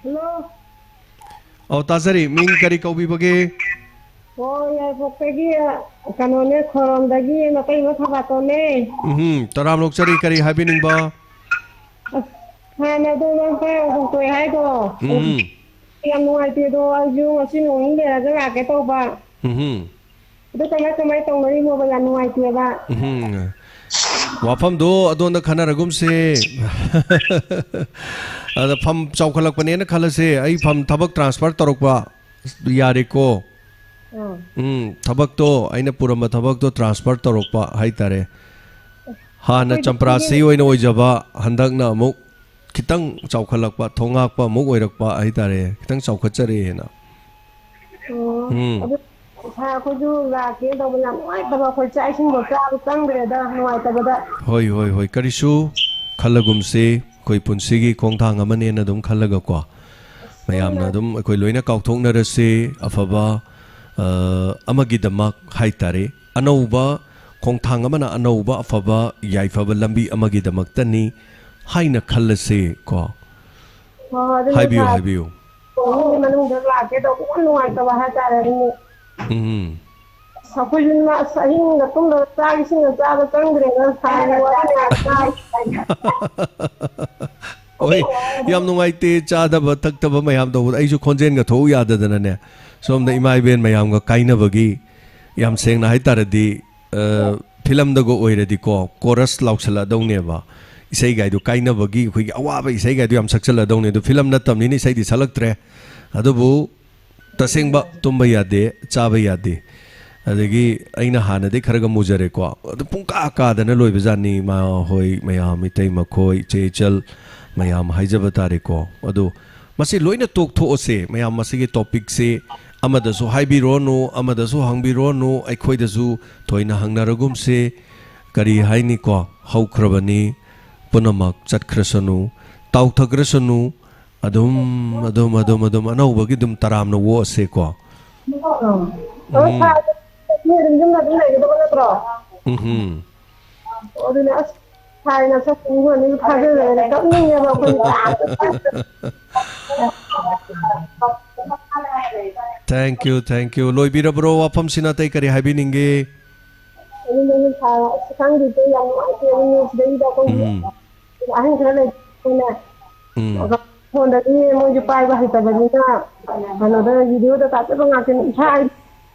ꯍꯜꯂꯣ꯫ ꯑꯧ, ꯇꯥꯖꯔꯤ꯫ ꯃꯤꯡ ꯀꯔꯤ ꯀꯧꯕꯤꯕꯒꯦ? ꯑꯣ, ꯌꯥꯏꯔꯤꯄꯣꯛꯇꯒꯤ, ꯑ, ꯀꯩꯅꯣꯅꯦ, ꯈꯣꯏꯔꯣꯝꯗꯒꯤ ꯃꯇꯩꯃ ꯊꯕꯥꯇꯣꯟꯅꯦ꯫ ꯎꯝꯍꯨꯝ, ꯇꯔꯥꯝꯅ ꯑꯣꯛꯆꯔꯤ꯫ ꯀꯔꯤ ꯍꯥꯏꯕꯤꯅꯤꯡꯕ? ꯑꯁ, ꯍꯥꯟꯅ ꯑꯗꯣ ꯅꯪ ꯈꯔ ꯍꯣꯡꯇꯣꯛꯑꯦ ꯍꯥꯏꯗꯣ꯫ ꯎꯝ꯫ ꯌꯥꯝ ꯅꯨꯡꯉꯥꯏꯇꯦ ꯑꯗꯣ, ꯑꯩꯁꯨ ꯉꯁꯤ ꯅꯣꯡ ꯅꯤꯅꯤ ꯂꯩꯔꯒ ꯂꯥꯛꯀꯦ ꯇꯧꯕ꯫ ꯎꯝꯍꯨꯝ꯫ ꯑꯗꯨ ꯀꯃꯥꯏ ꯀꯃꯥꯏ ꯇꯧꯅꯔꯤꯅꯣꯕ? ꯌꯥꯝ ꯅꯨꯡꯉꯥꯏꯇꯦꯕ꯫ ꯎꯝ꯫ ꯋꯥꯐꯝꯗꯣ ꯑꯗꯣꯝꯗ ꯈꯟꯅꯔꯒꯨꯝꯁꯦ꯫ ꯑꯗ ꯐꯝ ꯆꯥꯎꯈꯠꯂꯛꯄꯅꯦꯅ ꯈꯜꯂꯁꯦ, ꯑꯩ ꯐꯝ ꯊꯕꯛ transfer ꯇꯧꯔꯛꯄ ꯌꯥꯔꯦꯀꯣ? ꯑꯥ꯫ ꯎꯝ, ꯊꯕꯛꯇꯣ, ꯑꯩꯅ ꯄꯨꯔꯝꯕ ꯊꯕꯛꯇꯣ transfer ꯇꯧꯔꯛꯄ ꯍꯥꯏꯇꯥꯔꯦ꯫ ꯍꯥꯟꯅ ꯑꯩꯈꯣꯏꯗꯤ ꯆꯝꯄ꯭ꯔꯥ ꯁꯤ ꯑꯣꯏꯅ ꯑꯣꯏꯖꯕ, ꯍꯟꯗꯛꯅ ꯑꯃꯨꯛ ꯈꯤꯇꯪ ꯆꯥꯎꯈꯠꯂꯛꯄ, ꯊꯣꯉꯥꯛꯄ ꯑꯃꯨꯛ ꯑꯣꯏꯔꯛꯄ ꯍꯥꯏꯇꯥꯔꯦ, ꯈꯤꯇꯪ ꯆꯥꯎꯈꯠꯆꯔꯛꯑꯦꯅ꯫ ꯑꯣ, ꯎꯝ꯫ ꯑꯗꯨ ꯁꯥꯔ, ꯑꯩꯈꯣꯏꯁꯨ ꯂꯥꯛꯀꯦ ꯇꯧꯕ, ꯌꯥꯝ ꯅꯨꯡꯉꯥꯏꯇꯕ, ꯑꯩꯈꯣꯏ ꯆꯥꯛ ꯏꯁꯤꯡꯐꯥꯎ ꯆꯥꯕ ꯆꯪꯗ꯭ꯔꯦꯗ, ꯅꯨꯡꯉꯥꯏꯇꯕꯗ꯫ ꯍꯣꯏ, ꯍꯣꯏ, ꯍꯣꯏ, ꯀꯔꯤꯁꯨ ꯈꯜꯂꯒꯨꯝꯁꯤ, ꯑꯩꯈꯣꯏ ꯄꯨꯟꯁꯤꯒꯤ ꯈꯣꯡꯊꯥꯡ ꯑꯃꯅꯦꯅ ꯑꯗꯨꯝ ꯈꯜꯂꯒꯀꯣ, ꯃꯌꯥꯝꯅ ꯑꯗꯨꯅ ꯑꯗꯨꯝ ꯑꯩꯈꯣꯏ ꯂꯣꯏꯅ ꯀꯥꯎꯊꯣꯛꯅꯔꯁꯤ, ꯑꯐꯕ, ꯑ, ꯑꯃꯒꯤꯗꯃꯛ ꯍꯥꯏꯇꯥꯔꯦ, ꯑꯅꯧꯕ ꯈꯣꯡꯊꯥꯡ ꯑꯃꯅ ꯑꯅꯧꯕ ꯑꯐꯕ ꯌꯥꯏꯐꯕ ꯂꯝꯕꯤ ꯑꯃꯒꯤꯗꯃꯛꯇꯅꯤ ꯍꯥꯏꯅ ꯈꯜꯂꯁꯤ ꯀꯣ꯫ ꯍꯣꯏ, ꯍꯣꯏ, ꯑꯗꯨꯅ ꯍꯥꯏꯕꯤꯌꯨ, ꯁꯥꯔ, ꯍꯥꯏꯕꯤꯌꯨ꯫ ꯏꯃꯨꯡꯒꯤ ꯃꯅꯨꯡꯗ ꯂꯥꯛꯀꯦ ꯇꯧꯕ ꯌꯥꯝ ꯅꯨꯡꯉꯥꯏꯇꯕ ꯍꯥꯏꯇꯥꯔꯦ, ꯑꯗꯨꯅ꯫ ꯎꯝ꯫ ꯑꯁ, ꯑꯩꯈꯣꯏꯁꯨ ꯅ-, ꯑꯁ, ꯑꯍꯤꯡꯒ ꯇꯨꯝꯗꯕ, ꯆꯥꯛ ꯏꯁꯤꯡꯒ ꯆꯥꯕ ꯆꯪꯗ꯭ꯔꯦꯗ, ꯁꯥꯔꯒꯤ ꯋꯥꯔꯤ ꯉꯥꯛꯇ ꯇꯥꯏ꯫ ꯍꯣꯏ, ꯌꯥꯝ ꯅꯨꯡꯉꯥꯏꯇꯦ ꯆꯥꯗꯕ ꯊꯛꯇꯕ ꯃꯌꯥꯝ ꯇꯧꯕꯗ ꯑꯩꯁꯨ ꯈꯣꯟꯖꯦꯜꯒ ꯊꯣꯛꯎ ꯌꯥꯗꯗꯅꯅꯦ, ꯁꯣꯝꯗ ꯏꯃꯥ ꯏꯕꯦꯟ ꯃꯌꯥꯝꯒ ꯀꯥꯏꯅꯕꯒꯤ, ꯌꯥꯝ ꯁꯦꯡꯅ ꯍꯥꯏꯇꯥꯔꯗꯤ, ꯑ, ꯐꯤꯂꯝꯗꯒ ꯑꯣꯏꯔꯗꯤꯀꯣ, chorus ꯂꯥꯎꯁꯜꯂꯛꯑꯗꯧꯅꯦꯕ꯫ ꯏꯁꯩꯒꯥꯏꯗꯣ ꯀꯥꯏꯅꯕꯒꯤ ꯑꯩꯈꯣꯏꯒꯤ ꯑꯋꯥꯕ ꯏꯁꯩꯒꯥꯏꯗꯣ ꯌꯥꯝ ꯁꯛꯆꯜꯂꯛꯑꯗꯧꯅꯦ꯫ ꯑꯗꯣ ꯐꯤꯂꯝ ꯅꯠꯇꯕꯅꯤꯅ ꯏꯁꯩꯗꯤ ꯁꯛꯂꯛꯇ꯭ꯔꯦ꯫ ꯑꯗꯨꯕꯨ ꯇꯁꯦꯡꯕ ꯇꯨꯝꯕ ꯌꯥꯗꯦ, ꯆꯥꯕ ꯌꯥꯗꯦ꯫ ꯑꯗꯒꯤ ꯑꯩꯅ ꯍꯥꯟꯅꯗꯩ ꯈꯔꯒ ꯃꯨꯖꯔꯦꯀꯣ꯫ ꯑꯗꯨ ꯄꯨꯡꯀꯥ ꯀꯥꯗꯅ ꯂꯣꯏꯕꯖꯥꯠꯅꯤ, ꯏꯃꯥ ꯍꯣꯏ ꯃꯌꯥꯝ, ꯏꯇꯩ ꯃꯈꯣꯏ, ꯏꯆꯦ ꯏꯆꯜ ꯃꯌꯥꯝ ꯍꯥꯏꯖꯕ ꯇꯥꯔꯦꯀꯣ꯫ ꯑꯗꯨ ꯃꯁꯤ ꯂꯣꯏꯅ ꯇꯣꯛꯊꯣꯛꯑꯁꯦ꯫ ꯃꯌꯥꯝ ꯃꯁꯤꯒꯤ ꯇꯣꯄꯤꯛꯁꯦ ꯑꯃꯗꯁꯨ ꯍꯥꯏꯕꯤꯔꯣꯅꯨ, ꯑꯃꯗꯁꯨ ꯍꯪꯕꯤꯔꯣꯅꯨ, ꯑꯩꯈꯣꯏꯗꯁꯨ ꯊꯣꯏꯅ ꯍꯪꯅꯔꯒꯨꯝꯁꯦ꯫ ꯀꯔꯤ ꯍꯥꯏꯅꯤꯀꯣ, ꯍꯧꯈ꯭ꯔꯕꯅꯤ, ꯄꯨꯝꯅꯃꯛ ꯆꯠꯈ꯭ꯔꯁꯅꯨ, ꯇꯥꯎꯊꯈ꯭ꯔꯁꯅꯨ, ꯑꯗꯨꯝ, ꯑꯗꯨꯝ, ꯑꯗꯨꯝ, ꯑꯗꯨꯝ ꯑꯅꯧꯕꯒꯤ ꯑꯗꯨꯝ ꯇꯔꯥꯝꯅ ꯑꯣꯛꯑꯁꯦꯀꯣ꯫ ꯑꯥ꯫ ꯑꯣ, ꯎꯝ꯫ ꯁꯥꯔ, ꯅꯣꯏ ꯑꯗꯨꯝ ꯌꯨꯝꯗ ꯑꯗꯨꯝ ꯂꯩꯒꯗꯕ ꯅꯠꯇ꯭ꯔꯣ? ꯎꯝꯍꯨꯝ꯫ ꯑꯣ, ꯑꯗꯨꯅꯦ, ꯑꯁ, ꯁꯥꯔꯅ ꯁꯛ ꯈꯪꯕ ꯑꯅꯤꯕꯨ ꯊꯥꯖꯗꯅꯅꯦ ꯀꯞꯅꯤꯡꯉꯦꯕ ꯑꯩꯈꯣꯏꯗꯤ꯫ Thank you, thank you꯫ ꯂꯣꯏꯕꯤꯔꯕ꯭ꯔꯣ? ꯋꯥꯐꯝꯁꯤꯅ ꯑꯇꯩ ꯀꯔꯤ ꯍꯥꯏꯕꯤꯅꯤꯡꯒꯦ? ꯑꯗꯨꯅꯦ, ꯁꯥꯔ, ꯑꯁ, ꯈꯪꯗꯦ, ꯌꯥꯝ ꯅꯨꯡꯉꯥꯏꯇꯦ꯫ ꯑꯗꯨꯅꯦ, ꯁꯤꯗꯩꯗ ꯑꯩꯈꯣꯏꯒꯤ ꯎꯝ꯫ ꯑꯍꯟ ꯈꯔ ꯂꯩꯕꯅꯦ꯫ ꯎꯝ꯫ ꯑꯗꯣ ꯐꯣꯟꯗꯗꯤ ꯃꯣꯏꯁꯨ ꯄꯥꯏꯕ ꯍꯩꯇꯕꯅꯤꯅ, ꯀꯩꯅꯣꯗ, ꯚꯤꯗꯤꯑꯣꯗ ꯇꯥꯛꯆꯕ ꯉꯥꯛꯇꯅꯤ꯫ ꯏꯁꯥ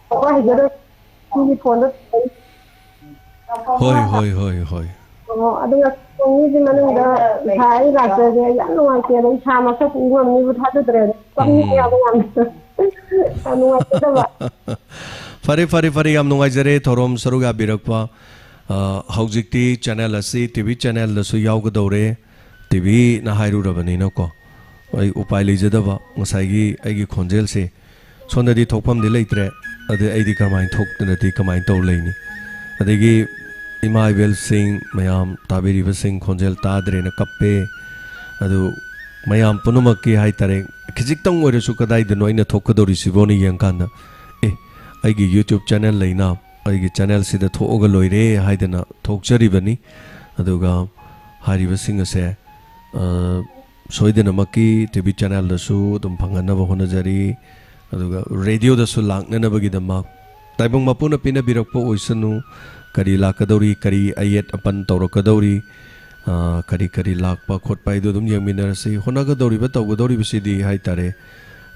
ꯇꯧꯕ ꯍꯩꯖꯗꯕ ꯃꯤꯒꯤ ꯐꯣꯟꯗ ꯍꯣꯏ, ꯍꯣꯏ, ꯍꯣꯏ, ꯍꯣꯏ꯫ ꯑꯣ, ꯑꯗꯨꯒ ꯄꯨꯡ ꯑꯅꯤꯒꯤ ꯃꯅꯨꯡꯗ ꯏꯁꯥ ꯑꯩ ꯂꯥꯛꯆꯒꯦ꯫ ꯑꯩ ꯌꯥꯝ ꯅꯨꯡꯉꯥꯏꯇꯦ꯫ ꯑꯗꯣ ꯏꯁꯥ ꯃꯁꯛ ꯎꯕ ꯑꯃ ꯃꯤꯕꯨ ꯊꯥꯖꯗ꯭ꯔꯦ꯫ ꯀꯞꯅꯤꯡꯉꯦ ꯎꯝ꯫ ꯌꯥꯝ ꯌꯥꯝꯅ꯫ ꯌꯥꯝ ꯅꯨꯡꯉꯥꯏꯖꯗꯕ꯫ ꯐꯔꯦ, ꯐꯔꯦ, ꯐꯔꯦ꯫ ꯌꯥꯝ ꯅꯨꯡꯉꯥꯏꯖꯔꯦ ꯊꯧꯔꯝ ꯁꯔꯨꯛ ꯌꯥꯕꯤꯔꯛꯄ꯫ ꯑ, ꯍꯧꯖꯤꯛꯇꯤ ꯆꯦꯅꯦꯜ ꯑꯁꯤ ꯇꯤ ꯚꯤ ꯆꯦꯅꯦꯜꯗꯁꯨ ꯌꯥꯎꯒꯗꯧꯔꯦ꯫ ꯇꯤ ꯚꯤꯅ ꯍꯥꯏꯔꯨꯔꯕꯅꯤꯅꯀꯣ, ꯑꯩ ꯎꯄꯥꯏ ꯂꯩꯖꯗꯕ, ꯉꯁꯥꯏꯒꯤ ꯑꯩꯒꯤ ꯈꯣꯟꯖꯦꯜꯁꯦ ꯁꯣꯝꯗꯗꯤ ꯊꯣꯛꯐꯝꯗꯤ ꯂꯩꯇ꯭ꯔꯦ꯫ ꯑꯗꯩ ꯑꯩꯗꯤ ꯀꯃꯥꯏꯅ ꯊꯣꯛꯇꯅꯗꯤ ꯀꯃꯥꯏꯅ ꯇꯧ ꯂꯩꯅꯤ? ꯑꯗꯒꯤ ꯏꯃꯥ ꯏꯕꯦꯜꯁꯤꯡ, ꯃꯌꯥꯝ ꯇꯥꯕꯤꯔꯤꯕꯁꯤꯡ, ꯈꯣꯟꯖꯦꯜ ꯇꯥꯗ꯭ꯔꯦꯅ ꯀꯞꯄꯦ꯫ ꯑꯗꯨ ꯃꯌꯥꯝ ꯄꯨꯝꯅꯃꯛꯀꯤ ꯍꯥꯏꯇꯥꯔꯦ, ꯈꯤꯖꯤꯛꯇꯪ ꯑꯣꯏꯔꯁꯨ ꯀꯗꯥꯏꯗꯅꯣ ꯑꯩꯅ ꯊꯣꯛꯀꯗꯧꯔꯤꯁꯤꯕꯣꯅ ꯌꯦꯡꯀꯥꯟꯗ, "ꯑꯦ, ꯑꯩꯒꯤ YouTube ꯆꯦꯅꯦꯜ ꯂꯩꯅ, ꯑꯩꯒꯤ ꯆꯦꯅꯦꯜꯁꯤꯗ ꯊꯣꯛꯑꯒ ꯂꯣꯏꯔꯦ" ꯍꯥꯏꯗꯅ ꯊꯣꯛꯆꯔꯤꯕꯅꯤ꯫ ꯑꯗꯨꯒ ꯍꯥꯏꯔꯤꯕꯁꯤꯡ ꯑꯁꯦ, ꯑ, ꯁꯣꯏꯗꯅꯃꯛꯀꯤ ꯇꯤ ꯚꯤ ꯆꯦꯅꯦꯜꯗꯁꯨ ꯑꯗꯨꯝ ꯐꯪꯍꯟꯅꯕ ꯍꯣꯠꯅꯖꯔꯤ꯫ ꯑꯗꯨꯒ ꯔꯦꯗꯤꯑꯣꯗꯁꯨ ꯂꯥꯛꯅꯅꯕꯒꯤꯗꯃꯛ ꯇꯥꯏꯕꯪ ꯃꯄꯨꯅ ꯄꯤꯅꯕꯤꯔꯛꯄ ꯑꯣꯏꯁꯅꯨ꯫ ꯀꯔꯤ ꯂꯥꯛꯀꯗꯧꯔꯤ, ꯀꯔꯤ ꯑꯌꯦꯠ ꯑꯄꯟ ꯇꯧꯔꯛꯀꯗꯧꯔꯤ, ꯑ, ꯀꯔꯤ ꯀꯔꯤ ꯂꯥꯛꯄ ꯈꯣꯠꯄ ꯍꯥꯏꯗꯨ ꯑꯗꯨꯝ ꯌꯦꯡꯃꯤꯟꯅꯔꯁꯤ꯫ ꯍꯣꯠꯅꯒꯗꯧꯔꯤꯕ, ꯇꯧꯒꯗꯧꯔꯤꯕꯁꯤꯗꯤ ꯍꯥꯏꯇꯥꯔꯦ,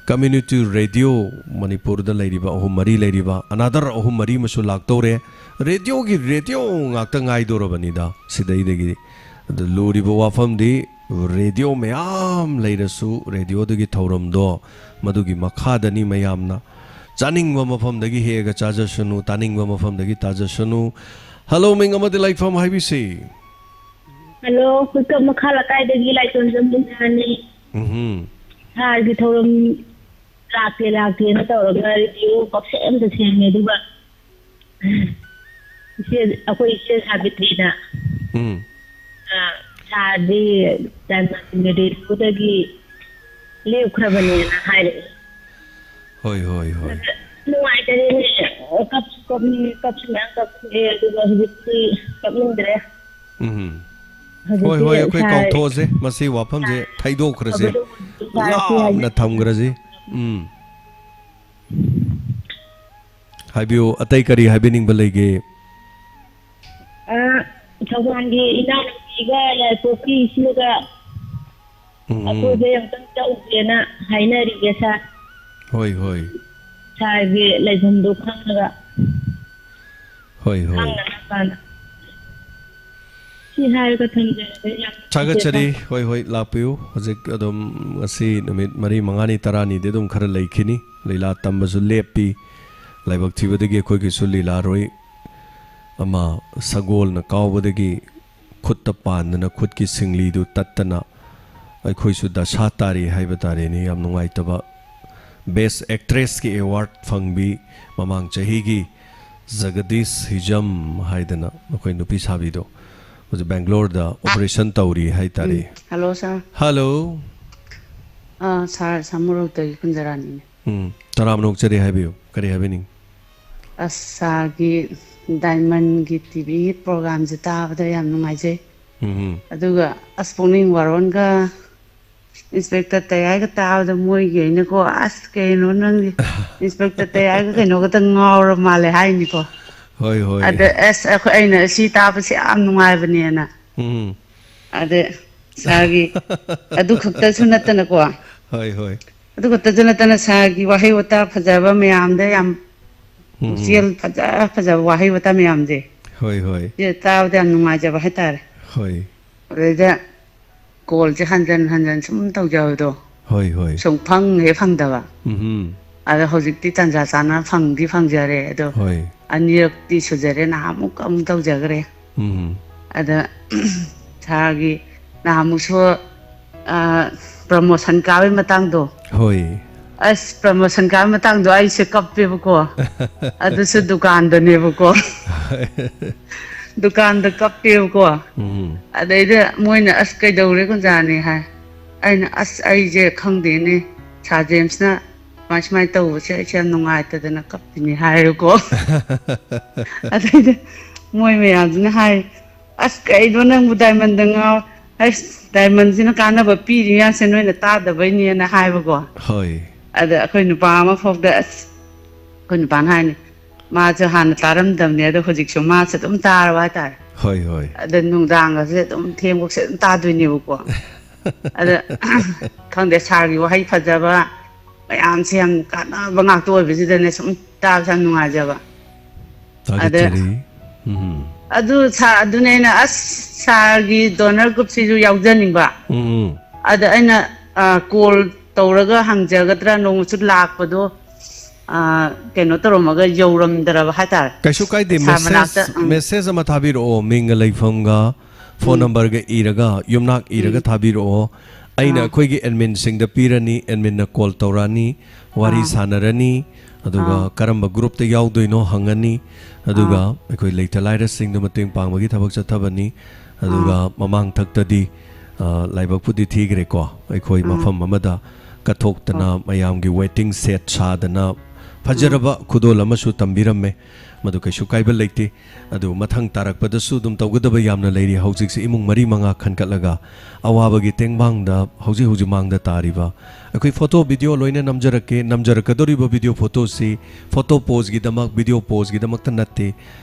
ꯀꯝꯃ꯭ꯌꯨꯅꯤꯇꯤ ꯔꯦꯗꯤꯑꯣ ꯃꯅꯤꯄꯨꯔꯗ ꯂꯩꯔꯤꯕ ꯑꯍꯨꯝ ꯃꯔꯤ ꯂꯩꯔꯤꯕ, ꯑꯅꯥꯗꯔ ꯑꯍꯨꯝ ꯃꯔꯤ ꯑꯃꯁꯨ ꯂꯥꯛꯇꯧꯔꯦ꯫ ꯔꯦꯗꯤꯑꯣꯒꯤ ꯔꯦꯗꯤꯑꯣ ꯉꯥꯛꯇ ꯉꯥꯏꯗꯧꯔꯕꯅꯤꯗ ꯁꯤꯗꯩꯗꯒꯤꯗꯤ꯫ ꯑꯗꯨ ꯂꯨꯔꯤꯕ ꯋꯥꯐꯝꯗꯤ, ꯔꯦꯗꯤꯑꯣ ꯃꯌꯥꯝ ꯂꯩꯔꯁꯨ, ꯔꯦꯗꯤꯑꯣꯗꯨꯒꯤ ꯊꯧꯔꯝꯗꯣ ꯃꯗꯨꯒꯤ ꯃꯈꯥꯗꯅꯤ꯫ ꯃꯌꯥꯝꯅ ꯆꯥꯅꯤꯡꯕ ꯃꯐꯝꯗꯒꯤ ꯍꯦꯛꯑꯒ ꯆꯥꯖꯁꯅꯨ, ꯇꯥꯅꯤꯡꯕ ꯃꯐꯝꯗꯒꯤ ꯇꯥꯖꯁꯅꯨ꯫ ꯍꯜꯂꯣ, ꯃꯤꯡ ꯑꯃꯗꯤ ꯂꯩꯐꯝ ꯍꯥꯏꯕꯤꯁꯤ꯫ ꯍꯜꯂꯣ, ꯀꯨꯀꯛ ꯃꯈꯥ ꯂꯩꯀꯥꯏꯗꯒꯤ ꯂꯥꯏꯇꯣꯟꯖꯝ ꯃꯨꯅꯥꯅꯤ꯫ ꯎꯝꯍꯨꯝ꯫ ꯁꯥꯔꯒꯤ ꯊꯧꯔꯝ ꯂꯥꯛꯇꯦ ꯂꯥꯛꯇꯦꯅ ꯇꯧꯔꯒ ꯔꯦꯗꯤꯑꯣ ꯕꯣꯛꯁ ꯑꯝꯇ ꯁꯦꯝꯃꯦ, ꯑꯗꯨꯒ ꯏꯆꯦ, ꯑꯩꯈꯣꯏ ꯏꯆꯦ ꯁꯥꯕꯤꯇ꯭ꯔꯤꯅ, ꯎꯝ꯫ ꯑ, ꯁꯥꯔꯗꯤ ꯗꯥꯏꯃꯟ ꯔꯦꯗꯤꯑꯣꯗꯒꯤ ꯂꯦꯞꯈ꯭ꯔꯕꯅꯦꯅ ꯍꯥꯏꯔꯛꯑꯦ꯫ ꯍꯣꯏ, ꯍꯣꯏ, ꯍꯣꯏ꯫ ꯑꯗ ꯅꯨꯡꯉꯥꯏꯇꯔꯦꯅꯦ꯫ ꯀꯞꯁꯨ ꯀꯞꯅꯤꯡꯉꯦ, ꯀꯞꯁꯨ ꯃꯌꯥꯝ ꯀꯞꯅꯤꯡꯉꯦ, ꯑꯗꯨꯒ ꯍꯧꯖꯤꯛꯇꯤ ꯀꯞꯅꯤꯡꯗ꯭ꯔꯦ꯫ ꯎꯝ꯫ ꯍꯣꯏ, ꯍꯧꯖꯤꯛꯇꯤ ꯍꯣꯏ, ꯑꯩꯈꯣꯏ ꯁꯥꯔ ꯀꯥꯎꯊꯣꯛꯑꯁꯦ꯫ ꯃꯁꯤ ꯋꯥꯐꯝꯁꯦ ꯊꯩꯗꯣꯛꯈ꯭ꯔꯁꯦ꯫ ꯐꯕꯗꯣ ꯍꯧꯖꯤꯛꯇꯤ ꯁꯥꯔ ꯁꯤ ꯍꯥꯏ- ꯂꯥꯞꯅ ꯊꯝꯈ꯭ꯔꯁꯤ꯫ ꯎꯝ꯫ ꯍꯥꯏꯕꯤꯌꯨ, ꯑꯇꯩ ꯀꯔꯤ ꯍꯥꯏꯕꯤꯅꯤꯡꯕ ꯂꯩꯒꯦ? ꯑ, ꯊꯧꯕꯥꯜꯒꯤ ꯏꯅꯥꯎꯅꯨꯄꯤꯒ ꯌꯥꯏꯄꯣꯛꯀꯤ ꯏꯆꯦꯒ ꯎꯝ꯫ ꯑꯀꯣꯏꯕ ꯑꯝꯇꯪ ꯆꯧꯁꯦꯅ ꯍꯥꯏꯅꯔꯤꯌꯦ, ꯁꯥꯔ꯫ ꯍꯣꯏ, ꯍꯣꯏ꯫ ꯁꯥꯔꯒꯤ ꯂꯩꯐꯝꯗꯣ ꯈꯪꯉꯒ꯫ ꯍꯣꯏ, ꯍꯣꯏ꯫ ꯈꯪꯅꯅꯕꯅ꯫ ꯁꯤ ꯍꯥꯏꯔꯒ ꯊꯝꯖꯔꯒꯦ꯫ ꯌꯥꯝ ꯊꯥꯒꯠꯆꯔꯤ꯫ ꯅꯨꯡꯁꯤꯖꯩꯀꯣ꯫ ꯍꯣꯏ, ꯍꯣꯏ, ꯂꯥꯛꯄꯤꯌꯨ꯫ ꯍꯧꯖꯤꯛ ꯑꯗꯨꯝ ꯉꯁꯤ ꯅꯨꯃꯤꯠ ꯃꯔꯤ, ꯃꯉꯥꯅꯤ, ꯇꯔꯥꯅꯤꯗꯤ ꯑꯗꯨꯝ ꯈꯔ ꯂꯩꯈꯤꯅꯤ꯫ ꯂꯤꯂꯥ ꯇꯝꯕꯁꯨ ꯂꯦꯞꯄꯤ꯫ ꯂꯥꯏꯕꯛ ꯊꯤꯕꯗꯒꯤ ꯑꯩꯈꯣꯏꯒꯤꯁꯨ ꯂꯤꯂꯥꯔꯣꯏ ꯑꯃ ꯁꯒꯣꯜꯅ ꯀꯥꯎꯕꯗꯒꯤ ꯈꯨꯠꯇ ꯄꯥꯟꯗꯅ ꯈꯨꯠꯀꯤ ꯁꯤꯡꯂꯤꯗꯨ ꯇꯠꯇꯅ ꯑꯩꯈꯣꯏꯁꯨ ꯗꯁꯥ ꯇꯥꯔꯤ ꯍꯥꯏꯕ ꯇꯥꯔꯦꯅꯦ꯫ ꯌꯥꯝ ꯅꯨꯡꯉꯥꯏꯇꯕ꯫ Best Actressꯀꯤ award ꯐꯪꯕꯤ ꯃꯃꯥꯡ ꯆꯍꯤꯒꯤ ꯖꯒꯗꯤꯁ ꯍꯤꯖꯝ ꯍꯥꯏꯗꯅ ꯑꯩꯈꯣꯏ ꯅꯨꯄꯤ ꯁꯥꯕꯤꯗꯣ ꯍꯧꯖꯤꯛ ꯕꯦꯡꯒ꯭ꯂꯣꯔꯗ operation ꯇꯧꯔꯤ ꯍꯥꯏ ꯇꯥꯔꯦ꯫ ꯎꯝ꯫ Hello, sir꯫ Hello꯫ ꯑꯥ, sir, ꯁꯥꯃꯨꯔꯣꯛꯇꯒꯤ ꯀꯨꯟꯖꯔꯥꯅꯤꯅꯦ꯫ ꯎꯝ, ꯇꯔꯥꯝꯅ ꯑꯣꯛꯆꯔꯤ, ꯍꯥꯏꯕꯤꯌꯨ, ꯀꯔꯤ ꯍꯥꯏꯕꯤꯅꯤꯡ? ꯑꯁ, sirꯒꯤ Diamondꯒꯤ TVꯒꯤ programꯁꯦ ꯇꯥꯕꯗ ꯌꯥꯝ ꯅꯨꯡꯉꯥꯏꯖꯩ꯫ ꯎꯝ, ꯎꯝ꯫ ꯑꯗꯨꯒ ꯑꯁ, ꯄꯨꯛꯅꯤꯡ ꯋꯥꯔꯣꯟꯒ Inspector ꯇꯌꯥꯏꯒ ꯇꯥꯕꯗ ꯃꯣꯏꯒꯤ ꯑꯩꯅꯀꯣ, ꯑꯁ, ꯀꯩꯅꯣ ꯅꯪꯗꯤ Inspector ꯇꯌꯥꯏꯒ ꯀꯩꯅꯣꯒꯇ ꯉꯥꯎꯔ ꯃꯥꯜꯂꯦ ꯍꯥꯏꯅꯤꯀꯣ꯫ ꯍꯣꯏ, ꯍꯣꯏ꯫ ꯑꯗ ꯑꯁ, ꯑꯩꯈꯣꯏ, ꯑꯩꯅ ꯁꯤ ꯇꯥꯕꯁꯦ ꯌꯥꯝ ꯅꯨꯡꯉꯥꯏꯕꯅꯦꯅ꯫ ꯎꯝ꯫ ꯑꯗ sirꯒꯤ ꯑꯗꯨ ꯈꯛꯇꯁꯨ ꯅꯠꯇꯅꯀꯣ꯫ ꯍꯣꯏ, ꯍꯣꯏ꯫ ꯑꯗꯨ ꯈꯛꯇꯁꯨ ꯅꯠꯇꯅ sirꯒꯤ ꯋꯥꯍꯩ ꯋꯥꯇꯥ ꯐꯖꯕ ꯃꯌꯥꯝꯗ ꯌꯥꯝ ꯎꯝ, ꯎꯝ꯫ ꯄꯨꯛꯆꯦꯜ ꯐꯖ ꯐꯖꯕ ꯋꯥꯍꯩ ꯋꯥꯇꯥ ꯃꯌꯥꯝꯁꯦ꯫ ꯍꯣꯏ, ꯍꯣꯏ꯫ ꯁꯤ ꯇꯥꯕꯗ ꯌꯥꯝ ꯅꯨꯡꯉꯥꯏꯖꯕ ꯍꯥꯏꯇꯥꯔꯦ꯫ ꯍꯣꯏ꯫ ꯑꯗꯩꯗ callꯁꯦ ꯍꯟꯖꯟ ꯍꯟꯖꯟ ꯁꯨꯝ ꯇꯧꯖꯕꯗꯣ꯫ ꯍꯣꯏ, ꯍꯣꯏ꯫ ꯁꯨꯝ ꯐꯪ ꯍꯦꯛ ꯐꯪꯗꯕ꯫ ꯎꯝ, ꯎꯝ꯫ ꯑꯗ ꯍꯧꯖꯤꯛꯇꯤ ꯇꯥꯟꯖꯥ ꯆꯥꯅ ꯐꯪꯗꯤ ꯐꯪꯖꯔꯦ꯫ ꯑꯗꯣ ꯍꯣꯏ꯫ ꯑꯅꯤꯔꯛꯇꯤ ꯁꯨꯖꯔꯦ, ꯅꯍꯥꯟꯃꯨꯛ ꯑꯃꯨꯛ ꯇꯧꯖꯈ꯭ꯔꯦ꯫ ꯎꯝ꯫ ꯑꯗ sirꯒꯤ ꯅꯍꯥꯟꯃꯨꯛꯁꯨ, ꯑ, ꯄ꯭ꯔꯃꯣꯁꯟ ꯀꯥꯕꯒꯤ ꯃꯇꯥꯡꯗꯣ꯫ ꯍꯣꯏ꯫ ꯑꯁ, ꯄ꯭ꯔꯃꯣꯁꯟ ꯀꯥꯕꯒꯤ ꯃꯇꯥꯡꯗꯣ ꯑꯩꯁꯦ ꯀꯞꯄꯦꯕꯀꯣ꯫ ꯑꯗꯨꯁꯨ ꯗꯨꯀꯥꯟꯗꯅꯦꯕꯀꯣ꯫ ꯗꯨꯀꯥꯟꯗ ꯀꯞꯄꯦꯕꯀꯣ꯫ ꯎꯝ꯫ ꯑꯗꯩꯗ ꯃꯣꯏꯅ, "ꯑꯁ, ꯀꯩꯗꯧꯔꯦ ꯀꯨꯟꯖꯥꯅꯤ?" ꯍꯥꯏ꯫ ꯑꯩꯅ, "ꯑꯁ, ꯑꯩꯁꯦ ꯈꯪꯗꯦꯅꯦ, ꯁꯥꯔ ꯖꯦꯝꯁꯅ ꯁꯨꯃꯥꯏ ꯁꯨꯃꯥꯏꯅ ꯇꯧꯕꯁꯦ ꯑꯩꯁꯦ ꯌꯥꯝ ꯅꯨꯡꯉꯥꯏꯇꯗꯅ ꯀꯞꯄꯤꯅꯤ" ꯍꯥꯏꯔꯦꯀꯣ꯫ ꯑꯗꯩꯗ ꯃꯣꯏ ꯃꯌꯥꯝꯁꯤꯅ ꯍꯥꯏ, "ꯑꯁ, ꯀꯩꯅꯣ ꯅꯪꯕꯨ ꯗꯥꯏꯃꯟꯗ ꯉꯥꯎ-, ꯑꯁ, ꯗꯥꯏꯃꯟꯁꯤꯅ ꯀꯥꯟꯅꯕ ꯄꯤꯔꯤ ꯃꯌꯥꯝꯁꯦ ꯅꯣꯏꯅ ꯇꯥꯗꯕꯩꯅꯦꯅ" ꯍꯥꯏꯕꯀꯣ꯫ ꯍꯣꯏ꯫ ꯑꯗ ꯑꯩꯈꯣꯏ ꯅꯨꯄꯥ ꯑꯃ ꯐꯥꯎꯗ, ꯑꯁ, ꯑꯩꯈꯣꯏ ꯅꯨꯄꯥꯅ ꯍꯥꯏꯅꯤ, ꯃꯥꯁꯨ ꯍꯥꯟꯅ ꯇꯥꯔꯝꯗꯕꯅꯦ, ꯑꯗꯣ ꯍꯧꯖꯤꯛꯁꯨ ꯃꯥꯁꯨ ꯑꯗꯨꯝ ꯇꯥꯔꯕ ꯍꯥꯏꯇꯥꯔꯦ꯫ ꯍꯣꯏ, ꯍꯣꯏ꯫ ꯑꯗ ꯅꯨꯡꯗꯥꯡꯒꯁꯦ ꯑꯗꯨꯝ ꯊꯦꯡꯕꯣꯛꯁꯦ ꯑꯗꯨꯝ ꯇꯥꯗꯣꯏꯅꯦꯕꯀꯣ꯫ ꯑꯗ ꯈꯪꯗꯦ, ꯁꯥꯔꯒꯤ ꯋꯥꯍꯩ ꯐꯖꯕ ꯃꯌꯥꯝꯁꯦ ꯌꯥꯝ ꯀꯥꯟꯅꯕ ꯉꯥꯛꯇ ꯑꯣꯏꯕꯁꯤꯗꯅꯦ ꯁꯨꯝ ꯇꯥꯕꯁꯦ ꯌꯥꯝ ꯅꯨꯡꯉꯥꯏꯖꯕ꯫ ꯑꯗ ꯊꯥꯒꯠꯆꯔꯤ꯫ ꯎꯝ꯫ ꯑꯗꯨ ꯁꯥ-, ꯑꯗꯨꯅꯦ ꯑꯩꯅ, ꯑꯁ, ꯁꯥꯔꯒꯤ ꯗꯣꯅꯔ ꯒ꯭ꯔꯨꯞꯁꯤꯁꯨ ꯌꯥꯎꯖꯅꯤꯡꯕ꯫ ꯎꯝ, ꯎꯝ꯫ ꯑꯗ ꯑꯩꯅ, ꯑ, ꯀꯣꯜ ꯇꯧꯔꯒ ꯍꯪꯖꯒꯗ꯭ꯔꯥ, ꯅꯣꯡꯃꯁꯨ ꯂꯥꯛꯄꯗꯣ, ꯑ, ꯀꯩꯅꯣ ꯇꯧꯔꯝꯃꯒ ꯌꯧꯔꯝꯗ꯭ꯔꯕ ꯍꯥꯏꯇꯥꯔꯦ꯫ ꯀꯩꯁꯨ ꯀꯥꯏꯗꯦ, ꯁꯥꯔ ꯃꯅꯥꯛꯇ, ꯃꯦꯁꯦꯖ ꯎꯝ꯫ ꯃꯦꯁꯦꯖ ꯑꯃ ꯊꯥꯕꯤꯔꯛꯑꯣ, ꯃꯤꯡꯒ ꯂꯩꯐꯝꯒ, ꯐꯣꯟ ꯎꯝ꯫ ꯅꯝꯕꯔꯒ ꯏꯔꯒ, ꯌꯨꯝꯅꯥꯛ ꯏꯔꯒ ꯎꯝ꯫ ꯊꯥꯕꯤꯔꯛꯑꯣ꯫ ꯑꯩꯅ ꯑꯥ꯫ ꯑꯩꯈꯣꯏꯒꯤ ꯑꯦꯗꯃꯤꯟꯁꯤꯡꯗ ꯄꯤꯔꯅꯤ, ꯑꯦꯗꯃꯤꯟꯅ ꯀꯣꯜ ꯇꯧꯔꯛꯑꯅꯤ, ꯋꯥꯔꯤ ꯑꯥ꯫ ꯁꯥꯟꯅꯔꯅꯤ, ꯑꯗꯨꯒ ꯑꯥ꯫ ꯀꯔꯝꯕ ꯒ꯭ꯔꯨꯞꯇ ꯌꯥꯎꯗꯣꯏꯅꯣ ꯍꯪꯉꯅꯤ, ꯑꯗꯨꯒ ꯑꯥ꯫ ꯑꯩꯈꯣꯏ ꯂꯩꯇ ꯂꯥꯏꯔꯁꯤꯡꯗ ꯃꯇꯦꯡ ꯄꯥꯡꯕꯒꯤ ꯊꯕꯛ ꯆꯠꯊꯕꯅꯤ꯫ ꯑꯗꯨꯒ ꯑꯥ꯫ ꯃꯃꯥꯡꯊꯛꯇꯗꯤ, ꯑ, ꯂꯥꯏꯕꯛꯄꯨꯗꯤ ꯊꯤꯈ꯭ꯔꯦꯀꯣ, ꯑꯩꯈꯣꯏ ꯑꯥ꯫ ꯃꯐꯝ ꯑꯃꯗ ꯀꯠꯊꯣꯛꯇꯅ, ꯑꯥ꯫ ꯃꯌꯥꯝꯒꯤ ꯋꯦꯇꯤꯡ ꯁꯦꯠ ꯁꯥꯗꯅ, ꯑꯥ꯫ ꯐꯖꯔꯕ ꯈꯨꯗꯣꯜ ꯑꯃꯁꯨ ꯇꯝꯕꯤꯔꯝꯃꯦ꯫ ꯃꯗꯨ ꯀꯩꯁꯨ ꯀꯥꯏꯕ ꯂꯩꯇꯦ꯫ ꯑꯗꯨ ꯃꯊꯪ ꯇꯥꯔꯛꯄꯗꯁꯨ ꯑꯗꯨꯝ ꯇꯧꯒꯗꯕ ꯌꯥꯝꯅ ꯂꯩꯔꯤ꯫ ꯍꯧꯖꯤꯛꯁꯦ ꯏꯃꯨꯡ ꯃꯔꯤ ꯃꯉꯥ ꯈꯟꯒꯠꯂꯒ ꯑꯋꯥꯕꯒꯤ ꯇꯦꯡꯕꯥꯡꯗ ꯍꯧꯖꯤꯛ ꯍꯧꯖꯤꯛ ꯃꯥꯡꯗ ꯇꯥꯔꯤꯕ ꯑꯩꯈꯣꯏ ꯐꯣꯇꯣ ꯚꯤꯗꯤꯑꯣ ꯂꯣꯏꯅ ꯅꯝꯖꯔꯛꯀꯦ꯫ ꯅꯝꯖꯔꯛꯀꯗꯧꯔꯤꯕ ꯚꯤꯗꯤꯑꯣ ꯐꯣꯇꯣꯁꯤ ꯐꯣꯇꯣ ꯄꯣꯖꯒꯤꯗꯃꯛ, ꯚꯤꯗꯤꯑꯣ ꯄꯣꯖꯒꯤꯗꯃꯛꯇ ꯅꯠꯇꯦ꯫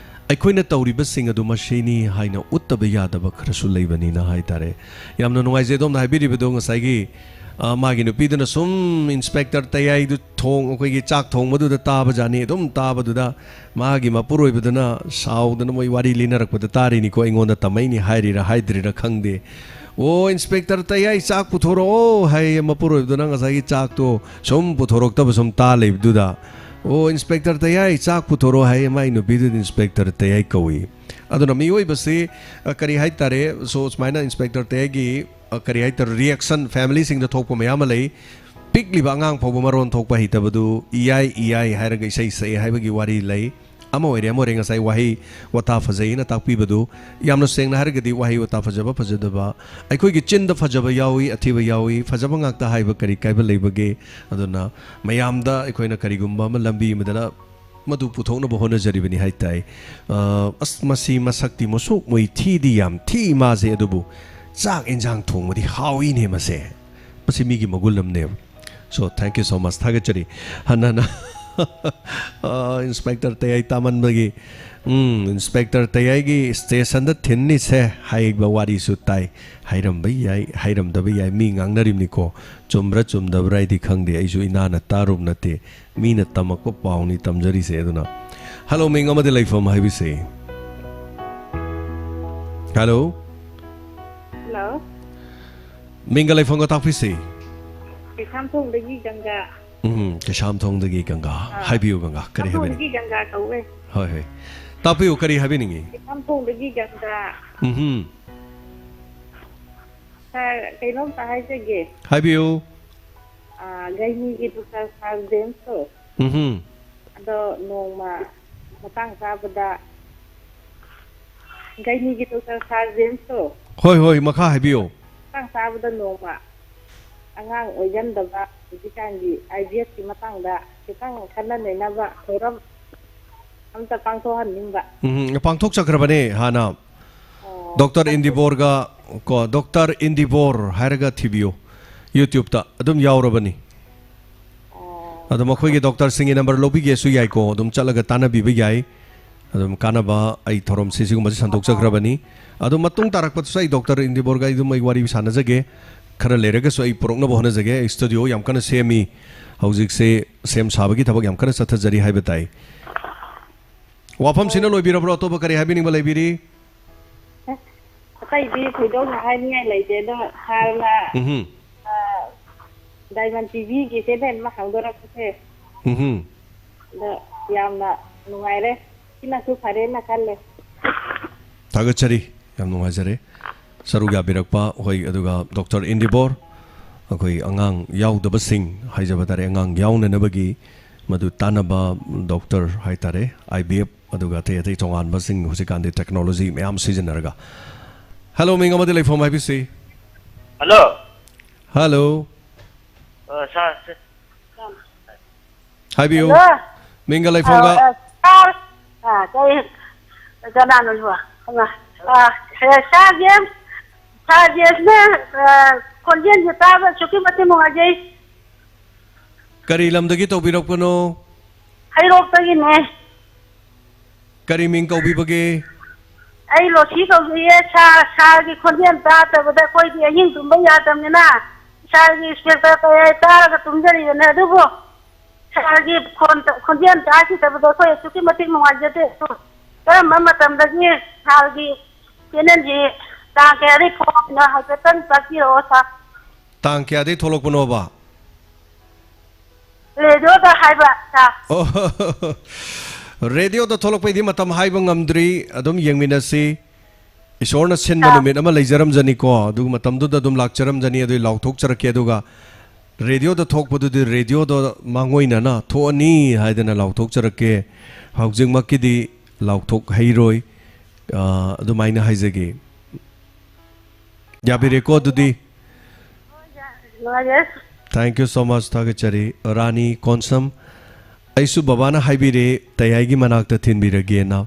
ꯑꯩꯈꯣꯏꯅ ꯇꯧꯔꯤꯕꯁꯤꯡ ꯑꯗꯨ ꯃꯁꯤꯅꯤ ꯍꯥꯏꯅ ꯎꯠꯇꯕ ꯌꯥꯗꯕ ꯈꯔꯁꯨ ꯂꯩꯕꯅꯤꯅ ꯍꯥꯏꯇꯥꯔꯦ꯫ ꯌꯥꯝꯅ ꯅꯨꯡꯉꯥꯏꯖꯩ ꯑꯗꯣꯝꯅ ꯍꯥꯏꯕꯤꯔꯤꯕꯗꯣ꯫ ꯉꯁꯥꯏꯒꯤ, ꯑ, ꯃꯥꯒꯤ ꯅꯨꯄꯤꯗꯨꯅ ꯁꯨꯝ ꯏꯟꯁꯄꯦꯛꯇꯔ ꯇꯌꯥꯏꯗꯨ ꯊꯣꯡ-, ꯑꯩꯈꯣꯏꯒꯤ ꯆꯥꯛ ꯊꯣꯡꯕꯗꯨꯗ ꯇꯥꯕꯖꯥꯠꯅꯤ꯫ ꯑꯗꯨꯝ ꯇꯥꯕꯗꯨꯗ ꯃꯥꯒꯤ ꯃꯄꯨꯔꯣꯏꯕꯗꯨꯅ ꯁꯥꯎꯗꯅ ꯃꯣꯏ ꯋꯥꯔꯤ ꯂꯤꯅꯔꯛꯄꯗ ꯇꯥꯔꯤꯅꯤꯀꯣ, ꯑꯩꯉꯣꯟꯗ ꯇꯝꯃꯛꯏꯅꯤ ꯍꯥꯏꯔꯤꯔꯥ ꯍꯥꯏꯗ꯭ꯔꯤꯔꯥ ꯈꯪꯗꯦ꯫ "ꯑꯣ, ꯏꯟꯁꯄꯦꯛꯇꯔ ꯇꯌꯥꯏ, ꯆꯥꯛ ꯄꯨꯊꯣꯔꯛꯑꯣ" ꯍꯥꯏꯌꯦ ꯃꯄꯨꯔꯣꯏꯕꯗꯨꯅ, ꯉꯁꯥꯏꯒꯤ ꯆꯥꯛꯇꯣ ꯁꯨꯝ ꯄꯨꯊꯣꯔꯛꯇꯕ ꯁꯨꯝ ꯇꯥ ꯂꯩꯕꯗꯨꯗ꯫ "ꯑꯣ, ꯏꯟꯁꯄꯦꯛꯇꯔ ꯇꯌꯥꯏ, ꯆꯥꯛ ꯄꯨꯊꯣꯔꯛꯑꯣ" ꯍꯥꯏꯌꯦ꯫ ꯃꯥꯏ ꯅꯨꯄꯤꯗꯨꯗꯤ ꯏꯟꯁꯄꯦꯛꯇꯔ ꯇꯌꯥꯏ ꯀꯧꯏ꯫ ꯑꯗꯨꯅ ꯃꯤꯑꯣꯏꯕꯁꯤ, ꯑ, ꯀꯔꯤ ꯍꯥꯏꯇꯥꯔꯦ, ꯁꯣ ꯁꯨꯃꯥꯏꯅ ꯏꯟꯁꯄꯦꯛꯇꯔ ꯇꯌꯥꯏꯒꯤ ꯑ, ꯀꯔꯤ ꯍꯥꯏꯇꯥꯔꯦ, reaction family ꯁꯤꯡꯗ ꯊꯣꯛꯄ ꯃꯌꯥꯝ ꯑꯃ ꯂꯩ꯫ ꯄꯤꯛꯂꯤꯕ ꯑꯉꯥꯡ ꯐꯥꯎꯕ ꯃꯔꯣꯟ ꯊꯣꯛꯄ ꯍꯩꯇꯕꯗꯨ, "ꯏꯌꯥꯏ, ꯏꯌꯥꯏ" ꯍꯥꯏꯔꯒ ꯏꯁꯩ ꯁꯛꯑꯦ ꯍꯥꯏꯕꯒꯤ ꯋꯥꯔꯤ ꯂꯩ꯫ ꯑꯃ ꯑꯣꯏꯔꯦ, ꯑꯃ ꯑꯣꯏꯔꯦ, ꯉꯁꯥꯏ ꯋꯥꯍꯩ ꯋꯥꯇꯥ ꯐꯖꯩꯅ ꯇꯥꯛꯄꯤꯕꯗꯨ꯫ ꯌꯥꯝꯅ ꯁꯦꯡꯅ ꯍꯥꯏꯔꯒꯗꯤ ꯋꯥꯍꯩ ꯋꯥꯇꯥ ꯐꯖꯕ ꯐꯖꯗꯕ, ꯑꯩꯈꯣꯏꯒꯤ ꯆꯤꯟꯗ ꯐꯖꯕ ꯌꯥꯎꯏ, ꯑꯊꯤꯕ ꯌꯥꯎꯏ, ꯐꯖꯕ ꯉꯥꯛꯇ ꯍꯥꯏꯕ ꯀꯔꯤ ꯀꯥꯏꯕ ꯂꯩꯕꯒꯦ? ꯑꯗꯨꯅ ꯃꯌꯥꯝꯗ ꯑꯩꯈꯣꯏꯅ ꯀꯔꯤꯒꯨꯝꯕ ꯑꯃ ꯂꯝꯕꯤ ꯑꯃꯗ ꯃꯗꯨ ꯄꯨꯊꯣꯛꯅꯕ ꯍꯣꯠꯅꯖꯔꯤꯕꯅꯤ ꯍꯥꯏ ꯇꯥꯏ꯫ ꯑ, ꯑꯁ, ꯃꯁꯤ ꯃꯁꯛꯇꯤ ꯃꯁꯣꯛ ꯃꯣꯏ ꯊꯤꯗꯤ ꯌꯥꯝ ꯊꯤ ꯃꯥꯁꯦ, ꯑꯗꯨꯕꯨ ꯆꯥꯛ ꯏꯟꯖꯥꯡ ꯊꯣꯡꯕꯗꯤ ꯍꯥꯎꯏꯅꯦ ꯃꯁꯦ꯫ ꯃꯁꯤ ꯃꯤꯒꯤ ꯃꯒꯨꯟ ꯑꯃꯅꯦꯕ꯫ So, thank you so much꯫ ꯊꯥꯒꯠꯆꯔꯤ꯫ ꯍꯟꯅ ꯍꯟꯅ, ꯑ, ꯏꯟꯁꯄꯦꯛꯇꯔ ꯇꯌꯥꯏ ꯇꯥꯃꯟꯕꯒꯤ, ꯎꯝ, ꯏꯟꯁꯄꯦꯛꯇꯔ ꯇꯌꯥꯏꯒꯤ ꯁ꯭ꯇꯦꯁꯟꯗ ꯊꯤꯟꯅꯤꯁꯦ ꯍꯥꯏꯕ ꯋꯥꯔꯤꯁꯨ ꯇꯥꯏ꯫ ꯍꯥꯏꯔꯝꯕ ꯌꯥꯏ, ꯍꯥꯏꯔꯝꯗꯕ ꯌꯥꯏ, ꯃꯤ ꯉꯥꯡꯅꯔꯤꯕꯅꯤꯀꯣ꯫ ꯆꯨꯝꯕ꯭ꯔꯥ ꯆꯨꯝꯗꯕ꯭ꯔꯥ ꯍꯥꯏꯗꯤ ꯈꯪꯗꯦ, ꯑꯩꯁꯨ ꯏꯅꯥꯅ ꯇꯥꯔꯨꯕ ꯅꯠꯇꯦ꯫ ꯃꯤꯅ ꯇꯝꯃꯛꯄ ꯄꯥꯎꯅꯤ ꯇꯝꯖꯔꯤꯁꯦ꯫ ꯑꯗꯨꯅ, ꯍꯜꯂꯣ, ꯃꯤꯡ ꯑꯃꯗꯤ ꯂꯩꯐꯝ ꯍꯥꯏꯕꯤꯁꯦ꯫ ꯍꯜꯂꯣ꯫ ꯍꯜꯂꯣ꯫ ꯃꯤꯡꯒ ꯂꯩꯐꯝꯒ ꯇꯥꯛꯄꯤꯁꯦ꯫ ꯀꯩꯁꯥꯝꯊꯣꯡꯗꯒꯤ ꯒꯪꯒꯥ꯫ ꯎꯝ, ꯀꯩꯁꯥꯝꯊꯣꯡꯗꯒꯤ ꯒꯪꯒꯥ꯫ ꯑꯥ꯫ ꯍꯥꯏꯕꯤꯌꯨ ꯒꯪꯒꯥ, ꯀꯔꯤ ꯍꯥꯏꯕꯤꯅꯤꯡ? ꯀꯩꯁꯥꯝꯊꯣꯡꯗꯒꯤ ꯒꯪꯒꯥ ꯀꯧꯋꯦ꯫ ꯍꯣꯏ, ꯍꯣꯏ꯫ ꯇꯥꯛꯄꯤꯌꯨ, ꯀꯔꯤ ꯍꯥꯏꯕꯤꯅꯤꯡꯉꯤ? ꯀꯩꯁꯥꯝꯊꯣꯡꯗꯒꯤ ꯒꯪꯒꯥ꯫ ꯎꯝꯍꯨꯝ꯫ ꯁꯥꯔ, ꯀꯩꯅꯣꯝꯇ ꯍꯥꯏꯖꯒꯦ꯫ ꯍꯥꯏꯕꯤꯌꯨ꯫ ꯑꯥ, ꯒꯩꯅꯤꯒꯤ ꯗꯣꯛꯇꯔ ꯁꯥꯔ ꯖꯦꯝꯁꯇꯣ꯫ ꯎꯝꯍꯨꯝ꯫ ꯑꯗꯣ ꯅꯣꯡꯃ ꯃꯇꯥꯡ ꯆꯥꯕꯗ ꯒꯩꯅꯤꯒꯤ ꯗꯣꯛꯇꯔ ꯁꯥꯔ ꯖꯦꯝꯁꯇꯣ꯫ ꯍꯣꯏ, ꯍꯣꯏ, ꯃꯈꯥ ꯍꯥꯏꯕꯤꯌꯨ꯫ ꯃꯇꯥꯡ ꯆꯥꯕꯗ ꯅꯣꯡꯃ ꯑꯉꯥꯡ ꯑꯣꯏꯒꯟꯗꯕ ꯍꯧꯖꯤꯛꯀꯥꯟꯒꯤ IVFꯀꯤ ꯃꯇꯥꯡꯗ ꯈꯤꯇꯪ ꯈꯟꯅ ꯅꯩꯅꯕ ꯊꯧꯔꯝ ꯑꯝꯇ ꯄꯥꯡꯊꯣꯛꯍꯟꯅꯤꯡꯕ꯫ ꯎꯝ, ꯄꯥꯡꯊꯣꯛꯆꯈ꯭ꯔꯕꯅꯦ ꯍꯥꯟꯅ꯫ ꯑꯣ, ꯗꯣꯛꯇꯔ ꯄꯥꯡꯊꯣꯛ- ꯏꯟꯗꯤꯕꯣꯔꯒ ꯀꯣ, ꯗꯣꯛꯇꯔ ꯏꯟꯗꯤꯕꯣꯔ ꯍꯥꯏꯔꯒ ꯊꯤꯕꯤꯌꯨ, YouTubeꯇ ꯑꯗꯨꯝ ꯌꯥꯎꯔꯕꯅꯤ꯫ ꯑꯣ꯫ ꯑꯗꯣ ꯃꯈꯣꯏꯒꯤ ꯗꯣꯛꯇꯔꯁꯤꯡꯒꯤ ꯅꯝꯕꯔ ꯂꯧꯕꯤꯒꯦꯁꯨ ꯌꯥꯏꯀꯣ, ꯑꯗꯨꯝ ꯆꯠꯂꯒ ꯇꯥꯟꯅꯕꯤꯕ ꯌꯥꯏ꯫ ꯑꯗꯨꯝ ꯀꯥꯟꯅꯕ ꯑꯩ ꯊꯧꯔꯝꯁꯤ ꯁꯤꯒꯨꯝꯕꯁꯤ ꯁꯟꯗꯣꯛꯆꯈ꯭ꯔꯕꯅꯤ꯫ ꯑꯗꯣ ꯃꯇꯨꯡ ꯇꯥꯔꯛꯄꯗꯁꯨ ꯑꯩ ꯗꯣꯛꯇꯔ ꯏꯟꯗꯤꯕꯣꯔꯒ ꯑꯩ ꯑꯗꯨꯝ ꯑꯩ ꯋꯥꯔꯤ ꯁꯥꯟꯅꯖꯒꯦ꯫ ꯈꯔ ꯂꯩꯔꯒꯁꯨ ꯑꯩ ꯄꯨꯔꯛꯅꯕ ꯍꯣꯠꯅꯖꯒꯦ꯫ ꯑꯩ ꯁ꯭ꯇꯨꯗꯤꯑꯣ ꯌꯥꯝ ꯀꯟꯅ ꯁꯦꯝꯃꯤ꯫ ꯍꯧꯖꯤꯛꯁꯦ ꯁꯦꯝ ꯁꯥꯕꯒꯤ ꯊꯕꯛ ꯌꯥꯝ ꯀꯟꯅ ꯆꯠꯊꯖꯔꯤ ꯍꯥꯏꯕ ꯇꯥꯏ꯫ ꯋꯥꯐꯝꯁꯤꯅ ꯂꯣꯏꯕꯤꯔꯕ꯭ꯔꯣ? ꯑꯇꯣꯞꯄ ꯀꯔꯤ ꯍꯥꯏꯕꯤꯅꯤꯡꯕ ꯂꯩꯕꯤꯔꯤ? ꯑꯇꯩꯗꯤ ꯊꯣꯏꯗꯣꯛꯅ ꯍꯥꯏꯅꯤꯡꯉꯥꯏ ꯂꯩꯇꯦ, ꯑꯗꯣ ꯁꯥꯔꯅ, ꯎꯝꯍꯨꯝ꯫ ꯑ, ꯗꯥꯏꯃꯟ ꯇꯤꯚꯤꯒꯤ ꯆꯦꯅꯦꯜ ꯑꯃ ꯍꯥꯡꯗꯣꯔꯛꯄꯁꯦ, ꯎꯝꯍꯨꯝ꯫ ꯑꯗꯣ ꯌꯥꯝꯅ ꯅꯨꯡꯉꯥꯏꯔꯦ, ꯁꯤꯅꯁꯨ ꯐꯔꯦꯅ ꯈꯜꯂꯦ꯫ ꯊꯥꯒꯠꯆꯔꯤ, ꯌꯥꯝ ꯅꯨꯡꯉꯥꯏꯖꯔꯦ꯫ ꯁꯔꯨꯛ ꯌꯥꯕꯤꯔꯛꯄ, ꯍꯣꯏ, ꯑꯗꯨꯒ ꯗꯣꯛꯇꯔ ꯏꯟꯗꯤꯕꯣꯔ, ꯑꯩꯈꯣꯏ ꯑꯉꯥꯡ ꯌꯥꯎꯗꯕꯁꯤꯡ ꯍꯥꯏꯖꯕ ꯇꯥꯔꯦ, ꯑꯉꯥꯡ ꯌꯥꯎꯅꯅꯕꯒꯤ ꯃꯗꯨ ꯇꯥꯟꯅꯕ ꯗꯣꯛꯇꯔ ꯍꯥꯏꯇꯥꯔꯦ, ꯑꯥꯏ ꯕꯤ ꯑꯦꯐ, ꯑꯗꯨꯒ ꯑꯇꯩ ꯑꯇꯩ ꯇꯣꯉꯥꯟꯕꯁꯤꯡ ꯍꯧꯖꯤꯛꯀꯥꯟꯗꯤ ꯇꯦꯛꯅꯣꯂꯣꯖꯤ ꯃꯌꯥꯝ ꯁꯤꯖꯤꯟꯅꯔꯒ꯫ ꯍꯜꯂꯣ, ꯃꯤꯡ ꯑꯃꯗꯤ ꯂꯩꯐꯝ ꯍꯥꯏꯕꯤꯁꯤ꯫ ꯍꯜꯂꯣ꯫ ꯍꯜꯂꯣ꯫ ꯑ, ꯁꯥꯔ, ꯁꯥꯔ꯫ ꯍꯥꯏꯕꯤꯌꯨ꯫ ꯍꯜꯂꯣ꯫ ꯃꯤꯡꯒ ꯂꯩꯐꯝꯒ꯫ ꯑ, ꯑ, ꯁꯥꯔ, ꯑ, ꯀꯩ, ꯀꯅꯥꯅꯣ ꯁꯤꯕꯣ? ꯑ, ꯑ, ꯁꯥꯔꯒꯤ, ꯁꯥꯔꯒꯤ ꯑꯁꯤꯅ, ꯑ, ꯈꯣꯟꯖꯦꯜꯁꯦ ꯇꯥꯕ ꯑꯁꯨꯛꯀꯤ ꯃꯇꯤꯛ ꯅꯨꯡꯉꯥꯏꯖꯩ꯫ ꯀꯔꯤ ꯂꯝꯗꯒꯤ ꯇꯧꯕꯤꯔꯛꯄꯅꯣ? ꯍꯩꯔꯣꯛꯇꯒꯤꯅꯦ꯫ ꯀꯔꯤ ꯃꯤꯡ ꯀꯧꯕꯤꯕꯒꯦ? ꯑꯩ ꯂꯣꯁꯤ ꯀꯧꯖꯩꯌꯦ꯫ ꯁꯥꯔ, ꯁꯥꯔꯒꯤ ꯈꯣꯟꯖꯦꯜ ꯇꯥꯗꯕꯗ ꯑꯩꯈꯣꯏꯗꯤ ꯑꯍꯤꯡ ꯇꯨꯝꯕ ꯌꯥꯗꯕꯅꯤꯅ ꯁꯥꯔꯒꯤ ꯏꯟꯁꯄꯦꯛꯇꯔ ꯀꯌꯥ ꯇꯥꯔꯒ ꯇꯨꯝꯖꯔꯤꯕꯅꯦ꯫ ꯑꯗꯨꯕꯨ ꯁꯥꯔꯒꯤ ꯈꯣꯟ, ꯈꯣꯟꯖꯦꯜ ꯇꯥꯈꯤꯗꯕꯗꯣ ꯑꯩꯈꯣꯏ ꯑꯁꯨꯛꯀꯤ ꯃꯇꯤꯛ ꯅꯨꯡꯉꯥꯏꯖꯗꯦ꯫ ꯑꯗꯨ ꯀꯔꯝꯕ ꯃꯇꯝꯗꯒꯤ ꯁꯥꯔꯒꯤ ꯆꯦꯅꯦꯜꯁꯤ ꯇꯥꯡ ꯀꯌꯥꯗꯒꯤ ꯊꯣꯛꯂꯛꯄꯅꯣ ꯍꯥꯏꯐꯦꯠꯇꯪ ꯇꯥꯛꯄꯤꯔꯛꯑꯣ ꯁꯥꯔ꯫ ꯇꯥꯡ ꯀꯌꯥꯗꯒꯤ ꯊꯣꯛꯂꯛꯄꯅꯣꯕ? ꯔꯦꯗꯤꯑꯣꯗ ꯍꯥꯏꯕ, ꯁꯥꯔ꯫ ꯑꯣ, ꯔꯦꯗꯤꯑꯣꯗ ꯊꯣꯛꯂꯛꯄꯩꯗꯤ ꯃꯇꯝ ꯍꯥꯏꯕ ꯉꯝꯗ꯭ꯔꯤ, ꯑꯗꯨꯝ ꯌꯦꯡꯃꯤꯟꯅꯁꯤ꯫ ꯏꯁꯣꯔꯅ ꯁꯤꯟꯕ ꯁꯥꯔ꯫ ꯅꯨꯃꯤꯠ ꯑꯃ ꯂꯩꯖꯔꯝꯖꯅꯤꯀꯣ, ꯑꯗꯨꯒ ꯃꯇꯝꯗꯨꯗ ꯑꯗꯨꯝ ꯂꯥꯛꯆꯔꯝꯖꯅꯤ꯫ ꯑꯗꯨ ꯂꯥꯎꯊꯣꯛꯆꯔꯛꯀꯦ꯫ ꯑꯗꯨꯒ ꯔꯦꯗꯤꯑꯣꯗ ꯊꯣꯛꯄꯗꯨꯗꯤ ꯔꯦꯗꯤꯑꯣꯗ ꯃꯥꯡꯑꯣꯏꯅꯅ ꯊꯣꯛꯑꯅꯤ ꯍꯥꯏꯗꯅ ꯂꯥꯎꯊꯣꯛꯆꯔꯛꯀꯦ꯫ ꯍꯧꯖꯤꯛꯃꯛꯀꯤꯗꯤ ꯂꯥꯎꯊꯣꯛꯍꯩꯔꯣꯏ꯫ ꯑ, ꯑꯗꯨꯃꯥꯏꯅ ꯍꯥꯏꯖꯒꯦ꯫ ꯌꯥꯕꯤꯔꯦꯀꯣ ꯑꯗꯨꯗꯤ? ꯅꯨꯡꯉꯥꯏꯖꯔꯦ꯫ Thank you so much, ꯊꯥꯒꯠꯆꯔꯤ꯫ ꯔꯥꯅꯤ ꯀꯣꯟꯁꯝ, ꯑꯩꯁꯨ ꯕꯕꯥꯅ ꯍꯥꯏꯕꯤꯔꯦ, ꯇꯌꯥꯏꯒꯤ ꯃꯅꯥꯛꯇ ꯊꯤꯟꯕꯤꯔꯒꯦꯅ꯫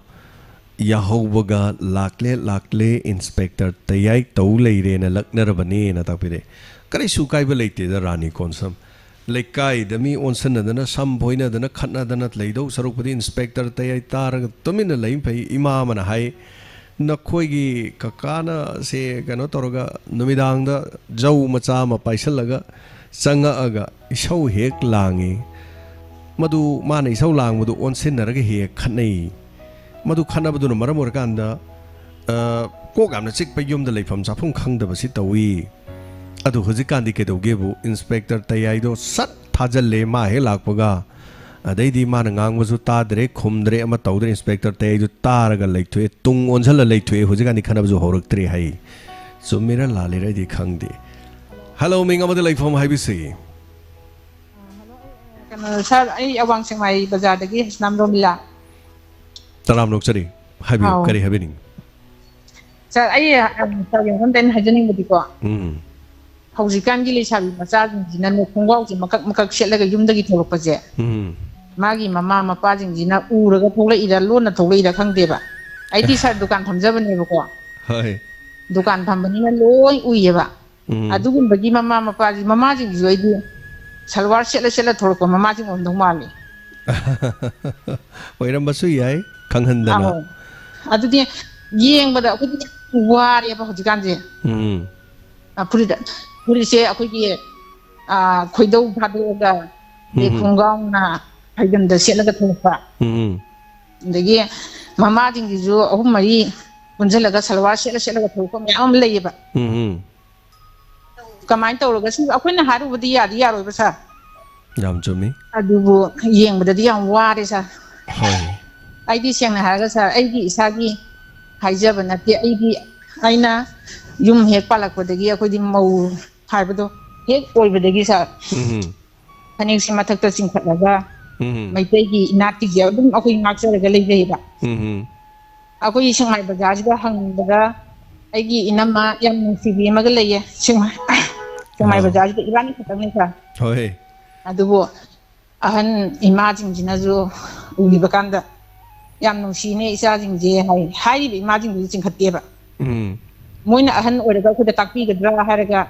ꯌꯥꯍꯧꯕꯒ ꯂꯥꯛꯂꯦ, ꯂꯥꯛꯂꯦ, ꯏꯟꯁꯄꯦꯛꯇꯔ ꯇꯌꯥꯏ ꯇꯧ ꯂꯩꯔꯦꯅ ꯂꯛꯅꯔꯕꯅꯦꯅ ꯇꯥꯛꯄꯤꯔꯦ꯫ ꯀꯔꯤꯁꯨ ꯀꯥꯏꯕ ꯂꯩꯇꯦꯗ, ꯔꯥꯅꯤ ꯀꯣꯟꯁꯝ꯫ ꯂꯩꯀꯥꯏꯗ ꯃꯤ ꯑꯣꯟꯁꯟꯅꯗꯅ, ꯁꯝ ꯐꯣꯏꯅꯗꯅ, ꯈꯠꯅꯗꯅ ꯂꯩꯗꯧ ꯁꯔꯨꯛꯄꯨꯗꯤ ꯏꯟꯁꯄꯦꯛꯇꯔ ꯇꯌꯥꯏ ꯇꯥꯔꯒ ꯇꯨꯃꯤꯟꯅ ꯂꯩ ꯐꯩ꯫ ꯏꯃꯥ ꯑꯃꯅ ꯍꯥꯏ, "ꯅꯈꯣꯏꯒꯤ ꯀꯀꯥꯅ ꯁꯦ ꯀꯩꯅꯣ ꯇꯧꯔꯒ ꯅꯨꯃꯤꯗꯥꯡꯗ ꯖꯧ ꯃꯆꯥ ꯑꯃ ꯄꯥꯏꯁꯜꯂꯒ ꯆꯪꯉꯛꯑꯒ ꯏꯁꯧ ꯍꯦꯛ ꯂꯥꯡꯉꯤ꯫ ꯃꯗꯨ ꯃꯥꯅ ꯏꯁꯧ ꯂꯥꯡꯕꯗꯨ ꯑꯣꯟꯁꯤꯟꯅꯔꯒ ꯍꯦꯛ ꯈꯠꯅꯩ꯫ ꯃꯗꯨ ꯈꯠꯅꯕꯗꯨꯅ ꯃꯔꯝ ꯑꯣꯏꯔꯀꯥꯟꯗ, ꯑ, ꯀꯣꯛ ꯌꯥꯝꯅ ꯆꯤꯛꯄ, ꯌꯨꯝꯗ ꯂꯩꯐꯝ ꯆꯥꯐꯝ ꯈꯪꯗꯕꯁꯤ ꯇꯧꯏ"꯫ ꯑꯗꯨ ꯍꯧꯖꯤꯛꯀꯥꯟꯗꯤ ꯀꯩꯗꯧꯒꯦꯕꯨ, ꯏꯟꯁꯄꯦꯛꯇꯔ ꯇꯌꯥꯏꯗꯣ ꯁꯠ ꯊꯥꯖꯤꯜꯂꯦ, ꯃꯥ ꯍꯦꯛ ꯂꯥꯛꯄꯒ꯫ ꯑꯗꯩꯗꯤ ꯃꯥꯅ ꯉꯥꯡꯕꯁꯨ ꯇꯥꯗ꯭ꯔꯦ, ꯈꯨꯝꯗ꯭ꯔꯦ, ꯑꯃ ꯇꯧꯗ꯭ꯔꯦ, ꯏꯟꯁꯄꯦꯛꯇꯔ ꯇꯌꯥꯏꯗꯣ ꯇꯥꯔꯒ ꯂꯩꯊꯣꯛꯑꯦ, ꯇꯨꯡ ꯑꯣꯟꯁꯤꯜꯂ ꯂꯩꯊꯣꯛꯑꯦ꯫ ꯍꯧꯖꯤꯛꯀꯥꯟꯗꯤ ꯈꯠꯅꯕꯁꯨ ꯍꯧꯔꯛꯇ꯭ꯔꯦ ꯍꯥꯏ꯫ ꯆꯨꯝꯃꯤꯔ ꯂꯥꯜꯂꯤꯔꯗꯤ ꯈꯪꯗꯦ꯫ ꯍꯜꯂꯣ, ꯃꯤꯡ ꯑꯃꯗ ꯂꯩꯐꯝ ꯍꯥꯏꯕꯤꯁꯤ꯫ ꯀꯩꯅꯣ, ꯁꯥꯔ, ꯑꯩ ꯑꯋꯥꯡ ꯁꯦꯛꯃꯥꯏ ꯕꯖꯥꯔꯗꯒꯤ ꯍꯁꯅꯥꯝ ꯔꯣꯃꯤꯂꯥ꯫ ꯇꯔꯥꯝꯅ ꯑꯣꯛꯆꯔꯤ꯫ ꯍꯥꯏꯕꯤꯌꯨ, ꯑꯥꯎ꯫ ꯀꯔꯤ ꯍꯥꯏꯕꯤꯅꯤꯡ? ꯁꯥꯔ, ꯑꯩ, ꯑ, ꯁꯥꯔꯒꯤ ꯃꯐꯝꯗ ꯑꯩꯅ ꯍꯥꯏꯖꯅꯤꯡꯕꯗꯤꯀꯣ, ꯎꯝ꯫ ꯍꯧꯖꯤꯛꯀꯥꯟꯒꯤ ꯂꯩꯁꯥꯕꯤ ꯃꯆꯥꯁꯤꯡꯁꯤꯅꯅꯦ, ꯈꯣꯡꯒ꯭ꯔꯥꯎꯁꯦ ꯃꯀꯛ ꯃꯀꯛ ꯁꯦꯠꯂꯒ ꯌꯨꯝꯗꯒꯤ ꯊꯣꯛꯂꯛꯄꯁꯦ, ꯎꯝ꯫ ꯃꯥꯒꯤ ꯃꯃꯥ ꯃꯄꯥꯁꯤꯡꯁꯤꯅ ꯎꯔꯒ ꯊꯣꯛꯂꯛꯏꯔꯥ, ꯂꯣꯟꯅ ꯊꯣꯛꯂꯛꯏꯔꯥ ꯈꯪꯗꯦꯕ꯫ ꯑꯩꯗꯤ, ꯁꯥꯔ, ꯗꯨꯀꯥꯟ ꯐꯝꯖꯕꯅꯦꯕꯀꯣ꯫ ꯍꯣꯏ꯫ ꯗꯨꯀꯥꯟ ꯐꯝꯕꯅꯤꯅ ꯂꯣꯏ ꯎꯏꯌꯦꯕ꯫ ꯎꯝ꯫ ꯑꯗꯨꯒꯨꯝꯕꯒꯤ ꯃꯃꯥ ꯃꯄꯥꯁꯤ, ꯃꯃꯥꯁꯤꯡꯁꯤꯁꯨ ꯑꯩꯗꯤ ꯁꯜꯋꯥꯔ ꯁꯦꯠꯂ ꯁꯦꯠꯂ ꯊꯣꯛꯂꯛꯄ ꯃꯃꯥꯁꯤꯡ ꯑꯣꯏꯔꯝꯗꯧ ꯃꯥꯜꯂꯤ꯫ ꯑꯣꯏꯔꯝꯕꯁꯨ ꯌꯥꯏ, ꯈꯪꯍꯟꯗꯅ꯫ ꯑꯧ꯫ ꯑꯗꯨꯗꯤ ꯌꯦꯡꯕꯗ ꯑꯩꯈꯣꯏꯗꯤ ꯌꯥꯝ ꯋꯥꯔꯦꯕ ꯍꯧꯖꯤꯛꯀꯥꯟꯁꯦ꯫ ꯎꯝ꯫ ꯑ, ꯐꯨꯔꯤꯠ, ꯐꯨꯔꯤꯠꯁꯦ ꯑꯩꯈꯣꯏꯒꯤ, ꯑ, ꯈꯣꯏꯗꯧ ꯊꯥꯗꯣꯛꯑꯒ, ꯑꯗꯩ ꯎꯝ꯫ ꯈꯣꯡꯒ꯭ꯔꯥꯎꯅ ꯐꯩꯒꯟꯗ ꯁꯦꯠꯂꯒ ꯊꯣꯛꯂꯛꯄ꯫ ꯎꯝ꯫ ꯑꯗꯒꯤ ꯃꯃꯥꯁꯤꯡꯁꯤꯁꯨ ꯑꯍꯨꯝ ꯃꯔꯤ ꯄꯨꯟꯁꯤꯜꯂꯒ ꯁꯜꯋꯥꯔ ꯁꯦꯠꯂ ꯁꯦꯠꯂꯒ ꯊꯣꯛꯂꯛꯄ ꯃꯌꯥꯝ ꯑꯃ ꯂꯩꯌꯦꯕ꯫ ꯎꯝ꯫ ꯀꯃꯥꯏꯅ ꯇꯧꯔꯒ, ꯁꯤ ꯑꯩꯈꯣꯏꯅ ꯍꯥꯏꯔꯨꯕꯗꯤ ꯌꯥꯗꯤ ꯌꯥꯔꯣꯏꯕ, ꯁꯥꯔ꯫ ꯌꯥꯝ ꯆꯨꯝꯃꯤ꯫ ꯑꯗꯨꯕꯨ ꯌꯦꯡꯕꯗꯗꯤ ꯌꯥꯝ ꯋꯥꯔꯦ, ꯁꯥꯔ꯫ ꯍꯣꯏ꯫ ꯑꯩꯗꯤ ꯁꯦꯡꯅ ꯍꯥꯏꯔꯒ, ꯁꯥꯔ, ꯑꯩꯒꯤ ꯏꯁꯥꯒꯤ ꯍꯥꯏꯖꯕ ꯅꯠꯇꯦ꯫ ꯑꯩꯗꯤ, ꯑꯩꯅ ꯌꯨꯝ ꯍꯦꯛ ꯄꯥꯜꯂꯛꯄꯗꯒꯤ ꯑꯩꯈꯣꯏꯗꯤ ꯃꯧ ꯍꯥꯏꯕꯗꯣ ꯍꯦꯛ ꯑꯣꯏꯕꯗꯒꯤ, ꯁꯥꯔ, ꯎꯝ꯫ ꯐꯅꯦꯛꯁꯦ ꯃꯊꯛꯇ ꯆꯤꯡꯈꯠꯂꯒ ꯎꯝ꯫ ꯃꯩꯇꯩꯒꯤ ꯏꯅꯥꯠꯀꯤꯁꯦ ꯑꯗꯨꯝ ꯑꯩꯈꯣꯏ ꯉꯥꯛꯆꯔꯒ ꯂꯩꯖꯩꯕ꯫ ꯎꯝ꯫ ꯑꯩꯈꯣꯏꯒꯤ ꯁꯦꯛꯃꯥꯏ ꯕꯖꯥꯔꯁꯤꯗ ꯍꯪꯕꯗ ꯑꯩꯒꯤ ꯏꯅꯝꯃ ꯌꯥꯝ ꯅꯨꯡꯁꯤꯕꯤ ꯑꯃꯒ ꯂꯩꯌꯦ ꯁꯦꯛꯃꯥꯏ, ꯁꯦꯛꯃꯥꯏ ꯑꯥ꯫ ꯕꯖꯥꯔꯁꯤꯗ ꯏꯕꯥꯅꯤ ꯈꯛꯇꯪꯅꯤ, ꯁꯥꯔ꯫ ꯍꯣꯏ꯫ ꯑꯗꯨꯕꯨ ꯑꯍꯟ ꯏꯃꯥꯁꯤꯡꯁꯤꯅꯁꯨ ꯎꯕꯤꯕ ꯀꯥꯟꯗ ꯌꯥꯝ ꯅꯨꯡꯁꯤꯅꯦ ꯏꯆꯥꯁꯤꯡꯁꯦ ꯍꯥꯏ, ꯍꯥꯏꯔꯤꯕ ꯏꯃꯥꯁꯤꯡꯗꯨꯁꯨ ꯆꯤꯡꯈꯠꯇꯦꯕ꯫ ꯎꯝ꯫ ꯃꯣꯏꯅ ꯑꯍꯟ ꯑꯣꯏꯔꯒ ꯑꯩꯈꯣꯏꯗ ꯇꯥꯛꯄꯤꯒꯗ꯭ꯔꯥ ꯍꯥꯏꯔꯒ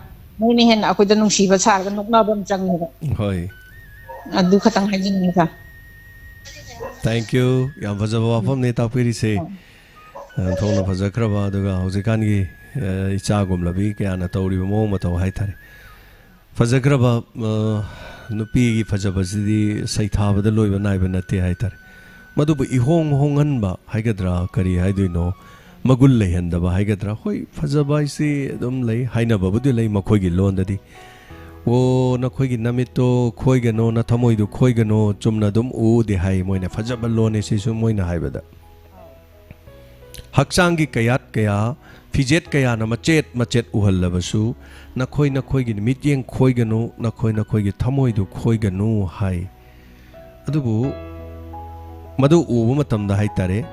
ꯃꯣꯏꯅ ꯍꯦꯟꯅ ꯑꯩꯈꯣꯏꯗ ꯅꯨꯡꯁꯤꯕ ꯁꯥꯔꯒ ꯅꯣꯛꯅꯕ ꯑꯃ ꯆꯪꯉꯦꯕ꯫ ꯍꯣꯏ꯫ ꯑꯗꯨ ꯈꯛꯇꯪ ꯍꯥꯏꯖꯅꯤꯡꯉꯤ, ꯁꯥꯔ꯫ Thank you꯫ ꯌꯥꯝ ꯐꯖꯕ ꯋꯥꯐꯝꯅꯤ ꯇꯥꯛꯄꯤꯔꯤꯁꯦ꯫ ꯑ, ꯊꯣꯛꯅ ꯐꯖꯈ꯭ꯔꯕ, ꯑꯗꯨꯒ ꯍꯧꯖꯤꯛꯀꯥꯟꯒꯤ, ꯑ, ꯏꯆꯥꯒꯨꯝꯂꯕꯤ ꯀꯌꯥꯅ ꯇꯧꯔꯤꯕ ꯃꯑꯣꯡ ꯃꯇꯧ ꯍꯥꯏꯇꯥꯔꯦ꯫ ꯐꯖꯈ꯭ꯔꯕ, ꯑ, ꯅꯨꯄꯤꯒꯤ ꯐꯖꯕꯁꯤꯗꯤ ꯁꯩꯊꯥꯕꯗ ꯂꯣꯏꯕ ꯅꯥꯏꯕ ꯅꯠꯇꯦ ꯍꯥꯏꯇꯥꯔꯦ꯫ ꯃꯗꯨꯕꯨ ꯏꯍꯣꯡ ꯍꯣꯡꯍꯟꯕ ꯍꯥꯏꯒꯗ꯭ꯔꯥ, ꯀꯔꯤ ꯍꯥꯏꯗꯣꯏꯅꯣ, ꯃꯒꯨꯟ ꯂꯩꯍꯟꯗꯕ ꯍꯥꯏꯒꯗ꯭ꯔꯥ, ꯍꯣꯏ, ꯐꯖꯕ ꯍꯥꯏꯁꯤ ꯑꯗꯨꯝ ꯂꯩ, ꯍꯥꯏꯅꯕꯕꯨꯗꯤ ꯂꯩ ꯃꯈꯣꯏꯒꯤ ꯂꯣꯟꯗꯗꯤ꯫ "ꯑꯣ, ꯅꯈꯣꯏꯒꯤ ꯅꯃꯤꯠꯇꯣ ꯈꯣꯏꯒꯅꯣ, ꯅꯊꯃꯣꯏꯗꯣ ꯈꯣꯏꯒꯅꯣ", ꯆꯨꯝꯅ ꯑꯗꯨꯝ ꯎꯗꯦ ꯍꯥꯏ ꯃꯣꯏꯅ꯫ ꯐꯖꯕ ꯂꯣꯟꯅꯤ ꯁꯤꯁꯨ ꯃꯣꯏꯅ ꯍꯥꯏꯕꯗ꯫ ꯍꯛꯆꯥꯡꯒꯤ ꯀꯌꯥꯠ ꯀꯌꯥ, ꯐꯤꯖꯦꯠ ꯀꯌꯥꯅ ꯃꯆꯦꯠ ꯃꯆꯦꯠ ꯎꯍꯜꯂꯕꯁꯨ, ꯅꯈꯣꯏ ꯅꯈꯣꯏꯒꯤ ꯃꯤꯠꯌꯦꯡ ꯈꯣꯏꯒꯅꯨ, ꯅꯈꯣꯏ ꯅꯈꯣꯏꯒꯤ ꯊꯃꯣꯏꯗꯨ ꯈꯣꯏꯒꯅꯨ ꯍꯥꯏ꯫ ꯑꯗꯨꯕꯨ ꯃꯗꯨ ꯎꯕ ꯃꯇꯝꯗ ꯍꯥꯏꯇꯥꯔꯦ,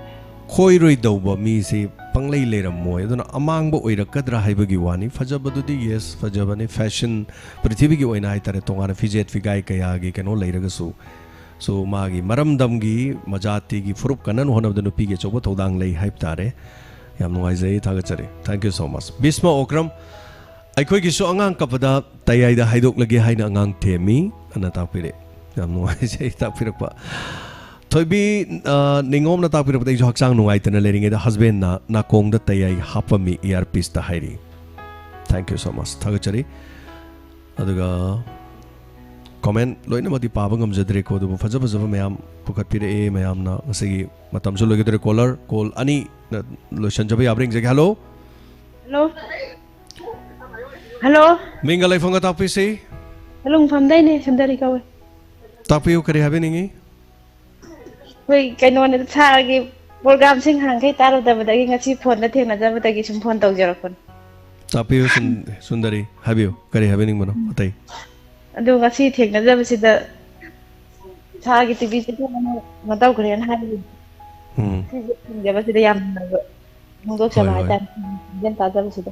ꯈꯣꯏꯔꯣꯏꯗꯧꯕ ꯃꯤꯁꯤ ꯄꯪꯂꯩ ꯂꯩꯔꯝꯃꯣꯏ꯫ ꯑꯗꯨꯅ ꯑꯃꯥꯡꯕ ꯑꯣꯏꯔꯛꯀꯗ꯭ꯔꯥ ꯍꯥꯏꯕꯒꯤ ꯋꯥꯅꯤ꯫ ꯐꯖꯕꯗꯨꯗꯤ, ꯌꯦꯁ, ꯐꯖꯕꯅꯤ, ꯐꯦꯁꯟ, ꯄ꯭ꯔꯤꯊꯤꯕꯤꯒꯤ ꯑꯣꯏꯅ ꯍꯥꯏꯇꯥꯔꯦ, ꯇꯣꯉꯥꯟꯅ ꯐꯤꯖꯦꯠ ꯐꯤꯒꯥꯏ ꯀꯌꯥꯒꯤ ꯀꯩꯅꯣ ꯂꯩꯔꯒꯁꯨ, ꯁꯣ ꯃꯥꯒꯤ ꯃꯔꯝꯗꯝꯒꯤ ꯃꯖꯥꯇꯤꯒꯤ ꯐꯨꯔꯨꯞ ꯀꯟꯅꯅ ꯍꯣꯠꯅꯕꯗ ꯅꯨꯄꯤꯒꯤ ꯑꯆꯧꯕ ꯊꯧꯗꯥꯡ ꯂꯩ ꯍꯥꯏꯕ ꯇꯥꯔꯦ꯫ ꯌꯥꯝ ꯅꯨꯡꯉꯥꯏꯖꯩ, ꯊꯥꯒꯠꯆꯔꯤ꯫ Thank you so much꯫ ꯕꯤꯁꯃ Okram, ꯑꯩꯈꯣꯏꯒꯤꯁꯨ ꯑꯉꯥꯡ ꯀꯞꯄꯗ ꯇꯌꯥꯏꯗ ꯍꯥꯏꯗꯣꯛꯂꯒꯦ ꯍꯥꯏꯅ ꯑꯉꯥꯡ ꯊꯦꯝꯃꯤ ꯑꯅ ꯇꯥꯛꯄꯤꯔꯦ꯫ ꯌꯥꯝ ꯅꯨꯡꯉꯥꯏꯖꯩ ꯇꯥꯛꯄꯤꯔꯛꯄ꯫ ꯊꯣꯏꯕꯤ, ꯑ, ꯅꯤꯉꯣꯝꯅ ꯇꯥꯛꯄꯤꯔꯛꯄꯗ ꯑꯩꯁꯨ ꯍꯛꯆꯥꯡ ꯅꯨꯡꯉꯥꯏꯇꯅ ꯂꯩꯔꯤꯉꯩꯗ ꯍꯁꯕꯦꯟꯅ ꯅꯥꯀꯣꯡꯗ ꯇꯌꯥꯏ ꯍꯥꯞꯄꯝꯃꯤ ꯏꯌꯥꯔꯄꯤꯁꯇ ꯍꯥꯏꯔꯤ꯫ Thank you so much꯫ ꯊꯥꯒꯠꯆꯔꯤ꯫ ꯑꯗꯨꯒ ꯀꯣꯃꯦꯟ ꯂꯣꯏꯅꯃꯛꯇꯤ ꯄꯥꯕ ꯉꯝꯖꯗ꯭ꯔꯦꯀꯣ, ꯑꯗꯨꯕꯨ ꯐꯖ ꯐꯖꯕ ꯃꯌꯥꯝ ꯄꯨꯈꯠꯄꯤꯔꯛꯑꯦ ꯃꯌꯥꯝꯅ꯫ ꯉꯁꯤꯒꯤ ꯃꯇꯝꯁꯨ ꯂꯣꯏꯒꯗꯧꯔꯦ꯫ ꯀꯣꯂꯔ ꯀꯣꯜ ꯑꯅꯤ ꯂꯣꯏꯁꯤꯟꯖꯕ ꯌꯥꯕ꯭ꯔꯥ ꯌꯦꯡꯖꯒꯦ꯫ ꯍꯜꯂꯣ꯫ ꯍꯜꯂꯣ꯫ ꯍꯜꯂꯣ꯫ ꯃꯤꯡꯒ ꯂꯩꯐꯝꯒ ꯇꯥꯛꯄꯤꯁꯤ꯫ ꯍꯂꯨꯡꯐꯝꯗꯩꯅꯦ, ꯁꯨꯟꯗꯔꯤ ꯀꯧꯋꯦ꯫ ꯇꯥꯛꯄꯤꯌꯨ, ꯀꯔꯤ ꯍꯥꯏꯕꯤꯅꯤꯡꯉꯤ? ꯑꯩꯈꯣꯏ ꯀꯩꯅꯣꯅꯦ, ꯁꯥꯔꯒꯤ ꯄ꯭ꯔꯣꯒ꯭ꯔꯥꯝꯁꯤꯡ ꯍꯥꯟꯅꯈꯩ ꯇꯥꯔꯨꯗꯕꯗꯒꯤ ꯉꯁꯤ ꯐꯣꯟꯗ ꯊꯦꯡꯅꯖꯕꯗꯒꯤ ꯁꯨꯝ ꯐꯣꯟ ꯇꯧꯖꯔꯛꯄꯅꯦ꯫ ꯇꯥꯛꯄꯤꯌꯨ ꯁꯨꯟ- ꯁꯨꯟꯗꯔꯤ, ꯍꯥꯏꯕꯤꯌꯨ, ꯀꯔꯤ ꯍꯥꯏꯕꯤꯅꯤꯡꯕꯅꯣ? ꯑꯇꯩ ꯑꯗꯨ ꯉꯁꯤ ꯊꯦꯡꯅꯖꯕꯁꯤꯗ ꯁꯥꯔꯒꯤ ꯇꯤꯚꯤꯁꯦ ꯀꯩꯅꯣ ꯇꯧꯈ꯭ꯔꯦꯅ ꯍꯥꯏꯕꯗꯣ, ꯎꯝ ꯁꯤꯁꯦ ꯊꯦꯡꯅꯖꯕꯁꯤꯗ ꯌꯥꯝ ꯅꯨꯡꯉꯥꯏꯕ ꯐꯣꯡꯗꯣꯛꯆꯕ ꯍꯣꯏ, ꯍꯣꯏ꯫ ꯍꯥꯏꯇꯥꯔꯦ, ꯈꯣꯟꯖꯦꯜ ꯇꯥꯖꯕꯁꯤꯗ꯫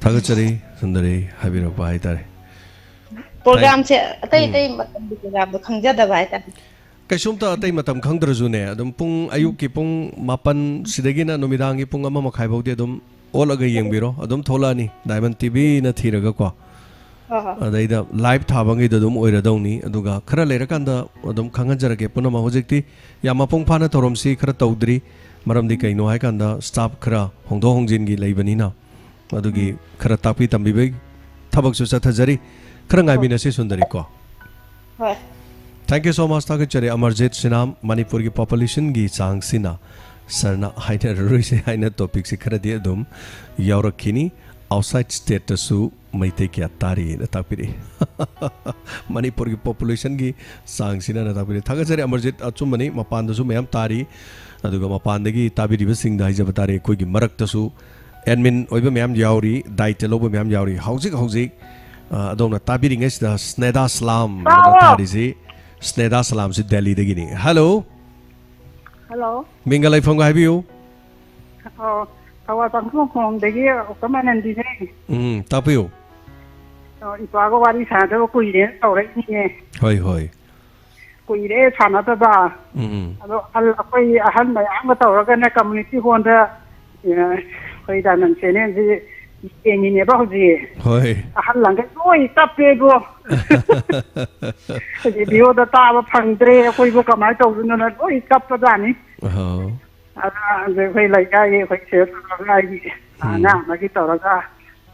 ꯊꯥꯒꯠꯆꯔꯤ ꯁꯨꯟꯗꯔꯤ, ꯍꯥꯏꯕꯤꯔꯛꯄ ꯍꯥꯏꯇꯥꯔꯦ꯫ ꯄ꯭ꯔꯣꯒ꯭ꯔꯥꯝꯁꯦ ꯑꯇꯩ ꯎꯝ꯫ ꯑꯇꯩ ꯃꯇꯝꯒꯤ ꯄ꯭ꯔꯣꯒ꯭ꯔꯥꯝꯗꯣ ꯈꯪꯖꯗꯕ ꯍꯥꯏꯇꯥꯔꯦ꯫ ꯀꯩꯁꯨꯝꯇ ꯑꯇꯩ ꯃꯇꯝ ꯈꯪꯗ꯭ꯔꯁꯨꯅꯦ, ꯑꯗꯨꯝ ꯄꯨꯡ, ꯑꯌꯨꯛꯀꯤ ꯄꯨꯡ ꯃꯥꯄꯟ ꯁꯤꯗꯒꯤꯅ ꯅꯨꯃꯤꯗꯥꯡꯒꯤ ꯄꯨꯡ ꯑꯃ ꯃꯈꯥꯏ ꯐꯥꯎꯗꯤ ꯑꯗꯨꯝ ꯑꯣꯜꯂꯒ ꯌꯦꯡꯕꯤꯔꯣ, ꯑꯗꯨꯝ ꯊꯣꯛꯂꯛꯑꯅꯤ ꯗꯥꯏꯃꯟ ꯇꯤꯚꯤꯅ ꯊꯤꯔꯒꯀꯣ꯫ ꯍꯣꯏ ꯍꯣꯏ꯫ ꯑꯗꯩꯗ ꯂꯥꯏꯚ ꯊꯥꯕꯉꯩꯗꯣ ꯑꯗꯨꯝ ꯑꯣꯏꯔꯗꯧꯅꯤ꯫ ꯑꯗꯨꯒ ꯈꯔ ꯂꯩꯔꯀꯥꯟꯗ ꯑꯗꯨꯝ ꯈꯪꯍꯟꯖꯔꯛꯀꯦ ꯄꯨꯝꯅꯃꯛ꯫ ꯍꯧꯖꯤꯛꯇꯤ ꯌꯥꯝ ꯃꯄꯨꯡ ꯐꯥꯅ ꯊꯧꯔꯝꯁꯤ ꯈꯔ ꯇꯧꯗ꯭ꯔꯤ꯫ ꯃꯔꯝꯗꯤ ꯀꯩꯅꯣ ꯍꯥꯏꯀꯥꯟꯗ ꯁ꯭ꯇꯥꯐ ꯈꯔ ꯍꯣꯡꯗꯣꯛ ꯍꯣꯡꯖꯤꯟꯒꯤ ꯂꯩꯕꯅꯤꯅ, ꯑꯗꯨꯒꯤ ꯈꯔ ꯇꯥꯛꯄꯤ ꯇꯝꯕꯤꯕꯒꯤ ꯊꯕꯛꯁꯨ ꯆꯠꯊꯖꯔꯤ꯫ ꯈꯔ ꯉꯥꯏꯃꯤꯟꯅꯁꯤ ꯁꯨꯟꯗꯔꯤꯀꯣ꯫ ꯍꯣꯏ꯫ Thank you so much꯫ ꯊꯥꯒꯠꯆꯔꯤ꯫ ꯑꯃꯔꯖꯤꯠ ꯁꯤꯅꯥꯝ, ꯃꯅꯤꯄꯨꯔꯒꯤ ꯄꯣꯄꯨꯂꯦꯁꯟꯒꯤ ꯆꯥꯡꯁꯤꯅ ꯁꯥꯔꯅ ꯍꯥꯏꯅꯔꯔꯣꯏꯁꯦ ꯍꯥꯏꯅ ꯇꯣꯄꯤꯛꯁꯤ ꯈꯔꯗꯤ ꯑꯗꯨꯝ ꯌꯥꯎꯔꯛꯈꯤꯅꯤ꯫ ꯑꯥꯎꯠꯁꯥꯏꯠ ꯁ꯭ꯇꯦꯠꯇꯁꯨ ꯃꯩꯇꯩ ꯀꯌꯥ ꯇꯥꯔꯤꯅ ꯇꯥꯛꯄꯤꯔꯛꯏ꯫ ꯃꯅꯤꯄꯨꯔꯒꯤ ꯄꯣꯄꯨꯂꯦꯁꯟꯒꯤ ꯆꯥꯡꯁꯤꯅꯅ ꯇꯥꯛꯄꯤꯔꯛꯏ꯫ ꯊꯥꯒꯠꯆꯔꯤ ꯑꯃꯔꯖꯤꯠ, ꯑꯆꯨꯝꯕꯅꯤ, ꯃꯄꯥꯟꯗꯁꯨ ꯃꯌꯥꯝ ꯇꯥꯔꯤ꯫ ꯑꯗꯨꯒ ꯃꯄꯥꯟꯗꯒꯤ ꯇꯥꯕꯤꯔꯤꯕꯁꯤꯡꯗ ꯍꯥꯏꯖꯕ ꯇꯥꯔꯦ, ꯑꯩꯈꯣꯏꯒꯤ ꯃꯔꯛꯇꯁꯨ ꯑꯦꯗꯃꯤꯟ ꯑꯣꯏꯕ ꯃꯌꯥꯝ ꯌꯥꯎꯔꯤ, ꯗꯥꯏꯇ ꯂꯧꯕ ꯃꯌꯥꯝ ꯌꯥꯎꯔꯤ꯫ ꯍꯧꯖꯤꯛ ꯍꯧꯖꯤꯛ, ꯑ, ꯑꯗꯣꯝꯅ ꯇꯥꯕꯤꯔꯤꯉꯩꯁꯤꯗ ꯁ꯭ꯅꯦꯗꯥ ꯁꯂꯥꯝ ꯇꯥꯕ꯭ꯔꯣ? ꯊꯥꯔꯤꯁꯤ, ꯁ꯭ꯅꯦꯗꯥ ꯁꯂꯥꯝꯁꯤ ꯗꯦꯜꯂꯤꯗꯒꯤꯅꯤ꯫ ꯍꯜꯂꯣ꯫ ꯍꯜꯂꯣ꯫ ꯃꯤꯡꯒ ꯂꯩꯐꯝꯒ ꯍꯥꯏꯕꯤꯌꯨ꯫ ꯑꯣ, ꯊꯧꯕꯥꯜ ꯄꯥꯡꯈꯣꯡꯈꯣꯡꯗꯒꯤ ꯑꯣꯀꯝ ꯑꯅꯟꯗꯤꯅꯦ꯫ ꯎꯝ, ꯇꯥꯛꯄꯤꯌꯨ꯫ ꯑꯣ, ꯏꯄꯥꯒ ꯋꯥꯔꯤ ꯁꯥꯟꯅꯗꯕ ꯀꯨꯏꯔꯦꯅ ꯇꯧꯔꯛꯏꯅꯤꯅꯦ꯫ ꯍꯣꯏ, ꯍꯣꯏ꯫ ꯀꯨꯏꯔꯦ ꯁꯥꯟꯅꯗꯕ꯫ ꯎꯝ, ꯎꯝ꯫ ꯑꯗꯣ ꯑꯍꯜ, ꯑꯩꯈꯣꯏ ꯑꯍꯜ ꯃꯌꯥꯝꯒ ꯇꯧꯔꯒꯅꯦ ꯀꯝꯃ꯭ꯌꯨꯅꯤꯇꯤ ꯍꯣꯜꯗ, ꯑ, ꯑꯩꯈꯣꯏ ꯗꯥꯏꯃꯟ ꯆꯦꯅꯦꯜꯁꯤ ꯌꯦꯡꯉꯤꯅꯦꯕ ꯍꯧꯖꯤꯛ꯫ ꯍꯣꯏ꯫ ꯑꯍꯜ ꯂꯪꯒꯩ ꯂꯣꯏ ꯀꯞꯄꯦꯕꯣ꯫ ꯔꯦꯗꯤꯑꯣꯗ ꯇꯥꯕ ꯐꯪꯗ꯭ꯔꯦ, ꯑꯩꯈꯣꯏꯕꯨ ꯀꯃꯥꯏꯅ ꯇꯧꯗꯣꯏꯅꯣꯅ ꯂꯣꯏ ꯀꯞꯄꯖꯥꯠꯅꯤ꯫ ꯑꯍꯣ꯫ ꯑꯗ ꯑꯩꯈꯣꯏ ꯂꯩꯀꯥꯏꯒꯤ ꯑꯩꯈꯣꯏ ꯁꯦꯜ ꯂꯩꯀꯥꯏꯒꯤ ꯎꯝ꯫ ꯑꯉꯥꯡ ꯑꯃꯒꯤ ꯇꯧꯔꯒ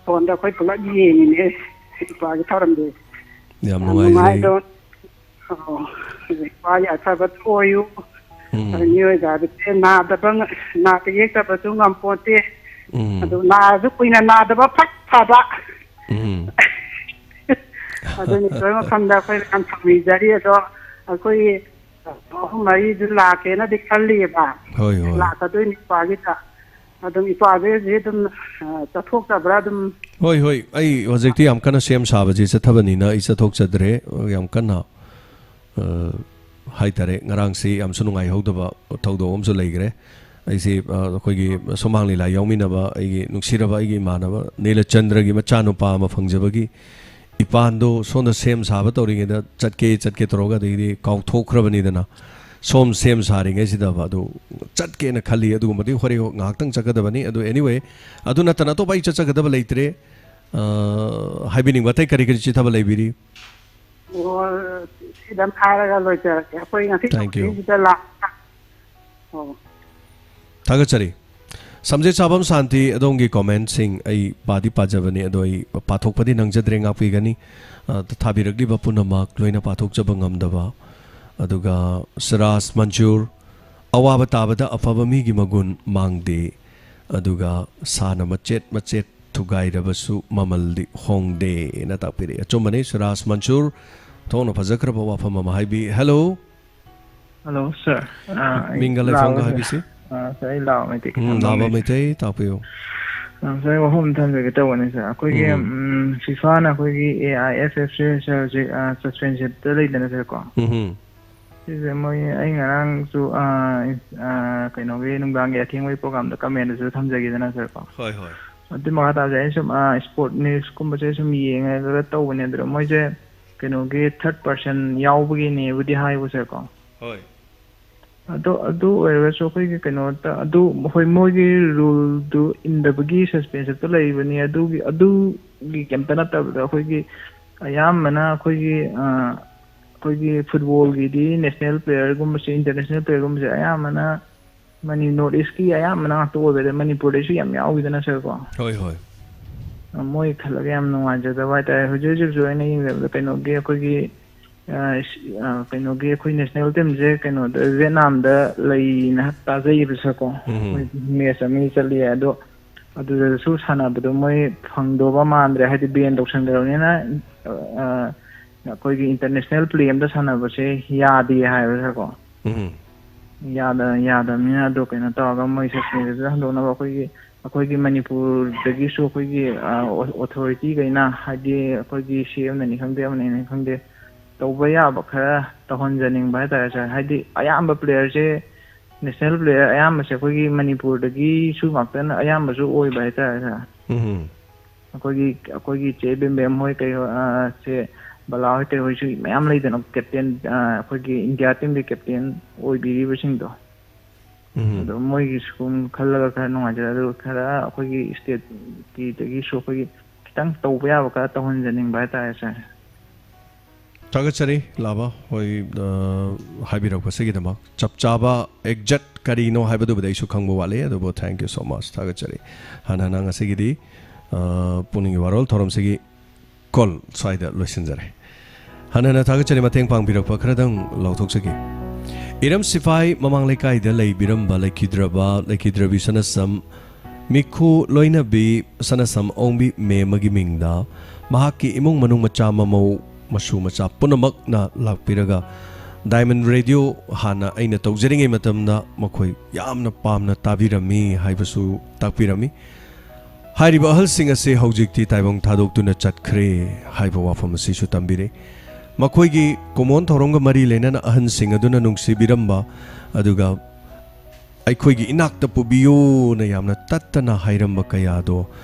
ꯐꯣꯟꯗ ꯑꯩꯈꯣꯏ ꯄꯨꯂꯞ ꯌꯦꯡꯉꯤꯅꯦ ꯏꯄꯥꯒꯤ ꯊꯧꯔꯝꯗꯣ꯫ ꯌꯥꯝ ꯌꯥꯝ ꯅꯨꯡꯉꯥꯏꯖꯩ꯫ ꯅꯨꯡꯉꯥꯏꯗꯣ꯫ ꯑꯣ, ꯏꯄꯥ ꯌꯥꯏꯐꯕ ꯑꯣꯏꯌꯨ꯫ ꯎꯝ꯫ ꯃꯤꯑꯣꯏꯕ ꯍꯥꯏꯕꯁꯦ ꯅꯥꯗꯕ ꯉ-, ꯅꯥꯗ ꯌꯦꯛꯇꯕꯁꯨ ꯉꯝꯄꯣꯟꯇꯦ꯫ ꯎꯝ꯫ ꯑꯗꯨ ꯅꯥꯔꯁꯨ ꯀꯨꯏꯅ ꯅꯥꯗꯕ ꯐꯠ ꯐꯕ꯫ ꯎꯝ꯫ ꯑꯗꯨꯅꯤ ꯂꯣꯏ ꯃꯐꯝꯗ ꯑꯩꯈꯣꯏ ꯌꯥꯝ ꯊꯧꯅꯤꯖꯔꯤ꯫ ꯑꯗꯣ ꯑꯩꯈꯣꯏ ꯑꯍꯨꯝ ꯃꯔꯤꯗꯨ ꯂꯥꯛꯀꯦꯅꯗꯤ ꯈꯜꯂꯤꯑꯕ꯫ ꯍꯣꯏ, ꯍꯣꯏ꯫ ꯂꯥꯛꯀꯗꯣꯏꯅꯤ ꯏꯄꯥꯒꯤꯗ꯫ ꯑꯗꯨꯝ ꯏꯄꯥꯁꯦ ꯍꯧꯖꯤꯛ ꯑꯗꯨꯝ, ꯑ, ꯆꯠꯊꯣꯛꯇꯕ꯭ꯔꯥ ꯑꯗꯨꯝ? ꯍꯣꯏ, ꯍꯣꯏ꯫ ꯑꯩ ꯍꯧꯖꯤꯛꯇꯤ ꯌꯥꯝ ꯀꯟꯅ ꯁꯦꯝ ꯁꯥꯕꯁꯤ ꯆꯠꯊꯕꯅꯤꯅ ꯑꯩ ꯆꯠꯊꯣꯛꯆꯗ꯭ꯔꯦ꯫ ꯌꯥꯝ ꯀꯟꯅ, ꯑ, ꯍꯥꯏꯇꯥꯔꯦ, ꯉꯔꯥꯡꯁꯤ ꯌꯥꯝꯁꯨ ꯅꯨꯡꯉꯥꯏꯍꯧꯗꯕ ꯊꯧꯗꯣꯛ ꯑꯃꯁꯨ ꯂꯩꯈ꯭ꯔꯦ꯫ ꯑꯩꯁꯤ, ꯑ, ꯑꯩꯈꯣꯏꯒꯤ ꯁꯨꯃꯥꯡ ꯂꯤꯂꯥ ꯌꯥꯎꯃꯤꯟꯅꯕ ꯑꯩꯒꯤ ꯅꯨꯡꯁꯤꯔꯕ ꯑꯩꯒꯤ ꯏꯃꯥꯟꯅꯕ ꯅꯤꯂꯆꯟꯗ꯭ꯔꯒꯤ ꯃꯆꯥꯅꯨꯄꯥ ꯑꯃ ꯐꯪꯖꯕꯒꯤ ꯏꯄꯥꯟꯗꯣ ꯁꯣꯝꯗ ꯁꯦꯝ ꯁꯥꯕ ꯇꯧꯔꯤꯉꯩꯗ ꯆꯠꯀꯦ, ꯆꯠꯀꯦ ꯇꯧꯔꯒ ꯑꯗꯩꯗꯤ ꯀꯥꯎꯊꯣꯛꯈ꯭ꯔꯕꯅꯤꯗꯅ꯫ ꯁꯣꯝ ꯁꯦꯝ ꯁꯥꯔꯤꯉꯩꯁꯤꯗ ꯑꯗꯨ ꯆꯠꯀꯦꯅ ꯈꯜꯂꯤ꯫ ꯑꯗꯨꯒꯨꯝꯕꯗꯤ ꯍꯣꯔꯦꯟ ꯉꯥꯏꯍꯥꯛꯇꯪ ꯆꯠꯀꯗꯕꯅꯤ꯫ ꯑꯗꯨ anyway, ꯑꯗꯨ ꯅꯠꯇꯅ ꯑꯇꯣꯞꯄ ꯑꯩ ꯆꯠꯆꯒꯗꯕ ꯂꯩꯇ꯭ꯔꯦ꯫ ꯑ, ꯍꯥꯏꯕꯤꯅꯤꯡꯕ ꯑꯇꯩ ꯀꯔꯤ ꯀꯔꯤ ꯆꯤꯊꯕ ꯂꯩꯕꯤꯔꯤ? ꯑꯣ, ꯁꯤꯗ ꯍꯥꯏꯔꯒ ꯂꯣꯏꯖꯔꯒꯦ꯫ ꯑꯩꯈꯣꯏ ꯉꯁꯤ Thank you. ꯁꯤꯗ ꯂꯥꯛ-, ꯑꯣ꯫ ꯊꯥꯒꯠꯆꯔꯤ꯫ ꯁꯝꯖꯦꯠ ꯁꯥꯕꯝ ꯁꯥꯟꯇꯤ, ꯑꯗꯣꯝꯒꯤ ꯀꯣꯃꯦꯟꯠꯁꯤꯡ ꯑꯩ ꯄꯥꯗꯤ ꯄꯥꯖꯕꯅꯤ, ꯑꯗꯣ ꯑꯩ ꯄꯥꯊꯣꯛꯄꯗꯤ ꯅꯪꯖꯗ꯭ꯔꯦ, ꯉꯥꯛꯄꯤꯒꯅꯤ꯫ ꯑ, ꯊꯥꯕꯤꯔꯛꯂꯤꯕ ꯄꯨꯝꯅꯃꯛ ꯂꯣꯏꯅ ꯄꯥꯊꯣꯛꯆꯕ ꯉꯝꯗꯕ꯫ ꯑꯗꯨꯒ ꯁꯤꯔꯥꯖ ꯃꯟꯖꯨꯔ, "ꯑꯋꯥꯕ ꯇꯥꯕꯗ ꯑꯐꯕ ꯃꯤꯒꯤ ꯃꯒꯨꯟ ꯃꯥꯡꯗꯦ"꯫ ꯑꯗꯨꯒ ꯁꯥꯅ ꯃꯆꯦꯠ ꯃꯆꯦꯠ ꯊꯨꯒꯥꯏꯔꯕꯁꯨ ꯃꯃꯜꯗꯤ ꯍꯣꯡꯗꯦꯅ ꯇꯥꯛꯄꯤꯔꯛꯏ꯫ ꯑꯆꯨꯝꯕꯅꯤ, ꯁꯤꯔꯥꯖ ꯃꯟꯁꯨꯔ꯫ ꯊꯣꯡꯅ ꯐꯖꯈ꯭ꯔꯕ ꯋꯥꯐꯝ ꯑꯃ ꯍꯥꯏꯕꯤ꯫ ꯍꯦꯜꯂꯣ꯫ ꯍꯜꯂꯣ ꯁꯥꯔ꯫ ꯃꯤꯡꯒ ꯂꯩꯐꯝꯒ ꯍꯥꯏꯕꯤꯁꯤ꯫ ꯁꯥꯔ, ꯑꯩ ꯂꯥꯕ ꯃꯩꯇꯩ꯫ ꯎꯝ, ꯂꯥꯕ ꯃꯩꯇꯩ, ꯇꯥꯛꯄꯤꯌꯨ꯫ ꯁꯥꯔ, ꯑꯩ ꯋꯥꯐꯝ ꯑꯃ ꯊꯝꯖꯒꯦ ꯇꯧꯕꯅꯤ ꯁꯥꯔ꯫ ꯑꯩꯈꯣꯏꯒꯤ ꯎꯝ꯫ ꯐꯤꯐꯥꯅ ꯑꯩꯈꯣꯏꯒꯤ A I F F C ꯁꯥꯔ ꯍꯧꯖꯤꯛ ꯁꯁꯄꯦꯟꯁꯟꯗ ꯂꯩꯗꯅ ꯁꯥꯔ ꯀꯣ꯫ ꯎꯝ꯫ ꯁꯤꯁꯦ ꯃꯣꯏ, ꯑꯩ ꯉꯔꯥꯡꯁꯨ ꯀꯩꯅꯣꯒꯤ ꯅꯨꯡꯗꯥꯡꯒꯤ ꯑꯊꯦꯡꯕꯒꯤ ꯄ꯭ꯔꯣꯒꯥꯝꯗ ꯀꯃꯦꯟꯗꯁꯨ ꯊꯝꯖꯒꯦꯗꯅ ꯁꯥꯔ ꯀꯣ꯫ ꯍꯣꯏ, ꯍꯣꯏ꯫ ꯑꯗꯨ ꯃꯈꯥ ꯇꯥꯕꯁꯦ ꯑꯩ ꯁꯨꯝ ꯏꯁꯄꯣꯔꯠ ꯅ꯭ꯌꯨꯁꯀꯨꯝꯕꯁꯦ ꯁꯨꯝ ꯌꯦꯡꯉꯒ ꯇꯧꯕꯅꯦ꯫ ꯑꯗꯨꯗ ꯃꯣꯏꯁꯦ ꯀꯩꯅꯣꯒꯤ ꯊꯥꯔꯠ ꯄꯥꯔꯁꯟ ꯌꯥꯎꯕꯒꯤꯅꯦꯕꯨꯗꯤ ꯍꯥꯏꯕ ꯁꯥꯔ ꯀꯣ꯫ ꯍꯣꯏ꯫ ꯑꯗꯣ ꯑꯗꯨ ꯑꯣꯏꯔꯒꯁꯨ ꯑꯩꯈꯣꯏꯒꯤ ꯀꯩꯅꯣꯗ ꯑꯗꯨ, ꯍꯣꯏ, ꯃꯣꯏꯒꯤ ꯔꯨꯜꯗꯨ ꯏꯟꯗꯕꯒꯤ ꯁꯁꯄꯦꯟꯁꯟꯗ ꯂꯩꯕꯅꯤ꯫ ꯑꯗꯨꯒꯤ, ꯑꯗꯨꯒꯤ ꯀꯩꯝꯇ ꯅꯠꯇꯕꯗ ꯑꯩꯈꯣꯏꯒꯤ ꯑꯌꯥꯝꯕꯅ ꯑꯩꯈꯣꯏꯒꯤ ꯑꯩꯈꯣꯏꯒꯤ ꯐꯨꯠꯕꯣꯜꯒꯤꯗꯤ ꯅꯦꯁꯅꯦꯜ ꯄ꯭ꯂꯦꯌꯔꯒꯨꯝꯕꯁꯦ, ꯏꯟꯇꯔꯅꯦꯁꯅꯦꯜ ꯄ꯭ꯂꯦꯌꯔꯒꯨꯝꯕꯁꯦ ꯑꯌꯥꯝꯕꯅ ꯃꯅꯤ ꯅꯣꯔꯠ ꯏꯁꯀꯤ ꯑꯌꯥꯝꯕꯅ ꯉꯥꯛꯇ ꯑꯣꯏꯕꯗ ꯃꯅꯤꯄꯨꯔꯗꯩꯁꯨ ꯌꯥꯝ ꯌꯥꯎꯈꯤꯗꯅ ꯁꯥꯔ ꯀꯣ꯫ ꯍꯣꯏ, ꯍꯣꯏ꯫ ꯃꯣꯏ ꯈꯜꯂꯒ ꯌꯥꯝ ꯅꯨꯡꯉꯥꯏꯖꯗꯕ ꯍꯥꯏꯇꯥꯔꯦ꯫ ꯍꯧꯖꯤꯛ ꯍꯧꯖꯤꯛꯁꯨ ꯑꯩꯅ ꯌꯦꯡꯖꯕꯗ ꯀꯩꯅꯣꯒꯤ ꯑꯩꯈꯣꯏꯒꯤ ꯑ, ꯁꯤ-, ꯑ, ꯀꯩꯅꯣꯒꯤ ꯑꯩꯈꯣꯏ ꯅꯦꯁꯅꯦꯜ ꯇꯤꯝꯁꯦ ꯀꯩꯅꯣꯗ, ꯚꯤꯌꯦꯠꯅꯥꯝꯗ ꯂꯩꯅ ꯇꯥꯖꯩꯌꯦꯕ ꯁꯥꯔ ꯀꯣ꯫ ꯎꯝ꯫ ꯃꯣꯏ ꯃꯦꯠꯆ ꯑꯅꯤ ꯆꯠꯂꯤ꯫ ꯑꯗꯣ ꯑꯗꯨꯗꯁꯨ ꯁꯥꯟꯅꯕꯗꯣ ꯃꯣꯏ ꯐꯪꯗꯧꯕ ꯃꯥꯟꯗ꯭ꯔꯦ, ꯍꯥꯏꯗꯤ ꯕꯦꯟ ꯇꯧꯁꯟꯈ꯭ꯔꯕꯅꯤꯅ꯫ ꯑ, ꯑꯩꯈꯣꯏꯒꯤ ꯏꯟꯇꯔꯅꯦꯁꯅꯦꯜ ꯄ꯭ꯂꯦ ꯑꯝꯗ ꯁꯥꯟꯅꯕꯁꯦ ꯌꯥꯗꯦ ꯍꯥꯏꯕ ꯁꯥꯔ ꯀꯣ꯫ ꯎꯝ꯫ ꯌꯥꯗ-, ꯌꯥꯗꯕꯅꯤꯅ ꯑꯗꯣ ꯀꯩꯅꯣ ꯇꯧꯔꯒ ꯃꯣꯏ ꯁꯁꯄꯦꯟꯁꯟꯗ ꯍꯟꯗꯣꯛꯅꯕ ꯑꯩꯈꯣꯏꯒꯤ, ꯑꯩꯈꯣꯏꯒꯤ ꯃꯅꯤꯄꯨꯔꯗꯒꯤꯁꯨ ꯑꯩꯈꯣꯏꯒꯤ, ꯑ, ꯑꯣ-, ꯑꯣꯊꯣꯔꯤꯇꯤꯈꯩꯅ, ꯍꯥꯏꯗꯤ ꯑꯩꯈꯣꯏꯒꯤ ꯁꯤ ꯑꯦꯝꯅꯅꯤ ꯈꯪꯗꯦ, ꯑꯃꯅꯅꯤ ꯈꯪꯗꯦ, ꯇꯧꯕ ꯌꯥꯕ ꯈꯔ ꯇꯧꯍꯟꯖꯅꯤꯡꯕ ꯍꯥꯏꯇꯥꯔꯦ ꯁꯥꯔ꯫ ꯍꯥꯏꯗꯤ ꯑꯌꯥꯝꯕ ꯄ꯭ꯂꯦꯌꯔꯁꯦ, ꯅꯦꯁꯅꯦꯜ ꯄ꯭ꯂꯦꯌꯔ ꯑꯌꯥꯝꯕꯁꯦ ꯑꯩꯈꯣꯏꯒꯤ ꯃꯅꯤꯄꯨꯔꯗꯒꯤꯁꯨ ꯉꯥꯛꯇꯅ ꯑꯌꯥꯝꯕꯁꯨ ꯑꯣꯏꯕ ꯍꯥꯏꯇꯥꯔꯦ ꯁꯥꯔ꯫ ꯎꯝ꯫ ꯑꯩꯈꯣꯏꯒꯤ, ꯑꯩꯈꯣꯏꯒꯤ ꯆꯦ ꯕꯦꯝꯕꯦꯝ ꯍꯣꯏ ꯀꯩ ꯍꯣꯏ, ꯑ, ꯆꯦ ꯕꯂꯥ ꯍꯣꯏ ꯀꯩ ꯍꯣꯏꯁꯨ ꯃꯌꯥꯝ ꯂꯩꯗꯅ, ꯀꯦꯞꯇꯦꯟ, ꯑ, ꯑꯩꯈꯣꯏꯒꯤ ꯏꯟꯗꯤꯌꯥ ꯇꯤꯝꯒꯤ ꯀꯦꯞꯇꯦꯟ ꯑꯣꯏꯕꯤꯔꯤꯕꯁꯤꯡꯗꯣ꯫ ꯎꯝ꯫ ꯑꯗꯣ ꯃꯣꯏꯒꯤ ꯁ꯭ꯀꯨꯜ ꯈꯜꯂꯒ ꯈꯔ ꯅꯨꯡꯉꯥꯏꯖꯔꯦ꯫ ꯑꯗꯨꯒ ꯈꯔ ꯑꯩꯈꯣꯏꯒꯤ ꯏꯁꯇꯦꯠꯀꯤꯗꯒꯤꯁꯨ ꯑꯩꯈꯣꯏꯒꯤ ꯈꯤꯇꯪ ꯇꯧꯕ ꯌꯥꯕ ꯈꯔ ꯇꯧꯍꯟꯖꯅꯤꯡꯕ ꯍꯥꯏꯇꯥꯔꯦ ꯁꯥꯔ꯫ ꯊꯥꯒꯠꯆꯔꯤ ꯂꯥꯕ ꯍꯣꯏ, ꯑ, ꯍꯥꯏꯕꯤꯔꯛꯄꯁꯤꯒꯤꯗꯃꯛ꯫ ꯆꯞ ꯆꯥꯕ ꯑꯦꯛꯖꯦꯛ ꯀꯔꯤꯅꯣ ꯍꯥꯏꯕꯗꯨꯕꯨꯗꯤ ꯑꯩꯁꯨ ꯈꯪꯕ ꯋꯥꯠꯂꯤ, ꯑꯗꯨꯕꯨ thank you so much, ꯊꯥꯒꯠꯆꯔꯤ꯫ ꯍꯥꯟꯅ ꯍꯥꯟꯅ ꯉꯁꯤꯒꯤꯗꯤ, ꯑ, ꯄꯨꯛꯅꯤꯡꯒꯤ ꯋꯥꯔꯣꯜ ꯊꯧꯔꯝꯁꯤꯒꯤ ꯀꯣꯜ ꯁ꯭ꯋꯥꯏꯗ ꯂꯣꯏꯁꯤꯟꯖꯔꯦ꯫ ꯍꯟꯅ ꯍꯟꯅ ꯊꯥꯒꯠꯆꯔꯤ ꯃꯇꯦꯡ ꯄꯥꯡꯕꯤꯔꯛꯄ꯫ ꯈꯔꯗꯪ ꯂꯥꯎꯊꯣꯛꯆꯒꯦ꯫ ꯏꯔꯝ ꯁꯤꯐꯥꯏ ꯃꯃꯥꯡ ꯂꯩꯀꯥꯏꯗ ꯂꯩꯕꯤꯔꯝꯕ ꯂꯩꯈꯤꯗ꯭ꯔꯕ, ꯂꯩꯈꯤꯗ꯭ꯔꯕꯤ ꯁꯅꯁꯝ ꯃꯤꯈꯨ ꯂꯣꯏꯅꯕꯤ ꯁꯅꯥꯁꯝ ꯑꯣꯡꯕꯤ ꯃꯦꯝ ꯑꯃꯒꯤ ꯃꯤꯡꯗ ꯃꯍꯥꯛꯀꯤ ꯏꯃꯨꯡ ꯃꯅꯨꯡ, ꯃꯆꯥ ꯃꯃꯧ, ꯃꯁꯨ ꯃꯆꯥ ꯄꯨꯝꯅꯃꯛꯅ ꯂꯥꯛꯄꯤꯔꯒ Diamond Radio ꯍꯥꯟꯅ ꯑꯩꯅ ꯇꯧꯖꯔꯤꯉꯩ ꯃꯇꯝꯗ ꯃꯈꯣꯏ ꯌꯥꯝꯅ ꯄꯥꯝꯅ ꯇꯥꯕꯤꯔꯝꯃꯤ ꯍꯥꯏꯕꯁꯨ ꯇꯥꯛꯄꯤꯔꯝꯃꯤ꯫ ꯍꯥꯏꯔꯤꯕ ꯑꯍꯜꯁꯤꯡ ꯑꯁꯤ ꯍꯧꯖꯤꯛꯇꯤ ꯇꯥꯏꯕꯪ ꯊꯥꯗꯣꯛꯇꯨꯅ ꯆꯠꯈ꯭ꯔꯦ ꯍꯥꯏꯕ ꯋꯥꯐꯝ ꯑꯁꯤꯁꯨ ꯇꯝꯕꯤꯔꯦ꯫ ꯃꯈꯣꯏꯒꯤ ꯀꯨꯝꯑꯣꯟ ꯊꯧꯔꯝꯒ ꯃꯔꯤ ꯂꯩꯅꯅ ꯑꯍꯟꯁꯤꯡ ꯑꯗꯨꯅ ꯅꯨꯡꯁꯤꯕꯤꯔꯝꯕ, ꯑꯗꯨꯒ ꯑꯩꯈꯣꯏꯒꯤ ꯏꯅꯥꯛꯇ ꯄꯨꯕꯤꯌꯨꯅ ꯌꯥꯝꯅ ꯇꯠꯇꯅ ꯍꯥꯏꯔꯝꯕ ꯀꯌꯥꯗꯣ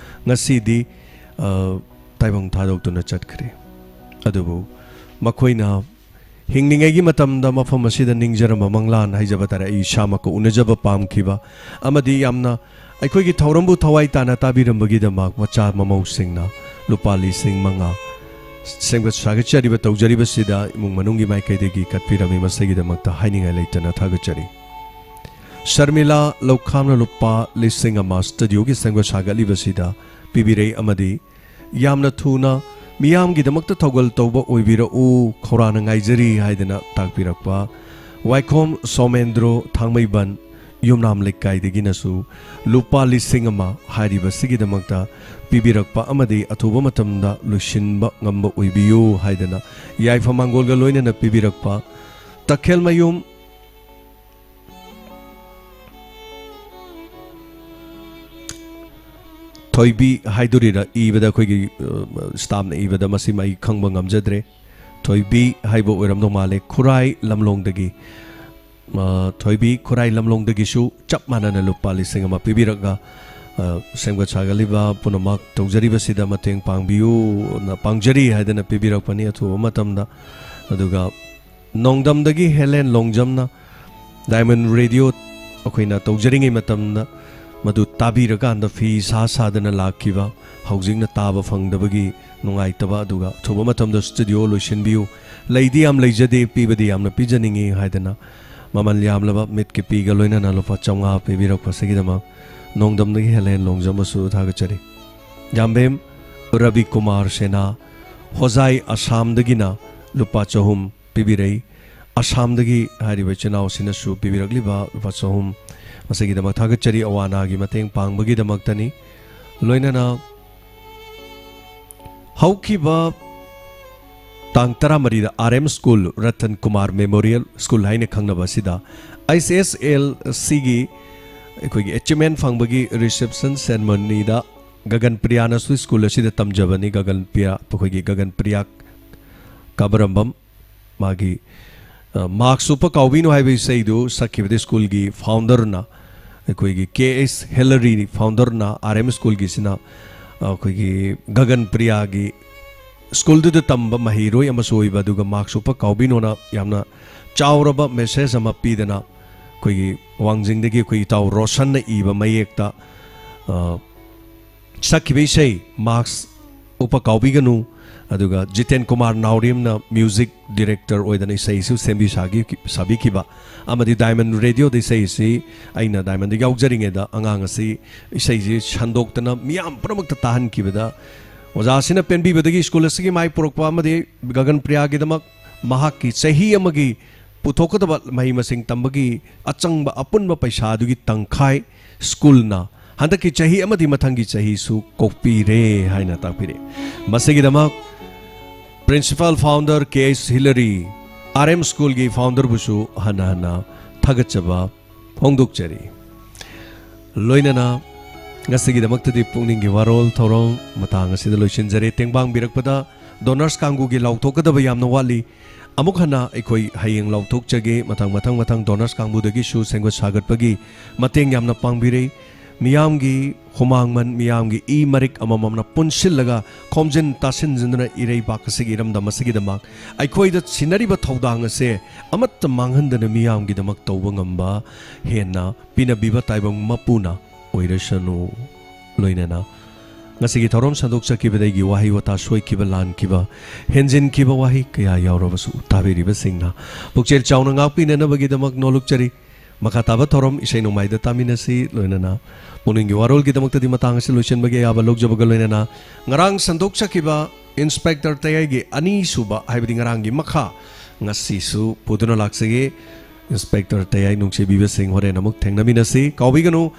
ꯉꯁꯤꯗꯤ, ꯑ, ꯇꯥꯏꯕꯪ ꯊꯥꯗꯣꯛꯇꯨꯅ ꯆꯠꯈ꯭ꯔꯦ꯫ ꯑꯗꯨꯕꯨ ꯃꯈꯣꯏꯅ ꯍꯤꯡꯂꯤꯉꯩꯒꯤ ꯃꯇꯝꯗ ꯃꯐꯝ ꯑꯁꯤꯗ ꯅꯤꯡꯖꯔꯝꯕ ꯃꯪꯂꯥꯟ ꯍꯥꯏꯖꯕ ꯇꯥꯔꯦ, ꯑꯩ ꯏꯁꯥꯃꯛꯀ ꯎꯅꯖꯕ ꯄꯥꯝꯈꯤꯕ ꯑꯃꯗꯤ ꯌꯥꯝꯅ ꯑꯩꯈꯣꯏꯒꯤ ꯊꯧꯔꯝꯕꯨ ꯊꯋꯥꯏ ꯇꯥꯅ ꯇꯥꯕꯤꯔꯝꯕꯒꯤꯗꯃꯛ ꯃꯆꯥ ꯃꯃꯧꯁꯤꯡꯅ ꯂꯨꯄꯥ ꯂꯤꯁꯤꯡ ꯃꯉꯥ ꯁꯦꯝꯒꯠ ꯁꯥꯒꯠꯆꯔꯤꯕ, ꯇꯧꯖꯔꯤꯕꯁꯤꯗ ꯏꯃꯨꯡ ꯃꯅꯨꯡꯒꯤ ꯃꯥꯏꯀꯩꯗꯒꯤ ꯀꯠꯄꯤꯔꯝꯃꯤ꯫ ꯃꯁꯤꯒꯤꯗꯃꯛꯇ ꯍꯥꯏꯅꯤꯡꯉꯥꯏ ꯂꯩꯇꯅ ꯊꯥꯒꯠꯆꯔꯤ꯫ ꯁꯔꯃꯤꯂꯥ ꯂꯧꯈꯥꯝꯅ ꯂꯨꯄꯥ ꯂꯤꯁꯤꯡ ꯑꯃ ꯁ꯭ꯇꯨꯗꯤꯑꯣꯒꯤ ꯁꯦꯝꯒꯠ ꯁꯥꯒꯠꯂꯤꯕꯁꯤꯗ ꯄꯤꯕꯤꯔꯛꯏ ꯑꯃꯗꯤ ꯌꯥꯝꯅ ꯊꯨꯅ ꯃꯤꯌꯥꯝꯒꯤꯗꯃꯛꯇ ꯊꯧꯒꯜ ꯇꯧꯕ ꯑꯣꯏꯕꯤꯔꯛꯎ, ꯈꯧꯔꯥꯡꯅ ꯉꯥꯏꯖꯔꯤ ꯍꯥꯏꯗꯅ ꯇꯥꯛꯄꯤꯔꯛꯄ ꯋꯥꯏꯈꯣꯝ ꯁꯣꯃꯦꯟꯗ꯭ꯔꯣ ꯊꯥꯡꯃꯩꯕꯟ ꯌꯨꯝꯅꯥꯝ ꯂꯩꯀꯥꯏꯗꯒꯤꯅꯁꯨ ꯂꯨꯄꯥ ꯂꯤꯁꯤꯡ ꯑꯃ ꯍꯥꯏꯔꯤꯕꯁꯤꯒꯤꯗꯃꯛꯇ ꯄꯤꯕꯤꯔꯛꯄ ꯑꯃꯗꯤ ꯑꯊꯨꯕ ꯃꯇꯝꯗ ꯂꯣꯏꯁꯤꯟꯕ ꯉꯝꯕ ꯑꯣꯏꯕꯤꯌꯨ ꯍꯥꯏꯗꯅ ꯌꯥꯏꯐ ꯃꯥꯡꯒꯣꯜꯒ ꯂꯣꯏꯅꯅ ꯄꯤꯕꯤꯔꯛꯄ ꯇꯈꯦꯜꯃꯌꯨꯝ ꯊꯣꯏꯕꯤ ꯍꯥꯏꯗꯣꯔꯤꯔꯥ, ꯏꯕꯗ ꯑꯩꯈꯣꯏꯒꯤ, ꯑ, ꯁ꯭ꯇꯥꯝꯅ ꯏꯕꯗ ꯃꯁꯤꯃ ꯑꯩ ꯈꯪꯕ ꯉꯝꯖꯗ꯭ꯔꯦ꯫ ꯊꯣꯏꯕꯤ ꯍꯥꯏꯕ ꯑꯣꯏꯔꯝꯗꯧ ꯃꯥꯜꯂꯦ, ꯈꯨꯔꯥꯏ ꯂꯝꯂꯣꯡꯗꯒꯤ꯫ ꯑ, ꯊꯣꯏꯕꯤ ꯈꯨꯔꯥꯏ ꯂꯝꯂꯣꯡꯗꯒꯤꯁꯨ ꯆꯞ ꯃꯥꯟꯅꯅ ꯂꯨꯄꯥ ꯂꯤꯁꯤꯡ ꯑꯃ ꯄꯤꯕꯤꯔꯒ, ꯑ, ꯁꯦꯝꯒꯠ ꯁꯥꯒꯠꯂꯤꯕ ꯄꯨꯝꯅꯃꯛ ꯇꯧꯖꯔꯤꯕꯁꯤꯗ ꯃꯇꯦꯡ ꯄꯥꯡꯕꯤꯌꯨꯅ ꯄꯥꯡꯖꯔꯤ ꯍꯥꯏꯗꯅ ꯄꯤꯕꯤꯔꯛꯄꯅꯤ ꯑꯊꯨꯕ ꯃꯇꯝꯗ꯫ ꯑꯗꯨꯒ ꯅꯣꯡꯗꯝꯗꯒꯤ ꯍꯦꯂꯦꯟ ꯂꯣꯡꯖꯝꯅ Diamond Radio ꯑꯩꯈꯣꯏꯅ ꯇꯧꯖꯔꯤꯉꯩ ꯃꯇꯝꯗ ꯃꯗꯨ ꯇꯥꯕꯤꯔꯀꯥꯟꯗ ꯐꯤ ꯁꯥ ꯁꯥꯗꯅ ꯂꯥꯛꯈꯤꯕ, ꯍꯧꯖꯤꯛꯅ ꯇꯥꯕ ꯐꯪꯗꯕꯒꯤ ꯅꯨꯡꯉꯥꯏꯇꯕ, ꯑꯗꯨꯒ ꯑꯊꯨꯕ ꯃꯇꯝꯗ ꯁ꯭ꯇꯨꯗꯤꯑꯣ ꯂꯣꯏꯁꯤꯟꯕꯤꯌꯨ, ꯂꯩꯗꯤ ꯌꯥꯝ ꯂꯩꯖꯗꯦ, ꯄꯤꯕꯗꯤ ꯌꯥꯝꯅ ꯄꯤꯖꯅꯤꯡꯏ ꯍꯥꯏꯗꯅ ꯃꯃꯜ ꯌꯥꯝꯂꯕ ꯃꯤꯠꯀꯤ ꯄꯤꯒ ꯂꯣꯏꯅꯅ ꯂꯨꯄꯥ ꯆꯥꯝꯃꯉꯥ ꯄꯤꯕꯤꯔꯛꯄꯁꯤꯒꯤꯗꯃꯛ ꯅꯣꯡꯗꯝꯗꯒꯤ ꯍꯦꯂꯦꯟ ꯂꯣꯡꯖꯝꯕꯨꯁꯨ ꯊꯥꯒꯠꯆꯔꯤ꯫ ꯌꯥꯝꯕꯦꯝ ꯔꯕꯤ ꯀꯨꯃꯥꯔ ꯁꯦꯅꯥ, ꯍꯣꯖꯥꯏ ꯑꯁꯥꯝꯗꯒꯤꯅ ꯂꯨꯄꯥ ꯆꯍꯨꯝ ꯄꯤꯕꯤꯔꯛꯏ꯫ ꯑꯁꯥꯝꯗꯒꯤ ꯍꯥꯏꯔꯤꯕ ꯏꯆꯤꯟ ꯏꯅꯥꯎꯁꯤꯅꯁꯨ ꯄꯤꯕꯤꯔꯛꯂꯤꯕ ꯂꯨꯄꯥ ꯆꯍꯨꯝ ꯃꯁꯤꯒꯤꯗꯃꯛ ꯊꯥꯒꯠꯆꯔꯤ, ꯑꯋꯥ ꯑꯅꯥꯒꯤ ꯃꯇꯦꯡ ꯄꯥꯡꯕꯒꯤꯗꯃꯛꯇꯅꯤ꯫ ꯂꯣꯏꯅꯅ ꯍꯧꯈꯤꯕ ꯇꯥꯡ ꯇꯔꯥꯃꯔꯤꯗ R M School, Ratan Kumar Memorial School ꯍꯥꯏꯅ ꯈꯪꯅꯕ ꯑꯁꯤꯗ I C S L C ꯒꯤ ꯑꯩꯈꯣꯏꯒꯤ achievement ꯐꯪꯕꯒꯤ reception ceremony ꯗ ꯒꯒꯟ ꯄ꯭ꯔꯤꯌꯥꯅꯁꯨ school ꯑꯁꯤꯗ ꯇꯝꯖꯕꯅꯤ꯫ ꯒꯒꯟ ꯄ꯭ꯔꯤꯌꯥ, ꯑꯩꯈꯣꯏꯒꯤ ꯒꯒꯟ ꯄ꯭ꯔꯤꯌꯥ ꯀꯥꯕꯔꯝꯕꯝ, ꯃꯥꯒꯤ, ꯑ, Marks ꯎꯞꯄ ꯀꯥꯎꯕꯤꯅꯨ ꯍꯥꯏꯕ ꯏꯁꯩꯗꯨ ꯁꯛꯈꯤꯕꯗ school ꯒꯤ founder ꯅ, ꯑꯩꯈꯣꯏꯒꯤ K S Hillary founder ꯅ R M School ꯒꯤꯁꯤꯅ, ꯑ, ꯑꯩꯈꯣꯏꯒꯤ ꯒꯒꯟ ꯄ꯭ꯔꯤꯌꯥꯒꯤ school ꯗꯨꯗ ꯇꯝꯕ ꯃꯍꯩꯔꯣꯏ ꯑꯃꯁꯨ ꯑꯣꯏꯕ, ꯑꯗꯨꯒ Marks ꯎꯞꯄ ꯀꯥꯎꯕꯤꯅꯣꯅ ꯌꯥꯝꯅ ꯆꯥꯎꯔꯕ message ꯑꯃ ꯄꯤꯗꯅ, ꯑꯩꯈꯣꯏꯒꯤ ꯋꯥꯡꯖꯤꯡꯗꯒꯤ ꯑꯩꯈꯣꯏ ꯏꯇꯥꯎ ꯔꯣꯁꯟꯅ ꯏꯕ ꯃꯌꯦꯛꯇ, ꯑ, ꯁꯛꯈꯤꯕ ꯏꯁꯩ Marks ꯎꯞꯄ ꯀꯥꯎꯕꯤꯒꯅꯨ, ꯑꯗꯨꯒ ꯖꯤꯇꯦꯟ ꯀꯨꯃꯥꯔ ꯅꯥꯎꯔꯦꯝꯅ music director ꯑꯣꯏꯗꯅ ꯏꯁꯩꯁꯨ ꯁꯦꯝꯕꯤ ꯁꯥꯒꯤ-, ꯁꯥꯕꯤꯈꯤꯕ, ꯑꯃꯗꯤ Diamond Radio ꯗ ꯏꯁꯩꯁꯤ ꯑꯩꯅ Diamond ꯗ ꯌꯥꯎꯖꯔꯤꯉꯩꯗ ꯑꯉꯥꯡ ꯑꯁꯤ ꯏꯁꯩꯁꯤ ꯁꯟꯗꯣꯛꯇꯅ ꯃꯤꯌꯥꯝ ꯄꯨꯝꯅꯃꯛꯇ ꯇꯥꯍꯟꯈꯤꯕꯗ, ꯑꯣꯖꯥꯁꯤꯅ ꯄꯦꯟꯕꯤꯕꯗꯒꯤ school ꯑꯁꯤꯒꯤ ꯃꯥꯏ ꯄꯨꯔꯛꯄ ꯑꯃꯗꯤ ꯒꯒꯟ ꯄ꯭ꯔꯤꯌꯥꯒꯤꯗꯃꯛ ꯃꯍꯥꯛꯀꯤ ꯆꯍꯤ ꯑꯃꯒꯤ ꯄꯨꯊꯣꯛꯀꯗꯕ ꯃꯍꯩ ꯃꯁꯤꯡ ꯇꯝꯕꯒꯤ ꯑꯆꯪꯕ ꯑꯄꯨꯟꯕ ꯄꯩꯁꯥ ꯑꯗꯨꯒꯤ ꯇꯪꯈꯥꯏ school ꯅ ꯍꯟꯗꯛꯀꯤ ꯆꯍꯤ ꯑꯃꯗꯤ ꯃꯊꯪꯒꯤ ꯆꯍꯤꯁꯨ ꯀꯣꯛꯄꯤꯔꯦ ꯍꯥꯏꯅ ꯇꯥꯛꯄꯤꯔꯦ꯫ ꯃꯁꯤꯒꯤꯗꯃꯛ principal founder K S Hillary, R M School ꯒꯤ founder ꯕꯨꯁꯨ ꯍꯟꯅ ꯍꯟꯅ ꯊꯥꯒꯠꯆꯕ ꯐꯣꯡꯗꯣꯛꯆꯔꯤ꯫ ꯂꯣꯏꯅꯅ ꯉꯁꯤꯒꯤꯗꯃꯛꯇꯗꯤ ꯄꯨꯛꯅꯤꯡꯒꯤ ꯋꯥꯔꯣꯜ ꯊꯧꯔꯝ ꯃꯇꯥꯡ ꯑꯁꯤꯗ ꯂꯣꯏꯁꯤꯟꯖꯔꯦ꯫ ꯇꯦꯡꯕꯥꯡꯕꯤꯔꯛꯄꯗ donors ꯀꯥꯡꯕꯨꯒꯤ ꯂꯥꯎꯊꯣꯛꯀꯗꯕ ꯌꯥꯝꯅ ꯋꯥꯠꯂꯤ꯫ ꯑꯃꯨꯛ ꯍꯟꯅ ꯑꯩꯈꯣꯏ ꯍꯌꯦꯡ ꯂꯥꯎꯊꯣꯛꯆꯒꯦ꯫ ꯃꯊꯪ, ꯃꯊꯪ, ꯃꯊꯪ donors ꯀꯥꯡꯕꯨꯗꯒꯤꯁꯨ ꯁꯦꯝꯒꯠ ꯁꯥꯒꯠꯄꯒꯤ ꯃꯇꯦꯡ ꯌꯥꯝꯅ ꯄꯥꯡꯕꯤꯔꯦ꯫ ꯃꯤꯌꯥꯝꯒꯤ ꯍꯨꯃꯥꯡꯃꯟ, ꯃꯤꯌꯥꯝꯒꯤ ꯏ ꯃꯔꯤꯛ ꯑꯃꯃꯝꯅ ꯄꯨꯟꯁꯤꯜꯂꯒ ꯈꯣꯝꯖꯤꯟ ꯇꯥꯁꯤꯟꯖꯤꯟꯗꯨꯅ ꯏꯔꯩꯕꯥꯛ ꯑꯁꯤꯒꯤ ꯏꯔꯝꯗꯝ ꯑꯁꯤꯒꯤꯗꯃꯛ ꯑꯩꯈꯣꯏꯗ ꯁꯤꯟꯅꯔꯤꯕ ꯊꯧꯗꯥꯡ ꯑꯁꯦ ꯑꯃꯠꯇ ꯃꯥꯡꯍꯟꯗꯅ ꯃꯤꯌꯥꯝꯒꯤꯗꯃꯛ ꯇꯧꯕ ꯉꯝꯕ ꯍꯦꯟꯅ ꯄꯤꯅꯕꯤꯕ ꯇꯥꯏꯕꯪ ꯃꯄꯨꯅ ꯑꯣꯏꯔꯁꯅꯨ꯫ ꯂꯣꯏꯅꯅ ꯉꯁꯤꯒꯤ ꯊꯧꯔꯝ ꯁꯟꯗꯣꯛꯆꯈꯤꯕꯗ ꯑꯩꯒꯤ ꯋꯥꯍꯩ ꯋꯥꯇꯥ ꯁꯣꯏꯈꯤꯕ, ꯂꯥꯟꯈꯤꯕ, ꯍꯦꯟꯖꯤꯟꯈꯤꯕ ꯋꯥꯍꯩ ꯀꯌꯥ ꯌꯥꯎꯔꯕꯁꯨ ꯇꯥꯕꯤꯔꯤꯕꯁꯤꯡꯅ ꯄꯨꯛꯆꯦꯜ ꯆꯥꯎꯅ ꯉꯥꯛꯄꯤꯅꯅꯕꯒꯤꯗꯃꯛ ꯅꯣꯂꯨꯛꯆꯔꯤ꯫ ꯃꯈꯥ ꯇꯥꯕ ꯊꯧꯔꯝ ꯏꯁꯩ ꯅꯣꯡꯃꯥꯏꯗ ꯇꯥꯃꯤꯟꯅꯁꯤ꯫ ꯂꯣꯏꯅꯅ ꯄꯨꯛꯅꯤꯡꯒꯤ ꯋꯥꯔꯣꯜꯒꯤꯗꯃꯛꯇꯗꯤ ꯃꯇꯥꯡ ꯑꯁꯤ ꯂꯣꯏꯁꯤꯟꯕꯒꯤ ꯑꯌꯥꯕ ꯂꯧꯖꯕꯒ ꯂꯣꯏꯅꯅ ꯉꯔꯥꯡ ꯁꯟꯗꯣꯛꯆꯈꯤꯕ Inspector ꯇꯌꯥꯏꯒꯤ ꯑꯅꯤꯁꯨꯕ, ꯍꯥꯏꯕꯗꯤ ꯉꯔꯥꯡꯒꯤ ꯃꯈꯥ, ꯉꯁꯤꯁꯨ ꯄꯨꯗꯨꯅ ꯂꯥꯛꯆꯒꯦ꯫ ꯏꯟꯁꯄꯦꯛꯇꯔ ꯇꯌꯥꯏ ꯅꯨꯡꯁꯤꯕꯤꯕꯁꯤꯡ, ꯍꯣꯔꯦꯟ ꯑꯃꯨꯛ ꯊꯦꯡꯅꯃꯤꯟꯅꯁꯤ꯫ ꯀꯥꯎꯕꯤꯒꯅꯨ,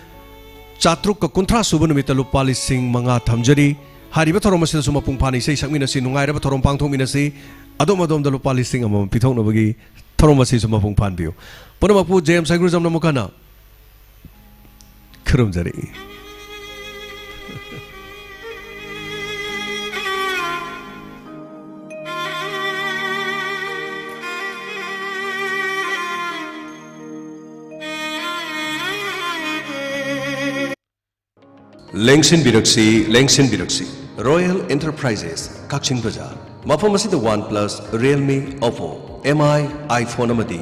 ꯆꯥꯇ꯭ꯔꯨꯛꯀ ꯀꯨꯟꯊ꯭ꯔꯥ ꯁꯨꯕ ꯅꯨꯃꯤꯠꯇ ꯂꯨꯄꯥ ꯂꯤꯁꯤꯡ ꯃꯉꯥ ꯊꯝꯖꯔꯤ꯫ ꯍꯥꯏꯔꯤꯕ ꯊꯧꯔꯝ ꯑꯁꯤꯗꯁꯨ ꯃꯄꯨꯡ ꯐꯥꯅ ꯏꯁꯩ ꯁꯛꯃꯤꯟꯅꯁꯤ, ꯅꯨꯡꯉꯥꯏꯔꯕ ꯊꯧꯔꯝ ꯄꯥꯡꯊꯣꯛꯃꯤꯟꯅꯁꯤ꯫ ꯑꯗꯣꯝ ꯑꯗꯣꯝꯗ ꯂꯨꯄꯥ ꯂꯤꯁꯤꯡ ꯑꯃꯃꯝ ꯄꯤꯊꯣꯛꯅꯕꯒꯤ ꯊꯧꯔꯝ ꯑꯁꯤꯁꯨ ꯃꯄꯨꯡ ꯐꯥꯍꯟꯕꯤꯌꯨ꯫ ꯄꯨꯝꯅꯃꯛꯄꯨ ꯖꯦ ꯑꯦꯝ ꯁꯥꯏꯒ꯭ꯔꯨꯖꯝꯅ ꯑꯃꯨꯛ ꯍꯟꯅ ꯈꯨꯔꯨꯝꯖꯔꯤ꯫ ꯂꯦꯡꯁꯤꯟꯕꯤꯔꯛꯁꯤ, ꯂꯦꯡꯁꯤꯟꯕꯤꯔꯛꯁꯤ꯫ ꯔꯣꯌꯦꯜ ꯏꯟꯇꯔꯄ꯭ꯔꯥꯏꯖꯦꯁ, ꯀꯛꯆꯤꯡ ꯕꯖꯥꯔ꯫ ꯃꯐꯝ ꯑꯁꯤꯗ OnePlus, Realme, Oppo, MI, iPhone ꯑꯃꯗꯤ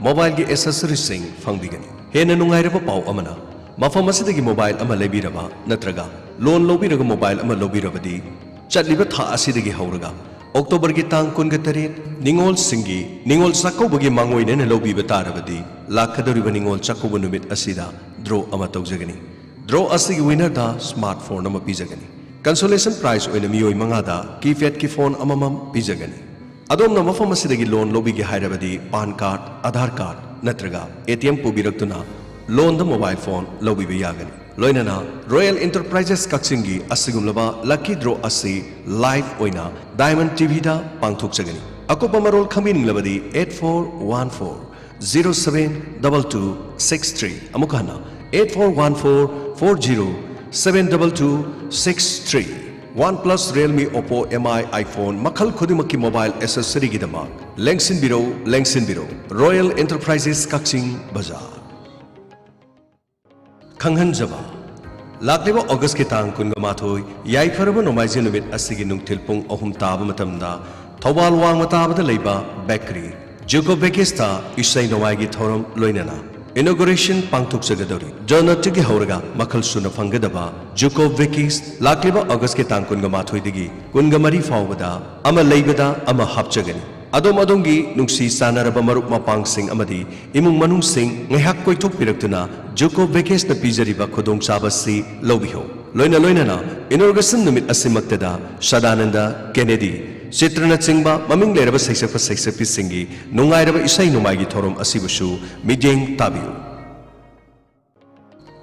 ꯃꯣꯕꯥꯏꯜꯒꯤ ꯑꯦꯁꯦꯁꯔꯤꯁꯤꯡ ꯐꯪꯕꯤꯒꯅꯤ꯫ ꯍꯦꯟꯅ ꯅꯨꯡꯉꯥꯏꯔꯕ ꯄꯥꯎ ꯑꯃꯅ, ꯃꯐꯝ ꯑꯁꯤꯗꯒꯤ ꯃꯣꯕꯥꯏꯜ ꯑꯃ ꯂꯩꯕꯤꯔꯕ ꯅꯠꯇ꯭ꯔꯒ ꯂꯣꯟ ꯂꯧꯕꯤꯔꯒ ꯃꯣꯕꯥꯏꯜ ꯑꯃ ꯂꯧꯕꯤꯔꯕꯗꯤ, ꯆꯠꯂꯤꯕ ꯊꯥ ꯑꯁꯤꯗꯒꯤ ꯍꯧꯔꯒ ꯑꯣꯛꯇꯣꯕꯔꯒꯤ ꯇꯥꯡ ꯀꯨꯟꯒ ꯇꯔꯦꯠ, ꯅꯤꯉꯣꯜꯁꯤꯡꯒꯤ ꯅꯤꯉꯣꯜ ꯆꯥꯛꯀꯧꯕꯒꯤ ꯃꯥꯡꯑꯣꯏꯅꯅ ꯂꯧꯕꯤꯕ ꯇꯥꯔꯕꯗꯤ, ꯂꯥꯛꯀꯗꯧꯔꯤꯕ ꯅꯤꯉꯣꯜ ꯆꯥꯛꯀꯧꯕ ꯅꯨꯃꯤꯠ ꯑꯁꯤꯗ ꯗ꯭ꯔꯣ ꯑꯃ ꯇꯧꯖꯒꯅꯤ꯫ ꯗ꯭ꯔꯣ ꯑꯁꯤꯒꯤ ꯋꯤꯅꯔꯗ ꯁ꯭ꯃꯥꯔꯠ ꯐꯣꯟ ꯑꯃ ꯄꯤꯖꯒꯅꯤ꯫ ꯀꯟꯁꯣꯂꯦꯁꯟ ꯄ꯭ꯔꯥꯏꯖ ꯑꯣꯏꯅ ꯃꯤꯑꯣꯏ ꯃꯉꯥꯗ ꯀꯤꯄꯦꯗꯀꯤ ꯐꯣꯟ ꯑꯃꯃꯝ ꯄꯤꯖꯒꯅꯤ꯫ ꯑꯗꯣꯝꯅ ꯃꯐꯝ ꯑꯁꯤꯗꯒꯤ ꯂꯣꯟ ꯂꯧꯕꯤꯒꯦ ꯍꯥꯏꯔꯕꯗꯤ, ꯄꯥꯟ ꯀꯥꯔꯗ, ꯑꯥꯙꯥꯔ ꯀꯥꯔꯗ ꯅꯠꯇ꯭ꯔꯒ ꯑꯦ ꯇꯤ ꯑꯦꯝ ꯄꯨꯕꯤꯔꯛꯇꯨꯅ ꯂꯣꯟꯗ ꯃꯣꯕꯥꯏꯜ ꯐꯣꯟ ꯂꯧꯕꯤꯕ ꯌꯥꯒꯅꯤ꯫ ꯂꯣꯏꯅꯅ ꯔꯣꯌꯦꯜ ꯏꯟꯇꯔꯄ꯭ꯔꯥꯏꯖꯦꯁ ꯀꯛꯆꯤꯡꯒꯤ ꯑꯁꯤꯒꯨꯝꯂꯕ ꯂꯛꯀꯤ ꯗ꯭ꯔꯣ ꯑꯁꯤ ꯂꯥꯏꯚ ꯑꯣꯏꯅ ꯗꯥꯏꯃꯟ ꯇꯤ ꯚꯤꯗ ꯄꯥꯡꯊꯣꯛꯆꯒꯅꯤ꯫ ꯑꯀꯨꯞꯄ ꯃꯔꯣꯜ ꯈꯪꯕꯤꯅꯤꯡꯂꯕꯗꯤ, eight four one four zero seven double two six three꯫ ꯑꯃꯨꯛ ꯍꯟꯅ, eight four one four four zero seven double two six three꯫ OnePlus, Realme, Oppo, MI, iPhone ꯃꯈꯜ ꯈꯨꯗꯤꯡꯃꯛꯀꯤ ꯃꯣꯕꯥꯏꯜ ꯑꯦꯁꯦꯁꯔꯤꯒꯤꯗꯃꯛ ꯂꯦꯡꯁꯤꯟꯕꯤꯔꯧ, ꯂꯦꯡꯁꯤꯟꯕꯤꯔꯧ꯫ ꯔꯣꯌꯦꯜ ꯏꯟꯇꯔꯄ꯭ꯔꯥꯏꯖꯦꯁ ꯀꯛꯆꯤꯡ ꯕꯖꯥꯔ꯫ ꯈꯪꯍꯟꯖꯕ, ꯂꯥꯛꯂꯤꯕ ꯑꯣꯒꯁꯀꯤ ꯇꯥꯡ ꯀꯨꯟꯒ ꯃꯥꯊꯣꯏ, ꯌꯥꯏꯐꯔꯕ ꯅꯣꯡꯃꯥꯏꯖꯤꯡ ꯅꯨꯃꯤꯠ ꯑꯁꯤꯒꯤ ꯅꯨꯡꯊꯤꯜ ꯄꯨꯡ ꯑꯍꯨꯝ ꯇꯥꯕ ꯃꯇꯝꯗ ꯊꯧꯕꯥꯜ ꯋꯥꯡꯃ ꯇꯥꯕꯗ ꯂꯩꯕ ꯕꯦꯀꯔꯤ ꯖꯨꯀꯣ ꯕꯦꯀꯤꯁꯇ ꯏꯁꯩ ꯅꯣꯡꯃꯥꯏꯒꯤ ꯊꯧꯔꯝ ꯂꯣꯏꯅꯅ ꯏꯅꯣꯒꯨꯔꯦꯁꯟ ꯄꯥꯡꯊꯣꯛꯆꯒꯗꯧꯔꯤ꯫ ꯗꯣꯅꯠꯇꯒꯤ ꯍꯧꯔꯒ ꯃꯈꯜ ꯁꯨꯅ ꯐꯪꯒꯗꯕ ꯖꯨꯀꯣ ꯕꯦꯀꯤꯁ ꯂꯥꯛꯂꯤꯕ ꯑꯣꯒꯁꯀꯤ ꯇꯥꯡ ꯀꯨꯟꯒ ꯃꯥꯊꯣꯏꯗꯒꯤ ꯀꯨꯟꯒ ꯃꯔꯤ ꯐꯥꯎꯕꯗ ꯑꯃ ꯂꯩꯕꯗ ꯑꯃ ꯍꯥꯞꯆꯒꯅꯤ꯫ ꯑꯗꯣꯝ ꯑꯗꯣꯝꯒꯤ ꯅꯨꯡꯁꯤ ꯆꯥꯟꯅꯔꯕ ꯃꯔꯨꯞ ꯃꯄꯥꯡꯁꯤꯡ ꯑꯃꯗꯤ ꯏꯃꯨꯡ ꯃꯅꯨꯡꯁꯤꯡ ꯉꯥꯏꯍꯥꯛ ꯀꯣꯏꯊꯣꯛꯄꯤꯔꯛꯇꯨꯅ ꯖꯨꯀꯣ ꯕꯦꯀꯤꯁꯅ ꯄꯤꯖꯔꯤꯕ ꯈꯨꯗꯣꯡꯆꯥꯕꯁꯤ ꯂꯧꯕꯤꯌꯨ꯫ ꯂꯣꯏꯅ ꯂꯣꯏꯅꯅ ꯏꯅꯣꯒ꯭ꯔꯦꯁꯟ ꯅꯨꯃꯤꯠ ꯑꯁꯤꯃꯛꯇꯗ ꯁꯗꯥꯅꯟꯗ ꯀꯦꯅꯦꯗꯤ, ꯆꯤꯇ꯭ꯔꯅꯆꯤꯡꯕ ꯃꯃꯤꯡ ꯂꯩꯔꯕ ꯁꯩꯁꯛꯄ ꯁꯩꯁꯛꯄꯤꯁꯤꯡꯒꯤ ꯅꯨꯡꯉꯥꯏꯔꯕ ꯏꯁꯩ ꯅꯣꯡꯃꯥꯏꯒꯤ ꯊꯧꯔꯝ ꯑꯁꯤꯕꯨꯁꯨ ꯃꯤꯠꯌꯦꯡ ꯇꯥꯕꯤꯌꯨ꯫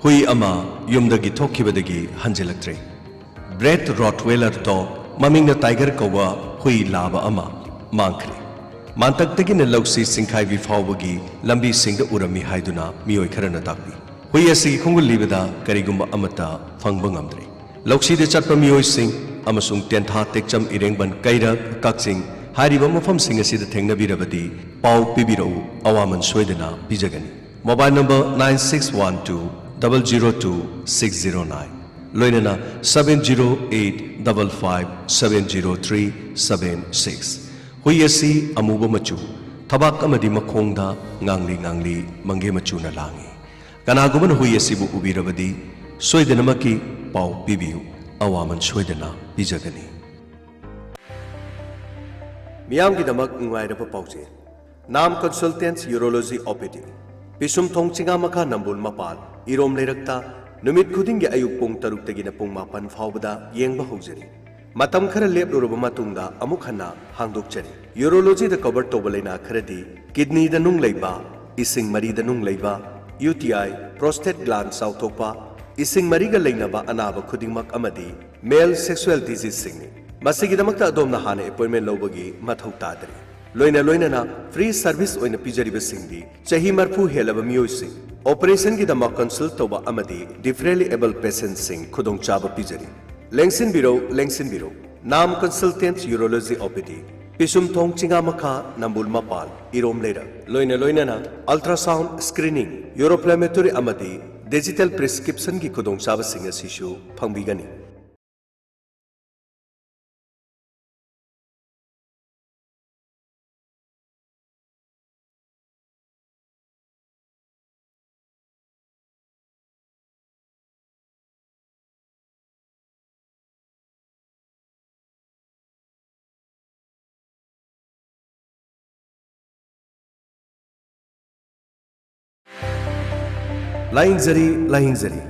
ꯍꯨꯏ ꯑꯃ ꯌꯨꯝꯗꯒꯤ ꯊꯣꯛꯈꯤꯕꯗꯒꯤ ꯍꯟꯖꯤꯜꯂꯛꯇ꯭ꯔꯦ꯫ ꯕ꯭ꯔꯦꯠ ꯔꯣꯠꯋꯦꯂꯔ ꯗꯣꯒ, ꯃꯃꯤꯡꯅ ꯇꯥꯏꯒꯔ ꯀꯧꯕ ꯍꯨꯏ ꯂꯥꯕ ꯑꯃ ꯃꯥꯡꯈ꯭ꯔꯦ꯫ ꯃꯥꯟꯇꯛꯇꯒꯤꯅ ꯂꯧꯁꯤ ꯁꯤꯡꯈꯥꯏꯕꯤ ꯐꯥꯎꯕꯒꯤ ꯂꯝꯕꯤꯁꯤꯡꯗ ꯎꯔꯝꯃꯤ ꯍꯥꯏꯗꯨꯅ ꯃꯤꯑꯣꯏ ꯈꯔꯅ ꯇꯥꯛꯄꯤ꯫ ꯍꯨꯏ ꯑꯁꯤꯒꯤ ꯈꯣꯡꯒꯨꯜ ꯂꯤꯕꯗ ꯀꯔꯤꯒꯨꯝꯕ ꯑꯃꯠꯇ ꯐꯪꯕ ꯉꯝꯗ꯭ꯔꯦ꯫ ꯂꯧꯁꯤꯗ ꯆꯠꯄ ꯃꯤꯑꯣꯏꯁꯤꯡ ꯑꯃꯁꯨꯡ ꯇꯦꯟꯊꯥ ꯇꯦꯛꯆꯝ ꯏꯔꯦꯡꯕꯟ ꯀꯩꯔꯛ ꯀꯛꯆꯤꯡ ꯍꯥꯏꯔꯤꯕ ꯃꯐꯝꯁꯤꯡ ꯑꯁꯤꯗ ꯊꯦꯡꯅꯕꯤꯔꯕꯗꯤ ꯄꯥꯎ ꯄꯤꯕꯤꯔꯛꯎ, ꯑꯋꯥꯃꯟ ꯁꯣꯏꯗꯅ ꯄꯤꯖꯒꯅꯤ꯫ Mobile number nine six one two double zero two six zero nine, ꯂꯣꯏꯅꯅ seven zero eight double five seven zero three seven six꯫ ꯍꯨꯏ ꯑꯁꯤ ꯑꯃꯨꯕ ꯃꯆꯨ, ꯊꯕꯥꯛ ꯑꯃꯗꯤ ꯃꯈꯣꯡꯗ ꯉꯥꯡꯂꯤ ꯉꯥꯡꯂꯤ ꯃꯪꯒꯦ ꯃꯆꯨꯅ ꯂꯥꯡꯏ꯫ ꯀꯅꯥꯒꯨꯝꯕꯅ ꯍꯨꯏ ꯑꯁꯤꯕꯨ ꯎꯕꯤꯔꯕꯗꯤ ꯁꯣꯏꯗꯅꯃꯛꯀꯤ ꯄꯥꯎ ꯄꯤꯕꯤꯌꯨ, ꯑꯋꯥꯃꯟ ꯁꯣꯏꯗꯅ ꯄꯤꯖꯒꯅꯤ꯫ ꯃꯤꯌꯥꯝꯒꯤꯗꯃꯛ ꯅꯨꯡꯉꯥꯏꯔꯕ ꯄꯥꯎꯖꯦꯜ꯫ ꯅꯥꯝ ꯀꯟꯁꯜꯇꯦꯟꯁ ꯌꯨꯔꯣꯂꯣꯖꯤ ꯑꯣ ꯄꯤ ꯗꯤ, ꯄꯤꯁꯨꯝꯊꯣꯡ ꯆꯤꯉꯥꯃꯈꯥ ꯅꯝꯕꯣꯜ ꯃꯄꯥꯜ, ꯏꯔꯣꯝ ꯂꯩꯔꯛꯇ ꯅꯨꯃꯤꯠ ꯈꯨꯗꯤꯡꯒꯤ ꯑꯌꯨꯛ ꯄꯨꯡ ꯇꯔꯨꯛꯇꯒꯤꯅ ꯄꯨꯡ ꯃꯥꯄꯟ ꯐꯥꯎꯕꯗ ꯌꯦꯡꯕ ꯍꯧꯖꯔꯤ꯫ ꯃꯇꯝ ꯈꯔ ꯂꯦꯞꯂꯨꯔꯕ ꯃꯇꯨꯡꯗ ꯑꯃꯨꯛ ꯍꯟꯅ ꯍꯥꯡꯗꯣꯛꯆꯔꯤ꯫ ꯌꯨꯔꯣꯂꯣꯖꯤꯗ ꯀꯣꯚꯔ ꯇꯧꯕ ꯂꯥꯏꯅꯥ ꯈꯔꯗꯤ ꯀꯤꯗꯅꯤꯗ ꯅꯨꯡ ꯂꯩꯕ, ꯏꯁꯤꯡ ꯃꯔꯤꯗ ꯅꯨꯡ ꯂꯩꯕ, ꯌꯨ ꯇꯤ ꯑꯥꯏ, ꯄ꯭ꯔꯣꯁꯇꯦꯠ ꯒ꯭ꯂꯥꯟ ꯆꯥꯎꯊꯣꯛꯄ, ꯏꯁꯤꯡ ꯃꯔꯤꯒ ꯂꯩꯅꯕ ꯑꯅꯥꯕ ꯈꯨꯗꯤꯡꯃꯛ ꯑꯃꯗꯤ ꯃꯦꯜ ꯁꯦꯛꯁꯨꯑꯦꯜ ꯗꯤꯖꯤꯖꯁꯤꯡꯅꯤ꯫ ꯃꯁꯤꯒꯤꯗꯃꯛꯇ ꯑꯗꯣꯝꯅ ꯍꯥꯟꯅ ꯑꯦꯄꯣꯏꯟꯃꯦꯟ ꯂꯧꯕꯒꯤ ꯃꯊꯧ ꯇꯥꯗ꯭ꯔꯤ꯫ ꯂꯣꯏꯅ ꯂꯣꯏꯅꯅ ꯐ꯭ꯔꯤ ꯁꯔꯚꯤꯁ ꯑꯣꯏꯅ ꯄꯤꯖꯔꯤꯕꯁꯤꯡꯗꯤ ꯆꯍꯤ ꯃꯔꯤꯐꯨ ꯍꯦꯜꯂꯕ ꯃꯤꯑꯣꯏꯁꯤꯡ, ꯑꯣꯄꯔꯦꯁꯟꯒꯤꯗꯃꯛ ꯀꯟꯁꯜ ꯇꯧꯕ ꯑꯃꯗꯤ ꯗꯤꯐꯔꯦꯟꯂꯤ ꯑꯦꯕꯜ ꯄꯦꯁꯦꯟꯠꯁꯤꯡ ꯈꯨꯗꯣꯡꯆꯥꯕ ꯄꯤꯖꯔꯤ꯫ ꯂꯦꯡꯁꯤꯟꯕꯤꯔꯧ, ꯂꯦꯡꯁꯤꯟꯕꯤꯔꯧ꯫ ꯅꯥꯝ ꯀꯟꯁꯜꯇꯦꯟꯁ ꯌꯨꯔꯣꯂꯣꯖꯤ ꯑꯣ ꯄꯤ ꯗꯤ, ꯄꯤꯁꯨꯝꯊꯣꯡ ꯆꯤꯉꯥꯃꯈꯥ ꯅꯝꯕꯣꯜ ꯃꯄꯥꯜ, ꯏꯔꯣꯝ ꯂꯩꯔꯛ꯫ ꯂꯣꯏꯅ ꯂꯣꯏꯅꯅ ꯑꯜꯇ꯭ꯔꯥꯁꯥꯎꯟ ꯁ꯭ꯀ꯭ꯔꯤꯅꯤꯡ, ꯌꯨꯔꯣꯐ꯭ꯂꯦꯃꯦꯇꯣꯔꯤ ꯑꯃꯗꯤ ꯗꯤꯖꯤꯇꯦꯜ ꯄ꯭ꯔꯦꯁꯀ꯭ꯔꯤꯞꯁꯟꯒꯤ ꯈꯨꯗꯣꯡꯆꯥꯕꯁꯤꯡ ꯑꯁꯤꯁꯨ ꯐꯪꯕꯤꯒꯅꯤ꯫ ꯂꯥꯏꯌꯦꯡꯖꯔꯤ, ꯂꯥꯏꯌꯦꯡꯖꯔꯤ꯫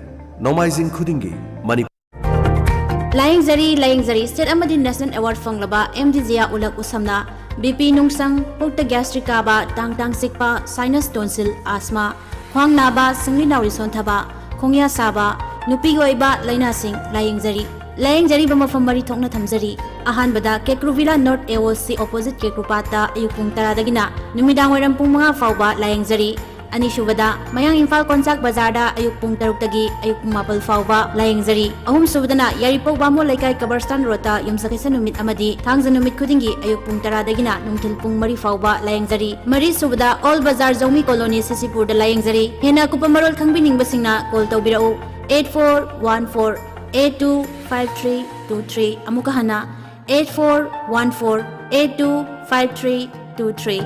ꯅꯣꯡꯃꯥꯏꯖꯤꯡ ꯈꯨꯗꯤꯡꯒꯤ ꯃꯅꯤꯄꯨꯔ ꯂꯥꯌꯦꯡꯖꯔꯤ, ꯂꯥꯌꯦꯡꯖꯔꯤ꯫ State ꯑꯃꯗꯤ National Award ꯐꯪꯂꯕ ꯑꯦꯝ ꯗꯤ ꯖꯤꯌꯥ ꯎꯂꯛ ꯎꯁꯝꯅ ꯕꯤ ꯄꯤ ꯅꯨꯡꯁꯪ, ꯄꯨꯛꯇ gastric ꯀꯥꯕ, ꯇꯥꯡ ꯇꯥꯡ ꯆꯤꯛꯄ, sinus, tonsil, asthma, ꯈ꯭ꯋꯥꯡ ꯅꯥꯕ, ꯁꯤꯡꯂꯤ ꯅꯥꯎꯔꯤ ꯁꯣꯟꯊꯕ, ꯈꯣꯡꯌꯥ ꯁꯥꯕ, ꯅꯨꯄꯤꯒꯤ ꯑꯣꯏꯕ ꯂꯥꯏꯅꯥꯁꯤꯡ ꯂꯥꯌꯦꯡꯖꯔꯤ꯫ ꯂꯥꯌꯦꯡꯖꯔꯤꯕ ꯃꯐꯝ ꯃꯔꯤ ꯊꯣꯛꯅ ꯊꯝꯖꯔꯤ꯫ ꯑꯍꯥꯟꯕꯗ Kekru villa North A O C opposite Kekru ꯄꯥꯠꯇ ꯑꯌꯨꯛ ꯄꯨꯡ ꯇꯔꯥꯗꯒꯤꯅ ꯅꯨꯃꯤꯗꯥꯡ ꯋꯥꯏꯔꯝ ꯄꯨꯡ ꯃꯉꯥ ꯐꯥꯎꯕ ꯂꯥꯌꯦꯡꯖꯔꯤ꯫ ꯑꯅꯤꯁꯨꯕꯗ ꯃꯌꯥꯡ ꯏꯝꯐꯥꯜ ꯀꯣꯟꯆꯥꯛ ꯕꯖꯥꯔꯗ ꯑꯌꯨꯛ ꯄꯨꯡ ꯇꯔꯨꯛꯇꯒꯤ ꯑꯌꯨꯛ ꯄꯨꯡ ꯃꯥꯄꯜ ꯐꯥꯎꯕ ꯂꯥꯌꯦꯡꯖꯔꯤ꯫ ꯑꯍꯨꯝꯁꯨꯕꯗꯅ ꯌꯥꯏꯔꯤꯄꯣꯛ ꯕꯥꯃꯣꯟ ꯂꯩꯀꯥꯏ ꯀꯕꯔꯁꯇꯥꯟ ꯔꯣꯗꯇ ꯌꯨꯝꯁꯀꯩꯁ ꯅꯨꯃꯤꯠ ꯑꯃꯗꯤ ꯊꯥꯡꯖ ꯅꯨꯃꯤꯠ ꯈꯨꯗꯤꯡꯒꯤ ꯑꯌꯨꯛ ꯄꯨꯡ ꯇꯔꯥꯗꯒꯤꯅ ꯅꯨꯡꯊꯤꯜ ꯄꯨꯡ ꯃꯔꯤ ꯐꯥꯎꯕ ꯂꯥꯌꯦꯡꯖꯔꯤ꯫ ꯃꯔꯤꯁꯨꯕꯗ ꯑꯣꯜ ꯕꯖꯥꯔ ꯖꯧꯃꯤ ꯀꯣꯂꯣꯅꯤ ꯁꯤꯁꯤꯄꯨꯔꯗ ꯂꯥꯌꯦꯡꯖꯔꯤ꯫ ꯍꯦꯟꯅ ꯑꯀꯨꯞꯄ ꯃꯔꯣꯜ ꯈꯪꯕꯤꯅꯤꯡꯕꯁꯤꯡꯅ call ꯇꯧꯕꯤꯔꯛꯎ, eight four one four eight two five three two three꯫ ꯑꯃꯨꯛꯀ ꯍꯟꯅ, eight four one four eight two five three two three꯫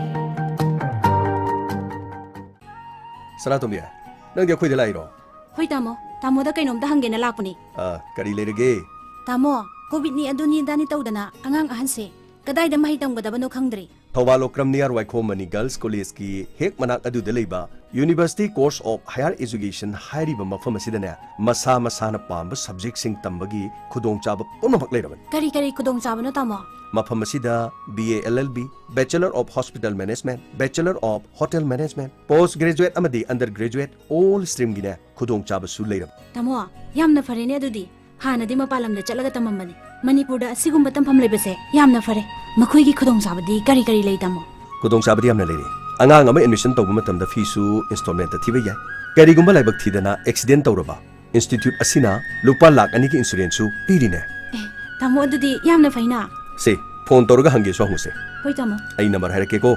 ꯁꯅꯥꯇꯣꯝꯕꯤ, ꯅꯪꯗꯤ ꯑꯩꯈꯣꯏꯗ ꯂꯥꯛꯏꯔꯣ? ꯍꯣꯏ ꯇꯥꯃꯣ, ꯇꯥꯃꯣꯗ ꯀꯩꯅꯣꯝꯇ ꯍꯪꯒꯦꯅ ꯂꯥꯛꯄꯅꯤ꯫ ꯑ, ꯀꯔꯤ ꯂꯩꯔꯒꯦ? ꯇꯥꯃꯣ, ꯀꯣꯚꯤꯗꯅꯤ ꯑꯗꯨꯅꯤ ꯑꯗꯥꯅꯤ ꯇꯧꯗꯅ ꯑꯉꯥꯡ ꯑꯍꯟꯁꯦ ꯀꯗꯥꯏꯗ ꯃꯍꯩ ꯇꯝꯒꯗꯕꯅꯣ ꯈꯪꯗ꯭ꯔꯦ꯫ ꯊꯧꯕꯥꯜ ꯑꯣꯀ꯭ꯔꯝ ꯅꯤꯌꯔ ꯋꯥꯏꯈꯣꯝ ꯃꯅꯤ ꯒꯔꯜꯁ ꯀꯣꯂꯦꯖꯀꯤ ꯍꯦꯛ ꯃꯅꯥꯛ ꯑꯗꯨꯗ ꯂꯩꯕ University Course of Higher Education ꯍꯥꯏꯔꯤꯕ ꯃꯐꯝ ꯑꯁꯤꯗꯅꯦ, ꯃꯁꯥ ꯃꯁꯥꯅ ꯄꯥꯝꯕ ꯁꯕꯖꯦꯛꯁꯤꯡ ꯇꯝꯕꯒꯤ ꯈꯨꯗꯣꯡꯆꯥꯕ ꯄꯨꯝꯅꯃꯛ ꯂꯩꯔꯕꯅꯤ꯫ ꯀꯔꯤ ꯀꯔꯤ ꯈꯨꯗꯣꯡꯆꯥꯕꯅꯣ ꯇꯥꯃꯣ? ꯃꯐꯝ ꯑꯁꯤꯗ B A L L B, Bachelor of Hospital Management, Bachelor of Hotel Management, Post Graduate ꯑꯃꯗꯤ Under Graduate all streamꯒꯤꯅꯦ ꯈꯨꯗꯣꯡꯆꯥꯕꯁꯨ ꯂꯩꯔꯕꯅꯤ꯫ ꯇꯥꯃꯣ, ꯌꯥꯝꯅ ꯐꯔꯦꯅꯦ ꯑꯗꯨꯗꯤ꯫ ꯍꯥꯟꯅꯗꯤ ꯃꯄꯥꯟ ꯂꯝꯗ ꯆꯠꯂꯒ ꯇꯝꯃꯝꯕꯅꯤ꯫ ꯃꯅꯤꯄꯨꯔꯗ ꯑꯁꯤꯒꯨꯝꯕ ꯇꯝꯐꯝ ꯂꯩꯕꯁꯦ ꯌꯥꯝꯅ ꯐꯔꯦ꯫ ꯃꯈꯣꯏꯒꯤ ꯈꯨꯗꯣꯡꯆꯥꯕꯗꯤ ꯀꯔꯤ ꯀꯔꯤ ꯂꯩ ꯇꯥꯃꯣ? ꯈꯨꯗꯣꯡꯆꯥꯕꯗꯤ ꯌꯥꯝꯅ ꯂꯩꯔꯦ꯫ ꯑꯉꯥꯡ ꯑꯃ admission ꯇꯧꯕ ꯃꯇꯝꯗ feeꯁꯨ installmentꯇ ꯊꯤꯕ ꯌꯥꯏ꯫ ꯀꯔꯤꯒꯨꯝꯕ ꯂꯥꯏꯕꯛ ꯊꯤꯗꯅ accident ꯇꯧꯔꯕ, institute ꯑꯁꯤꯅ ꯂꯨꯄꯥ ꯂꯥꯈ ꯑꯅꯤꯒꯤ insuranceꯁꯨ ꯄꯤꯔꯤꯅꯦ꯫ ꯑꯦ, ꯇꯥꯃꯣ, ꯑꯗꯨꯗꯤ ꯌꯥꯝꯅ ꯐꯩꯅ꯫ ꯁꯦ, phone ꯇꯧꯔꯒ ꯍꯪꯒꯦꯁꯨ ꯍꯪꯉꯨꯁꯦ꯫ ꯍꯣꯏ ꯇꯥꯃꯣ꯫ ꯑꯩ number ꯍꯥꯏꯔꯛꯀꯦꯀꯣ,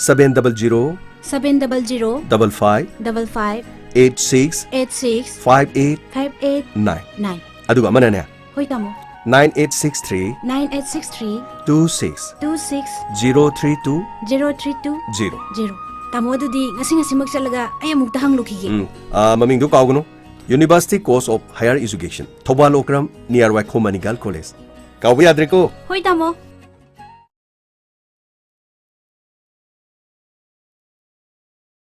seven double zero seven double zero double five double five eight six eight six five eight five eight nine꯫ Nine꯫ ꯑꯗꯨꯒ ꯑꯃꯅꯅꯦ, ꯍꯣꯏ ꯇꯥꯃꯣ꯫ Nine eight six three nine eight six three two six two six zero three two zero three two zero꯫ Zero꯫ ꯇꯥꯃꯣ, ꯑꯗꯨꯗꯤ ꯉꯁꯤ ꯉꯁꯤꯃꯛ ꯆꯠꯂꯒ ꯑꯩ ꯑꯃꯨꯛꯇ ꯍꯪꯂꯨꯈꯤꯒꯦ꯫ ꯎꯝ, ꯑꯥ, ꯃꯃꯤꯡꯗꯨ ꯀꯥꯎꯒꯅꯨ, University Course of Higher Education, Thoubal Okram, near Waikhom Mani girls college. ꯀꯥꯎꯕ ꯌꯥꯗ꯭ꯔꯦꯀꯣ꯫ ꯍꯣꯏ ꯇꯥꯃꯣ꯫